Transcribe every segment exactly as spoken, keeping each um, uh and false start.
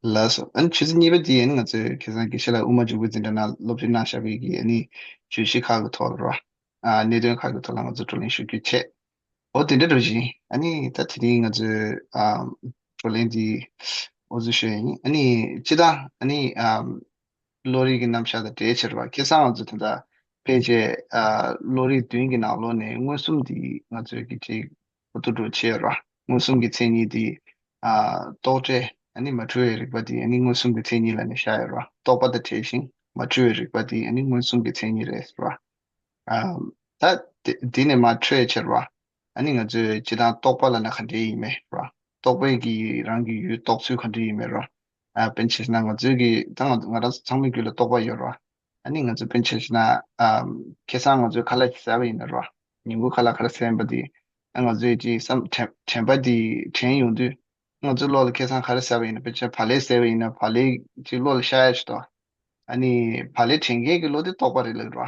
ལགས་སོ། ཨ་ནི་ཆུ་ཚོད་གཉིས་པ་དེ་ཨ་ནི་ང་ཚོས་ཁ་སང་དགེ་བཤེས་ལགས་དབུ་མ་འཇུག་པའི་འཛིན་གྲྭ་ནང་སློབ་ཁྲིད་གནང་བཞག་པའི་གི་ཨ་ནི་བརྗོད་གཞི་ཁག་གི་ཐོག་ལ་རོ། ཨ་གནད་དོན་ཁག་གི་ཐོག་ལ་ང་ཚོ་བགྲོ་གླེང་ཞུ་རྒྱུ་བྱས། འོ་དེ་འདྲ་འགྲོ་བཞིན་ཨ་ནི་ད་དེ་རིང་ང་ཚོས་ཨ་བགྲོ་གླེང་འདི་འགོ་འཛུགས་ཞུ་ཡ་ཡིན། ཨ་ནི་སྤྱིར་བཏང་ཨ་ནི་ཨ་བློ་རིག་གི་རྣམ་གཞག་དང་འབྲེལ་བྱས་རོ། ཁ་སང་ང་ཚོ་ད་ལྟ་ཕལ་ཆེར་ཨ་བློ་རིག་བདུན་གྱི་ནང་ལོགས་ནས་མངོན་སུམ་འདི་ང་ཚོས་ཀྱི་ཅིག་ཁོ་ཐུག་འགྲོ་བྱས་རོ། མངོན་སུམ་གྱི་མཚན་ཉིད་དེ། ཨ་རྟོག་བྲལ། ཨ་ནི་མ་འཁྲུལ་བའི་རིག་པ་དེ་ཨ་ནི་མངོན་སུམ་གྱི་མཚན་ཉིད་ལ་ནི་བཞག་ཡོད་རོ། རྟོག་པ་དང་བྲལ་ཞིང་མ་འཁྲུལ་བའི་རིག་པ་དེ་ཨ་ནི་མངོན་སུམ་གྱི་མཚན་ཉིད་རེད་ཟེར་བ། ཨ་ད་དེ་དེ་ནས་མར་འཕྲོས་ཕྱིར་བ། ཨ་ནི་ང་ཚོས་སྤྱིར་བཏང་རྟོག་པ་ལབ་ན་ག་འདྲ་ཡིན་མིན་རོ། རྟོག་པའི་གི་རང་གི་ཡུལ་རྟོགས་ཚུལ་ག་འདྲ་ཡིན་མིན་རོ། ཨ་དཔེར་ན་ཆ་བཞག་ན་ང་ཚོའི་གི་ད་ང་ང་རང་ཚོ་ཚང་མའི་རྒྱུད་ལ་རྟོག་པ་ཡོད་རོ། ཨ་ནི་ང་ཚོ་དཔེར་ན་ཆ་བཞག་ན། ཨ་ཁ་སང་ང་ཚོས་ཁ་ལག་ཅིག་ཟས་པ་ཡིན་ན་རོ། ཉིན་གུང་ཁ་ལག་ག་རེ་ཟས་པ་དེ། ཨ་ང་ཚོས་ཅིག་བསམ་དྲན་དྲན་པ་དེ་དྲན་ཡོང་དུས། ང་ཚོའི་བློ་ལ་ཁ་སང་ག་རེ་ཟས་པ་ཡིན་ན། དཔེར་ན་ཆ་བག་ལེབ་ཟས་པ་ཡིན་ན་བག་ལེབ་ཅིག་བློ་ལ་ཤར་ཡ་ཞིག་འདུག་ཨ་ནི་བག་ལེབ་དྲན་མཁན་གྱི་བློ་དེ་རྟོག་པ་རེད་ལབ་རོ།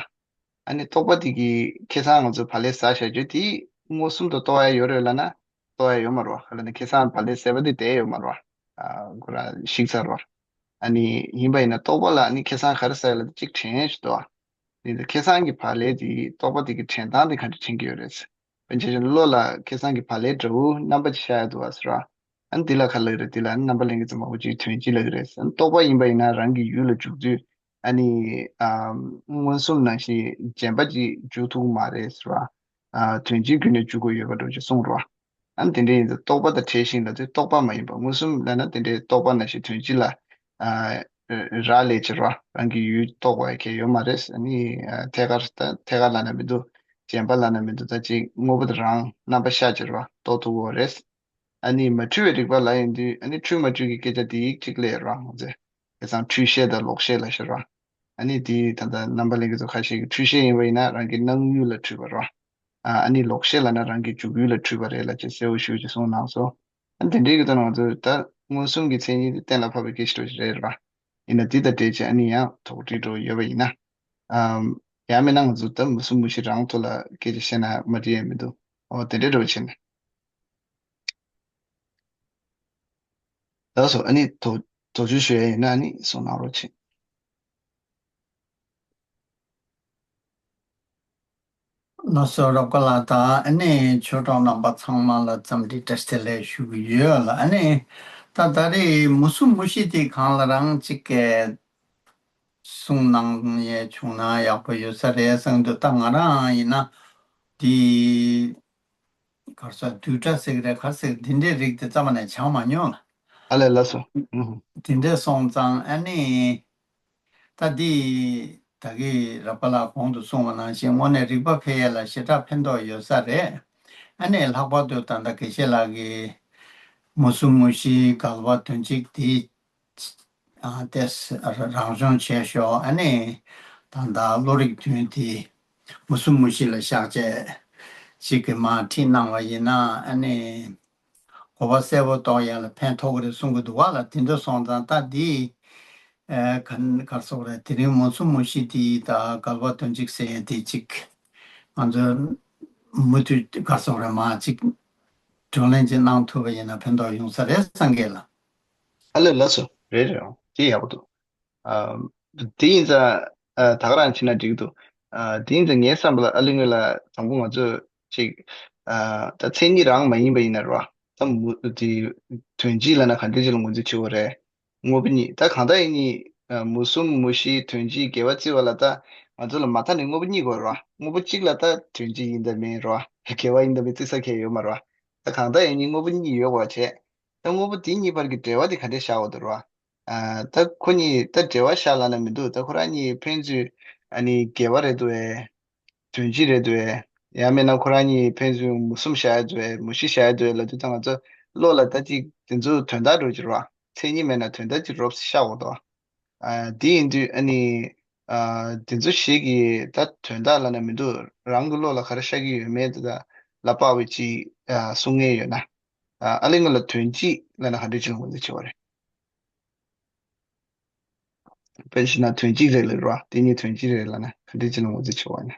ཨ་ནི་རྟོག་པ་དེ་གིས་ཁ་སང་ང་ཚོ་བག་ལེབ་ཟ་བཞག་རྒྱུ་དེ་མངོན་སུམ་དུ་རྟོགས་ཡ་ཡོད་རེད་ལབ་ན་རྟོགས་ཡ་ཡོད་མ་རེད་བ། ག་ལབ་ན་ཁ་སང་བག་ལེབ་ཟས་པ་དེ་བསྡད་ཡོད་མ་རེད་བ། ཨ་ཁོ་རང་ཞིག་ཚར་བ། ཨ་ནི་ཡིན་པ་ཡིན་ན་རྟོག་པ་ལ་ཨ་ནི་ཁ་སང་ག་རེ་ཟ་ཡ་ལབ་དེ་གཅིག་དྲན་ཡ་ཞིག་འདུག་བ། ཡིན་ད་ཁ་སང་གི་བག་ལེབ་དེ་རྟོག་པ་དེ་གི་དྲན་སྟངས་དེ་ག་འདྲ་དྲན་གྱི་ཡོད་རེད། དཔེར་ན་ཆ་བཞག་ན་བློ་ལ་ཁ་སང་གི་བག་ལེབ་འདྲ་བོ་རྣམ་པ་ཅིག་ཤར་ཡ་འདུག་བ་ཟེར་བ། ཨ་ནི་འདི་ལ་ག་ལབ་རེད། འདི་ལ་རྣམ་པ་ལྷན་སྐྱེས་ཙམ་མང་པོ་ཅིག་དོན་སྤྱི་ལབ་ཀྱི་རེད། ཨ་ནི་རྟོག་པ་ཡིན་པ་ཡིན་ན་རང་གི་ཡུལ་ལ་འཇུག་དུས་ཨ་ནི་ཨ་མངོན་སུམ་ནང་བཞིན་རྗེན་པ་ཅིག་འཇུག་ཐུབ་ཀྱི་མ་རེད་ཟེར་བ། ཨ་དོན་སྤྱིའི་བརྒྱུད་ནས་འཇུག་དགོས་ཡོད་པ་འདྲ་བོ་ཅིག་གསུངས་རེད་བ། ཨ་ནི་དེ་འདྲ་ཡིན་ཙང་རྟོག་པ་དང་བྲལ་ཞིང་ལབ་དུས་རྟོག་པ་མ་ཡིན་པ། མངོན་སུམ་ལབ་ན་དེ་འདྲའི་རྟོག་པ་ནང་བཞིན་དོན་སྤྱི་ལ་ཨ་རག་ལས་ཕྱིར་བ། རང་གི་ཡུལ་རྟོགས་པ་གལ་ཡོད་མ་རེད། ཨ་ནི་ཨ་ཐད་ཀར་ད་ཐད་ཀར་ལབ་ན་མི་འདུག་རྗེན་པ་ལབ་ན་མི་འདུག་ད་ཅིག་དངོས་པོ་དེ་རང་རྣམ་པ་ཤར་ཕྱིར་བ་རྟོགས་ཐུབ་ཀྱི་ཡོད་རེད། ཨ་ནི་མ་འཁྲུལ་བའི་རིག་པ་ལབ་ཡོང་དུས་ཨ་ནི་འཁྲུལ་མ་འཁྲུལ་གྱི་སྐད་ཆ་དེ་ཡིག་གཅིག་ལས་རང་ཟེར། དེ་ཙང་འཁྲུལ་ཤེས་དང་ལོག་ཤེས་ལབ་ཕྱིར་བ། ཨ་ནི་དེ་ད་ལྟ་རྣམ་པ་ལྷན་རྒྱས་ཚོ་ཁ་ཤས་ཀྱིས་འཁྲུལ་ཤེས་ཡིན་པ་ཡིན་ན་རང་གི་སྣང་ཡུལ་ལ་འཁྲུལ་པ་རེད་བ། ཨ་ཨ་ནི་ལོག་ཤེས་ལབ་ན་རང་གི་འཇུག་ཡུལ་ལ་འཁྲུལ་པ་རེད་ལབ་ཅེས་གསལ་བོ་ཞེ་པོ་ཅིག་གསུངས་གནང་སོང་། ཨ་ནི་དེ་འདྲའི་གི་ཐོག་ནས་ང་ཚོས་ད་མངོན་སུམ་གྱི་མཚན་ཉིད་དེ་གཏན་ལ་ཕབ་པའི་སྐད་ཆ་རེད་རེད་བ། ཡིན་ན་འདི་དང་འབྲེལ་བྱས་ཨ་ནི་ཡང་དོགས་འདྲི་འདྲ་བོ་ཡོད་པ་ཡིན་ན། ཨམ། ཡང་མིན་ན་ང་ཚོ་ད་མངོན་སུམ་མངོན་གཞི་རང་ཐོག་ལ་སྐད་ཆ་བཤད་ན་མ་འགྲིག་ཡ་མི་འདུག་འོ་དེ་འདྲའི་འདྲ་བོ་བྱས་ནས། ལགས་སོ། ཨ་ནི་དོ་དོ་ཅུ་ཞུ་ཡ་ཡིན་ན་ཨ་ནི་གསུང་གནང་རོགས་བྱེད། ལགས་སོ། རབ་དགའ་ལགས་དང་ཨ་ནི་ཆོས་གྲོགས་རྣམ་པ་ཚང་མ་ལ་འཚམས་འདྲི་བཀྲ་ཤིས་བདེ་ལེགས་ཞུ་གི་ཡོད་ལ། ཨ་ནི་ད་ད་རེས་མངོན་སུམ་མངོན་གཞི་དེ་སྒང་ལ་རང་གཅིག་གིས་གསུང་གནང་ཡས་བྱུང་ན་ཡག་པོ་ཡོད་ས་རེད་བསམ་འདུག་ད་ང་རང་ཡིན་ན་དེ་ག་རེ་ཟེར་བསྡུས་གྲྭ་ཟེར་གི་རེད་ག་རེ་ཟེར་གི་འདི་འདྲའི་རིགས་དེ་རྩ་བ་ནས་སྦྱངས་མ་མྱོང་ལ། ཨ་ལས་ལགས་སོ། ཨུ་ཧུ། དེ་འདྲ་སོང་ཙང་ཨ་ནི་ད་འདི་ད་གི་རབ་དགའ་ལགས་གོང་དུ་གསུངས་པ་ནང་བཞིན་དངོས་གནས་རིག་པ་འཕེལ་ཡས་ལ་ཞེ་དྲག་ཕན་ཐོགས་ཡོད་ས་རེད། ཨ་ནི་ལྷག་པར་དུ་ད་ལྟ་དགེ་བཤེས་ལགས་ཀྱིས་མངོན་སུམ་དངོས་གཞིའི་འགལ་བ་དོན་གཅིག་འདི་ཨ་ཏེ་རང་སྦྱོང་བྱས་ཤོག་ཨ་ནི་ད་ལྟ་བློ་རིག་བདུན་དེ་མངོན་སུམ་དངོས་གཞི་ལ་བཞག་བྱས་གཅིག་གི་མར་ཁྲིད་གནང་བ་ཡིན་ན་ཨ་ནི་གོ་བ་གསལ་པོ་རྟོགས་ཡ་ལ་ཕན་ཐོགས་ཀྱི་རེད་གསུང་གི་འདུག་བ་ལ། དེ་འདྲ་སོང་ཙང་ད་འདི་ཨ་ག་ག་རེ་ཟེར་དགོས་རེད། དེ་རིང་མངོན་སུམ་དངོས་གཞི་དེ་ད་འགལ་བ་དོན་གཅིག་ཟེར་ཡ་དེ་གཅིག་ང་ཚོ་མུ་མཐུད་ག་རེ་ཟེར་དགོས་རེད་མར་གཅིག་བགྲོ་གླེང་ཅིག་གནང་ཐུབ་པ་ཡིན་ན་ཕན་ཐོགས་ཡོང་ས་རེད་བསམ་གི་ལ། ཨ་ལས་ལགས་སོ། རེད་རེད། འོ་དེ་ཡག་པོ་འདུག་ཨ་དེ་ཡིན་ཙང་ཨ་ད་ག་རང་བྱས་ན་འགྲིག་འདུག་ཨ་དེ་ཡིན་ཙང་ངའི་བསམ་པ་ལ་ཨ་ལས་སྔོན་ལ་དང་པོ་ང་ཚོས་ཅིག་ཨ་ད་མཚན་ཉིད་རང་མ་ཡིན་པ་ཡིན་ན་རེད་བ། ད་མུ་དེ་དོན་སྤྱི་ལབ་ན་ག་འདྲ་ཅིག་ལ་ངོས་འཛིན་བྱེད་དགོས་རེད། དངོས་པོ་གཉིས་ད་གང་ལྟར་ཡིན་ནའི་ཨ་མངོན་སུམ་མངོན་གཞི་དོན་སྤྱིའི་འགལ་བ་བརྩི་བ་ལ་ད་ང་ཚོ་ལ་མ་མཐའ་ནས་དངོས་པོ་གཉིས་དགོས་རེད་བ། དངོས་པོ་གཅིག་ལ་ད་དོན་སྤྱི་ཡིན་དང་མིན་རེད་བ། འགལ་བ་ཡིན་དང་མིན་བརྩི་ས་གང་ཡང་ཡོད་མ་རེད་བ། ད་གང་ལྟར་ཡིན་ནའི་དངོས་པོ་གཉིས་ཡོད་དགོས་བྱས། ད་དངོས་པོ་དེ་གཉིས་བར་གྱི་འབྲེལ་བ་དེ་ག་འདྲས་བཞག་ཡོད་རེད་བ། ཨ་ད་ཁོ་གཉིས་ད་འབྲེལ་བ་བཞག་ལབ་ན་མི་འདུག་ད་ཁོ་རང་གཉིས་ཕན་ཚུན་ཨ་ནི་འགལ་བ་རེད་འདུག་གས། དོན་སྤྱི་རེད་འདུག་གས། ཡང་མིན་ན་ཁོ་རང་གཉིས་ཕན་ཚུན་མུ་གསུམ་བཞག་ཡ་འདུག་གས། མུ་བཞི་བཞག་ཡ་འདུག་གས་ལབ་དུས་ད་ང་ཚོ་བློ་ལ་ད་ཅིག་དེ་ཚོ་དོན་དག་འདྲ་བོ་ཅིག་རེད་བ། མཚན་ཉིད་མེད་ན་དོན་དག་ཅིག་རེད་བསམ་ཤར་ཡོད་རེད་བ། ཨ་དེ་ཡིན་དུས་ཨ་ནི་ཨ་དེ་ཚོ་ཞིག་གིས་ད་དོན་དག་ལབ་ན་མི་འདུག་རང་གི་བློ་ལ་ག་རེ་ཤར་གྱི་ཡོད་མེད་དེ་དག་ལ་དཔག་པའི་ཅིག་ཨ་གསུང་མཁན་ཡོད་ན། ཨ་ཨ་ལས་སྔོན་ལ་དོན་སྤྱི་ལབ་ན་ག་འདྲ་ཅིག་ལ་ངོས་འཛིན་བྱེད་པ་རེད། དཔེར་བཞག་ན་དོན་གཅིག་རེད་ལབ་རེད་བ། དེ་གཉིས་དོན་གཅིག་རེད་ལབ་ན་ག་འདྲ་ཅིག་ལ་ངོས་འཛིན་བྱེད་པ་ཡིན་ན།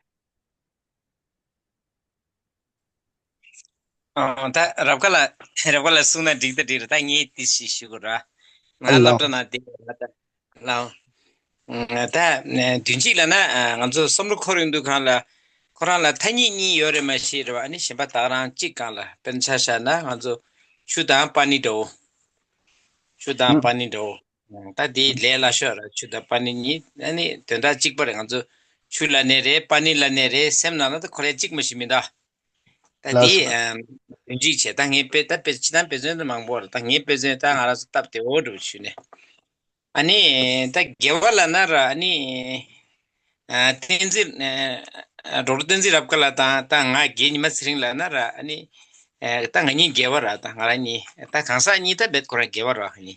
ཨ་ད་རབ་དགའ་ལགས་རབ་དགའ་ལགས་གསུངས་ན་འགྲིག་ད་འགྲིག་རེད། ད་ངས་དེ་ཞིག་ཞུ་དགོས་ར། ང་ལབ་འགྲོ་ན་དེ་ལ་ད་ལའོ། ད་དུས་གཅིག་ལ་ན་ང་ཚོ་བསམ་བློ་འཁོར་ཡོང་དུས་གང་ལ་ཁོ་རང་ལ་ཐ་སྙད་གཉིས་ཡོད་རེད་མ་ཤེས་རེད་བ། ཨ་ནི་གཞན་པ་ད་རང་གཅིག་གང་ལ་དཔེར་ན་ཆ་བཞག་ན་ང་ཚོ་ཆུ་དང་པ་ནི་འདྲ་བོ། ཆུ་དང་པ་ནི་འདྲ་བོ། ད་དེའི་ལས་སླ་ཤོས་ར་ཆུ་དང་པ་ནི་གཉིས་ཨ་ནི་དོན་དག་གཅིག་པ་རེད། ང་ཚོ་ཆུ་ལ་ནས་རེད་པ་ནི་ལ་ནས་རེད་སེམས་ནང་ལ་ད་ཁོ་རེ་གཅིག་མ་ཞིག་མི་འདུག་ད་ལགས་དེ་སོ། དོན་གཅིག་བྱས་ད་ངའི་དཔེ་ད་དཔེ་ཕྱི་ནང་དཔེ་མཚོན་དུ་མང་པོ་རེད། ད་ངའི་དཔེ་མཚོན་ད་ང་རང་ཚོ་སྟབས་བདེ་བོ་འགྲོ་ཞུས་ནས། ཨ་ནི་ད་དགེ་བ་ལ་ན་ར་ཨ་ནི་ཨ་བསྟན་འཛིན་ཨ་ཌོག་ཊར་བསྟན་འཛིན་རབ་དཀར་ལགས་དང་ད་ང་རྒན་ཉི་མ་ཚེ་རིང་ལགས་ན་ར་ཨ་ནི་ཨ་ད་ང་གཉིས་དགེ་བ་ར་ད་ང་རང་གཉིས་ད་གང་ཟག་གཉིས་ད་རྦད་ཁོ་རང་དགེ་བ་ར་ཨ་ནི་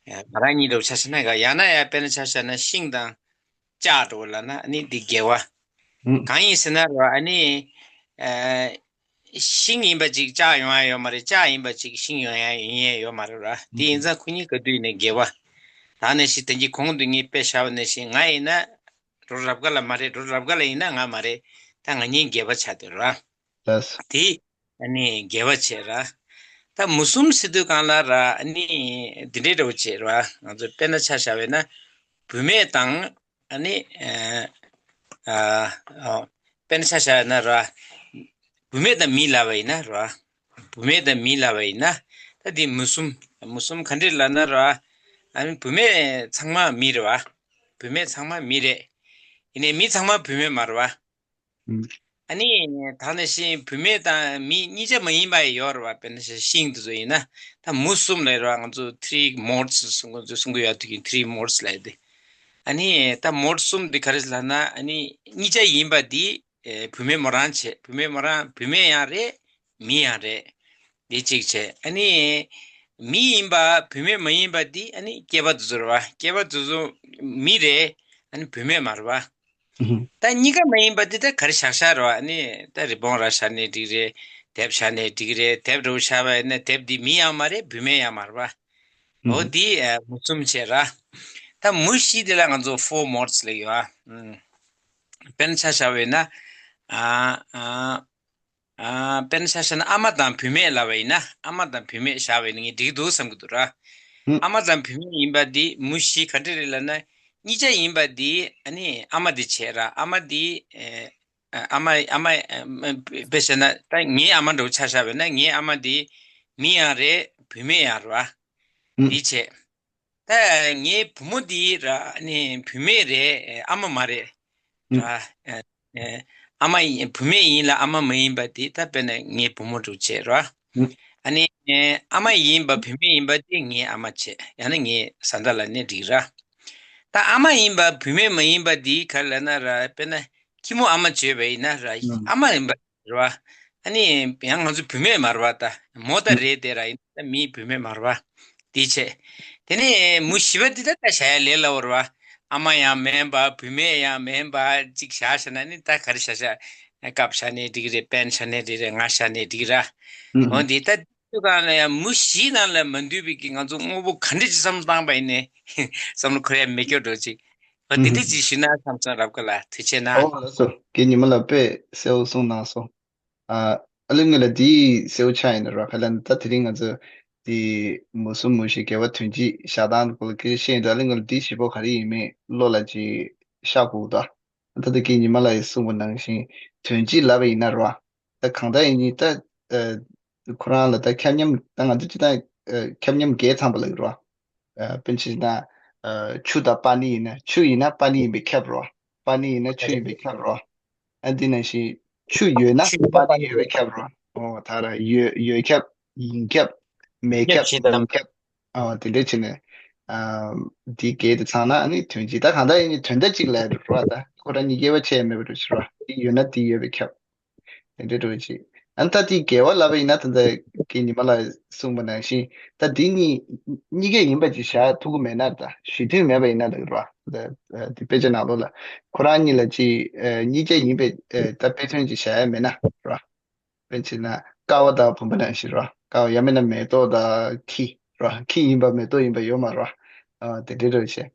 ཨ་ང་རང་གཉིས་འདྲ་བོ་ཆ་བཞག་ན་ག་ཡང་ན་ཡང་དཔེར་ན་ཆ་བཞག་ན་ཤིང་དང་ལྕགས་འདྲ་བོ་ལ་ན་ཨ་ནི་འདི་དགེ་བ། ཨུ། གང་ཡིན་ཟེར་ན་རོ་ཨ་ནི་ཨ་ཤིང་ཡིན་པ་ཅིག་ལྕགས་ཡོང་ཡ་ཡོད་མ་རེད། ལྕགས་ཡིན་པ་ཅིག་ཤིང་ཡོང་ཡ་ཡོང་ཡ་ཡོད་མ་རེད་ར། དེ་ཡིན་ཙང་ཁོ་གཉིས་ག་དུས་ཡིན་ནའི་དགེ་བ། ད་ནས་ཤི་དེ་གྱི་གོང་དུ་ངས་དཔེ་བཞག་པ་ནས་ཤི་ང་ཡིན་ན་རོ་རབ་དགའ་ལ་མ་རེད། རོ་རབ་དགའ་ལ་ཡིན་ན་ང་མ་རེད། ད་ང་གཉིས་དགེ་བ་ཆགས་འདུག་ར། ལགས་སོ། དེ་ཨ་ནི་དགེ་བ་བྱས་ར། ད་མུ་གསུམ་ཟེར་དུས་གང་ལ་ར་ཨ་ནི་འདི་འདྲའི་འདྲ་བོ་བྱས་ར། ང་ཚོ་དཔེར་ན་ཆ་བཞག་པས་ན་བུད་མེད་དང་ཨ་ནི་ཨ་ཨ་དཔེར་ན་ཆ་བཞག་ན་ར་བུད་མེད་དང་མི་ལབ་པ་ཡིན་ན་ར། བུད་མེད་དང་མི་ལབ་པ་ཡིན་ན་ད་འདི་མུ་གསུམ། མུ་གསུམ་ག་འདྲས་ལབ་ན་ར་ཨ་ནི་བུད་མེད་ཚང་མ་མི་རེད་བ། བུད་མེད་ཚང་མ་མི་རེད། ཡིན་ནའི་མི་ཚང་མ་བུད་མེད་མ་རེད་བ། ཨ་ནི་ད་ནང་བཞིན་བུད་མེད་དང་མི་གཉིས་ཆ་མ་ཡིན་པ་ཡོད་རེད་བ། དཔེར་ན་ཤིང་དེ་ཚོ་ཡིན་ན་ད་མུ་གསུམ་ལབ་རེད་བ། ང་ཚོ་three modes གསུང་གི་གསུང་གི་ཡོད་དུས་ཀྱི་three modes ལབ་དེ། ཨ་ནི་ད་mode གསུམ་དེ་ག་རེ་ལབ་ན་ཨ་ནི་གཉིས་ཆ་ཡིན་པ་དེ་བུད་མེད་མོ་རང་བྱས། བུད་མེད་མོ་རང་བུད་མེད་ཡང་རེད། མི་ཡང་རེད། དེ་གཅིག་བྱས། ཨ་ནི་མི་ཡིན་པ་བུད་མེད་མ་ཡིན་པ་དེ་ཨ་ནི་སྐྱེས་པ་དེ་ཚོ་རེད་བ། སྐྱེས་པ་དེ་ཚོ་མི་རེད། ཨ་ནི་བུད་མེད་མ་རེད་བ། ད་གཉིས་ཀ་མ་ཡིན་པ་འདི་ད་ག་རེ་བཞག་བཞག་རོ། ཨ་ནི་ད་རི་བོང་རྭ་བཞག་ནའི་འགྲིག་རེད། དེབ་བཞག་ནའི་འགྲིག་རེད། དེབ་འདྲ་བོ་བཞག་པ་ཡིན་ན་དེབ་འདི་མི་ཡང་མ་རེད། བུད་མེད་ཡང་མ་རེད་པ། འོ་འདི་ཨ་མུ་གསུམ་བྱས་ར། ད་མུ་བཞི་འདི་ལ་ང་ཚོ་four modes ལབ་ཡོད་ཨ། དཔེར་ན་ཆ་བཞག་པ་ཡིན་ན་ཨ་ཨ། ཨ་དཔེར་ན་ཆ་བཞག་ན་ཨ་མ་དང་བུད་མེད་ལབ་པ་ཡིན་ན་ཨ་མ་དང་བུད་མེད་བཞག་པ་ཡིན་ན་ངས་འགྲིག་འདུག་བསམ་གྱི་འདུག་ར། ཨ་མ་དང་བུད་མེད་ཡིན་པ་འདི་མུ་བཞི་ག་འདྲ་རེད་ལབ་ན་གཉིས་ཆ་ཡིན་པ་འདི་ཨ་ནི་ཨ་མ་འདི་བྱས་ར། ཨ་མ་འདི་ཨ་མ་ཨ་མ་དཔེ་བྱས་ན་ད་ངའི་ཨ་མ་འདྲ་བོ་ཆ་བཞག་པ་ཡིན་ན་ངའི་ཨ་མ་འདི་མི་ཡང་རེད་བུད་མེད་ཡང་རེད་བ། འདི་བྱས། ད་ངའི་བུ་མོ་འདི་ར་ནི་བུད་མེད་རེད། ཨ་མ་མ་རེད། ར། ཨ་མ་ཡིན་བུད་མེད་ཡིན་ལ་ཨ་མ་མ་ཡིན་པ་འདི་ད་དཔེར་ན་ངའི་བུ་མོ་འདྲ་བྱས་ར། ཨ་ནི་ཨ་མ་ཡིན་པ་བུད་མེད་ཡིན་པ་འདི་ངའི་ཨ་མ་བྱས། ཡང་ན་ངའི་བཟའ་ཟླ་ལབ་ནའི་འགྲིག་ར། ད་ཨ་མ་ཡིན་པ་བུད་མེད་མ་ཡིན་པ་འདི་ག་རེ་ལབ་ན་ར་དཔེར་ན་ཁྱི་མོ་ཨ་མ་བྱས་པ་ཡིན་ན་ར་ཨ་མ་ཡིན་པ། རེད་བ། ཨ་ནི་ཡང་ང་ཚོ་བུད་མེད་མ་རེད་བ། ད་མོ་ད་རེད་དེ་ར་ཡིན་ད་མིའི་བུད་མེད་མ་རེད་བ། དེ་བྱས། དེ་ནས་མུ་བཞི་པ་འདི་ད་ད་བྱ་ཡ་ལས་སླ་བོ་རེད་བ། ཨ་མ་ཡང་མིན་པ་བུད་མེད་ཡང་མིན་པ་ཅིག་བཞག་བྱས་ན་ནི་ད་ག་རེ་བྱ་བྱ་ཀབ་བྱ་ནས་འགྲིག་རེད། པེན་བྱ་ནས་འགྲིག་རེད། ང་བྱ་ནས་འགྲིག་ར། འོ་འདི་ད་དུས་གང་ལ་ཡང་མུ་བཞི་ནང་ལ་མ་འདུས་པའི་གི་ང་ཚོ་དངོས་པོ་ག་འདྲ་ཅིག་བསམ་བློ་བཏང་པ་ཡིན་ནའི་བསམ་བློ་འཁོར་ཡ་མེད་སྐྱོ་འགྲོ་ཅིག་འོ་འདི་འདྲ་ཅིག་ཞུས་ན་བསམ་སོང་རབ་དགའ་ལགས་ཐུགས་རྗེ་གནང་། ཨོ་ལགས་སོ། རྒན་ཉི་མ་ལགས་དཔེ་གསལ་བོ་གསུངས་གནང་སོང་། ཨ་ཨ་ལེ་ངོས་ལ་འདི་གསལ་བོ་ཆགས་ཡིན་ན་ར། ཁ་ལན་ད་དེ་རིང་ང་ཚོ་འདི་མུ་གསུམ་མུ་བཞི་དགེ་བ་དོན་བྱེད་བཞག་སྟངས་སྐོར་ལ་སྐད་ཆ་བཤད་ཡིན་དུས་ཨ་ལེ་ངོས་ལ་འདི་བཞི་པོ་ག་རེ་ཡིན་མིན་བློ་ལ་ཅིག་ཤར་དགོས་ད། ད་ལྟ་རྒན་ཉི་མ་ལགས་ཀྱིས་གསུངས་པ་ནང་བཞིན་དོན་བྱེད་ལབ་པ་ཡིན་ན་ར། ད་གང་ལྟར་ཡིན་ནའི་ད་ཁོ་རང་ལ་ད་ཁྱབ་མཉམ་ད་ང་ཚོ་སྤྱིར་བཏང་ཁྱབ་མཉམ་བརྒལ་ཚང་པ་ལབ་ཀྱི་རེད་བ། དཔེར་ན་ཆུ་དང་པ་ནི་ཡིན་ན་ཆུ་ཡིན་ན་པ་ནི་ཡིན་པས་ཁྱབ་རེད་བ། པ་ནི་ཡིན་ན་ཆུ་ཡིན་པས་ཁྱབ་རེད་བ། ཨ་འདི་ནང་བཞིན་ཆུ་ཡོད་ན་པ་ནི་ཡོད་པས་ཁྱབ་རེད་བ། ཨོ་ད་ར་ཡོད་ཡོད་ཁྱབ་ཡིན་ཁྱབ་མེད་ཁྱབ་ཡིན་ཁྱབ་ཨོ་དེ་འདྲས་བྱས་ནས་འདི་བརྒལ་དུ་ཚང་ན་ཨ་ནི་དོན་བྱེད་ད་གང་ལྟར་ཡིན་ནའི་དོན་དག་གཅིག་ལ་རེད་བ། ད་ཁོ་རང་གཉིས་དབྱེ་བ་ཕྱེ་ཡ་མེད་པ་རེད་བ། འདི་ཡོད་ན་འདི་ཡོད་པས་ཁྱབ། དེ་འདྲའི་འགྲོ་བྱེད། ཨ་ནི་ད་དེའི་དགེ་བ་ལབ་པ་ཡིན་ན་ད་ལྟ་རྒན་ཉི་མ་ལགས་གསུངས་པ་ནང་བཞིན་ད་འདི་གཉིས་གཉིས་ཀ་ཡིན་པ་ཅིག་བཞག་ཐུབ་ཀྱི་མེད་ན། ད་ཞུ་འདོད་མེད་པ་ཡིན་ན་ལབ་ར། ད་འདི་དཔེ་ཆ་ནང་ལོགས་ལ་ཁོ་རང་གཉིས་ལ་ཅིག་གཉིས་ཀ་ཡིན་པའི་ད་དཔེ་མཚོན་ཅིག་བཞག་ཡ་མེད་ན་ར། དཔེ་བྱས་ན་ཀ་བ་དང་བུམ་པ་ནང་བཞིན་ར། ཀ་བ་ཡང་མིན་ན་མེ་ཏོག་དང་ཁྱི་ར། ཁྱི་ཡིན་པ་མེ་ཏོག་ཡིན་པ་ཡོད་མ་ར། དེ་འདྲའི་འགྲོ་བྱེད།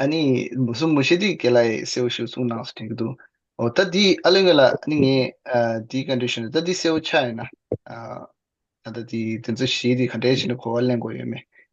ཨ་ནི་མུ་གསུམ་མུ་བཞི་དེ་རྒན་ལགས་ཀྱིས་གསལ་བོ་ཞིག་གསུངས་གནང་སོང་དྲན་གྱི་འདུག་འོ་ད་འདི་ཨ་ལེ་ངོས་ལ་ཨ་ནི་ངས་ཨ་འདིའི་བཀའ་འདྲི་ཞུ་ན་ད་འདི་གསལ་བོ་ཆགས་ཡོད་ན། ཨ་ད་ལྟ་འདི་དེ་ཚོ་བཞི་དེ་ག་འདྲས་བྱས་ནས་གོ་བ་ལེན་དགོས་ཡོད་མེད་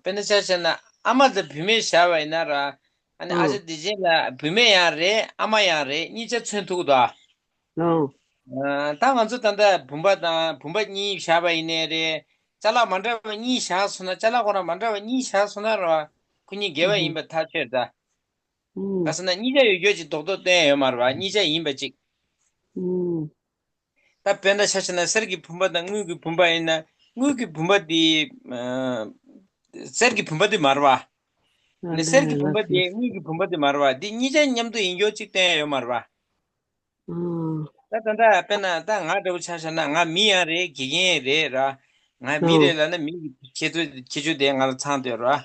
དཔེར་ན་ཆ་བཞག་ན་ཨ་མ་དང་བུད་མེད་བཞག་པ་ཡིན་ན་ར། ཨ་ནི་ཨ་ཨང་ཅག་དེ་རྗེས་ལ་བུད་མེད་ཡང་རེད། ཨ་མ་ཡང་རེད། གཉིས་ཆ་མཚོན་ཐུབ་ཀྱི་འདུག་ཨ། ཨང་ ཨ། ད་ང་ཚོ་ད་ལྟ་བུམ་པ་དང་བུམ་པ་གཉིས་བཞག་པ་ཡིན་ནའི་རེད། ཅ་ལག་མ་འདྲ་བ་གཉིས་བཞག་སོང་ན། ཅ་ལག་ཁོ་རང་མ་འདྲ་བ་གཉིས་བཞག་སོང་ན་ར། ཁོ་གཉིས་འགལ་བ་ཡིན་པ་ཐག་ཆོད་ད། ཨུམ། ག་ཟེར་ན་གཉིས་ཆ་ཡོད་རྒྱུ་ཅིག་རྡོག་རྡོག་བསྟན་ཡོད་མ་རེད་བ། གཉིས་ཆ་ཡིན་པ་ཅིག་ཨུམ། ད་དཔེར་ན་ཆ་བཞག་ན་གསེར་གྱི་བུམ་པ་དང་དངུལ་གྱི་བུམ་པ་ཡིན་ན། དངུལ་གྱི་བུམ་པ་དེ། ཨ། གསེར་གྱི་བུམ་པ་དེ་མ་རེད་བ། ཨ་ནི་གསེར་གྱི་བུམ་པ་དེ་དངུལ་གྱི་བུམ་པ་དེ་མ་རེད་བ། དེ་གཉིས་ཆ་མཉམ་དུ་ཡིན་རྒྱུ་ཅིག་བསྟན་ཡོད་མ་རེད་བ། ཨང་། ད་ད་ལྟ་དཔེར་ན་ད་ང་འདྲ་བོ་ཆ་བཞག་ན། ང་མི་ཡང་རེད། དགེ་རྒན་ཡང་རེད་ར། ང་མི་ཨང་། རེད་ལབ་ན་མི་གི་ཁྱད་ཆོས་ཁྱད་ཆོས་དེ་ང་ལ་ཚང་བསྡད་ར།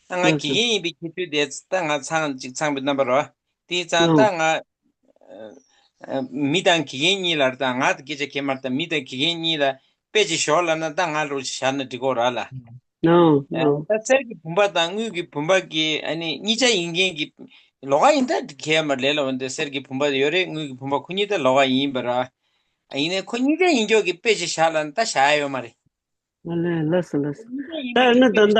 ད་ང་ལགས་དགེ་སོ། རྒན་ཡིན་པའི་ཁྱད་ཆོས་དེ་ད་ང་ཚང་ཅིག་ཚང་བའི་རྣམ་པ་ར། དེ་ཙང་ད་ཨང་། ང་། ཨ། མི་དང་དགེ་རྒན་གཉིས་ལ་ད་ང་ད་སྐད་ཆ་གང་ཡང་མ་རེད། ད་མི་དང་དགེ་རྒན་གཉིས་ལ་དཔེ་ཅིག་ཞོག་ལབ་ན་ད་ང་ལོ་བཞག་ན་འགྲིག་གོ་ར་ལ། ཨང་། ཨ། ཨང་། ད་གསེར་གྱི་བུམ་པ་དང་དངུལ་གྱི་བུམ་པ་གི་ཨ་ནི་གཉིས་ཆ་ཡིན་མཁན་གྱི་ལོགས་ཀ་ཡིན་ད་གང་ཡང་མ་རེད་ལབ་འོ། འདི་གསེར་གྱི་བུམ་པ་ཡོད་རེད། དངུལ་གྱི་བུམ་པ་ཁོ་གཉིས་ད་ལོགས་ཀ་ཡིན་པ་ར། ཨ། ཡིན་ནའི་ཁོ་གཉིས་ཆ་ཡིན་རྒྱུ་གི་དཔེ་ཅིག་བཞག་ལབ་ན་ད་བཞག་ཡ་ཡོད་མ་རེད། ཨ་ལས། ལགས་སོ་ལགས་སོ། ད་ཨ་ནི་ད་ལྟ་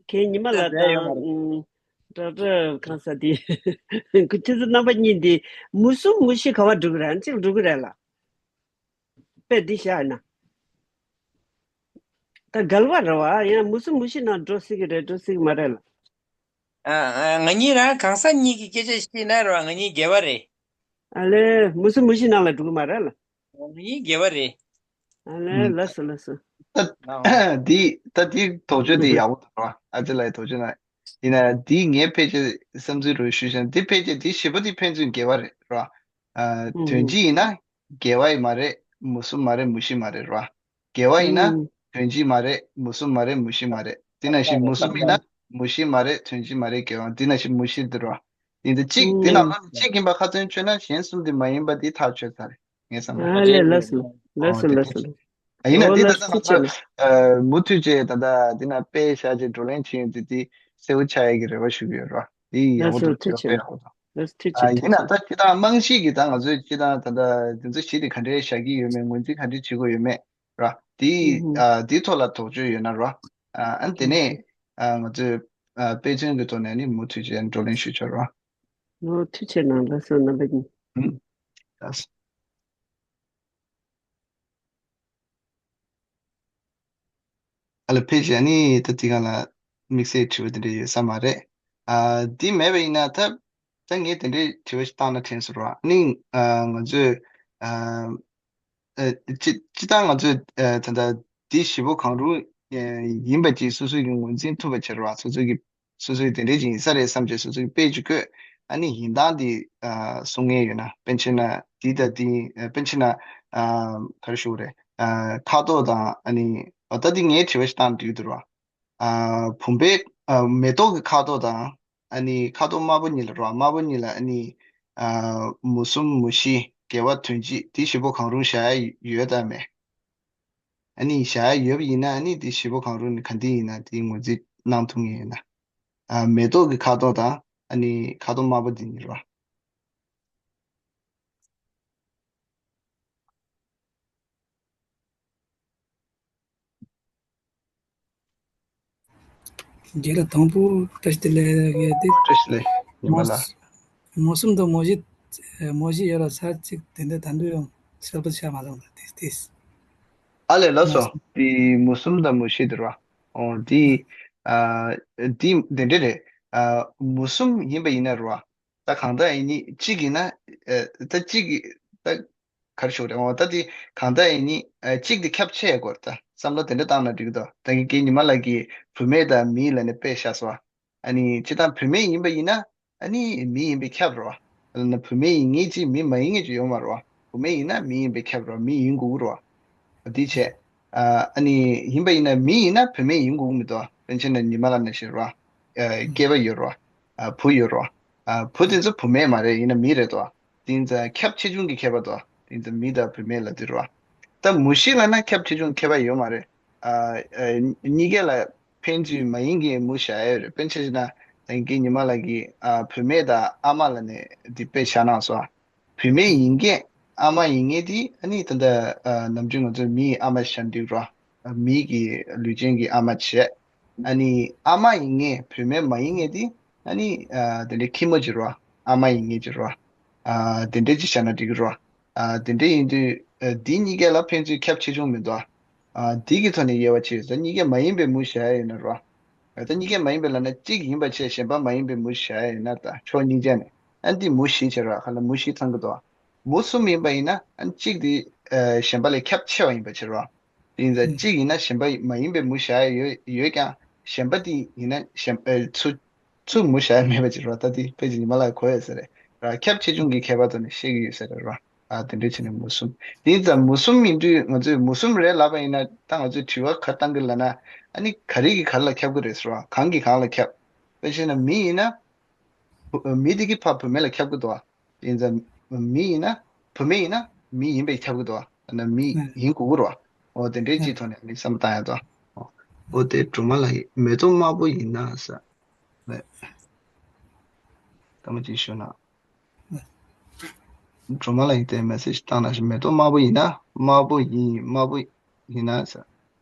ཁྱེད་ཉི་མ་ལགས་དང་། ཨུམ། ཌོག་ཊར་གང་ཟེར་དེ། ཁྱེད་ཚོ་རྣམ་པ་གཉིས་འདི་མུ་གསུམ་མུ་བཞི་ག་པར་འགྲོ་གི་རེད། གཅིག་འགྲོ་གི་རེད་ལ། དཔེ་འདི་བཞག་ན། ད་འགལ་བ་རེད་བ། ཡང་མུ་གསུམ་མུ་བཞི་ནང་འགྲོ་སྲིད་ཀྱི་རེད། འགྲོ་སྲིད་ཀྱི་མ་རེད་ལ། ཨ། ཨ། ང་གཉིས་རང་གང་ཟག་གཉིས་ཀྱི་སྐད་ཆ་བཤད་ན་རེད་བ། ང་གཉིས་འགལ་བ་རེད། ཨ་ལས། མུ་གསུམ་མུ་བཞི་ནང་ལ་འགྲོ་གི་མ་རེད་ལ། ང་གཉིས་འགལ་བ་རེད། ཨ་ལས། ཨུམ། ལགས་སོ་ལགས་སོ། ད་ཨ། འདི་ད་འདི་དོགས་གཅོད་འདི་ཡག་པོ་འདུག་ར། ཨ་ཅེ་ལགས་དོགས་གཅོད་གནང་། ཡིན་ན་འདི་ངའི་ཕལ་ཆེར་བསམ་ཚུལ་རུ་ཞུས་ཤིང་། འདི་ཕལ་ཆེར་འདི་བཞི་པོ་འདི་ཕན་ཚུན་འགལ་བ་རེད་ར། ཨ། ཨུམ། དོན་སྤྱི་ཡིན་ན་འགལ་བ་ཡི་མ་རེད། མུ་གསུམ་མ་རེད། མུ་བཞི་མ་རེད་ར། འགལ་བ་ཡིན་ན་ཨུམ། དོན་སྤྱི་མ་རེད། མུ་གསུམ་མ་རེད། མུ་བཞི་མ་རེད། དེ་ནང་བཞིན་མུ་གསུམ་ཡིན་ན་མུ་བཞི་མ་རེད། དོན་སྤྱི་མ་རེད། འགལ་བ། དེ་ནང་བཞིན་མུ་བཞི་འདི་ར། ཡིན་ད་གཅིག་དེ་ནང་ལོགས་ནས་གཅིག་ཡིན་པ་ཁ་ཚོན་གཅོད་ན་གཞན་གསུམ་དེ་མ་ཡིན་པ་དེ་ཐག་ཆོད་ཚར་རེད། ངའི་བསམ་པར། ཨ་ལས། ལགས་སོ་ལགས་སོ། ཨོ་དེ་ལགས་སོ་ལགས་སོ། ཡིན་ན་ཨོ་དེ་ད་ལགས་སོ། ལྟ་ང་ཚོ་ཨ་མུ་མཐུད་བྱས་ད་ལྟ་འདི་ན་དཔེ་བཞག་བྱས་བགྲོ་གླེང་བྱེད་ཡོང་དུས་དེ་གསལ་པོ་ཆགས་ཡག་གི་རེ་བ་ཞུ་གི་ཡོད་ར། དེ་ཡག་པོ་འདུག་དེ་དཔེ་ཡག་པོ་འདུག་ཨ་ཡིན་ན་ད་སྤྱིར་བཏང་རྨང་གཞི་གི་ད་ང་ཚོས་སྤྱིར་བཏང་ད་ལྟ་འདི་ཚོ་གཞི་དེ་ག་འདྲས་བཞག་གི་ཡོད་མེད། ངོས་འཛིན་ག་འདྲས་བྱེད་དགོས་ཡོད་མེད་ར། དེ་ཨ་དེའི་ཐོག་ལ་དོགས་གཅོད་ཡོད་ན་ར། ཨ་ཨ་དེ་ནས་ཨ་ང་ཚོས་ཨ་དཔེ་མཚོན་གྱི་ཐོག་ནས་ནི་མུ་མཐུད་བྱས་བགྲོ་གླེང་ཞུ་ཆོག་ར། ཨོ་ཐུགས་རྗེ་གནང་། ལགས་སོ། རྣམ་པ་གཉིས། ཨུམ། ལགས་སོ། ཨ་ལ་ཕལ་ཆེར་ནི་ད་དེ་ག་ལ་དམིགས་བསལ་དྲི་བ་དེ་འདྲ་ཡོད་ས་མ་རེད། ཨ་འདི་མེད་པ་ཡིན་ན་ད་ད་ངས་དེ་འདྲའི་དྲི་བ་ཞིག་བཏང་ན་དྲན་སོང་ར། ནི་ཨ་ང་ཚོས་ཨ་ཨ་སྤྱི་སྤྱི་བཏང་ང་ཚོས་ཨ་ད་ལྟ་འདི་བཞི་པོ་གང་རུང་ཨ་ཡིན་པ་ཅིག་སོ་སོ་གི་ངོས་འཛིན་ཐུབ་པ་བྱེད་ར། སོ་སོ་གི་སོ་སོའི་དེ་འདྲའི་ཅིག་ཡིན་ས་རེད་བསམ་བྱས་སོ་སོའི་དཔེ་ཅིག་བཀོད། ཨ་ནི་ཡིན་སྟངས་དེ་ཨ་གསུང་མཁན་ཡོད་ན། དཔེར་ན་ཆ་བཞག་ན་འདི་ད་འདི་ཨ་དཔེར་ན་ཆ་བཞག་ན་ཨ་ག་རེ་ཞུ་དགོས་རེད། ཨ་ཁ་དོག་དང་ཨ་ནི་ཨ་ད་འདི་ངས་དྲི་བ་ཞིག་བཏང་འགྲིག་འདུག་ར། ཨ་བུམ་པའི་ཨ་མེ་ཏོག་གི་ཁ་དོག་དང་ཨ་ནི་ཁ་དོག་དམར་པོ་གཉིས་ལ་ར། དམར་པོ་གཉིས་ལ་ཨ་ནི་ཨ་མུ་གསུམ་མུ་བཞི་འགལ་བ་དོན་སྤྱི་དེ་བཞི་པོ་གང་རུང་བཞག་ཡ་ཡོད་དམ་མེད། ཨ་ནི་བཞག་ཡ་ཡོད་པ་ཡིན་ན་ཨ་ནི་དེ་བཞི་པོ་གང་རུང་ནི་ག་འདི་ཡིན་ན་དེ་ངོས་འཛིན་གནང་ཐུབ་ངེས་ཡིན་ན། ཨ་མེ་ཏོག་གི་ཁ་དོག་དང་ཨ་ནི་ཁ་དོག་དམར་པོ་འདི་གཉིས་རེད་བ། རྒན་ལགས་དང་པོ་བཀྲ་ཤིས་བདེ་ལེགས། ངས་དེ་བཀྲ་ཤིས་བདེ་ལེགས་ཉི་མ་ལགས། མུ་གསུམ་དང་མུ་བཞི། མུ་བཞི་ཡོད་ལ་ས་གཅིག་དེ་འདྲ་ད་དུང་ཡང་གསལ་པོ་ཆགས་མ་སོང་ལ། དེ་དེ། ཨ་ལས་ལགས་སོ། དེ་མུ་གསུམ་དང་མུ་བཞི་དེ་རེད་བ། ཨོ་དེ་ཨ་དེ་དེ་འདྲ་རེད། ཨ་མུ་གསུམ་ཡིན་པ་ཡིན་ན་རེད་བ། ད་གང་ལྟར་ཡིན་ནི་གཅིག་ཡིན་ན་ཨ་ད་གཅིག་གི་ད་ག་རེ་ཞུ་དགོས་རེད། འོ་ད་དེ་གང་ལྟར་ཡིན་ནི་ཨ་གཅིག་དེ་ཁྱབ་ཆེ་དགོས་རེད། ད་བསམ་བློ་དེ་འདྲ་བཏང་ན་འགྲིག་གི་འདུག་ད་གིན་རྒན་ཉི་མ་ལགས་ཀྱིས་བུད་མེད་དང་མི་ལབ་ནས་དཔེ་བཞག་སོང་བ། ཨ་ནི་སྤྱིར་བཏང་བུད་མེད་ཡིན་པ་ཡིན་ན་ཨ་ནི་མི་ཡིན་པས་ཁྱབ་རེད་བ། ཨ་ནི་བུད་མེད་ཡིན་མཁན་ཅིག་མི་མ་ཡིན་མཁན་ཅིག་ཡོད་མ་རེད་བ། བུད་མེད་ཡིན་ན་མི་ཡིན་པས་ཁྱབ་རེད་བ། མི་ཡིན་དགོས་ཀྱི་རེད་བ། འདི་བྱས། ཨ་ནི་ཡིན་པ་ཡིན་ན་མི་ཡིན་ན་བུད་མེད་ཡིན་དགོས་ཀྱི་མི་འདུག་དཔེར་ན་ཆ་བཞག་ན་ཉི་མ་ལགས་ནང་བཞིན་རེད་བ། ཨ་སྐྱེས་པ་ཡོད་རེད་བ། ཨ་བུ་ཡོད་རེད་བ། ཨ་བུ་དེ་ཚོ་བུད་མེད་མ་རེད། ཡིན་ན་མི་རེད་དོ། དེ་ཚོ་ཁྱབ་ཆེ་ཆུང་གི་ཁྱད་པར་དོ། དེ་ཚོ་མི་དང་བུད་མེད་ལབ་དུས་རེད་བ། ད་མུ་བཞི་ལབ་ན་ཁྱབ་ཆེ་ཆུང་ཁྱད་པར་ཡོད་མ་རེད། ཨ་ཨ་གཉིས་ཀ་ལ་ཕན་ཚུན་མ་ཡིན་གྱི་མུ་བཞག་ཡོད་རེད། དཔེར་ན་ཆ་བཞག་ན་ད་གིན་ཉི་མ་ལགས་ཀྱིས་ཨ་བུད་མེད་དང་ཨ་མ་ལབ་ནས་འདི་དཔེ་བཞག་གནང་སོང་། བུད་མེད་ཡིན་མཁན་ཨ་མ་ཡིན་མཁན་དེ་ཨ་ནི་ད་ལྟ་ཨ་ནམ་རྒྱུན་ང་ཚོ་མིའི་ཨ་མ་བཞག་འདུག་ར། མིའི་གི་ལུས་ཅན་གྱི་ཨ་མ་བྱས། ཨ་ནི་ཨ་མ་ཡིན་མཁན་བུད་མེད་མ་ཡིན་མཁན་དེ་ཨ་ནི་ཨ་དེ་འདྲའི་ཁྱི་མོ་ཅིག་ར། ཨ་མ་ཡིན་མཁན་ཅིག་ར། ཨ་དེ་འདྲའི་ཅིག་བཞག་ན་འགྲིག་གི་ར། ཨ་དེ་འདྲ་ཡིན་དུས་ཨ་འདི་གཉིས་ཀ་ལ་ཕན་ཚུན་ཁྱབ་ཆེ་ཆུང་མི་འདུག་ཨ་འདི་གི་ཐོག་ནས་དབྱེ་བ་ཕྱེ་ཡོད་ཙང་གཉིས་ཀ་མ་ཡིན་པའི་མུ་བཞག་ཡོད་ན་རོ། ཨ་ད་གཉིས་ཀ་མ་ཡིན་པའི་ལབ་ན་གཅིག་ཡིན་པ་བྱས་གཞན་པ་མ་ཡིན་པའི་མུ་བཞག་ཡོད་ན་ད་ཕྱོགས་གཉིས་ཆ་ནས་ཨ་འདི་མུ་བཞི་བྱེད་རོ། ཁ་ལ་མུ་བཞི་ཚང་གི་འདུག་མུ་གསུམ་ཡིན་པ་ཡིན་ན་ཨ་གཅིག་དེ་ཨ་གཞན་པ་ལས་ཁྱབ་ཆེ་བ་ཡིན་པ་བྱེད་རོ། དེ་ཡིན་ཙང་གཅིག་ཡིན་ན་གཞན་པ་མ་ཡིན་པའི་མུ་བཞག་ཡོད་ཡོད་ཀྱང་གཞན་པ་དེ་ཡིན་ན་གཞན་པ་ཚུར་ཚུར་མུ་བཞག་ཡ་མེད་པ་ཅིག་རོ། ད་དེ་ཕལ་ཆེར་ཉི་མ་ལགས་གོ་ཡོད་ས་རེད་ར། ཁྱབ་ཆེ་ཆུང་གི་ཁྱད་པར་ཐོག་ནས་བཤད་ཀྱི་ཡོད་ས་རེད་ར། ཨ་དེ་འདྲ་བྱས་ནས་མུ་གསུམ། དེ་ཡིན་ཙང་མུ་གསུམ་ཡིན་དུས་ང་ཚོས་མུ་གསུམ་རེད་ལབ་པ་ཡིན་ན་ད་ང་ཚོས་དྲི་བ་ག་བཏང་གི་ལབ་ན་ཨ་ནི་ག་རེ་གིས་ག་རེ་ལ་ཁྱབ་ཀྱི་རེད་ཟེར་བ། གང་གིས་གང་ལ་ཁྱབ། དཔེ་བྱས་ན་མི་ཡིན་ན་བུ- མི་དེ་གིས་ཕ་བུད་མེད་ལ་ཁྱབ་ཀྱི་འདུག་བ། དེ་ཡིན་ཙང་མི་ཡིན་ན་བུད་མེད་ཡིན་ན་མི་ཡིན་པས་ཁྱབ་ཀྱི་འདུག་བ། ན་མི་ཡིན་དགོས་ཀྱི་རེད་བ། འོ་དེ་འདྲའི་སྤྱིའི་ཐོག་ནས་ནི་བསམ་བློ་བཏང་ཡ་དང་། འོ་དེ་སྒྲོལ་མ་ལགས་ཀྱིས་མེ་ཏོག་དམར་པོ་ཡིན་ན་ཟེར། ལགས། སྐར་མ་གཅིག་ཞུ་ན། སྒྲོལ་མ་ལགས་ཀྱིས་དེ་མེ་སེ་ཇི་བཏང་ན་ཞིག་མེ་ཏོག་དམར་པོ་ཡིན་ན་དམར་པོ་ཡིན་དམར་པོ་ཡིན་ན་ཟེར།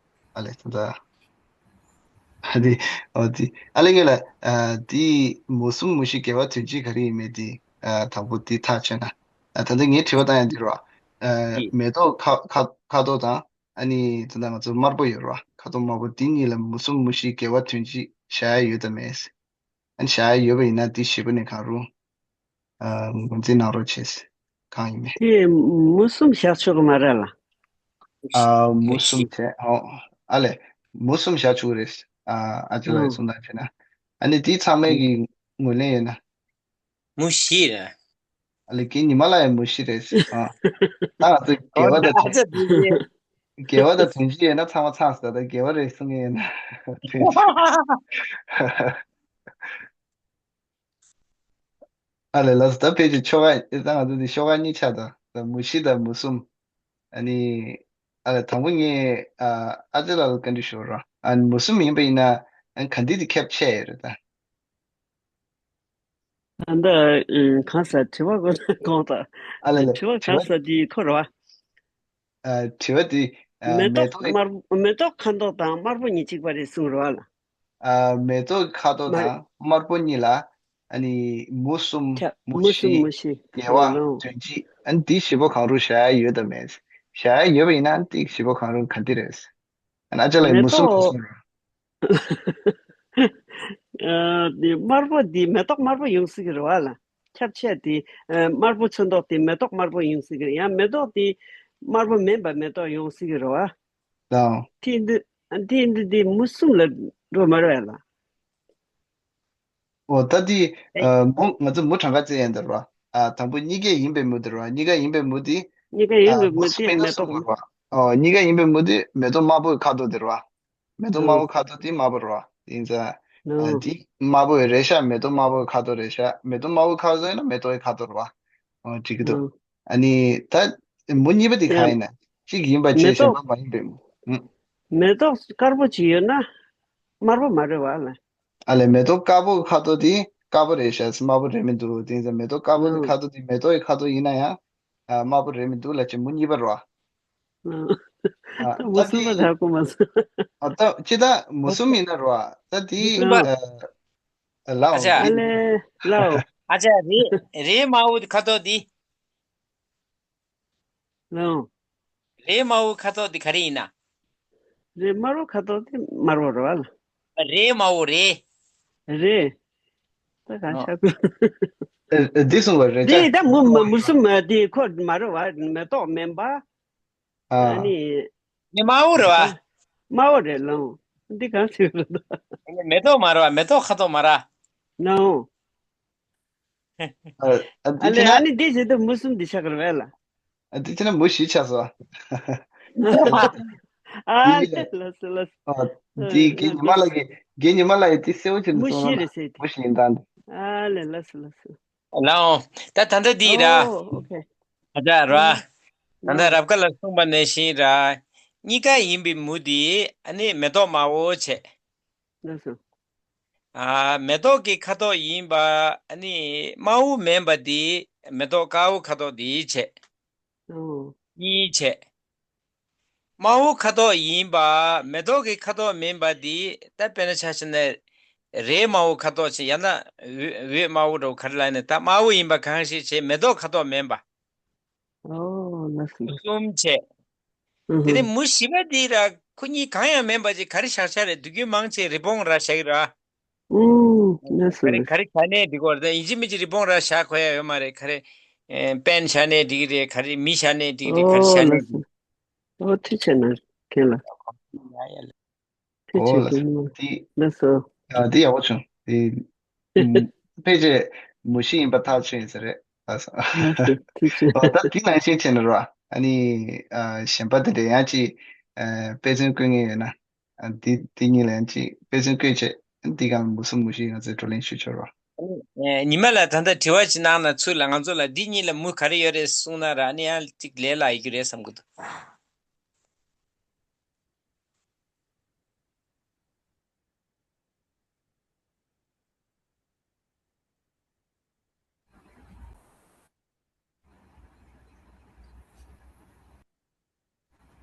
ཨ་ལས་ད་ལྟ། ཨ་དེ་འོ་དེ་ཨ་ལས་ངས་ལ་ཨ་དེ་མུ་གསུམ་མུ་བཞི་འགལ་བ་དོན་སྤྱི་ག་རེ་ཡིན་མེད་དེ་ཨ་དང་པོ་དེ་ཐག་ཆོད་ན། ཨ་ད་ལྟ་ངས་དྲི་བ་བཏང་ཡ་འདི་རེད་བ། ཨ་ཡིན། མེ་ཏོག་ཁ་ཁ་ཁ་དོག་དང་ཨ་ནི་ད་ལྟ་ང་ཚོ་དམར་པོ་ཡོད་རེད་བ། ཁ་དོག་དམར་པོ་དེ་གཉིས་ལ་མུ་གསུམ་མུ་བཞི་འགལ་བ་དོན་སྤྱི་བཞག་ཡ་ཡོད་དམ་མེད། ཨ་ནི་བཞག་ཡ་ཡོད་པ་ཡིན་ན་དེ་བཞི་པོ་ནས་གང་རུང་། ཨ་ངོས་འཛིན་གནང་རོགས་བྱས། གང་ཡིན་མིན། དེ་མུ་གསུམ་བཞག་ཆོག་གི་མ་རེད་ལ། ཨ་མུ་གསུམ་བྱས་ཨོ། ཨ་ལས། མུ་གསུམ་བཞག་ཆོག་གི་རེད། ཨ་ཨ་ཅེ་ལགས་ཀྱིས་ཨང་གསུང་སྟངས་བྱས་ན། ཨ་ནི་དེ་ཚང་མས་ཀྱི་ངོས་ལེན་ཡོད་ན། མུ་བཞི་རེད། ཨ་ལས་ཀྱི་ཉི་མ་ལ་ཡང་མུ་བཞི་རེད་ཟེར། ཨ་ད་ང་ཚོ་འགལ་བ་དང་དོན་སྤྱི་ཡོད་ན་ཚང་མ་ཚང་ཟེར། ད་འགལ་བ་རེད་གསུང་ངེས་ཡོད་ན། དོན་སྤྱི། ཨ་ལས་ལགས་སོ། ད་ཕལ་ཆེར་ཆོ་ག་ད་ང་ཚོ་འདི་ཤོག་ཁག་གཉིས་ཆགས་དང་། ད་མུ་བཞི་དང་མུ་གསུམ། ཨ་ནི་ཨ་ལས་དང་པོ་ངས་ཨ་ཨ་ཙི་ལགས་ལ་བཀའ་འདྲི་ཞུ་རོགས། ཨ་ནི་མུ་གསུམ་ཡིན་པ་ཡིན་ན་ཨ་ནི་ག་འདི་དེ་ཁྱབ་ཆེ་ཡོད་རེད་ད། ད་ལྟ་ཨ་གང་ཟེར་དྲི་བ་གོ་གོང་དང་ཨ་ལས་ལས་དྲི་བ་དྲི་གང་བ་ཟེར་དེ་ཁོ་རེད་བ། ཨ་དྲི་བ་དེ་ཨ་མེ་མེ་ཏོག་ཏོག་དམར་མེ་ཏོག་ཁ་དོག་དང་དམར་པོ་གཉིས་གཅིག་པ་རེད་གསུངས་རེད་བ་ལ། ཨ་མེ་ཏོག་ཁ་དོག་མ་རེད། དང་དམར་པོ་གཉིས་ལ་ཨ་ནི་མུ་གསུམ་ཁྱ- མུ་མུ་གསུམ་བཞི་མུ་བཞི་འགལ་བ་ལོ། དོན་སྤྱི། ཨ་ནི་དེ་བཞི་པོ་གང་རུང་བཞག་ཡ་ཡོད་དམ་མེད། བཞག་ཡ་ཡོད་པ་ཡིན་ན་དེ་བཞི་པོ་གང་རུང་ག་འདི་རེད། ཨ་ནི་ཨ་ཅག་ལགས་མེ་མུ་གསུམ་ག་ཏོག་གསུངས་རེད། ཨ་དེ་དམར་པོ་དེ་མེ་ཏོག་དམར་པོ་ཡོང་སྲིད་ཀྱི་རེད་བ་ལ། ཁྱབ་ཆེ་དེ་ཨ་དམར་པོ་ཚོན་མདོག་དེ་མེ་ཏོག་དམར་པོ་ཡོང་སྲིད་ཀྱི་རེད། ཡང་མེ་ཏོག་དེ་དམར་པོ་མིན་པ་མེ་ཏོག་ཡོང་སྲིད་ཀྱི་རེད་བ། དང་། དེ་འདི་དེ་འདི་དེ་མུ་གསུམ་ལ་འགྲོ་མ་རེད་བ་ལ། འོ་ད་དེ་ཨ་མུ་ང་ཚོ་མུ་གྲངས་ཀ་བཙལ་ཡ་འདི་རེད་བ། ཨ་དང་པོ་གཉིས་ཀ་ཡིན་པའི་མུ་འདི་རེད་བ། གཉིས་ཀ་ཡིན་པའི་མུ་དེ་གཉིས་ཀ་ཡིན་ཨ་པའི་མུ་མུ་གསུམ་དེ་ཡིན་ན་མེ་ཏོག་གསུམ་རེད་བ། འོ་གཉིས་ཀ་ཡིན་པའི་མུ་དེ་མེ་ཏོག་དམར་པོའི་ཁ་དོག་དེ་རེད་བ། མེ་ཏོག་དམར་ཨོ། པོ་ཁ་དོག་དེ་དམར་པོ་རེད་བ། དེ་ཡིན་ཙང་ཨ་ཨོ། དེ་དམར་པོ་རེད་ཤག་མེ་ཏོག་དམར་པོའི་ཁ་དོག་རེད་ཤག་མེ་ཏོག་དམར་པོའི་ཁ་དོག་ཡིན་ན་མེ་ཏོག་གི་ཁ་དོག་རེད་བ། ཨོ་འགྲིག་གི་འདུག་ཨོ། ཨ་ནི་ད་མུ་གཉིས་པ་དེ་གང་ཡིན་ན་གཅིག་ཡིན་པ་བྱས་མེ་གཞན་ཏོག་པ་མ་ཡིན་པའི་མུ། ཨུ། མེ་ཏོག་དཀར་པོ་ཅིག་ཡོད་ན་དམར་པོ་མ་རེད་བ་ལ། ཨ་ལས་མེ་ཏོག་དཀར་པོ་གི་ཁ་དོག་དེ་དཀར་པོ་རེད་ཤག་དམར་པོ་རེད་མི་འདུག་དེ་ཡིན་ཙང་མེ་ཏོག་དཀར་པོ་གི་ཨོ། ཁ་དོག་དེ་མེ་ཏོག་གི་ཁ་དོག་ཡིན་ན་ཡང་ཨ་དམར་པོ་རེད་མི་འདུག་ལབ་བྱས་མུ་གཉིས་པ་རེད་བ། ཨ། ད་མུ་གསུམ་པ་དེ་ད་གོ་མ་སོང་། ཨ་ད་ཅི་ད་མུ་གསུམ་ཡིན་ན་རོ། ད་དེ་ཨ། ཨ་ལའོ་ཨ་ཅག་ཨ་ལེ་ལའོ། ཨ་ཅག་རེད་རེད་དམར་པོ་ཁ་དོག་དེ། ལའོ། རེད་དམར་པོ་ཁ་དོག་དེ་ག་རེ་ཡིན་ན། རེད་དམར་པོ་ཁ་དོག་དེ་དམར་པོ་རེད་བ་ལ། རེད་དམར་པོ་རེད། རེད། ད་གང་ཨ། ཤ་ཀུ། ཨ་ཨ་འདི་གསུངས་པ་རེད་ཅག་དེ་ད་མུ་མ་མུ་གསུམ་མ་དེ་ཁོ་མ་རེད་བ། མེ་ཏོག་མིན་པ། ཨ། ཨ་ནི། ནི་དམར་པོ་རེད་བ། དམར་པོ་རེད་ལོ། འདི་གང་ཟེར་རེད་ད། ནི་མེ་ཏོག་མ་རེད་བ། མེ་ཏོག་ཁ་དོག་མ་རེད། ནའོ། ཨ་ཨ་འདི་ཨ་ལེ་ཁྱེད་ན། ཨ་ནི་འདི་བྱེད་དུས་མུ་གསུམ་འདི་ཆགས་ཀྱི་རེད་བས་ལ། ཨ་འདི་ཁྱེད་ན་མུ་བཞི་ཆགས་སོང་། ཨ་ལེ་ལགས་སོ་ལགས་སོ། ཨ་འདི་རྒན་ཉི་མ་ལགས་ཀྱིས་རྒན་ཉི་མ་ལགས་ཀྱིས་འདི་གསལ་པོ་བྱས་ནས་མུ་གསུངས་རོགས་བཞི་རེད་ཟེར་ཏེ། མུ་བཞི་ཡིན་ད་འདི། ཨ་ལེ་ལགས་སོ་ལགས་སོ། ལའོ། ད་ད་ལྟ་འདི་ར། ཨོ་ཨོ་ཁེ། ཨ་ཅག་ར། ད་ལྟ་ཨོ། རབ་དཀར་ལགས་གསུངས་པ་ནང་བཞིན་ར། གཉིས་ཀ་ཡིན་པའི་མུ་དེ་ཨ་ནི་མེ་ཏོག་དམར་པོ་བྱས། ལགས་སོ། ཨ་མེ་ཏོག་གི་ཁ་དོག་ཡིན་པ་ཨ་ནི་དམར་པོ་མིན་པ་དེ་མེ་ཏོག་དཀར་པོ་ཁ་དོག་དེ་བྱས། ཨོ། གཉིས་བྱས། དམར་པོ་ཁ་དོག་ཡིན་པ་མེ་ཏོག་གི་ཁ་དོག་མིན་པ་དེ་ད་དཔེར་ན་ཆ་བཞག་ན་རེད་དམར་པོ་ཁ་དོག་བྱས། ཡང་ན་འོད་འོད་དམར་པོ་འདྲ་བོ་ག་རེ་ལབ་ན་ད་དམར་པོ་ཡིན་པ་གང་ཞིག་བྱས་མེ་ཏོག་ཁ་དོག་མིན་པ། ཨོ། ལགས་སོ། གསུམ་བྱས། ཨུ་དེ་ནས་ཧུ། མུ་བཞི་པ་འདི་ར་ཁོ་གཉིས་གང་ཡང་མིན་པ་ཅིག་ག་རེ་བཞག་བཞག་རེད། དུས་རྒྱུན་མང་ཆེ་རི་བོང་ར་བཞག་གི་ར། ཨུ། ལགས་སོ་ག་རེ་ལགས་ག་རེ་བཞག་ནས་འགྲིག་གི་རེད། ད་ཡིན་གཅིག་མིན་གཅིག་རི་བོང་ར་བཞག་དགོས་ཡ་ཡོད་མ་རེད། ག་རེ་ཨེ་པེན་བཞག་ནས་འགྲིག་གི་རེད། ག་རེ་མི་བཞག་ནས་འགྲིག་གི་རེད། ག་རེ་ཨོ་བཞག་ནས་ལགས་འགྲིག་སོ། ཨོ་ཐུགས་རྗེ་ཆེ་གནང་མཁན་ལ། ཡ་ཡ་ལ། ཐུགས་ཨོ་རྗེ་ཆེ་ལགས་སོ། གནང་། དེ་ལགས་སོ། ཨ་དེ་ཡག་པོ་བྱུང་། དེ་ཕལ་ཆེར་མུ་བཞི་ཡིན་པ་ཐག་ཆོད་ཡིན་ས་རེད། ལགས་སོ། ལགས་སོ་ཐུགས་རྗེ་ཆེ། ཨ་ད་དེ་ནང་བཞིན་བྱས་ན་རོ། ཨ་ནི་ཨ་གཞན་པ་དེ་འདྲ་ཡང་ཅིག་ཨ་དཔེ་མཚོན་བཀོད་མཁན་ཡོད་ན། ཨ་འདི་འདི་གཉིས་ལ་ཡང་ཅིག་དཔེ་མཚོན་བཀོད་བྱས། འདི་གང་མུ་གསུམ་མུ་བཞི་ང་ཚོས་བགྲོ་གླེང་ཞུ་ཆོག་རོ། ཨ་ནི་ཉི་མ་ལ་ད་ལྟ་དྲི་བ་ཅིག་གནང་ན་ཚུར་ལ་ང་ཚོ་ལ་འདི་གཉིས་ལ་མུ་ག་རེ་ཡོད་རེད་གསུངས་ན་ར། ཨ་ནི་ཡང་ཅིག་ལས་སླ་ཡོང་གི་རེད་བསམ་གི་འདུག་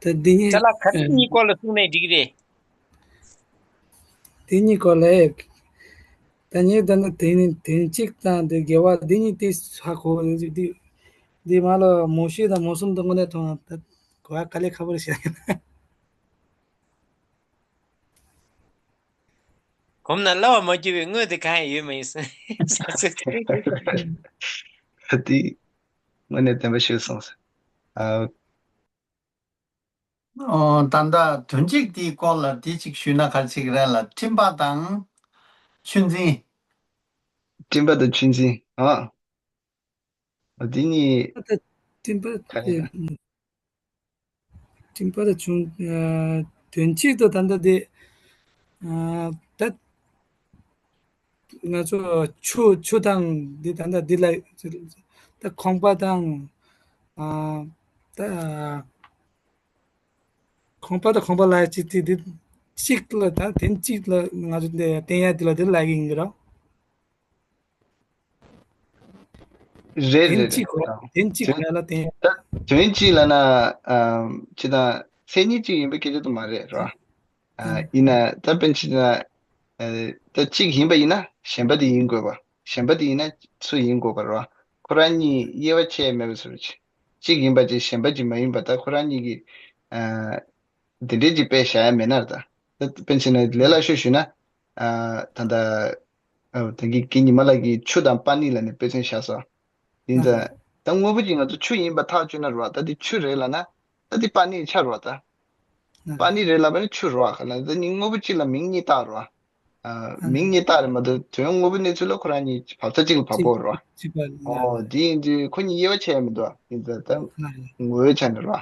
ད་འདི་ཉིད་ཅ་ལག་ག་རེ་གཉིས་སྐོར་ལ་གསུངས་ནས་འགྲིག་གི་རེད། དེ་གཉིས་སྐོར་ལ། ད་ངས་ད་ནི་དེ་ནི་དོན་གཅིག་དང་དེ་དགེ་བ་འདི་གཉིས་དེ་ཧ་གོ་གི་འདུག་འདི་མ་ལ་མུ་བཞི་དང་མུ་གསུམ་དང་དངོས་གནས་ཐོག་ད་གོ་བ་དཀའ་ལས་ཁག་པོ་རེད་ཤག་གོམས་ན་སླ་བ་མ་གྱུར་པའི་དངོས་དེ་གང་ཡང་ཡོད་མ་ཡིན་ཟེར། དེ་དངོས་གནས་བདེན་པ་ཞིག་གསུངས་སོང་། ཨ། ཨོ། ད་ལྟ་དོན་གཅིག་དེའི་སྐོར་ལ་དེ་གཅིག་ཞུས་ན་ག་རེ་བྱེད་ཀྱི་རེད་ལ། སྤྲིན་པ་དང་ཆུ་འཛིན། སྤྲིན་པ་དང་ཆུ་འཛིན། ཨ། ཨ་དེ་གཉིས་ད་སྤྲིན་པ་ག་རེ་ཡིན་ན། སྤྲིན་པ་དང་ཆུ། ཨ་དོན་གཅིག་ཏུ་ད་ལྟ་དེ་ཨ་ད་ང་ཚོ་ཆུ་ཆུ་དང་འདི་ད་ལྟ་འདི་ལ་ད་ཁང་པ་དང་ཨ་ད་ཁང་པ་དང་ཁང་པ་ལ་གཅིག་དེ་འདི་གཅིག་ལ་ད་དོན་གཅིག་ལ་ང་ཚོ་འདི་བསྟན་ཡ་འདི་ལ་འདི་ལ་ཡིན་གྱི་རོ། རེད་རེད་དོན་རེད། གཅིག་གོ་དོན་གཅིག་དོན་ག་ལ་བསྟན་ད་དོན་གཅིག་ལ་ན་ཨམ་ཅི་དང་མཚན་ཉིད་གཅིག་ཡིན་པའི་སྐད་ཆ་དུ་མ་རེད་རོ། ཨ་ཡིན་ན་ད་དཔེར་ན་ཅི་ན་ཨ་ད་གཅིག་ཡིན་པ་ཡིན་ན་གཞན་པ་དེ་ཡིན་དགོས་པ། གཞན་པ་དེ་ཡིན་ན་སུ་ཡིན་དགོས་པ་རོ། ཁོ་རང་གཉིས་དབྱེ་བ་ཕྱེ་མེད་པ་བཟོ་རེད། གཅིག་ཡིན་པ་ཅིག་གཞན་པ་ཅིག་མ་ཡིན་པ། ད་ཁོ་རང་གཉིས་ཀྱི་ཨ་དེ་འདྲའི་ཅིག་དཔེ་བཞག་ཡ་མེད་ན་ར། ད་ད་དཔེར་ན་ཅི་ན་ལས་སླ་ཤོས་ཞུས་ན་ཨ་ད་ད་ཨ་ད་གི་གི་ཉི་མ་ལགས་ཀྱིས་ཆུ་དང་པ་ཎི་ལ་ནི་དཔེ་མཚོན་བཞག་སོང་། ཡིན་ཙང་ད་དངོས་པོ་ཅིག་ང་ཚོ་ཆུ་ཡིན་པ་ཐག་གཅོད་ན་ར་བ། ད་དེ་ཆུ་རེད་ལབ་ན་ད་དེ་པ་ཎི་ཆགས་ར་བ། ད་པ་ཎི་རེད་ལབ་པ་ནི་ཆུ་ར་བ། ག་ལ་ད་ནི་དངོས་པོ་གཅིག་ལ་མིང་གཉིས་བཏགས་ར་བ། ཨ་མིང་གཉིས་བཏགས་རེད་མ་གཏོགས་དོན་དངོས་པོ་གནས་ཚུལ་ལ་ཁོ་རང་གཉིས་བབ་ས་གཅིག་ལ་བབ་ཀྱི་ཡོད་རེད་བ། ཨོ་དེ་ཡིན་དུས་ཁོ་གཉིས་དབྱེ་བ་ཕྱེ་ཡ་མི་འདུག་ཡིན་ཙང་ད་ངོ་བོའི་ཆ་ནས་རེད་བ།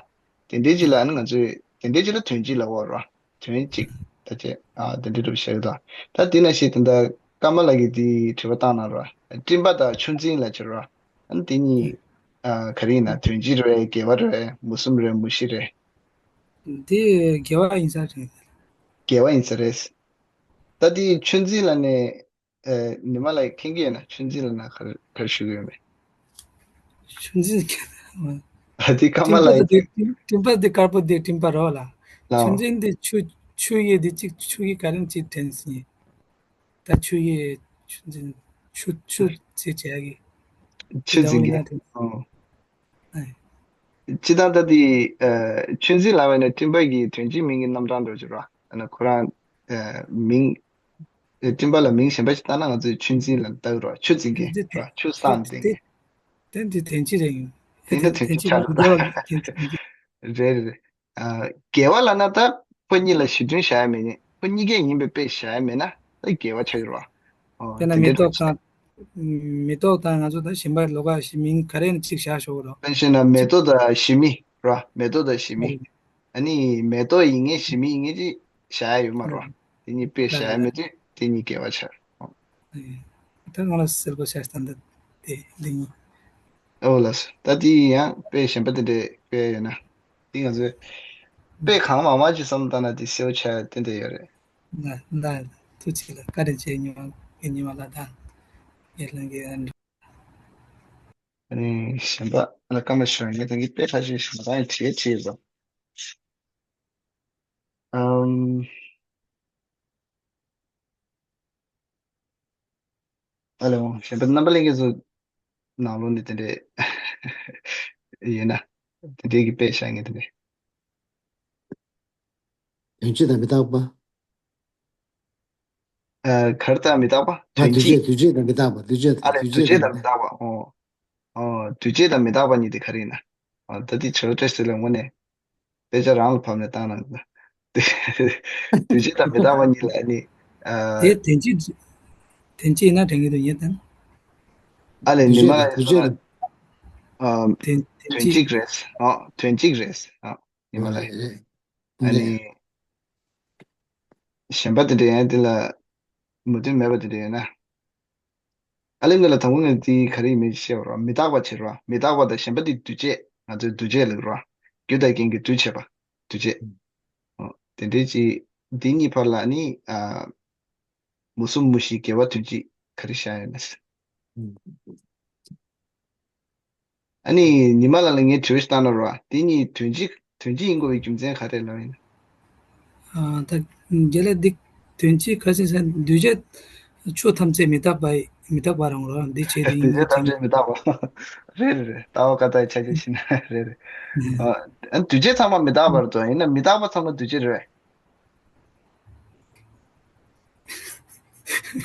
དེ་འདྲའི་གཅིག་ལ་ཨ་ནི་ང་ཚོས་དེ་འདྲའི་གཅིག་ལ་དོན་གཅིག་ལབ་ཀྱི་ཡོད་རེད་བ། དོན་གཅིག་ད་ཅེ་ཨ་དེ་འདྲའི་སྒྲུབ་བཤད་ཀྱི་འདུག་ད་དེ་ནང་བཞིན་དེ་འདྲ་ཀརྨ་ལགས་ཀྱིས་དེའི་དྲི་བ་བཏང་གནང་རེད་བ། སྤྲིན་པ་དང་ཆུ་འཛིན་ལབ་ཀྱི་རེད་བ། ཨ་ནི་དེ་གཉིས་ཨ་ག་རེ་ཡིན་ན་དོན་གཅིག་རེད། དགེ་བ་རེད། མུ་གསུམ་རེད། མུ་བཞི་རེད། དེ་དགེ་བ་ཡིན་ས་རེད། དགེ་བ་ཡིན་ས་རེད། ད་དེ་ཆུ་འཛིན་ལ་ནི་ཨ་ཉི་མ་ལགས་མཁྱེན་གྱི་ཡོད་ན། ཆུ་འཛིན་ལ་ན་ག་རེ་ག་རེ་ཞུ་གི་ཡོད་མེད། ཆུ་འཛིན་མཁྱེན། ཨ་དེ་ཀརྨ་སྤྲིན་པ་ལགས་དེ་ཡིན་དེ་སྤྲིན་པ་དེ་དཀར་པོ་དེ་སྤྲིན་པ་རོ་ལ། ལགས། ཆུ་འཛིན་དེ་ཆུ་ཆུ་ཡི་དེ་གཅིག་ཆུ་ཡི་ག་རེ་གཅིག་དྲན་སྲིད། ད་ཆུ་ཡི་ཆུ་འཛིན་ཆུ་ཆུ་ཟེར་བྱ་གི། ཆུ་འཛིན་གྱི། ཨོ། ཨེ། སྤྱིར་བཏང་ད་དེ་ཨ་ཆུ་འཛིན་ལབ་པ་ནི་སྤྲིན་པ་གི་དོན་གཅིག་མིང་གི་རྣམ་གྲངས་འགྲོ་གི་ར། ཨ་ནི་ཁོ་རང་ཨ་མིང་ཨ་སྤྲིན་པ་ལ་མིང་གཞན་པ་ཞིག་བཏགས་ན་ང་ཚོས་ཆུ་འཛིན་ལབ་བཏགས་གི་ར། ཆུ་འཛིན་མཁན་དེ་ར། ཆུ་བསླངས་དེ་མཁན། དེ་དེ་དོན་གཅིག་རེད་ཡིན། དེ་ནི་དོན་གཅིག་ཆགས་འགྲོ་གི་ར། རེད་རེད། ཨ་དགེ་བ་ལབ་ན་ད་ཁོ་གཉིས་ལ་གཞི་མཐུན་བཞག་ཡ་མེད་ནི། ཁོ་གཉིས་ཀས་ཡིན་པའི་དཔེ་བཞག་ཡ་མེད་ན་ད་དགེ་བ་ཆགས་ཀྱི་རེད་བ། ཨོ་དཔེར་ན་དེ་མེ་འདྲའི་ཏོག་དང་། མེ་ཏོག་དང་ང་ཚོ་ད་གཞན་པ་ལོགས་ཀ་ཞིག་མིང་ག་རེ་ཡིན་ན་གཅིག་བཞག་ཆོག་གི་རེད། དཔེར་བཤད་ན་མེ་ཏོག་དང་ཞི་མི་རེད་བ། མེ་ཏོག་དང་ཞི་མི། ཨ་ནི་མེ་ཏོག་ཡིན་མཁན་ཞི་མི་ཡིན་མཁན་ཅིག་བཞག་ཡ་ཡོད་མ་རེད་བ། དེ་གཉིས་དཔེ་བཞག་ཡ་མེད་དུས་དེ་གཉིས་དགེ་བ་ཆགས། ཨེ། ད་ང་ལ་གསལ་པོ་ཤར་སྟངས་འདི་དེ་འདི་ཡིན། ཨོ་ལགས་སོ། ད་དེ་ཡང་དཔེ་གཞན་པ་དེ་འདྲས་དཔེ་ཡོད་ན། དེ་ང་ཚོས་དཔེ་གང་མང་མང་ཅིག་བསམ་བཏང་ན་དེ་གསལ་པོ་ཆགས་ཏན་ཏན་ཡོད་རེད། ད་ད་ཐུགས་རྗེ་ཆེ་ལགས། བཀའ་དྲིན་ཆེ། ཉི་མ་ཉི་མ་ལགས་དང་ངའི་ལྷན་རྒྱས། ཨ་ནི་གཞན་པ་ཨ་ལ་ཀརྨ་ཞུ་ཡ་ངས་ད་གིན་དཔེ་ཁ་ཤས་ཤིག་མ་བཏང་ཡང་བྲིས་བྲིས་ཡོད་ཙང་། ཨམ། ཨ་ལེ་འོང་། གཞན་པ་རྣམ་པ་ལྷན་རྒྱས་ཚོ་ནང་ལོགས་ནས་དེ་འདྲས་ཡིན་ན། དེ་འདྲའི་གི་དཔེ་བཞག་མཁན་དེ་རེད། དོན་སྤྱི་དང་མི་རྟག་པ། ཨ། ག་རེ་དང་མི་རྟག་པ། ཨ། དོན་དོན་སྤྱི། སྤྱི། དོན་སྤྱི་དང་མི་རྟག་པ། དོན་སྤྱི་དང་། ཨ་ལས། དོན་དོན་སྤྱི་སྤྱི་དང་དང་མི་མི་རྟག་པ། རྟག་པ། ཨོ། ཨོ། དོན་སྤྱི་དང་མི་རྟག་པ་གཉིས་དེ་ག་རེ་ཡིན་ན། ཨ། ད་དེ་ཇོ་བོ་བཀྲ་ཤིས་ལ་དངོས་གནས་དཔེ་ཆ་རང་ལ་ཕབ་ནས་བཏང་ན། དོན་སྤྱི་དང་མི་རྟག་པ་གཉིས་ལ་ནི། ཨ། དེ་དོན་སྤྱི། དོན་སྤྱི་ཡིན་ན་དྲན་གྱི་འདུག་ངས་བལྟས་ན། ཨ་ལས། དོན་ཉི་མ་སྤྱི་ལ་དང་དོན་ཡིན་ན། སྤྱི་དང་། ཨ། དོན་དོན་དོན་སྤྱི། གཅིག་རེད། ཨ། དོན་གཅིག་རེད། ཨ། ཉི་མ་ལ། རེད་རེད། ཨ་ནི། འདི། གཞན་པ་དེ་འདྲ་ཡང་དེ་ལ་མོས་མཐུན་མེད་པ་དེ་འདྲ་ཡོད་ན། ཨ་ལེ། ངོས་ལ་དང་པོ་ངས་དེ་ག་རེ་ཡིན་མིན་བཤད་པ་རོ། མི་རྟག་པ་བྱེད་རོ། མི་རྟག་པ་དང་གཞན་པ་དེ་འདུ་བྱེད། ང་ཚོའི་འདུ་བྱེད་ལབ་རོ། རྒྱུ་དང་རྐྱེན་གྱི་འདུ་བྱེད་པ། འདུ་བྱེད། ཨོ། དེ་འདྲའི་ཅིག་འདི་གཉིས་བར་ལ་ནི། ཨ། མུ་གསུམ་མུ་བཞི་དགེ་བ་དོན་སྤྱི་ག་རེ་བཞག་ཡོད་ན། ཨ་ནི་ཉི་མ་ལགས་ལ་ངས་དྲི་བ་ཞིག་བཏང་ན་རོ། དེ་གཉིས་དོན་སྤྱི། དོན་སྤྱི་ཡིན་དགོས་པའི་རྒྱུ་མཚན་ག་རེ་ལབ་ཡིན། ཨ། ད་རྒྱལ་ལ་འདི་དོན་སྤྱི་ག་ཅི་ཟེར། འདུས་བྱས་ཆོས་ཐམས་ཅད་མི་རྟག་པ་ཡི། མི་རྟག་པ་རང་རོ། འདི་བྱས་དེ་ཡིན་འདུས་བྱས་ཐམས་ཅད་མི་རྟག་པ། རེད་རེད་རེད། ལྟ་བ་ཀ་ཏའི་ཆ་ཆ་ཤི་ན་རེད་རེད། ཨ། འདུས་བྱས་ཚང་མ་མི་རྟག་པ་རེད་དོ། ཡིན་ན་མི་རྟག་པ་ཚང་མ་འདུས་བྱས་རེད།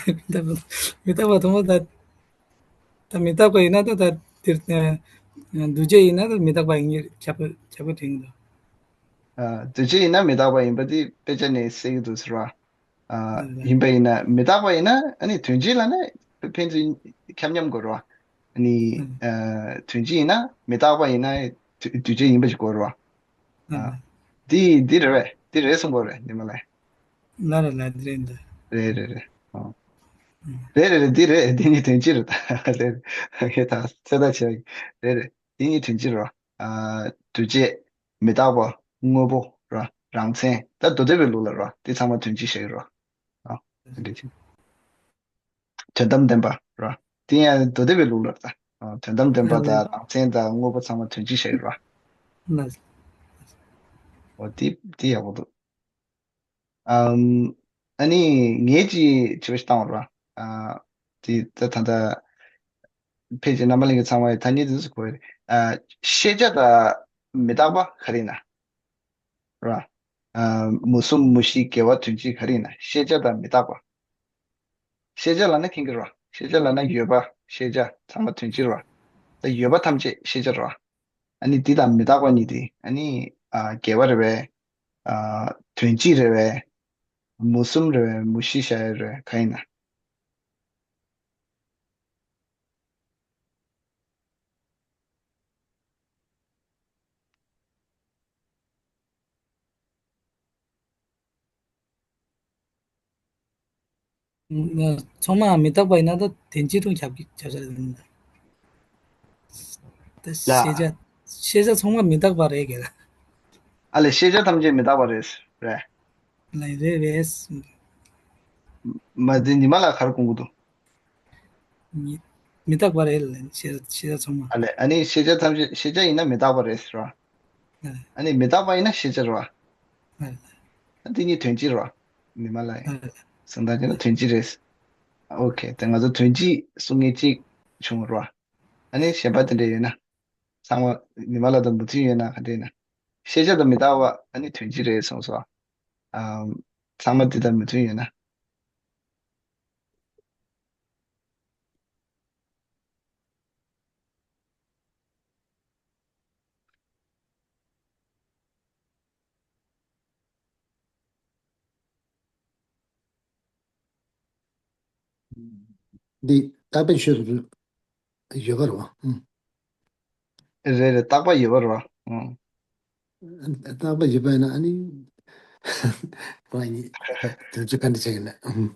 མི་རྟག་པ། མི་རྟག་པ་དང་པོ་ད། ད་མི་རྟག་པ་ཡིན་ན་ད་ད་དེར་འདུས་བྱས་ཡིན་ན་ད་མི་རྟག་པ་ཡིན་ངེས་ཁྱབ་པ་ཁྱབ་པ་དྲན་གྱི་འདུག་ཨ། འདུས་བྱས་ཡིན་ན་མི་རྟག་པ་ཡིན་པ་དེ་དཔེ་ཆ་ནས་གསལ་གྱི་འདུག་ཟེར་བ། ཨ། ཡིན་པ་ཡིན་ན་མི་རྟག་པ་ཡིན་ན། ཨ་ནི་དོན་སྤྱི་ལ་ནི་ཕན་ཚུན་ཁྱབ་མཉམ་དགོས་རེད་བ། ཨ་ནི། ཨ། དོན་སྤྱི་ཡིན་ན་མི་རྟག་པ་ཡིན་ན་འདུས་བྱས་ཡིན་པ་ཞིག་དགོས་རེད་བ། ཨ། འདི་འདི་རེད་བས། འདི་རེད་གསུངས་པ་རེད་ཉི་མ་ལགས། ལ་རེད་ལ། འདི་རེད་འདི། རེད་རེད་རེད། ཨོ། རེད་རེད་རེད། འདི་རེད། འདི་ནི་དོན་སྤྱི་རེད་ད། རེད་རེད། ངས་ད་ཚོད་ལྟ་བྱས། རེད་རེད། འདི་ནི་དོན་སྤྱི་རེད་བ། ཨ། འདུས་བྱས། མི་རྟག་པ། དངོས་པོ་ར། རང་མཚན། ད་མདོ་སྡེ་པའི་ལུགས་ལ་ར་འདི་ཚང་མ་དོན་སྤྱི་བཤད་ཀྱི་ར། ཨ། དེ་འདྲ་ཅིག་དོན་དམ་བདེན་པ་ར། དེ་ཡང་མདོ་སྡེ་པའི་ལུགས་ལ་ར། ཨ། དོན་དམ་བདེན་པ་དང་རང་མཚན་དང་དངོས་པོ་ཚང་མ་དོན་སྤྱི་བཤད་ཀྱི་ར། ལགས། འོ། དེ་དེ་ཡག་པོ་འདུག་ཨམ། ཨ་ནི་ངས་ཅིག་དྲི་བ་ཞིག་བཏང་བ་ར། ཨ། དེ་ད་ད་ལྟ་ཕལ་ཆེར་རྣམ་པ་གླིང་གི་ཚང་མ་ཡི་ཐ་སྙད་དེ་ཚོ་གོ་ཡི་རེད། ཨ། ཤེས་བྱ་དང་མི་རྟག་པ་ག་རེ་ཡིན་ན། ར། ཨ། མུ་གསུམ་མུ་བཞི་དགེ་བ་དོན་སྤྱི་ག་རེ་ཡིན་ན། ཤེས་བྱ་དང་མི་རྟག་པ། ཤེས་བྱ་ལབ་ན་མཁྱེན་གྱི་ར། ཤེས་བྱ་ལབ་ན་ཡོད་པ། ཤེས་བྱ་ཚང་མ་དོན་སྤྱི་ར། ད་ཡོད་པ་ཐམས་ཅད་ཤེས་བྱ་ར། ཨ་ནི་འདི་དང་མི་རྟག་པ་གཉིས་དེ། ཨ་ནི། ཨ། དགེ་བ་རེད་བས། ཨ། དོན་སྤྱི་རེད་བས། མུ་གསུམ་རེད་བས། མུ་བཞི་བཞག་ཡོད་རེད། གང་ཡིན་ན། ཚང་མ་མི་རྟག་པ་ཡིན་ན་ད་དོན་སྤྱི་དང་ཁྱབ་ཀྱི་ཁྱབ་ས་རེད། ད་ལ། ཤེས་བྱ། ཤེས་བྱ་ཚང་མ་མི་རྟག་པ་རེད་གས་ལ། ཨ་ལས། ཤེས་བྱ་ཐམས་ཅད་མི་རྟག་པ་རེད། རེད། ལ་རེད་རེད། མ་དེ་ཉི་མ་ལགས་ག་རེ་གསུང་གི་འདུག་མི་མི་རྟག་པ་རེད་ལ། ཤེས་ཤེས་བྱ་ཚང་མ། ཨ་ལས། ཨ་ནི་ཤེས་བྱ་ཐམས་ཅད། ཤེས་བྱ་ཡིན་ན་མི་རྟག་པ་རེད་ཟེར་བ། ཨ་ལས། ཨ་ནི་མི་རྟག་པ་ཡིན་ན་ཤེས་བྱ་རེད་བ། ཨ་ལས། ཨ། དེ་གཉིས་དོན་སྤྱི་རེད་བ། ཉི་མ་ལགས་ཡིན། ཨ་ལས། གསུང་སྟངས་བྱས་ན་དོན་སྤྱི་རེད། ཨོ་ཁེ། དེ་ང་ཚོ་དོན་སྤྱི་གསུང་མཁན་གཅིག་བྱུང་རེད་བ། ཨ་ནི་གཞན་པ་དེ་འདྲ་ཡོད་ན། ཚང་མ་ཉི་མ་ལགས་དང་མོས་མཐུན་ཡོད་ན། ག་འདྲ་ཡིན་ན། ཤེས་བྱ་དང་མི་རྟག་པ་ཨ་ནི་དོན་སྤྱི་རེད་གསུངས་སོ། ཨམ། ཚང་མ་དེ་དང་མོས་མཐུན་ཡོད་ན། འདི་རྟག་པའི་ཆོས་སུ་ཡོད་པ་རེད་བ། ཨང་། རེད་རེད། རྟག་པ་ཡོད་པ་རེད་བ། ཨང་། རྟག་པ་ཡོད་པ་ཡིན་ན་ཨ་ནི། ཁོ་ཡིན། དོན་ཚོད་ག་འདྲ་བྱེད་ཀྱི་ན། ཨང་།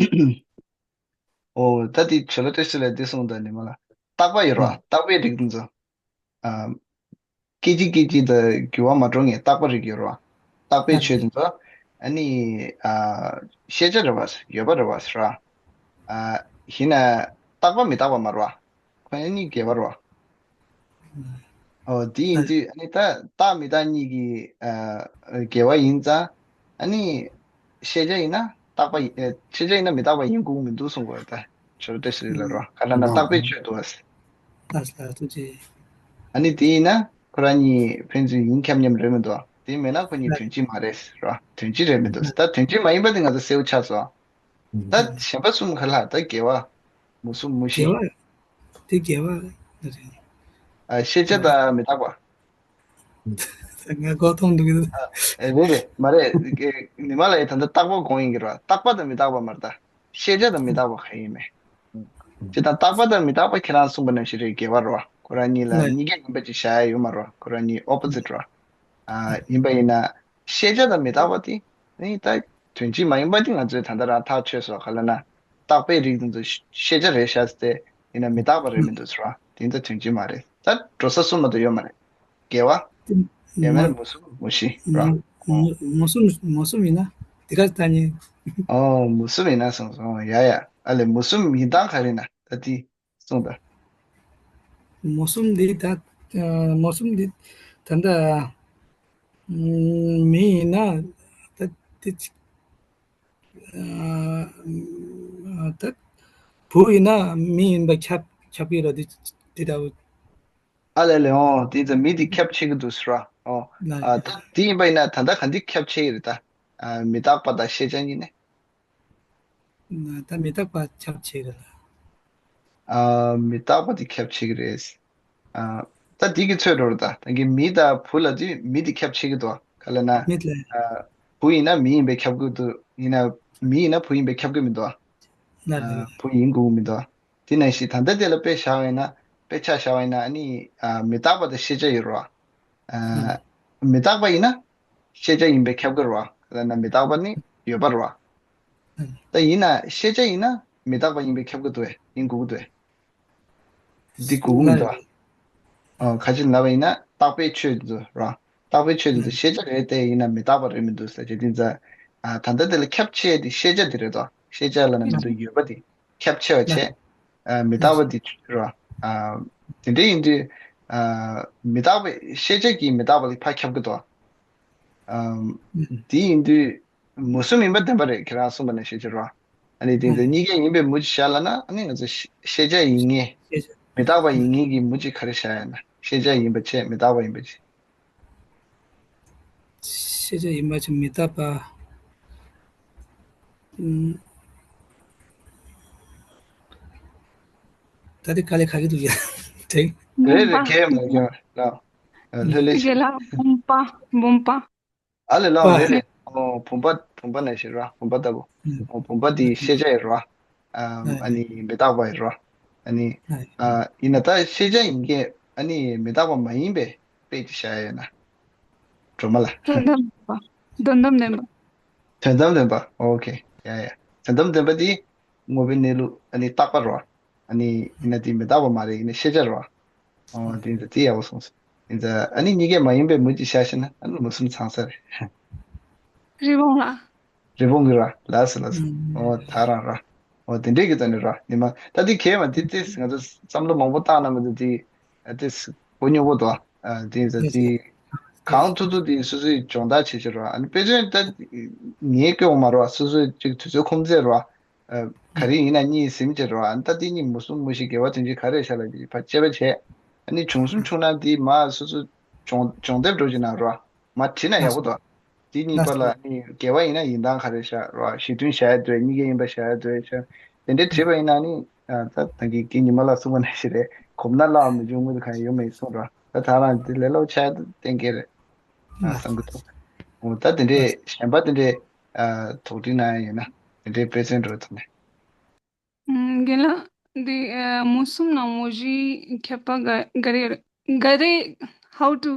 ཨོ། ད་དེ་ཇོ་ལོ་བཀྲ་ཤིས་ལགས་འདི་གསུངས་དང་ཉི་མ་ལགས། རྟག་པ་ཡོད་རེད་བ། ཨང་། རྟག་པའི་རིགས་འདི་ཚོ། ཨ། སྐད་ཅིག་སྐད་ཅིག་དང་འགྱུར་བ་མ་འགྲོ་མཁན་རྟག་པ་རིགས་ཡོད་རེད་བ། རྟག་པའི་ཆོས་དེ་ཚོ། ཨ་ནི། ཨ། ཤེས་བྱ་རེད་བ། ཡོད་པ་རེད་བ་ཟེར་བ། ཨ། ཡིན་ན་རྟག་པ་མི་རྟག་པ་མ་རེད་བ། ཁོ་གཉིས་འགལ་བ་རེད་བ། ཨོ། དེ་ཡིན་དུས་ཨ་ནི་ད་རྟག་མི་རྟག་གཉིས་ཀྱི། ཨ། འགལ་བ་ཡིན་ཙང་། ཨ་ནི་ཤེས་བྱ་ཡིན་ན་རྟག་པ་ཡིན། ཨ། ཤེས་བྱ་ཡིན་ན་མི་རྟག་པ་ཡིན་དགོས་མི་འདུག་གསུང་དགོས་ད། ཇོ་བོ་བཀྲ་ཤིས་ལགས་རོ། ག་ལ་ན་རྟག་པའི་ཆོས་འདུག་ཨ། ལགས་ལགས། ཐུགས་རྗེ་ཆེ། ཨ་ནི་དེ་ཡིན་ན། ཁོ་རང་གཉིས་ཕན་ཚུན་ཡིན་ཁྱབ་མཉམ་རེད་མི་འདུག་དེ་མེད་ན་ཁོ་གཉིས་དོན་གཅིག་མ་རེད་ར། དོན་གཅིག་རེད་མི་འདུག་ད་དོན་གཅིག་མ་ཡིན་པ་དེ་ང་ཚོ་གསལ་པོ་ཆགས་སོང་། ད་གཞན་པ་གསུམ་ག་ལ་ད་དགེ་བ། མུ་གསུམ་མུ་བཞི། དགེ་བ། དེ་དགེ་བ་རེད། ཨ། ཤེས་བྱ་དང་མི་རྟག་པ། ང་གོ་མཐོང་འདུག་གི། ཨ། རེད་རེད། མ་རེད། ཉི་མ་ལགས་ད་ལྟ་རྟག་པ་དགོངས་ཡིན་གྱི་ར། རྟག་པ་དང་མི་རྟག་པ་མ་རེད་ད། ཤེས་བྱ་དང་མི་རྟག་པ་ག་ཡིན་མེད། ཅི་ད་རྟག་པ་དང་མི་རྟག་པ་ཁྱེད་རང་གསུངས་པ་ནང་བཞིན་རེད། དགེ་བ་རོ། ཁོ་རང་གཉིས་ལ་གཉིས་ཀ་ཡིན་པ་ཅིག་བཞག་ཡ་ཡོད་མ་རོ། ཁོ་རང་གཉིས་ཨོ་པོ་ཟིཊ་རོ། ཨ། ཡིན་པ་ཡིན་ན། ཤེས་བྱ་དང་མི་རྟག་པ་དེ་ནི་ད་དོན་གཅིག་མ་ཡིན་པ་དེ་ང་ཚོས་ད་ལྟ་རང་ཐག་ཆོད་སོང་། ག་ལ་ན། རྟག་པའི་རིགས་དེ་ཚོ་ཤེས་བྱ་རེད་ཤག་ཟེར་ཏེ་ཡིན་ན་མི་རྟག་པ་རེད་མི་འདུག་ཟེར་བ་དེ་ཚོ་དོན་གཅིག་མ་རེད། ད་འགྲོ་ས་གསུམ་མ་གཏོགས་ཡོད་མ་རེད། དགེ་བ། དེ་ཡང་མིན་ན་མུ་མུ་གསུམ་མུ་བཞི་ར། མུ་མུ་གསུམ་མུ་གསུམ་ཡིན་ན་དེ་ག་ལྟ་ཉིན། ཨོ་མུ་གསུམ་ཡིན་ན་སོང་སོང་། ཡ་ཡ། ཨ་ལེ་མུ་གསུམ་ཡིན་སྟངས་ག་རེ་ན་ད་དེ་གསུངས་ད། མུ་གསུམ་འདི་ད། ཨ། མུ་གསུམ་འདི་ད་ལྟ་མི་ཡིན་ན་ད་དེ་ཅིག་ཨ། ད་བུ་ཡིན་ན་མི་ཡིན་པ་ཁྱབ་ཁྱབ་ཀྱི་རེད་དེ་དེ་ལྟ་བུ། ཨ་ལེ་ལེ། ཨོ་དེ་ད་མི་དེ་ཁྱབ་ཆེ་གི་འདུག་ཟེར་བ། ཨོ། ན་ཨ། ད་དེ་ཡིན་པ་ཡིན་ན་ད་ལྟ་ག་འདི་ཁྱབ་ཆེ་ཡི་རེད་ད། ཨ། མི་རྟག་པ་དང་ཤེས་བྱ་གཉིས་ནས། ན་ད་མི་རྟག་པ་ཁྱབ་ཆེ་རེད་ལ། ཨ། མི་རྟག་པ་དེ་ཁྱབ་ཆེ་གི་རེད། ཨ། ད་དེ་གི་ཚོད་འགྲོ་རེད་ད། ད་གི་མི་དང་བུ་ལ་དེ་མི་དེ་ཁྱབ་ཆེ་གི་འདུག་ག་ལ་ན། མི་ལ། ཨ། བུ་ཡིན་ན་མི་ཡིན་པའི་ཁྱབ་གི་འདུག་ཡིན་ན་མི་ཡིན་ན་བུ་ཡིན་པའི་ཁྱབ་གི་མི་འདུག་ན་ཨ། རེད། བུ་ཡིན་དགོས་མི་འདུག་དེ་ནང་བཞིན་ད་ལྟ་དེ་ལ་དཔེ་བཞག་པ་ཡིན་ན། དཔེ་ཆ་བཞག་པ་ཡིན་ན་ཨ་ནི། ཨ། མི་རྟག་པ་དང་ཤེས་བྱ་ཡོད་རེད་བ། ཨ། ཨ། མི་རྟག་པ་ཡིན་ན་ཤེས་བྱ་ཡིན་པས་ཁྱབ་ཀྱི་རེད་བ། ལབ་ན་མི་རྟག་པ་ནི་ཡོད་པ་རེད་བ། ཨ། ད་ཡིན་ན་ཤེས་བྱ་ཡིན་ན་མི་རྟག་པ་ཡིན་པས་ཁྱབ་ཀྱི་འདུག་བས། ཡིན་དགོས་ཀྱི་འདུག་བས། འདི་དགོས་ཀྱི་མི་འདུག་བ། ཨ། ག་ཅི་ལབ་པ་ཡིན་ན་རྟག་པའི་ཆོས་འདི་ཚོ་རེད་བ། རྟག་པའི་ཆོས་འདི་ཚོ་ཤེས་བྱ་རེད་དེ་ཡིན་ན་མི་རྟག་པ་རེད་མི་འདུག་ཟེར་གྱི་འདི་ཚོ། ཨ། ད་ལྟ་འདི་ལ་ཁྱབ་ཆེ་འདི་ཤེས་བྱ་འདི་རེད་དོ། ཤེས་བྱ་ལབ་ན་མི་འདུག་ཡོད་པ་འདི་ཁྱབ་ཆེ་བ་བྱས། ཨ། མི་རྟག་པ་འདི་རེད་བ། ཨ། དེ་འདྲ་ཡིན་དུས། ཨ། མི་རྟག་པའི་ཤེས་བྱ་གིས་མི་རྟག་པ་ལ་ཕར་ཁྱབ་ཀྱི་འདུག་ཨམ། དེ་ཡིན་དུས་མུ་གསུམ་ཡིན་པ་བདེན་པ་རེད། ཁྱེད་རང་གསུངས་པ་ནང་བཞིན་བྱེད་རོགས། ཨ་ནི་དེ་ཚོ་གཉིས་ཀ་ཡིན་པའི་མུ་ཅིག་བཞག་ལབ་ན་ཨ་ནི་ང་ཚོ་ཤེས་ཤེས་བྱ་ཡིན་ངེས། ཤེས་བྱ། མི་རྟག་པ་ཡིན་ངེས་ཀྱི་མུ་ཅིག་ག་རེ་བཞག་ཡོད་ན། ཤེས་བྱ་ཡིན་པ་བྱས་མི་རྟག་པ་ཡིན་པ་བྱས། ཤེས་བྱ་ཡིན་པ་བྱས་མི་རྟག་པ། ཨུམ། ད་དེ་དཀའ་ལས་ཁག་གི་འདུག་ཡ། དྲན། རེད་རེད། བུམ་པ། གལ་མ་གལ་མ་ལ། ཨ། ལྷོད་ལྷོད་བྱས། དེ་ལ་བུམ་པ། བུམ་པ། ཨ་ལེ་ལགས། པ། རེད་རེད། ཨོ། བུམ་པ། བུམ་པ་ནང་བཞིན་ར། བུམ་པ་ལྟ་བུ། ཨོ། བུམ་པ་དེ་ཤེས་བྱ་ཡིན་ར། ཨ། ཨ་ནི་མི་རྟག་པ་ཡིན་ར། ཨ་ནི། ཨ། ཡིན་ན་ད་ཤེས་བྱ་ཡིན་གྱི་ཨ་ནི་མི་རྟག་པ་མ་ཡིན་པའི་དཔེ་ཅིག་བཞག་ཡ་ཡོད་ན། སྒྲོལ་མ་ལགས། དོན་དམ་བདེན་པ། དོན་དམ་བདེན་པ། དོན་དམ་བདེན་པ། ཨོ་ཁེ། ཡ་ཡ། དོན་དམ་བདེན་པ་དེ་དངོས་པོའི་གནས་ལུགས་ཨ་ནི་རྟག་པ་ར། ཨ་ནི་ཡིན་ན་དེ་མི་རྟག་པ་མ་རེད། ཡིན་ན་ཤེས་བྱ་ར། ཨོ། དེ་ཚོ་དེ་ཡག་པོ་གསུངས་སོང་། དེ་ཚོ་ཨ་ནི་གཉིས་ཀས་མ་ཡིན་པའི་མུ་ཅིག་བཞག་ཤེ་ན་ཨ་ནི་མུ་གསུམ་ཚང་ས་རེད། རི་བོང་ལགས། རི་བོང་གི་ར། ལགས་སོ་ལགས་སོ། ཨོ་ད་རང་ར། ཨོ་དེ་འདྲས་ཀྱི་ད་ནི་ར་ཉི་མ་ད་དེ་གས་མ་དེ་དེ་ང་ཚོ་བསམ་བློ་མང་པོ་བཏང་ན་མི་འདུག་དེ། ཨ་དེ་གོ་ཉོ་གོ་དོ། ཨ་དེ་ཚོ་དེ་གང་ཐུབ་ཐུབ་དེ་སོ་སོའི་སྦྱོང་བརྡར་བྱེད་ཆེད་ར། ཨ་ནི་དཔེ་མཚོན་ད་ངའི་སྐྱོན་མ་ར། སོ་སོའི་ཅིག་དུས་ཚོད་ཁོམ་ཚད་ར། ཨ། ག་རེ་ཡིན་ན་གཉིས་ཟིན་བྱེད་རོགས། ཨ་ནི་ད་དེ་གཉིས་མུ་གསུམ་མུ་བཞི་དགེ་བ་དོན་གཅིག་ག་རེ་བྱ་ལ་ཡིན་ཕར་དཔྱད་པ་བྱས། ཨ་ནི་བྱུང་གསུམ་བྱུང་ན་དེ་མ་སོ་སོ་སྦྱོང་སྦྱོང་དེབ་འགྲོ་གྱི་ན་རོགས། མ་བྲིས་ན་ཡག་པོ་འདུག་དེ་གཉིས་བར་ལ་ཨ་ནི་དགེ་བ་ཡིན་ན་ཡིན་སྟངས་ག་རེ་བྱ་རོགས། ཞི་མཐུན་བྱ་ཡ་འདོད་གཉིས་ཀ་ཡིན་པ་བྱ་ཡ་འདོད་བྱ། དེ་འདྲའི་བྲིས་པ་ཡིན་ན་ནི་ད་ད་གི་གི་ཉི་མ་ལ་གསུངས་པ་ནང་བཞིན་རེད། གོམས་ན་བརླག་མི་འབྱུང་དངུལ་གང་ཡོད་མེད་གསུངས་རོགས། ད་ད་རང་དེ་ལས་སླ་པོ་ཆགས་ཡ་གཏན་འཁེལ་རེད། ཨ་བསམ་གི་འདུག་འོ་ད་དེ་འདྲའི་གཞན་པ་དེ་འདྲའི་ཨ་དོགས་འདྲི་གནང་ཡ་ཡོད་ན་དེ་འདྲའི་དཔེ་མཚོན་འགྲོ་ཐུབ་ནས། ཨམ། རྒན་ལགས། འདི་ཨ་མུ་གསུམ་དང་མུ་བཞིའི་ཁྱད་པར་ག་ག་རེ་ག་རེ། How to,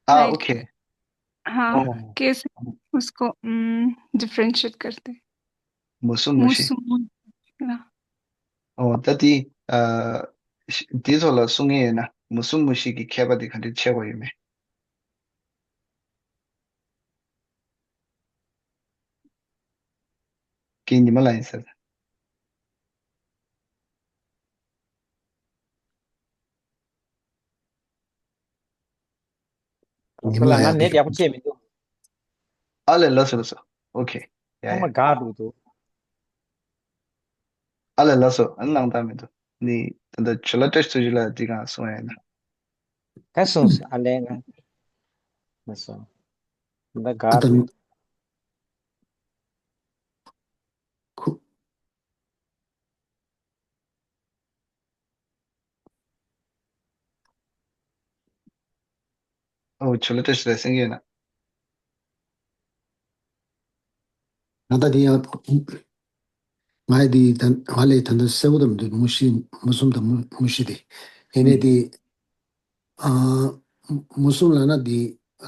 ཨ། like, ཨོ་ཁེ། हाँ, ཨོ། कैसे उसको, अम, डिफरेंशिएट करते हैं? མུ་གསུམ་མུ་བཞི། མུ་གསུམ་མུ་བཞི། ཨོ་ད་དེ་ཨ་དེའི་ཐོག་ལ་གསུང་ངེས་ཡོད་ན་མུ་གསུམ་མུ་བཞི་གི་ཁྱད་པར་དེ་ག་འདྲ་ཕྱེ་དགོས་ཡོད་མེད། རྒན་ཉི་མ་ལགས་ཡིན་ཟེར། ཉི་མ་ལགས་ང་ནེཊ་ཡག་པོ་ཅིག་མི་འདུག་ཨ་ལེ་ལགས་སོ་ལགས་སོ། ཨོ་ཁེ། ཡ་ཡ། ཚང་མ་འགག་འགྲོ་འདུག་ཨ་ལེ་ལགས་སོ། ཨ་ནི་སྣང་དག་མི་འདུག་ནི་ད་ལྟ་ཇོ་ལ་བཀྲ་ཤིས་ཚོགས་ཞུ་ལགས་འདི་གང་གསུང་ཡ་ཡིན་ན། ད་སོང་ཨ་ལས་ང་། ང་སོང་། ད་ག་ཨ་དང་། ཁུ། ཨོ་ཆུ་ལ་ཏེ་ཤི་ལ་སེང་གེ་ན། ང་ད་དེ་ཡང་། ང་ཡི་དེ་ད་ང་ལས་ད་ལྟ་གསལ་པོ་དང་མི་འདུག་མུ་བཞི་མུ་གསུམ་དང་མུ་མུ་བཞི་དེ། ཡིན་ནའི་དེ། ཨ། མུ་གསུམ་ལབ་ན་དེ་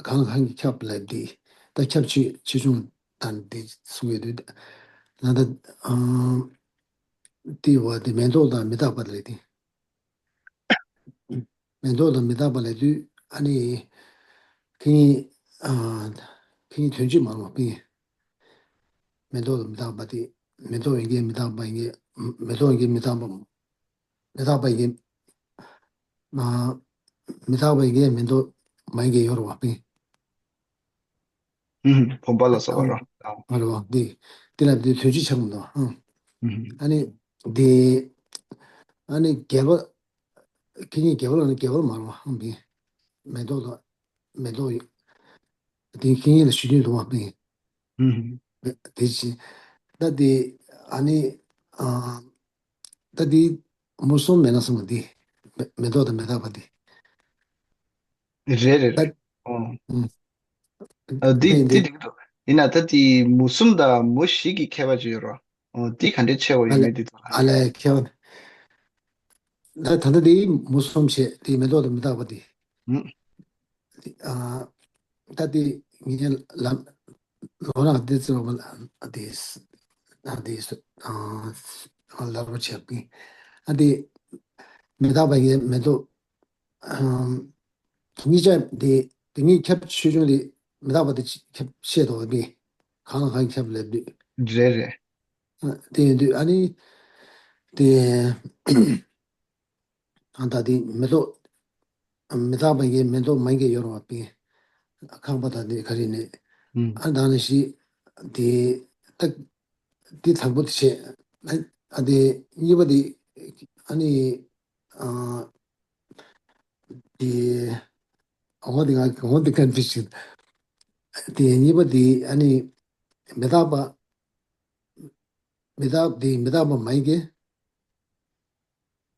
གང་གང་གི་ཁྱབ་ལབ་དེ། ད་ཁྱབ་ཆེ་ཆེ་ཆུང་དང་དེ་གསུང་ཡོད་དུས། ད་ལྟ། ཨ། དེ་བ་དེ་མེ་ཏོག་དང་མི་རྟག་པ་ལབ་དེ། མེ་ཏོག་དང་མི་རྟག་པ་ལབ་དུས་ཨ་ནི། ཁེ་ཉིན། ཨ། ཁེ་ཉིན་དོན་གཅིག་མ་རུང་བ་པིན། མེ་ཏོག་དང་མི་རྟག་པ་དེ། མེ་ཏོག་ཡིན་གྱི་མི་རྟག་པ་ཡིན་གྱི། མེ་ཏོག་ཡིན་གྱི་མི་རྟག་པ། མི་རྟག་པ་ཡིན་གྱི། ཨ། མི་རྟག་པ་ཡིན་གྱི་མེ་ཏོག་མ་ཡིན་གྱི་ཡོད་རེད་བ་པིན། ཨུམ། བུམ་པ་ལ་སོགས་པ་རོ། ཨ་རེད་བ་འདི། དེ་ལ་དེ་དོན་གཅིག་ཆགས་མི་འདུག་ཨང་། ཨུམ། ཨ་ནི། དེ། ཨ་ནི་རྒྱལ་པོ། ཁེ་ཉིན་རྒྱལ་པོ་ལ་ནི་རྒྱལ་པོ་མ་རུང་བ་ཨང་པིན། མེ་ཏོག་དང་། མེ་ཏོག་ཡོད། དེ་ཁེ་ཉིན་ལ་ཞུ་རྒྱུ་འདུག་བ་པིན། ཨུམ། དེ་ཅི། ད་དེ། ཨ་ནི། ཨ། ད་དེ། མུ་གསུམ་མེད་ན་གསུམ་ག་དེ། མེ་མེ་ཏོག་དང་མི་རྟག་པ་དེ། རེད་རེད་རེད། ཨོ། ཨ། འདི་འདི་འགྲིག་འདུག་ཡིན་ན་ད་དེ་མུ་གསུམ་དང་མུ་བཞི་གི་ཁྱད་པར་ཅིག་ཡོད་རོ། ཨོ། འདི་ག་འདྲས་ཕྱེ་བ་ཡོད་མེད་འདི་ཚོ་ཨ་ལས་ཁྱད་པར། ད་ད་ལྟ་དེ་མུ་གསུམ་བྱས་དེ་མེ་ཏོག་དང་མི་རྟག་པ་དེ། ཨ། ད་དེ་ངས་ལམ་ལོ་རང་དེ་ཚོ་ལ་དེ་ཨ་དེ་ཨ་ལར་བ་བྱས་པིན། ཨ་དེ་མི་རྟག་པ་ངས་མེ་ཏོག་ཨམ། གཉིས་ཆ་དེ་དེ་གཉིས་ཁྱབ་ཆོས་ཆུང་ལས་མི་རྟག་པ་དེ་ཁྱབ་ཤེས་དོ་བ་མིན། གང་ལ་གང་ཁྱབ་ལབ་དུས། རེད་རེད། ཨ། དེ་ཡིན་དུས་ཨ་ནི། དེ། ཨ་ད་དེ་མེ་ཏོག་མི་རྟག་པ་ཡིན་མེ་ཏོག་མ་ཡིན་གྱི་ཡོད་རེད་བ་པིན། ཁང་པ་དང་དེ་ག་རེ་ནས། ཨུམ། ཨ་ད་ནི་ཞིག་དེ། ད། དེ་དང་པོ་དེ་བྱས། ཨ་དེ་གཉིས་པ་དེ། ཨ་ནི། ཨ། དེ། འོ་དེ་ང་འོ་དེ་ག་འདི་ཞིག་དེ་གཉིས་པ་དེ་ཨ་ནི། མི་རྟག་པ། མི་རྟག་དེ་མི་རྟག་པ་མ་ཡིན་གྱི།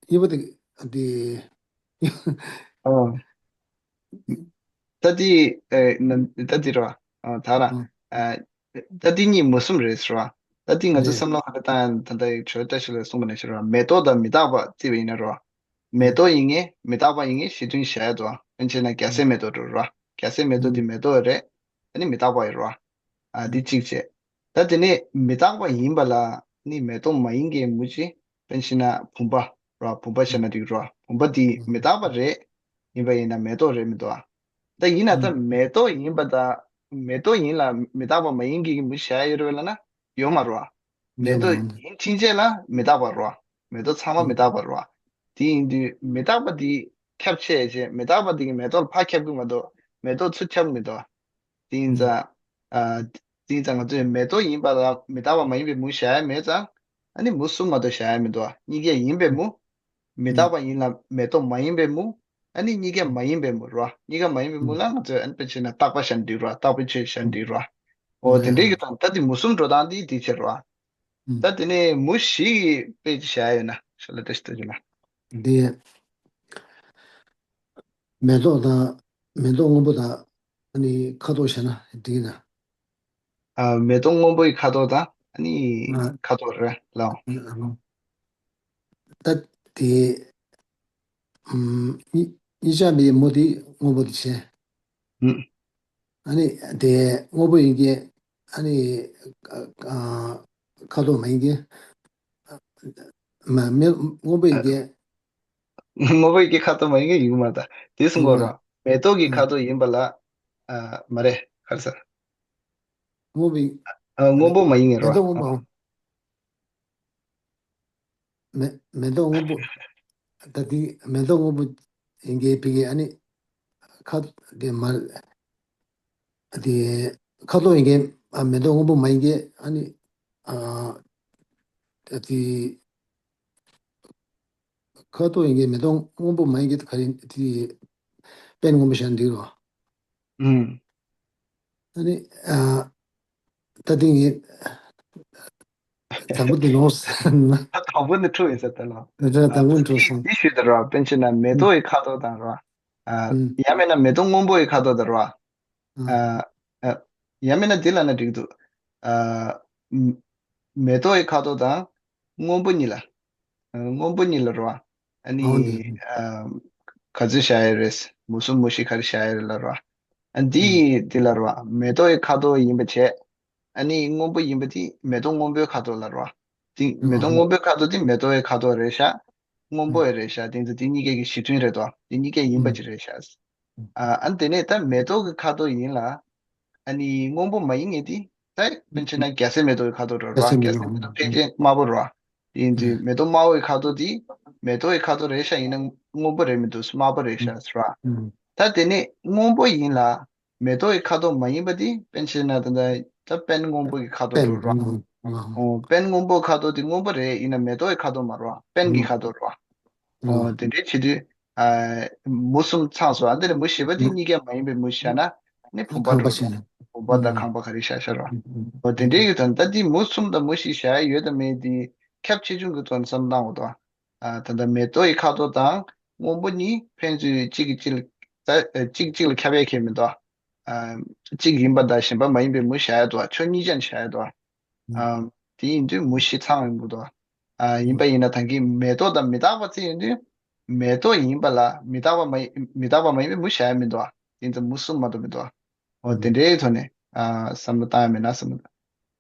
གཉིས་པ་དེ་དེ། ཨོ། ད་དེ་ཨེ་ན་ད་དེ་ར། ཨ་ད་ར། ཨ། ཨ་ད་དེ་གཉིས་མུ་གསུམ་རེད་ཟེར་བ། ད་དེ་ང་ཚོ་རེད། བསམ་བློ་ག་འདྲ་བཏང་ཡང་ད་ལྟ་ཡིག་ཆོས་བཀྲ་ཤིས་ལ་གསུངས་པ་ནང་བཞིན་ར་མེ་ཏོག་དང་མི་རྟག་པ་བརྩིས་པ་ཡིན་ན་ར། མེ་ཏོག་ཡིན་ངེས་མི་རྟག་པ་ཡིན་ངེས་ཞེས་དོན་བྱ་ཡ་དོ། ཨ་ནི་བྱས་ན་རྒྱ་སེ་མེ་ཏོག་འགྲོ་ར། རྒྱ་སེ་མེ་ཏོག་དེ་མེ་ཏོག་རེད། ཨ་ནི་མི་རྟག་པ་ཡིན་ར། ཨ་འདི་གཅིག་བྱས། ད་དེ་ནས་མི་རྟག་པ་ཡིན་པ་ལ་ནི་མེ་ཏོག་མ་ཡིན་གྱི་མུ་ཅི། དཔེར་ན་བྱས་ན་བུམ་པ་ར་བུམ་པ་བྱས་ན་འགྲིག་ར་བུམ་པ་དེ་མི་རྟག་པ་རེད། ཡིན་པ་ཡིན་ན་མེ་ཏོག་རེད་མི་འདུག་ཨ། ད་ཡིན་ན་ད་མེ་ཏོག་ཡིན་པ་དང་མེ་ཏོག་ཡིན་ལ་མི་རྟག་པ་མ་ཡིན་གྱི་མུ་བྱ་ཡ་ཡོད་རེད་ལ་ན་ཡོད་མ་རེད་བ། མེ་ཡོད་མ་ཏོག་རེད། ཡིན་ཕྱིན་ཆད་ལ་མི་རྟག་པ་རེད་བ། མེ་ཏོག་ཚང་མ་མི་རྟག་པ་རེད་བ། དེ་ཡིན་དུས་མི་རྟག་པ་དེ་ཁྱབ་ཆེ་ཆེ་མི་རྟག་པ་དེ་གི་མེ་ཏོག་ལ་ཕར་ཁྱབ་གི་མ་གཏོགས་མེ་ཏོག་ཚུར་ཁྱབ་མི་འདུག་བ། དེ་ཡིན་ཙང་། ཨ། དེ་ཡིན་ཙང་ང་ཚོས་མེ་ཏོག་ཡིན་པ་ལ་མི་རྟག་པ་མ་ཡིན་པའི་མུ་བྱ་ཡ་མེད་ཙང་། ཨ་ནི་མུ་གསུམ་མ་གཏོགས་བྱ་ཡ་མི་འདུག་བ། གཉིས་ཀས་ཡིན་པའི་མུ། མི་རྟག་པ་ཡིན་ལ་མེ་ཏོག་མ་ཡིན་པའི་མུ། ཨ་ནི་གཉིས་ཀས་མ་ཡིན་པའི་མུ་རོ། གཉིས་ཀ་མ་ཡིན་པའི་མུ་ལ་ང་ཚོས་ཨ་ནི་དཔེ་བྱས་ན་རྟག་པ་བྱ་འགྲིག་རོ། རྟག་པའི་ཆོས་བྱ་འགྲིག་རོ། འོ་དེ་འདྲའི་གི་དང་ད་དེ་མུ་གསུམ་འགྲོ་སྟངས་དེ་དེ་བྱེད་རོ། ད་དེ་ནས་མུ་བཞི་གི་དཔེ་ཅིག་བྱ་ཡ་ཡོད་ན་ཤོ་ལ་བཀྲ་ཤིས་ལྟ་རྒྱུ་ལ། འདི། མེ་ཏོག་དང་། མེ་ཏོག་སྔོན་པོ་དང་། ཨ་ནི་ཁ་དོག་བྱས་ན་འགྲིག་ན། ཨ། མེ་ཏོག་སྔོན་པོ་ཡི་ཁ་དོག་དང་ཨ་ནི་ཨ། ཁ་དོག་རེད་ལའོ། ཨ། ད་དེ། ཨམ། གཉིས་གཉིས་ཆ་མེད་མོ་དེ་སྔོན་པོ་དེ་བྱས། ཨུམ། ཨ་ནི་དེ་སྔོན་པོ་ཡིན་གྱི། ཨ་ནི་ཨ། ཁ་དོག་མ་ཡིན་གྱི། མ་མེ་སྔོན་པོ་ཡིན་གྱི། སྔོན་པོ་ཡིན་གྱི་ཁ་དོག་མ་ཡིན་གྱི་ཡོད་མ་རེད་ད། དེ་གསུང་གོ་ར། མེ་ཏོག་གི་ཁ་དོག་ཡིན་པ་ལ། ཨ། མ་རེད་ག་རེ་ཟེར། སྔོན་པོ་ཡིན། ཨ། སྔོན་པོ་མ་ཡིན་ངེས་མེ་རོ། ཏོག་སྔོན་པོ། མེ་མེ་ཏོག་སྔོན་པོ། ད་དེ་མེ་ཏོག་སྔོན་པོ་ཡིན་གྱི་ཕི་གི་ཨ་ནི། ཁ་དེ་མ། དེ་ཁ་དོག་ཡིན་གྱི། ཨ། མེ་ཏོག་སྔོན་པོ་མ་ཡིན་གྱི་ཨ་ནི། ཨ། ད་དེ། ཁ་དོག་ཡིན་གྱི་མེ་ཏོག་སྔོན་པོ་མ་ཡིན་གྱི་ག་རེ་དེ། དཔེ་སྔོན་པོ་བཞག་འདུག་རོ། ཨུམ། ཨ་ནི། ཨ། ད་དེ་ངས། དང་པོ་དེ་ནོར་སོང་། ད་དང་པོ་ནི་འཁྲུག་ཡིན་ས་ད་ལོ། ད་དང་པོ་འཁྲུག་སོང་། འདི་ཞུས་ད་རོ། དཔེ་བྱས་ན་མེ་ཏོག་གི་ཁ་དོག་དང་རོ། ཨ། ཡང་མིན་ན་མེ་ཏོག་སྔོན་པོ་ཡི་ཁ་དོག་དང་རོ། ཨ། ཨ། ཡང་མིན་ན་འདི་ལབ་ན་འགྲིག་འདུག་ཨ། མེ་ཏོག་གི་ཁ་དོག་དང་སྔོན་པོ་གཉིས་ལ། ཨ། སྔོན་པོ་གཉིས་ལ་རོ། ཨ་ནི། ཨ། ག་ཚོད་བཞག་ཡ་རེད། མུ་གསུམ་མུ་བཞི་ག་རེ་བཞག་ཡ་རེད་ལབ་རོ། ཨ། འདི་འདི་ལབ་རོ། མེ་ཏོག་གི་ཁ་དོག་ཡིན་པ་བྱས། ཨ་ནི་སྔོན་པོ་ཡིན་པ་དེ་མེ་ཏོག་སྔོན་པོའི་ཁ་དོག་ལབ་རོ། དེ་མེ་ཏོག་སྔོན་པོའི་ཁ་དོག་དེ་མེ་ཏོག་གི་ཁ་དོག་རེད་ཤག་སྔོན་པོ་ཡི་རེད་ཤག་དེ་ཚོ་དེ་གཉིས་ཀའི་གི་གཞི་མཐུན་རེད་དོ། དེ་གཉིས་ཀའི་ཡིན་པ་ཅིག་རེད་ཤག་ཨ། ཨ་ནི་དེ་ནས་ད་མེ་ཏོག་གི་ཁ་དོག་ཡིན་ལ། ཨ་ནི་སྔོན་པོ་མ་ཡིན་ངེས་དེ། ད་དཔེར་བྱས་ན་རྒྱ་སེ་མེ་ཏོག་གི་ཁ་དོག་རེད་ར། རྒྱ་སེ་མེ་ཏོག་ཕལ་ཆེར་དམར་པོ་རེད་ར། དེ་ཡིན་དུས་མེ་ཏོག་དམར་པོ་གི་ཁ་དོག་དེ་མེ་ཏོག་གི་ཁ་དོག་རེད་ཤག་ཡིན་ན་སྔོན་པོ་རེད་མི་འདུག་དམར་པོ་རེད་ཤག་ར། ད་དེ་ནས་སྔོན་པོ་ཡིན་ལ། མེ་ཏོག་གི་ཁ་དོག་མ་ཡིན་པ་དེ་དཔེར་བྱས་ན་ད་ལྟ་ད་དཔལ་སྔོན་པོ་གི་ཁ་དོག་དཔལ་རེད་ར། སྔོན་པོ། ཨོ། དཔལ་སྔོན་པོ་ཁ་དོག་དེ་སྔོན་པོ་རེད། ཡིན་ན་མེ་ཏོག་གི་ཁ་དོག་མ་རེད་ར། དཔལ་གྱི་ཁ་དོག་རེད་ར། ཨོ། དེ་འདྲའི་བྱེད་དུས། ཨ། མུ་གསུམ་ཚང་སོང་། ཨ། འདི་ནས་མུ་བཞི་པ་དེ་གཉིས་ཀ་མ་ཡིན་པའི་མུ་བཞག་ན་ནི་བུམ་པ་ཁང་པ་འགྲོ་བཞག་ན། བུམ་པ་དང་ཁང་པ་ག་རེ་བཞག་བཞག་ར། ཨོ། དེ་འདྲའི་ཡོད་དང་ད་དེ་མུ་གསུམ་དང་མུ་བཞི་བཞག་ཡ་ཡོད་དང་མེད་དེ་ཁྱབ་ཆེ་ཆུང་གི་ཐོག་ནས་བསམ་བློ་བཏང་དགོས་དོ། ཨ། ད་ལྟ་མེ་ཏོག་གི་ཁ་དོག་དང་སྔོན་པོ་གཉིས་ཕན་ཚུན་གཅིག་གིས་གཅིག་ལ། ད། ཨ། གཅིག་གཅིག་ལ་ཁྱབ་ཡ་གང་ཡང་མི་འདུག་ཨ། གཅིག་ཡིན་པ་དང་གཞན་པ་མ་ཡིན་པའི་མུ་བཞག་ཡ་འདུག་ཕྱོགས་གཉིས་ཆ་ནས་བཞག་ཡ་འདུག་ཨ། དེ་ཡིན་དུས་མུ་བཞི་ཚང་ཡོང་གི་འདུག་ཨ། ཡིན་པ་ཡིན་ན་ད་གིན་མེ་ཏོག་དང་མི་རྟག་པ་བརྩིས་ཡོང་དུས། མེ་ཏོག་ཡིན་པ་ལ་མི་རྟག་པ་མ་ཡིན། མི་རྟག་པ་མ་ཡིན་པའི་མུ་བཞག་ཡ་མི་འདུག་ཨ། དེ་ཡིན་དུས་མུ་གསུམ་མ་གཏོགས་མི་འདུག་ཨ། འོ། དེ་འདྲའི་ཐོག་ནས། ཨ། བསམ་བློ་བཏང་ཡ་མེད་ན་བསམ་བློ།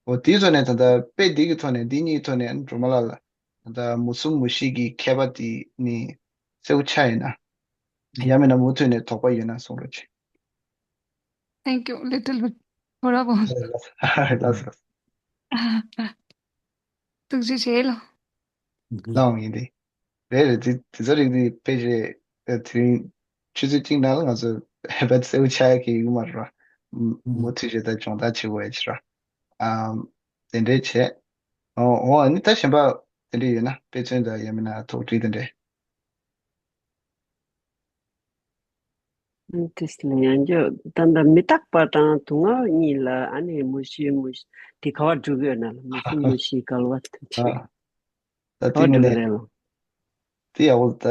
འོ། དེའི་ཐོག་ནས་ད་ལྟ་དཔེ་འདི་གི་ཐོག་ནས་འདི་གཉིས་ཐོག་ནས་སྒྲོལ་མ་ལགས་ལ་ད་ལྟ་མུ་གསུམ་མུ་བཞི་གི་ཁྱད་པར་དེ་ནི་གསལ་པོ་ཆགས་ཡོད་ན། ཡང་མིན་ན་མུ་མཐུད་ནས་དོགས་པ་ཡོད་ན་གསུང་རོགས་གྱིས། Thank you. Little bit. ཐོ་ར་བོ། ལགས་སོ། ཐུགས་རྗེ་ཆེ་ལོ། ལའང་ཡིན་ཏེ། རེད་རེད། དེ་དེ་ཚོ་རིགས་དེ་དཔེ་རེད། དེ་རིང་ཆུ་ཚོད་གཅིག་ནང་ལ་ང་ཚོ་ཧེ་པད་གསལ་པོ་ཆགས་ཡ་གི་ཡོད་མ་རེད་ར། མུ་མཐུད་བྱས་ད་སྦྱོང་བརྡར་བྱེད་དགོས་ཡ་ཅིག་ར། ཨམ། དེ་འདྲའི་བྱས། འོ་འོ། ཨ་ནི་ད་གཞན་པ་དེ་འདྲའི་ཡོད་ན། དཔེ་མཚོན་དང་ཡང་མིན་ན་དོགས་འདྲི་དེ་འདྲའི། ཨ། དེ་ལ་ཡང་བསྐྱར་ད་ལྟ་མི་རྟག་པ་དང་སྡུག་བསྔལ་གཉིས་ལ་ཨ་ནི་མུ་བཞི་མུ་བཞི་དེ་ག་བར་འགྲོ་གི་ཡོད་ན་ལ། མུ་གསུམ་མུ་བཞི་བསྐལ་པ་དུ་ཆེ། ཨ། ད་ག་བར་དེ་འགྲོ་གི་ངོས་ནས་རེད་ལ། དེ་ཡག་པོ། ད་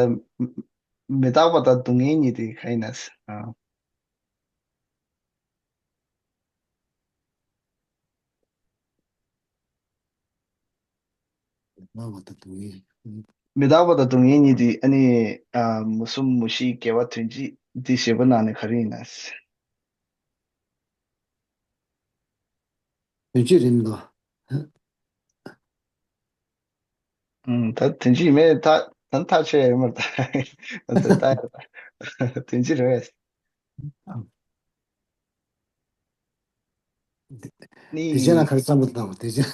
མི་རྟག་པ་དང་སྡུག་བསྔལ་གཉིས་དེ་ག་ཡིན་ན། ཨ། མི་རྟག་པ་དང་སྡུག་བསྔལ། མི་རྟག་པ་དང་སྡུག་བསྔལ་གཉིས་དེ་ཨ་ནི། ཨ། མུ་གསུམ་མུ་བཞིའི་དགེ་བ་དོན་སྤྱི་དེ་བཞེད་པོ་ནང་ནས་ག་རེ་ཡིན་ན། དོན་སྤྱི་རེད་མི་འདུག་ཨང་། ད་དོན་སྤྱི་ཡིན་མེད་ད་ད་ཐག་ཆོད་ཡོད་མ་རེད་ད། ད་ད་དོན་སྤྱི་རེད། ནི། དེ་བྱས་ན་ག་རེ་བསམ་བློ་བཏང་བ་དེ་བྱས།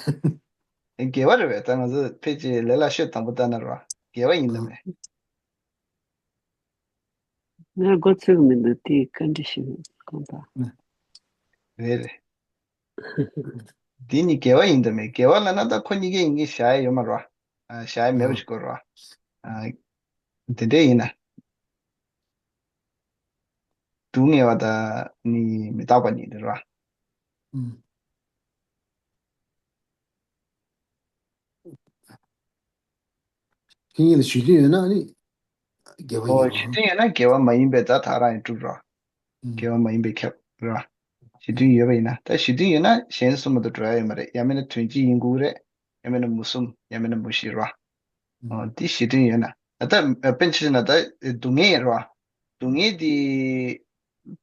དགེ་བ་རེད་པས། ད་ང་ཚོ་ཕལ་ཆེར་ལས་སླ་ཤོས་དང་པོ་ལྟ་ན་རེད་པ། དགེ་བ་ཡིན་དམ་མེད། ང་མགོ་ཚོད་ཀྱི་མི་འདུག་དེ་བཀའ་འདྲི་ཞུ་གང་ལྟར། རེད་རེད། འདི་ནི་དགེ་བ་ཡིན་དམ་མེད། དགེ་བ་ལབ་ན་ད་ཁོ་གཉིས་ཀ་ཡིན་གྱི་བཞག་ཡ་ཡོད་མ་རེད་པ། ཨ། བཞག་ཡ་མེད་པ་ཞིག་དགོས་རེད་པ། ཨ། དེ་འདྲས་ཡིན་ན། སྡུག་བསྔལ་བ་དང་ནི་མི་རྟག་པ་གཉིས་དེ་རེད་པ། ཨང་། ཁྱེད་གཉིས་ལ་ཞི་མཐུན་ཡོད་ན་ནི་དགེ་བ་ཡིན། ཨོ། ཞི་མཐུན་ཡོད་ན་དགེ་བ་མ་ཡིན་པའི་ད་ཐག་རང་ཡིན་གྲུབ་ར། ཨང་། དགེ་བ་མ་ཡིན་པའི་ཁྱབ་ར། ཞི་མཐུན་ཡོད་པ་ཡིན་ན། ད་ཞི་མཐུན་ཡོད་ན་གཞན་གསུམ་མ་གཏོགས་འགྲོ་ཡ་ཡོད་མ་རེད། ཡང་མིན་ན་དོན་སྤྱི་ཡིན་དགོས་རེད། ཡང་མིན་ན་མུ་གསུམ། ཡང་མིན་ན་མུ་བཞི་ར། ཨོ། འདི་ཞི་མཐུན་ཡོད་ན། ད་ལྟ་དཔེར་ན་ཆ་བཞག་ན་ད་སྡུག་བསྔལ་ར། སྡུག་བསྔལ་འདི་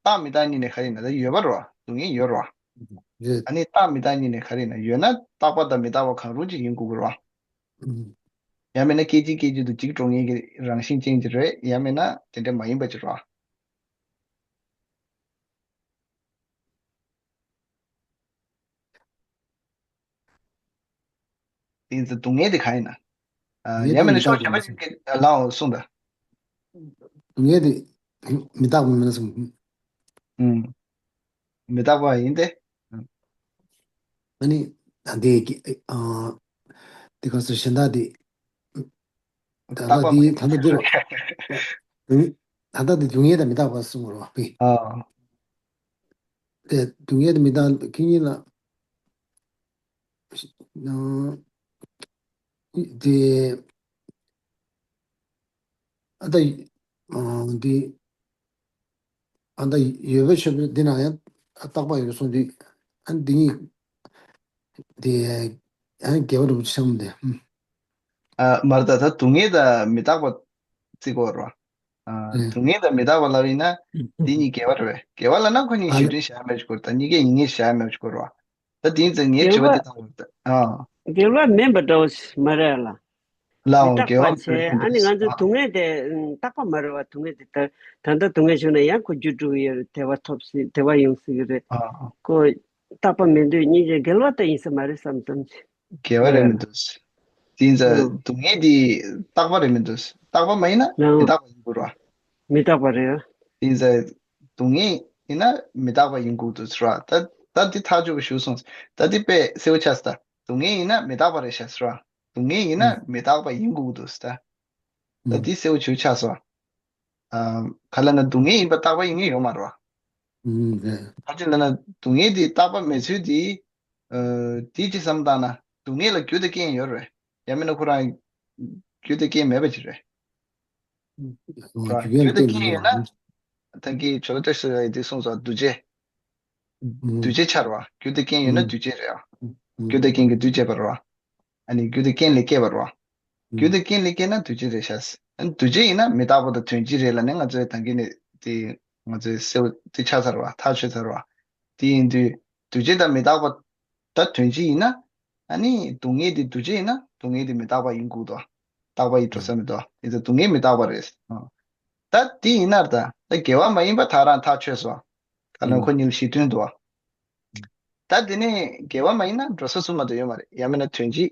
རྟག་མི་རྟག་གཉིས་ནས་ག་རེ་ཡིན་ན། ད་ཡོད་པ་ར། སྡུག་བསྔལ་ཡོད་ར། ཡོད། ཨ་ནི་རྟག་མི་རྟག་གཉིས་ནས་ག་རེ་ཡིན་ན། ཡོད་ན་རྟག་པ་དང་མི་རྟག་པ་གང་རུང་ཅིག་ཡིན་དགོས་ཀྱི་ར། ཨང་། ཡང་མིན་ན་སྐད་ཅིག་སྐད་ཅིག་ཏུ་འཇིག་འགྲོ་མཁན་གྱི་རང་བཞིན་ཅན་ཅིག་རེད། ཡང་མིན་ན་དེ་འདྲ་མ་ཡིན་པ་ཅིག་ར། དེ་ཚོ་སྡུག་བསྔལ་དེ་གང་ཡིན་ན། ཨ། སྡུག་བསྔལ་ཡང་མིན་ན་དེ་ཕྱོགས་གཞན་པ་ཞིག་གིས་ལའང་གསུངས་དང་། སྡུག་བསྔལ་དེ་མི་རྟག་པ་མིན་ན་གསུངས། ཨུམ། མི་རྟག་པ་ཡིན་ཏེ། ཨ་ནི་ད་དེ་གི། ཨ། དེ་ག་སོ་གཞན་དག་དེ། ད་རྟག་པ་མ་ཡིན་ད་ལྟ་འདི་རེད། སྡུག་ ད་ལྟ་དེ་སྡུག་བསྔལ་དང་མི་རྟག་པ་གསུངས་པ་རེད་བ། ཨ། དེ་སྡུག་བསྔལ་དང་མི་རྟག་ཁེ་ཉིན་ལ། ཨ། དེ། ཨ་ད། ཨ། འདི། ཨ་ད་ཡོད་པའི་ཆོས་འདི་ན་ཡང་རྟག་པ་ཡོད་གསུངས་དུས། ཨ་འདི་གཉིས། དེ། ཨ་རྒྱལ་བ་རིན་པོ་ཆེ་གསུངས་དེ། ཨ། མར་ད་ད་སྡུག་བསྔལ་དང་མི་རྟག་པ་བརྩི་དགོས་རེད་བ། ཨ། ཨེ། སྡུག་བསྔལ་དང་མི་རྟག་པ་ལབ་ཡིན་ན། འདི་གཉིས་འགལ་བ་རེད་བས། འགལ་བ་ལབ་ན་ཁོ་གཉིས་ཨ་གཞི་མཐུན་བཞག་མེད་ཅིག་དགོས་རེད། ད་གཉིས་ཀ་ཡིན་ངེས་བཞག་མེད་ཅིག་དགོས་རེད་བ། ད་དེ་ཡིན་ཙང་ངའི་དྲི་བ་འདི་དགོས་རེད། ཨ། འགལ་བ་མིན་པ་འདྲ་བོ་ཞིག་མ་རེད་ལ། ལའང་འགལ་བ་མི་རྟག་པ་བྱས། ཨ་ནི་ང་ཚོ་སྡུག་བསྔལ་དེ་རྟག་པ་མ་རེད་བ། སྡུག་བསྔལ་དེ་ད་ད་ལྟ་སྡུག་བསྔལ་བྱུང་ན་ཡང་ཁོ་རྒྱུ་འགྲུབ་ཀྱི་ཡོད་རེད། བདེ་བ་ཐོབ་སྲིད། བདེ་བ་ཡོང་སྲིད་ཀྱི་རེད། ཨ། ཁོ་རྟག་པ་མེད་དུས་སྙིང་རྗེ་འགལ་བ་ད་ཡིན་ས་མ་རེད་བསམ་བསམ་གྱི། འགལ་བ་རེད་མི་འདུག་དེ་ཡིན་ཙང་ཨ། སྡུག་བསྔལ་དེ་རྟག་པ་རེད་མི་འདུག་རྟག་པ་མ་ཡིན་ན་མི་རྟག་པ་ཡིན་དགོས་རེད་བ། མི་རྟག་པ་རེད། དེ་ཡིན་ཙང་སྡུག་བསྔལ་ཡིན་ན་མི་རྟག་པ་ཡིན་དགོས་འདུག་ཟེར་བ། ད་ད་འདི་ཐག་ཆོད་པོ་ཞུ་སོང་། ད་འདི་དཔེ་གསལ་པོ་ཆགས་སོང་། ད་སྡུག་བསྔལ་ཡིན་ན་མི་རྟག་པ་རེད་ཤག་ཟེར་བ། སྡུག་བསྔལ་ཡིན་ན་ཨུམ། མི་རྟག་པ་ཡིན་དགོས་འདུག་ཟེར། ད་ཨུམ། འདི་གསལ་པོ་ཞེ་པོ་ཆགས་སོང་། ཨ། ག་ལབ་ན་སྡུག་བསྔལ་ཡིན་པ་རྟག་པ་ཡིན་ངེས་ཡོད་མ་རེད་བ། ཨུམ། རེད། ག་ཅི་ལབ་ན་སྡུག་བསྔལ་དེ་རྟག་པ་མེད་ཚུལ་དེ། ཨ། དེ་ཅི་བསམ་བཏང་ན་སྡུག་བསྔལ་ལ་རྒྱུ་དང་རྐྱེན་ཡོད་རེད། ཡང་མིན་ན་ཁོ་རང་རྒྱུ་དང་རྐྱེན་མེད་པ་ཅིག་རེད། ཨོ། ར། རྒྱུ་རྐྱེན་རྒྱུ་དང་རྐྱེན་ཡོད་ན། ད་གིན་ཇོ་ལ་བཀྲ་ཤིས་ལགས་ཀྱིས་འདི་གསུངས་སོང་། འདུ་བྱེད། ཨུམ། འདུ་བྱེད་ཆགས་རེད་བ། རྒྱུ་དང་རྐྱེན་ཡོད་ན་ཨུམ། འདུ་བྱེད་རེད་བ། ཨུམ། རྒྱུ་དང་རྐྱེན་གྱིས་འདུ་བྱེད་པ་རེད་བ། ཨ་ནི་རྒྱུ་དང་རྐྱེན་ལས་སྐྱེས་པ་རེད་བ། རྒྱུ་ཨུམ། དང་རྐྱེན་ལས་སྐྱེས་ན་འདུ་བྱེད་རེད་ཤག་ཨ་ནི་འདུ་བྱེད་ཡིན་ན་མི་རྟག་པ་དང་དོན་སྤྱི་རེད་ལབ་ནས་ང་ཚོས་ད་གིན་ནས་དེ་ང་ཚོས་གསལ་པོ་དེ་ཆགས་ཚར་བ། ཐག་ཆོད་ཚར་བ། དེ་ཡིན་དུས་འདུ་བྱེད་དང་མི་རྟག་པ་ད་དོན་སྤྱི་ཡིན་ན། ཨ་ནི་སྡུག་བསྔལ་དེ་འདུ་བྱེད་ཡིན་ན་སྡུག་བསྔལ་དེ་མི་རྟག་པ་ཡིན་དགོས་དོ། རྟག་པ་ཡིན་འགྲོ་ས་མི་འདུག་དེ་ཚོ་སྡུག་བསྔལ་མི་རྟག་པ་རེད། ཨ། ད་དེ་ཡིན་ན་ད་ད་འགལ་བ་མ་ཡིན་པ་ད་རང་ཐག་ཆོད་སོང་། ད་ནང་ཁོ་གཉིས་ལ་གཞི་མཐུན་འདུག་ད་དེ་ནས་འགལ་བ་མ་ཡིན་ན་འགྲོ་ས་གསུམ་མ་གཏོགས་ཡོད་མ་རེད། ཡང་མིན་ན་དོན་སྤྱི།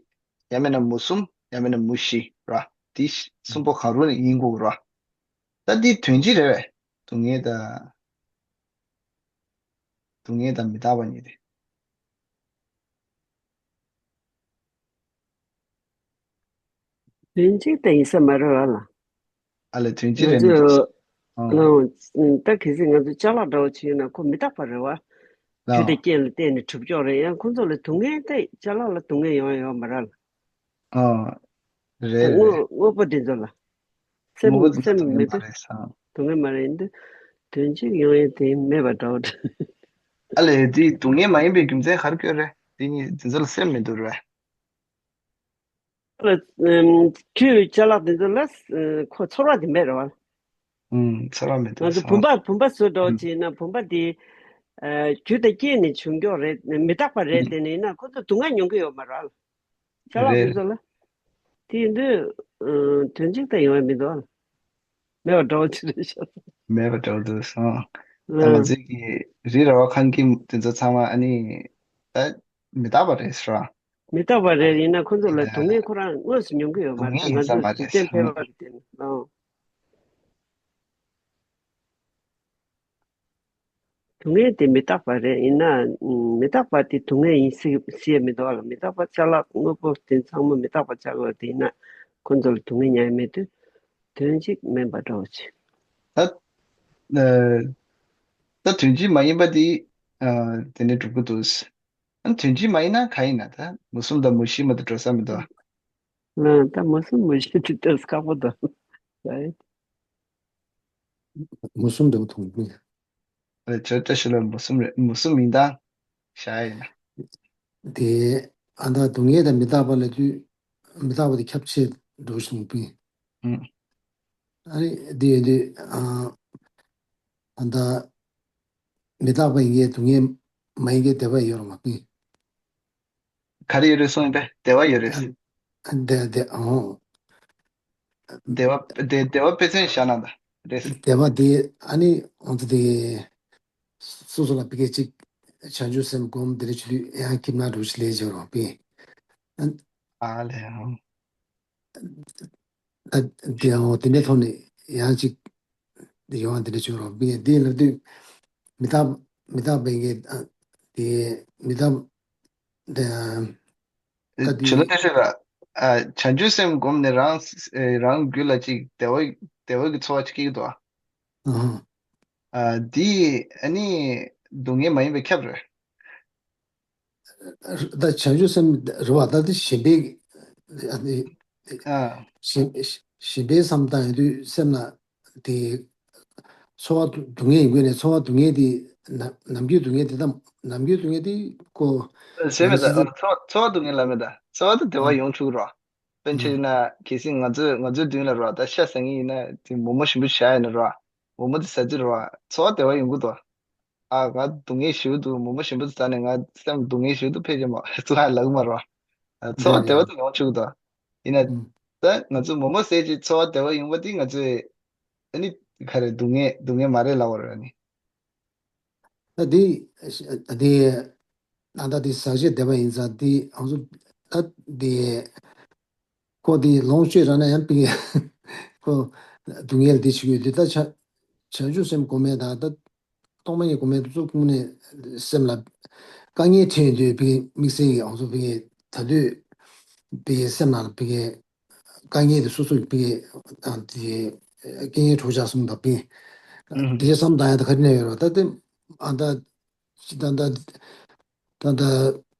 ཡང་མིན་ན་མུ་གསུམ། ཡང་མིན་ན་མུ་བཞི་ར། དེ་གསུམ་པོ་གང་རུང་ཡིན་དགོས་ར། ད་འདི་དོན་སྤྱི་རེད་བས། སྡུག་བསྔལ་དང་། སྡུག་བསྔལ་དང་མི་རྟག་པ་གཉིས་རེད། དོན་གཅིག་དེ་ཡིན་ས་མ་རེད་བ་ལ། ཨ་ལས་དོན་གཅིག་རེད་མི་འདུག་ཨང་། ད་གལ་སྲིད་ང་ཚོ་ཅ་ལག་འདྲ་བོ་བྱས་ན་ཁོ་མི་རྟག་པ་རེད་བ། རྒྱུ་དང་རྐྱེན་ལ་བརྟེན་ནས་གྲུབ་ཀྱོག་རེད། ཡང་ཁོ་ཚོ་ལ་སྡུག་བསྔལ་དེ་ཅ་ལག་ལ་སྡུག་བསྔལ་ཡོང་ཡ་ཡོད་མ་རེད་ལ། ཨ། རེད་རེད། དངོས་དངོས་པོ་དེ་ཚོ་ལ། སེམས་དངོས་པོ་དེ་ཚོ་སེམས་སྡུག་མི་བསྔལ་མ་འདུག་རེད་བསམ། སྡུག་བསྔལ་མ་རེད་འདི། དོན་གཅིག་ཡོང་ཡ་དེ་མེད་པ་འདྲ་བོ་འདྲ། ཨ་ལས་དེ་སྡུག་བསྔལ་མ་ཡིན་པའི་རྒྱུ་མཚན་ག་རེ་བཀོད་རེད། དེ་གཉིས་དེ་ཚོ་ལ་སེམས་མི་འདུག་རེད། ཨ་ལ། ཁྱོད་ཅ་ལག་དེ་ཚོ་ལ་ཁོ་ཚོར་བ་དེ་མེད་རེད་བ། ཨུམ། ཚོར་བ་མི་འདུག་ང་ཚོ་བུམ་པ་བུམ་པ་བཟོ་འདྲ་བོ་ཅིག་ཡིན་ན་བུམ་པ་དེ། རྒྱུ་དང་རྐྱེན་ནས་བྱུང་ཀྱོག་རེད། མི་རྟག་པ་རེད། དེ་ནས་ཡིན་ན་ཁོ་ཚོ་སྡུག་བསྔལ་མྱོང་གི་ཡོད་མ་རེད་བ། ཅ་ལག་རེད། དེ་ཚོ་ལ། དེ་ཡིན་དུས། ཨ། དོན་གཅིག་ད་ཡོང་ཡ་མི་འདུག་ཨ། མེད་པ་འདྲ་བོ་ཅིག་རེད་ཤག་མེད་པ་འདྲ་བོ་འདུག་སོང་། ད་ང་ཨ། ཚོས་ཀྱི་རི་ར་བ་ཁང་གི་དེ་ཚོ་ཚང་མ་ཨ་ནི། ད་མི་རྟག་པ་རེད་ཟེར་བ། མི་རྟག་པ་རེད། ཡིན་ན་ཁོ་ཚོ་ལ་སྡུག་བསྔལ་ཁོ་རང་དངོས་སུ་མྱོང་གི་ཡོད་མ་རེད། སྡུག་བསྔལ་ཡིན་ས་མ་རེད། ང་ཚོ་འཇིག་རྟེན་ཕལ་པ་རེད་དེ་ནི་ཨང་། སྡུག་བསྔལ་དེ་མི་རྟག་པ་རེད། ཡིན་ན། མི་རྟག་པ་དེ་སྡུག་བསྔལ་ཡིན་སྲིད་སྲིད་ཡ་མི་འདུག་ལ། མི་རྟག་པ་ཅ་ལག་དངོས་པོ་དེ་ཚང་མ་མི་རྟག་པ་ཆགས་ཡོད་དེ་ཡིན་ན་ཁོ་ཚོ་ལ་སྡུག་བསྔལ་མྱོང་ཡ་མེད་དུས་དོན་གཅིག་མིན་པ་འདྲ་བོ་ཅིག་ད། ཨ། ད་དོན་གཅིག་མ་ཡིན་པ་དེ། ཨ། དེ་ནས་གྲུབ་ཀྱི་འདུག་ཨ། དོན་གཅིག་མ་ཡིན་ན་ག་ཡིན་ན་ད་མུ་གསུམ་དང་མུ་བཞི་མ་གཏོགས་འགྲོ་ས་མི་འདུག་ཨ། ད་མུ་གསུམ་མུ་བཞི་དེ་ཏོག་ཙམ་ཁག་པོ་འདུག་མུ་གསུམ་འདྲ་པོ་མཐོང་གི། ཨ། ཅོ་ཅོ་ཞིག་ལ་མུ་གསུམ་རེད། མུ་གསུམ་ཡིན་ད་བཞག་ཡིན་ན། དེ། ཨ། ད་སྡུག་བསྔལ་དང་མི་རྟག་པ་ལབ་དུས་མི་རྟག་པ་དེ་ཁྱབ་ཆེ་འགྲོ་བཞིན་པས། ཨུམ། ཨ་ནི་དེ་ཡིན་དུས། ཨ། ཨ། ད་མི་རྟག་པ་ཡིན་གྱི་སྡུག་བསྔལ་མ་ཡིན་གྱི་བདེ་བ་ཡོད་རེད་མ་པས། ག་རེ་ཡོད་རེད་གསུངས་ཡིན་པས། བདེ་བ་ཡོད་རེད། ཨ། བདེ་བདེ་ཨོ། བདེ་བ་བདེ་བདེ་བ་དཔེ་མཚོན་བཞག་ན་ད་རེད། བདེ་བ་དེ་ཨ་ནི་འོང་དུ་དེ། སོ་སོ་ལ་ཕ་གི་གཅིག་བྱང་ཆུབ་སེམས་སྒོམ་དེ་འདྲ་བྱེད་དུས་ཡང་ཁྱིམ་ནང་འགྲོ་ཞིག་ལས་བྱེད་རོགས་པས། ཨ་ལས་ཨང་། ད་དེ་ཡང་དེ་འདྲའི་ཐོག་ནས་ཡང་གཅིག་དེ་ཡོང་བ་དེ་འདྲ་བྱེད་རོགས་པས། དེ་ལབ་དུས་མི་རྟག་མི་རྟག་པའི་གི་ཨ། དེ་མི་རྟག་དེ་ཨ། ད་དེ་བྱེད་ལ་དེ་ཤོད་ལ། ཨ། བྱང་ཆུབ་སེམས་བསྒོམས་ནས་རང་རང་རྒྱུད་ལ་གཅིག་བདེ་བ་བདེ་བ་གི་ཚོར་བ་ཅིག་སྐྱེ་གི་འདུག་ཨ། ཨ། ཨ། འདི་ཨ་ནི་སྡུག་བསྔལ་མ་ཡིན་པས་ཁྱབ་རེད། ད་བྱང་ཆུབ་སེམས་རེད་བ། ད་འདི་ཞེན་པའི་ཨ་ནི་ཨ། ཞེན་ཞེན་པའི་བསམ་བཏང་ཡོང་དུས་སེམས་ལ་དེ་ཚོར་བ་སྡུག་བསྔལ་ཡིན་དགོས་ནས། ཚོར་བ་སྡུག་བསྔལ་དེ་ནམ་ནམ་རྒྱུན་སྡུག་བསྔལ་དེ་དང་ནམ་རྒྱུན་སྡུག་བསྔལ་དེ་ཀོ་ཟེར་ནམ་མེད་ད། རྒྱུན་ཨ། ཚོར་ཚོར་བ་སྡུག་བསྔལ་ལ་མེད་ད། ཚོར་བ་དེ་བདེ་བ་ཨ། ཡོང་ཆོག་གི་རོ། དཔེར་ན་ཆ་ཨ། བཞག་ན་གལ་སྲིད་ང་ཚོས་ང་ཚོའི་མདུན་ལ་རོ། ད་ཤ་ཟ་མཁན་ཡིན་ན་དེ་མོག་མོག་ཞིམ་པོ་བཞག་ཡོད་ན་རོ། མོག་མོག་དེ་ཟ་དུས་རོ། ཚོར་བ་བདེ་བ་ཡོང་གི་འདུག་ཨ། ང་སྡུག་བསྔལ་ཞེ་པོ་འདུག་མོག་མོག་ཞིམ་པོ་དེ་ཟ་ནས་ང་སེམས་སྡུག་བསྔལ་ཞེ་པོ་འདུག་ཕལ་ཆེར་མ་ཚོར་བ་ལབ་ཀྱི་མ་རོ། ཨ། ཚོར་བ་བདེ་བ་རེད་རེད། དེ་ཡོང་ཆོག་གི་འདུག་ཡིན་ན་ཨ། ད་ང་ཚོ་མོག་མོག་ཟས་ཀྱི་ཚོར་བ་བདེ་བ་ཡོང་པ་དེ་ང་ཚོས་ཨ་ནི་ག་རེ་སྡུག་བསྔལ་སྡུག་བསྔལ་མ་རེད་ལབ་པ་རེད་ཨ་ནི། ད་དེ་དེ་ད་ལྟ་དེ་ཟག་བཅས་བདེ་བ་ཡིན་ཙང་དེ་ང་ཚོ་ད་དེ་ཁོ་དེ་ལོངས་སྤྱོད་རག་ན་ཡང་པི་ཁོ་སྡུག་བསྔལ་དེ་བྱེད་ཀྱི་ཡོད་དེ། ད་བྱང་བྱང་ཆུབ་སེམས་སྒོམ་མེད་ད་ད་རྟོག་མེད་ཀྱི་སྒོམ་མེད་དུ་ཚུགས་ཀུན་ནས་སེམས་ལ་དཀའ་ངལ་འཕྲད་ཡོང་དུས་པི་དམིགས་བསལ་གྱི་ང་ཚོ་པི་ད་དུས་པི་སེམས་ནང་ལ་པི་དཀའ་ངལ་དེ་སོ་སོ་གི་པི་ཨ་དེ་རྐྱེན་ངན་གྲོགས་བྱ་གསུམ་དང་པི། ཨུ་ཧུ། དེ་བསམ་བཏང་ཡ་ད་ག་རེ་ནས་ཡོད་རེད་ད་དེ། ཨ་ད་ད་ད་ད་ད་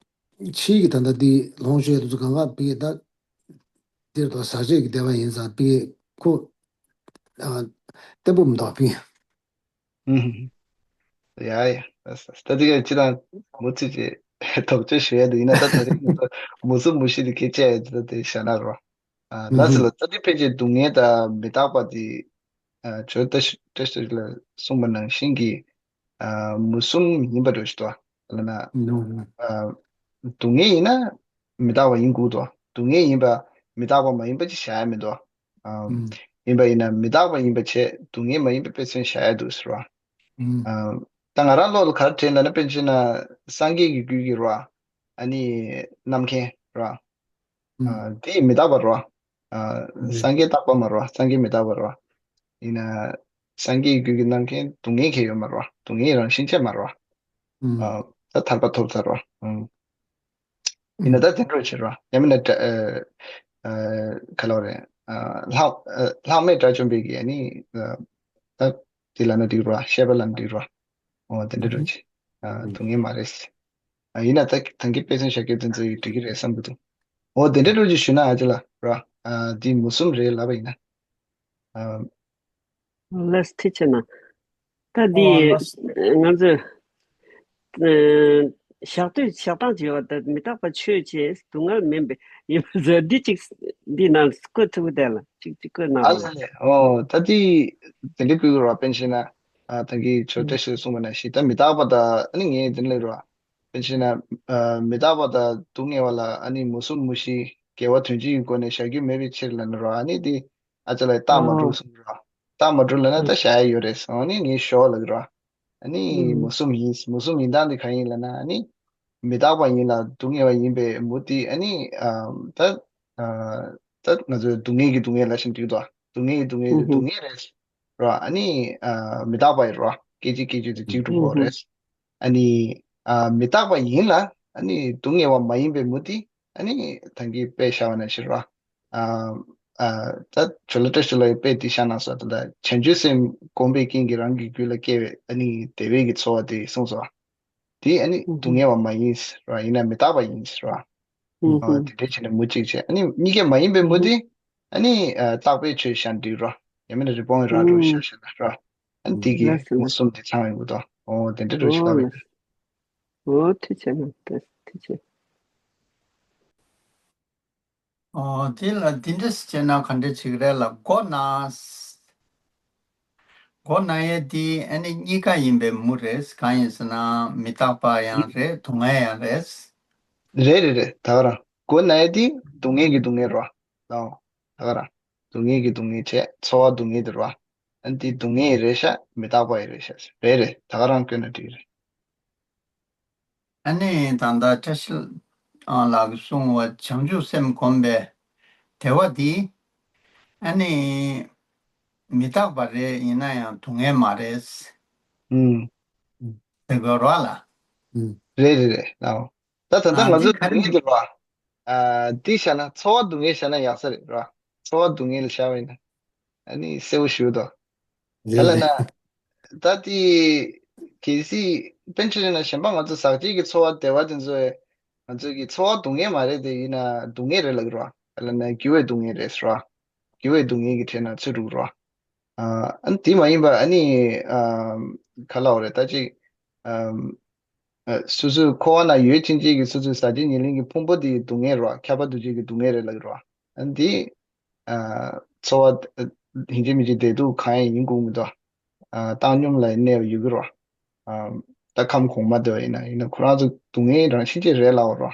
ཕྱིའི་གི་ད་ད་དེ་ལོངས་སྤྱོད་དེ་ཚོ་གང་ག་པི་ད་དེར་ད་ཟག་བཅས་ཀྱི་བདེ་བ་ཡིན་ཙང་པི་ཁོ་ཨ་བརྟན་པོ་མི་འདུག་པི། ཨུ་ཧུ། ཡ་ཡ། ད་ད་དེ་ག་ཅི་དང་མུ་ཚིག་ཅིག་དོགས་གཅོད་ཞུ་ཡ་དེ་ཡིན་ན། ད་ད་རེས་ང་ཚོ་མུ་གསུམ་མུ་བཞི་དེ་སྐད་ཆ་ཡ་དེ་ད་དེ་བྱ་ན་རོ། ཨ། ལགས་སོ་ལགས། ད་དེ་ཕལ་ཆེར་སྡུག་བསྔལ་དང་མི་རྟག་པ་དེ་ཨ་ཇོ་བོ་བཀྲ་ཤིས་བཀྲ་ཤིས་ལ་གསུངས་པ་ནང་བཞིན་གྱི་ཨ་མུ་གསུམ་ཡིན་པ་འདྲ་ཞིག་འདུག་ལབ་ན། ཨ་སྡུག་བསྔལ་ཡིན་ན་མི་རྟག་པ་ཡིན་དགོས་འདུག་སྡུག་བསྔལ་ཡིན་པ་མི་རྟག་པ་མ་ཡིན་པ་ཅིག་བྱ་ཡ་མི་འདུག་ཨ་ཡིན་པ་ཡིན་ན་མི་རྟག་པ་ཡིན་པ་བྱས། སྡུག་བསྔལ་མ་ཡིན་པ་དཔེ་མཚོན་བྱ་ཡ་འདུག་ཟེར་བ། ཨ་ད་ང་རང་བློ་ལ་ག་རེ་དྲན་ལབ་ན། དཔེར་ན་ཆ་བཞག་ན་སངས་རྒྱས་ཀྱི་རྒྱུད་ཀྱི་རོ། ཨ་ནི་རྣམ་མཁྱེན་རོ། ཨ་དེ་མི་རྟག་པ་རོ། ཨ་སངས་རྒྱས་རྟག་པ་མ་རོ། སངས་རྒྱས་མི་རྟག་པ་རོ། ཡིན་ན་སངས་རྒྱས་ཀྱི་རྒྱུད་ཀྱི་རྣམ་མཁྱེན་སྡུག་བསྔལ་གང་ཡང་ཡོད་མ་རོ། སྡུག་བསྔལ་རང་བཞིན་ཅན་མ་རོ། ཨ་ད་ཐར་པ་ཐོབ་ཚར་རོ། ཨ་ཡིན་ན་ད་དེ་འདྲ་བྱེད་རོ། ཡང་མིན་ན་ཨ་ཨ་ག་ལབ་རེད། ཨ་ལྷག་ཨ་ལྷག་མེད་དགྲ་བཅོམ་པའི་གི་ཨ་ནི་ཨ་ད་དེ་ལབ་ན་འགྲིག་རོ། བཤད་པ་ལབ་ན་འགྲིག་རོ། འོ་དེ་འདྲ་འདྲ་བྱེད། ཨ་སྡུག་བསྔལ་མ་རེད། ཨ་ཡིན་ན་ད་ད་གིན་དཔེ་མཚོན་བཞག་རྒྱུ་དེ་ཚོ་ཡིས་འགྲིག་གི་རེད་བསམ་གྱི་འདུག་འོ་དེ་འདྲ་འདྲ་བྱེད་ཞུ་ན་ཨ་ཅེ་ལགས་རོ། ཨ་འདི་མུ་གསུམ་རེད་ལབ་པ་ཡིན་ན། ཨ། ལགས་ཐུགས་རྗེ་གནང་། ད་འདི་ཨོ་ལགས། ང་ཚོས་ཨ་བཞག་དུས་བཞག་སྟངས་ཀྱི་ཡོད་པ། ད་མི་རྟག་པ་ཆོས་ཅན། སྡུག་བསྔལ་མིན་པས་ཡིན་པ་ཟེར་འདི་གཅིག་འདི་ནང་བཀོད་ཐུབ་ཀྱི་དེ་ལ་གཅིག་གཅིག་བཀོད་གནང་ཨ་རོགས། ལས་ལས། ཨོ་ད་འདི་དེ་འདྲ་བཀོད་ཀྱི་རོགས། དཔེར་ན་ཆ་བཞག་ན་ཨ་ད་གིན་ཇོ་བོ་བཀྲ་ཤིས་གསུངས་པ་ནང་བཞིན་ད་མི་རྟག་པ་དང་ཨ་ནི་ངས་དེ་འདྲ་ལབ་རོགས། དཔེར་ན་ཆ་བཞག་ན་ཨ་མི་རྟག་པ་དང་སྡུག་བསྔལ་བ་ལ་ཨ་ནི་མུ་གསུམ་མུ་བཞི་དགེ་བ་དོན་སྤྱིའི་སྒོ་ནས་བཞག་རྒྱུ་མེད་པའི་ཕྱིར་ལབ་ན་རོགས། ཨ་ནི་དེ་ཨ་ཅེ་ལགས་རྟགས་མ་གྲུབ་གསུངས་རོགས། རྟགས་མ་གྲུབ་ལབ་ན་ད་བཞག་ཡ་ཡོད་རེད་གསུངས། ཨ་ནི་ངས་ཞོག་ལབ་ཀྱི་རོགས། ཨ་ནི་མུ་གསུམ་ཡིན། མུ་གསུམ་ཡིན་སྟངས་དེ་གང་ཡིན་ལབ་ན། ཨ་ནི་མི་རྟག་པ་ཡིན་ལ་སྡུག་བསྔལ་བ་ཡིན་པའི་མུ་དེ་ཨ་ནི་ཨ་ད་ཨ་ད་ང་ཚོའི་སྡུག་བསྔལ་གྱི་སྡུག་བསྔལ་ལབ་བཞིན་འགྲིག་འདུག་སྡུག་བསྔལ་གྱི་སྡུག་བསྔལ་དེ་སྡུག་བསྔལ་རེད་རོགས། ཨ་ནི་ཨ་མི་རྟག་པ་ཡིན་རོགས། སྐད་ཅིག་སྐད་ཅིག་དེ་གཅིག་གྲུབ་འོ་རེད། ཨ་ནི་ཨ་མི་རྟག་པ་ཡིན་ལ་ཨ་ནི་སྡུག་བསྔལ་བ་མ་ཡིན་པའི་མུ་དེ་ཨ་ནི་ད་གིན་དཔེ་བཞག་པ་ནང་བཞིན་རོ། ཨ་ཨ་ད་ཇོ་ལགས་བཀྲ་ཤིས་ལགས་ཀྱིས་དཔེ་འདི་བཞག་གནང་སོང་། ད་ལྟ་བྱང་ཆུབ་སེམས་བསྒོམས་པའི་རྐྱེན་གྱིས་རང་གི་རྒྱུད་ལ་སྐྱེ་བའི་ཨ་ནི་བདེ་བའི་གི་ཚོར་བ་དེ་གསུངས་སོང་། དེ་ཨ་ནི་སྡུག་བསྔལ་བ་མ་ཡིན་རོ། ཡིན་ན་མི་རྟག་པ་ཡིན་རོ། ཨ་དེ་འདྲ་བྱས་ནས་མུ་གཅིག་བྱས། ཨ་ནི་གཉིས་ཀ་མ་ཡིན་པའི་མུ་དེ་ཨ་ནི་ཨ་རྟག་པའི་ཆོས་བཞག་འགྲིག་རོ། ཡང་མིན་ན་རི་བོང་གི་རྭ་འདྲ་བོ་བཞག་བཞག་ན་རོ། ཨ་ནི་དེ་གི་ལགས་སོ་མུ་ལགས། གསུམ་དེ་ཚང་བའི་མུ་དོ། ཨོ་དེ་འདྲ་འདྲ་ཞིག་ལབ་པ་ཡིན། ཨོ་ཐུགས་རྗེ་གནང་། ཐུགས་རྗེ། ཨོ་དེ་ལ་འདི་འདྲ་ཞིག་བྱས་ན་ག་འདྲ་བྱེད་ཀྱི་རེད་ལབ། མགོ་ན་མགོ་ན་ཡས་དེ་ཨ་ནི་གཉིས་ཀ་ཡིན་པའི་མུ་རེད། གང་ཡིན་ཟེར་ན་མི་རྟག་པ་ཡང་རེད། སྡུག་བསྔལ་ཡང་རེད། རེད་རེད་རེད། ད་ག་རང་མགོ་ན་ཡས་དེ་སྡུག་བསྔལ་གྱི་སྡུག་བསྔལ་རོ། ཨོ་ད་ག་རང་སྡུག་བསྔལ་གྱི་སྡུག་བསྔལ་བྱས། ཚོར་བ་སྡུག་བསྔལ་དེ་རོ། ཨ་ནི་དེ་སྡུག་བསྔལ་རེད་ཤག་མི་རྟག་པ་ཡི་རེད་ཤག་རེད་རེད། ད་ག་རང་བཀོད་ན་འགྲིག་རེད། ཨ་ནི་ད་ལྟ་བཀྲ་ཤིས་ལགས་ཀྱིས་གསུངས་པ་བྱང་ཆུབ་སེམས་བསྒོམས་པའི་བདེ་བ་འདི་ཨ་ནི་མི་རྟག་པ་རེད། ཡིན་ན་ཡང་སྡུག་བསྔལ་མ་རེད། ཨུམ། ཟེར་དགོས་རེད་ལ། ཨུམ། རེད་རེད་རེད། ཨོ། ད་ད་ལྟ་ཨ་ང་ཚོ་འདི་ག་རེ་སྡུག་བསྔལ་དེ་རེད་བ། ཨ་འདི་བཞག་ན་ཚོར་བ་སྡུག་བསྔལ་བཞག་ན་ཡག་ས་རེད་ར། ཚོར་བ་སྡུག་བསྔལ་བཞག་པ་ཡིན་ན་ཨ་ནི་གསལ་པོ་ཞེ་པོ་འདུག་རེད། ད་ལ་ན་ད་དེ་གལ་སྲིད་པཎ་ཆེན་ན་གཞན་པ་ང་ཚོ་ཟག་བཅས་ཀྱི་ཚོར་བ་བདེ་བ་དེ་ཚོ་ང་ཚོ་གི་ཚོར་བ་སྡུག་བསྔལ་མ་རེད་དེ་ཡིན་ན་སྡུག་བསྔལ་རེད་ལབ་ཀྱི་རོ། ད་ལ་ན་འགྱུར་བའི་སྡུག་བསྔལ་རེད་ཟེར་རོ། འགྱུར་བའི་སྡུག་བསྔལ་གྱི་གྲས་ན་ཚུད་འགྲོ་གི་རོ། ཨ་ཨ་ནི་དེ་མ་ཡིན་པ་ཨ་ནི་ཨ་ག་ལ་བ་རེད་ད་ཅིག་ཨ་ཨ་སོ་སོའི་འཁོར་བ་ན་ཡོད་ཕྱིན་ཆད་ཀྱི་སོ་སོའི་ཟག་བཅས་ཉེར་ལེན་གྱི་ཕུང་པོ་དེའི་སྡུག་བསྔལ་རོ། ཁྱབ་པ་འདུ་བྱེད་ཀྱི་སྡུག་བསྔལ་རེད་ལབ་ཀྱི་རོ། ཨ་ནི་དེ་ཨ་ཚོར་བ་ཨ་ཡིན་གཅིག་མིན་གཅིག་བདེ་སྡུག་གང་ཡང་ཡིན་དགོས་མི་འདུག་ཨ་བཏང་སྙོམས་ལ་གནས་པ་ཡོད་ཀྱི་རོ། ཨ་ད་ཁམས་གོང་མ་དེ་བ་ཡིན་ན་ཡིན་ན་ཁོ་རང་ཚོ་སྡུག་བསྔལ་རང་བཞིན་ཅིག་རེད་ལབ་པ་རོ།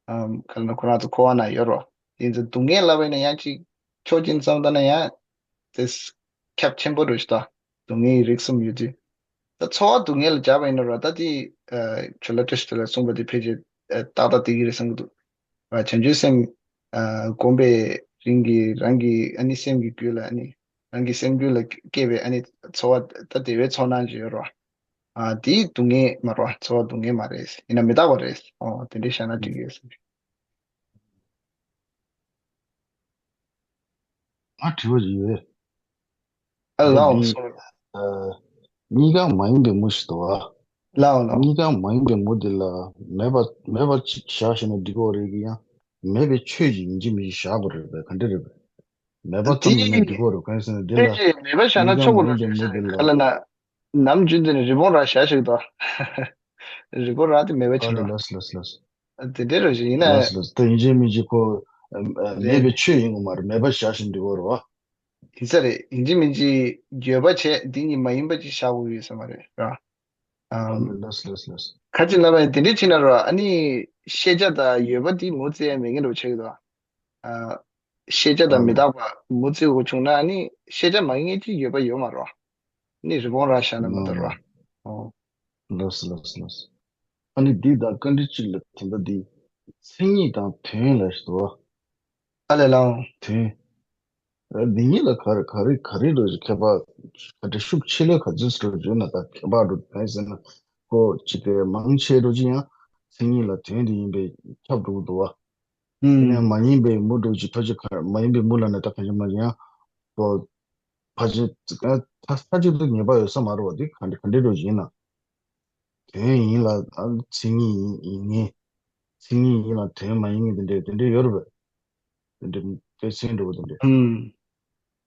ཨ་ག་ལ་ན་ཁོ་རང་ཚོ་འཁོར་བ་ན་ཡོད་རོ། དེ་ཚོ་སྡུག་བསྔལ་ལབ་པ་ཡིན་ན་ཡང་ཅིག་ཕྱོགས་གཅིག་ནས་བསམ་ད་ན་ཡང་དེ་ཁྱབ་ཆེན་པོ་རེད་ཤག་ད། སྡུག་བསྔལ་རིགས་གསུམ་ཡོད་དུས། ད་ཚོར་བ་སྡུག་བསྔལ་ལ་སྦྱར་བ་ཡིན་ན་རོ། ད་དེ་ཨ་ཇོ་ལ་ཏྲ་ཤི་ཏ་ལ་གསུངས་པ་དེ་ཕལ་ཆེར་ཨ་ཏག་ཏག་དེ་གི་རེད་བསམ་གྱི་འདུག་ཨ་བྱང་ཆུབ་སེམས་ཨ་བསྒོམ་པའི་རིང་གི་རང་གི་ཨ་ནི་སེམས་ཀྱི་རྒྱུད་ལ་ཨ་ནི་རང་གི་སེམས་རྒྱུད་ལ་སྐྱེས་པའི་ཨ་ནི་ཚོར་བ་ད་བདེ་བའི་ཚོར་སྣང་ཅིག་ཡོད་རོ། ཨ་དེ་སྡུག་བསྔལ་མ་རོ། ཚོར་བ་སྡུག་བསྔལ་མ་རེད། ཡིན་ན་མི་རྟག་པ་རེད། ཨོ་དེ་འདྲའི་བཤད་ན་འགྲིག་གི་ཡོད་བསམ་གྱི། ང་དྲི་བ་ཞིག་ཡོད། ཨ་ལའོ་འདི་སོང་། ཨ་གཉིས་ཀ་མ་ཡིན་པའི་མུ་ཞིག་འདུག་ཨ། ལའོ་ལའོ། གཉིས་ཀ་མ་ཡིན་པའི་མུ་འདི་ལ་མེད་པ་མེད་པ་ཅིག་བཞག་བཞག་ན་འགྲིག་གི་རེད་ཀྱི་ཡང་མེད་པའི་ཆོས་ཅིག་ཡིན་གཅིག་མིན་གཅིག་བཞག་དགོས་རེད་པས། ག་འདྲ་རེད་པས། མེད་པ་ཙམ་ཡིན་ན་འགྲིག་གི་རེད། གང་ཡིན་ཟེར་ན་འདི་ལ་ཆོས་ཅིག་མེད་པ་བཞག་ན་གཉིས་ཀ་ཆོག་གི་མ་ཡིན་རེད། པའི་མུ་འདི་ལ་ག་ལ་ན། ནམ་རྒྱུན་དུ་ནི་རི་བོང་རྭ་བཞག་ཞིག་དང་། རི་བོང་རྭ་དེ་མེད་པ་ཨ་ཆགས་ལ་འགྲོ། ལགས་སོ་ལགས་སོ་ལགས་སོ། དེ་འདྲའི་རོ་ཞིག་ཡིན་ན། ལགས་སོ་ལགས་སོ། དེ་ཡིན་གཅིག་མིན་གཅིག་ཁོ་ཨ་ཨ་རེད། མེད་པའི་ཆོས་ཡིན་དགོས་མ་རེད། མེད་པ་བཞག་བཞིན་འགྲིག་གི་རེད་བ། དེ་ས་རེད། ཡིན་གཅིག་མིན་གཅིག་ཡོད་པ་བྱས་འདི་གཉིས་མ་ཡིན་པ་ཅིག་བཞག་དགོས་ཡོད་ས་མ་རེད་ར། ཨ་ཨམ། ལགས་སོ་ལགས་སོ་ལགས་སོ། ཁ་ཅིག་ལབ་པ་ཡིན་དེ་འདྲའི་ཕྱིན་ན་ར་ཨ་ནི་ཤེས་བྱ་དང་ཡོད་པ་དེ་མུ་བཙའ་ཡ་མེད་མཁན་འདྲ་བོ་ཆགས་ཀྱི་འདུག་ཨ། ཤེས་བྱ་དང་མི་རྟག་པ་མུ་བཙའ་དགོས་བྱུང་ན་ཨ་ནི་ཤེས་བྱ་མ་ཡིན་མཁན་ཅིག་ཡོད་པ་ཡོད་མ་རེད་བ། ནི་རི་བོང་རྭ་བཞག་ན་མ་གཏོགས་ར། ཨོ། ལགས་སོ་ལགས་སོ་ལགས་སོ། ཨ་ནི་འདི་དང་བཀའ་འདྲི་གཅིག་ལ་དེ་འདྲ་འདི། མཚན་ཉིད་དང་དོན་ལ་ཞེས་སོ། ཨ་ལས་ལའོ། དོན། ཨ་འདི་གཉིས་ལ་ག་རེ་ག་རེ་ག་རེ་འགྲོ་ཞིག་ཁྱད་པར་ག་འདྲ་ཤུགས་ཆེ་ལོས་ག་ཚོད་འགྲོ་བརྗོད་ན་ད་ཁྱད་པར་འགྲོ་གང་ཡིན་ཟེར་ན་ཁོ་ཅིག་གི་མང་ཆེ་འགྲོ་ཅིག་ཡང་མཚན་ཉིད་ལ་དོན་དེ་ཡིན་པས་ཁྱབ་འགྲོ་གི་འདུག་བ། ཨ་ནི་ཨུམ། མ་ཡིན་པའི་མུ་འགྲོ་ཅིག་ཕལ་ཆེར་ག་མ་ཡིན་པའི་མུ་ལ་ནི་ད་གང་ཡང་མ་ཡིན་ཡང་ཁོ། ཕལ་ཆེར་ད་ས་གཅིག་ཏུ་ངེས་པ་ཡོད་ས་མ་རེད་བ། འདི་ག་འདྲ་ག་འདྲའི་འགྲོ་ཡིན་ན། དོན་ཡིན་ལ་ཨ་མཚན་ཉིད་ཡིན་ཡིན་ངེས། མཚན་ཉིད་ཡིན་ལ་དོན་མ་ཡིན་ངེས་དེ་འདྲའི་དེ་འདྲའི་ཡོད་རེད་པས། དེ་འདྲའི་དཔེ་མཚོན་འདྲ་བོ་དེ་འདྲའི། ཨུམ།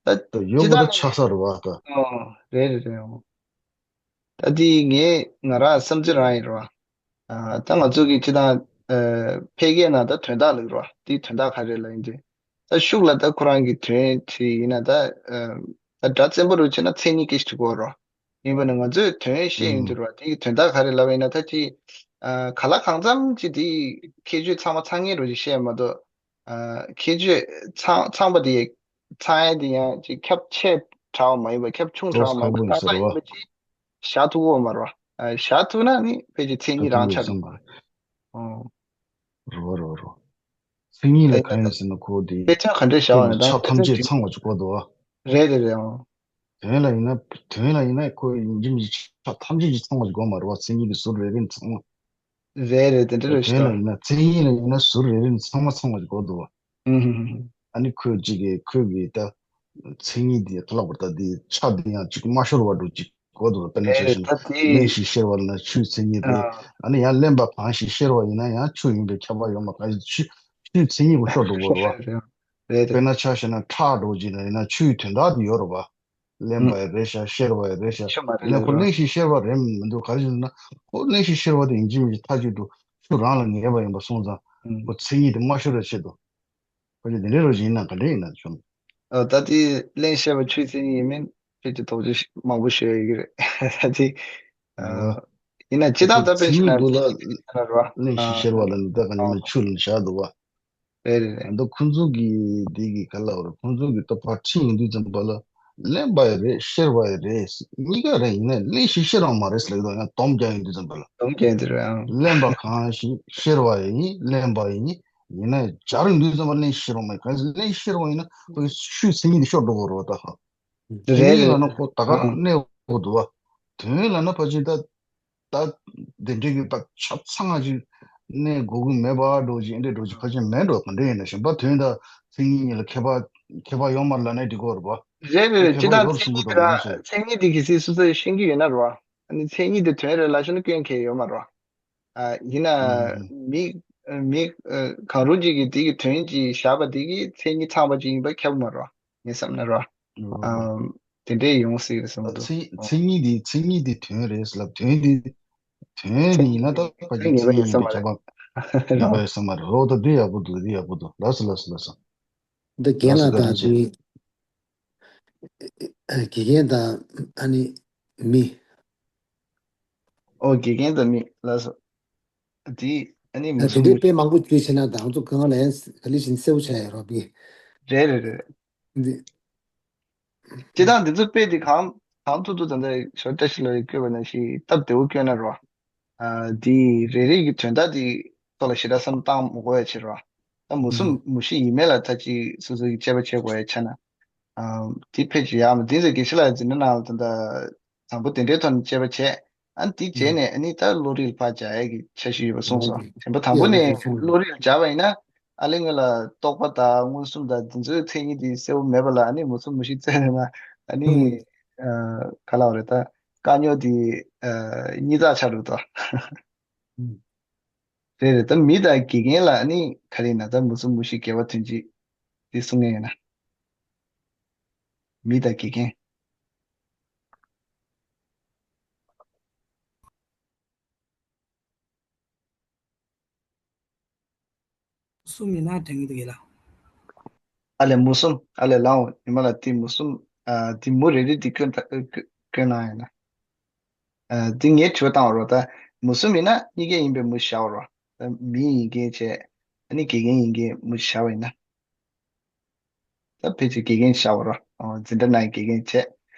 ད་ད་ཡོད་སྤྱི་མ་གཏོགས་བཏང་ཆགས་ས་རེད་བ་ད། ཨོ་རེད་རེད་རེད། ཨོ། ད་དེ་ངས་ང་རང་བསམ་ཚུལ་རང་ཡིན་རོ། ཨ་ད་ང་ཚོ་གི་སྤྱི་བཏང་ཨ་ཕལ་སྐད་ནང་ད་དོན་དག་ལབ་རོ། དེའི་དོན་དག་ག་རེ་ལབ་ཡིན་དུས། ད་ཤུགས་ལ་ད་ཁོ་རང་གི་དོན་དེ་ཡིན་ན་ད་ཨ་ད་སྒྲ་བཙན་པོ་རུ་བྱས་ན་མཚན་ཉིད་སྐད་ཆ་དྲི་གོ་རོ། ཡིན་པ་ནི་ང་ཚོས་དོན་བཤད་ཡིན་དུས་རོ། དེའི་དོན་དག་ག་རེ་ལབ་ཡིན་ན་ད་ཅི་ཨ་ག་ལ་གང་འཚམ་ཅི་དེའི་ཁྱད་ཆོས་ཚང་མ་ཚང་ངེས་རོ་ཅི་བཤད་མ་གཏོགས། ཨ་ཁྱད་ཆོས་ཚང་ཚང་པ་དེ་ཚང་ཡས་དེ་ཡང་ཅིག་ཁྱབ་ཆེ་དྲགས་པ་མ་ཡིན་པ་ཁྱབ་ཆུང་དྲགས་པ་མ་ཡིན་པ་ཏག་ཏག་ཡིན་པ་ཅིག་བཞག་ཐུབ་ཀྱི་ཡོད་མ་རེད་བ། ཨ་བཞག་ཐུབ་ན་ནི་ཕལ་ཆེར་མཚན་ཉིད་རང་ཆགས་འགྲོ་མ་རེད། ཨོ། རེད་བ་རེད་བ་རེད་བ། མཚན་ཉིད་ལ་གང་ཡིན་ཟེར་ན་ཁོ་དེ་དཔེ་ཆ་ག་འདྲས་བཞག་པ་ཁོ་ནི་ད་ཆ་ཐམས་ཅད་ཚང་བ་ཅིག་དགོས་འདུག་བ། རེད་རེད་རེད། ཨོ། དོན་ལ་ཡིན་ན་དོན་ལ་ཡིན་ན་ཁོ་ཡིན་གཅིག་མིན་གཅིག་ཆ་ཐམས་ཅད་ཀྱི་ཚང་བ་ཞིག་དགོས་མ་རེད་བ། མཚན་ཉིད་ཀྱི་ཟུར་རེ་རེ་ནས་ཚང་བ། རེད་རེད་དེ་འདྲ་རེད་ཤག་དོན་ལ་ཡིན་ན་མཚན་ཉིད་ལ་ཡིན་ན་ཟུར་རེ་རེ་ནས་ཚང་མ་ཚང་བ་ཞིག་དགོས་འདུག་བ། ཨུམ། ཨ་ནི་ཁོས་གཅིག་གིས་ཁོས་གིས་ད་མཚན་ཉིད་འདི་ག་ལབ་པར་ད་འདི་ཆ་འདི་ཡང་གཅིག་མ་ཤོར་བ་འགྲོ་གཅིག་དགོས་འདུག་བ། དཔེར་ན་ཆ་བཞག་ན་ད་དེ་གླེང་གཞི་ཤེར་བ་ལ་ན་ཆུའི་མཚན་ཉིད་རེད། ཨ། ཨ་ནི་ཡང་གླེན་པ་གང་ཞིག་ཤེར་བ་ཡིན་ན་ཡང་ཆུ་ཡིན་པའི་ཁྱབ་པ་ཡོད་མ་གང་ཞིག་ཆུ་ཆུའི་མཚན་ཉིད་ཀྱི་ཤོར་འགྲོ་དགོས་རེད་བ། རེད་དེ། དཔེར་ན་ཆ་བཞག་ན་ཁྲག་འགྲོ་གཅིག་ན་ཡིན་ན་ཆུའི་དོན་དག་དེ་ཡོད་རེད་བ། གླེན་པ་ཡི་རེད་ཤག་ཤེར་བ་ཡི་རེད་ཤག་ཤོར་མ་རེད་ལབ་ཁོ་རོ། གླེང་གཞི་ཤེར་བ་རེད་མི་འདུག་ག་རེ་ཞིག་ན་ཁོ་གླེང་གཞི་ཤེར་བ་དེ་ཡིན་གཅིག་མིན་གཅིག་མཐའ་གཅིག་ཏུ་ཆུ་རང་ལ་ངེས་པ་ཡིན་པ་སོང་ཙང་ཁོ་མཚན་ཉིད་དེ་མ་ཤོར་བའི་ཆེད་དུ་ཁོ་ཚོས་དེ་འདྲའི་རོ་ཞིག་ཡིན་ན་ག་འདྲ་ཡིན་ན་བྱུང་། ཨ་ད་དེ་གླེང་ཤེར་བ་ཆུའི་མཚན་ཉིད་ཡིན་མིན་ཁྱེད་ཀྱི་དོགས་གཅོད་མང་པོ་ཞུ་ཡ་ཡོད་ཀྱི་རེད། ད་དེ་ཨ་ཡིན་ན་སྤྱི་བཏང་ད་དཔེ་བཞག་ན་ལ་རོ། གླེང་གཞི་ཤེར་བ་ལ་ནི་ད་ག་ནི་མི་ཆུ་ལ་བཞག་འདུག་བ། རེད་རེད་རེད། ད་ཁོང་ཚོ་གི་འདི་གི་ག་ལ་བ་རེད། ཁོང་ཚོ་གི་ད་ཕར་ཁྲིད་ཡོང་དུས་ཙམ་པ་ལ་གླེན་པ་ཡི་རེད་ཤེར་བ་ཡི་རེད་གཉིས་ཀ་རེད། ཡིན་ནའི་གླེང་གཞི་ཤེར་བ་མ་རེད་ཟེར་ལབ་ཀྱི་འདུག་ཡང་སྡོམ་རྒྱག་ཡོང་དུས་ཙམ་པ་ལ་སྡོམ་རྒྱག་ཡོང་དུས་རེད་ཨང་། གླེན་པ་གང་ཞིག་ཤེར་བ་ཡི་ཡིན། གླེན་པ་ཡི་ཡིན། ཡིན་ནའི་སྦྱར་ཡོང་དུས་ཙམ་པ་གླེང་གཞི་ཤེར་བ་མ་རེད། གང་ཞིག་གླེང་གཞི་ཤེར་བ་ཡིན་ན་ཁོ་ཆུའི་མཚན་ཉིད་དེ་ཤོར་འགྲོ་གི་རེད་བ། ད་ཧ་རེད་དེ་ཡིན་ལབ་ན་རེད་ཁོ་ད་ག་ཨང་གནས་འོ་འདུག་བ། དོན་ལབ་ན་ཕལ་ཆེར་ད། ད་དེ་འདྲའི་གི་ད་ཆ་ཚང་ཅིག་གནས་དགོས་ཀྱི་མེད་པ་འགྲོ་ཅིག་འདྲ་འགྲོ་ཅིག་ཕལ་ཆེར་མེད་འགྲོ་ག་འདྲ་ཡིན་ན་གཞན་པ་དོན་དང་མཚན་ཉིད་གཉིས་ལ་ཁྱད་པར་ཁྱད་པར་ཡོད་མ་རེད་ལབ་ནའི་འགྲིག་གི་རེད་པ། རེད་རེད། དེ་ཕལ་པར་ཡོད་རེད་གསུང་གི་འདུག་ང་ཚོས། མཚན་ཉིད་དེ་གལ་སྲིད་སོ་སོས་ཤེས་ཀྱི་ཡོད་ན་རོ། ཨ་ནི་མཚན་ཉིད་དེ་དོན་རེད་ལབ་ཤེས་ན་སྐྱོན་གང་ཡང་ཡོད་མ་རེད། ཨ་ཡིན་ན་ཨུམ། མི་མི་གང་རུང་ཅིག་གིས་དེ་གི་དོན་ཅིག་བཞག་པ་དེ་གི་མཚན་ཉིད་ཚང་བ་ཅིག་ཡིན་པ་ཁྱབ་མ་རེད། ངས་བསམ་ན་རོ། ཨུམ། ཨམ། དེ་འདྲས་ཡོང་སྲིད་རེད་བསམ་གྱི་འདུག་མཚན་མཚན་ཉིད་དེ་མཚན་ཉིད་དེ་དོན་རེད་ལབ། དོན་དེ་དོན་དེ་ཡིན་ན་ད་ཕལ་ཆེར་མཚན་ཉིད་ཡིན་པའི་ཁྱབ་པ་ཡོད་པ་ཡོད་ས་མ་རེད། འོ་ད་འདི་ཡག་པོ་འདུག་འདི་ཡག་པོ་འདུག་ལགས་སོ་ལགས་སོ་ལགས་སོ། འདི་རྒན་ལགས་དང་འདི་དགེ་རྒན་དང་ཨ་ནི་མི། ཨོ་དགེ་རྒན་དང་མི་ལགས་སོ། འདི་ཨ་ནི་མུ་ད་དེ་སུམ་འདྲའི་དཔེ་མང་པོ་བརྗོད་བྱས་ན་ད་ང་ཚོ་གང་ལ་ཡང་ག་ལེ་བཞིན་གསལ་པོ་ཆགས་ཡོད་རོགས་པི། རེད་རེད་རེད། འདི། སྤྱིར་བཏང་འདི་ཚོ་དཔེ་འདི་གང་གང་ཐུབ་ཐུབ་ད་ལྟ་ཞོར་བཀྲ་ཤིས་ལགས་ཀྱིས་བཀོད་པ་ནང་བཞིན་སྟབས་བདེ་བོ་བཀོད་ན་རོ། ཨ་འདི་རེ་རེ་གི་དོན་དག་འདི་ཐོག་ལ་ཞེ་དྲག་བསམ་བློ་བཏང་མི་དགོས་ཡ་བྱེད་རོ། ད་མུ་སུམ་ཨུམ། མུ་བཞི་ཡིན་མེད་ལ་ད་ཅིག་སོ་སོ་གི་དཔྱད་པ་བྱེད་དགོས་ཡ་ཆ་ན། ཨ་འདི་ཕལ་ཆེར་ཡག་མ་འདི་ཚོ་དགེ་བཤེས་ལགས་འཛིན་གྲྭ་ནང་ལ་ད་ལྟ། དང་པོ་དེ་འདྲའི་ཐོག་ནས་དཔྱད་པ་བྱས། ཨ་ནི་དེ་རྗེས་ནས་ཨ་ནི་ད་བློ་རིག་ལ་ཕར་སྦྱར་ཡས་ཀྱི་འཆར་གཞི་ཡོད་པ་གསུངས་སོང་། དྲན་པ་དང་པོ་ནས་བློ་རིག་ལ་སྦྱར་བ་ཡིན་ན། ཨ་ལས་སྔོན་ལ་རྟོག་པ་དང་མངོན་སུམ་དང་དེ་ཚོའི་མཚན་ཉིད་དེ་གསལ་པོ་མེད་པ་ལ་ཨ་ནི་མུ་སུམ་མུ་བཞི་བཙལ་ནས་ན་ཨ་ནི་ཨ་ག་ལབ་རེད་ད། དཀའ་རྙོག་དེ་ཨ་གཉིས་ཆགས་ཆགས་འགྲོ་གི་འདུག་རེད་རེད། ད་མི་དང་དགེ་རྒན་ལ་ཨ་ནི་ག་རེ་ཡིན་ན་ད་མུ་སུམ་མུ་བཞི་འགལ་བ་དོན་གཅིག་དེ་གསུང་མཁན་ཡིན་ན། མི་དང་དགེ་རྒན། གསུམ་ཡིན་ན་དྲན་གྱི་འདུག་གས་ལ། ཨ་ལས་མུ་གསུམ། ཨ་ལས་ལའོ་ཉི་མ་ལ་དེ་མུ་གསུམ། ཨ་དེ་མུ་རེ་རེ་དེ་བཀོད་ད་བཀོད་གནང་ཡིན་ན། ཨ་དེ་ངས་དྲི་བ་བཏང་བ་རོ། ད་མུ་གསུམ་ཡིན་ན་གཉིས་ཀ་ཡིན་པའི་མུ་བཞག་པ་རོ། ད་མི་ཡིན་མཁན་བྱས། ཨ་ནི་དགེ་རྒན་ཡིན་མཁན་མུ་བཞག་པ་ཡིན་ན། ད་ཕལ་ཆེར་དགེ་རྒན་བཞག་པ་རོ། ཨོ་འཛིན་གྲྭ་ནང་གི་དགེ་རྒན་བྱས།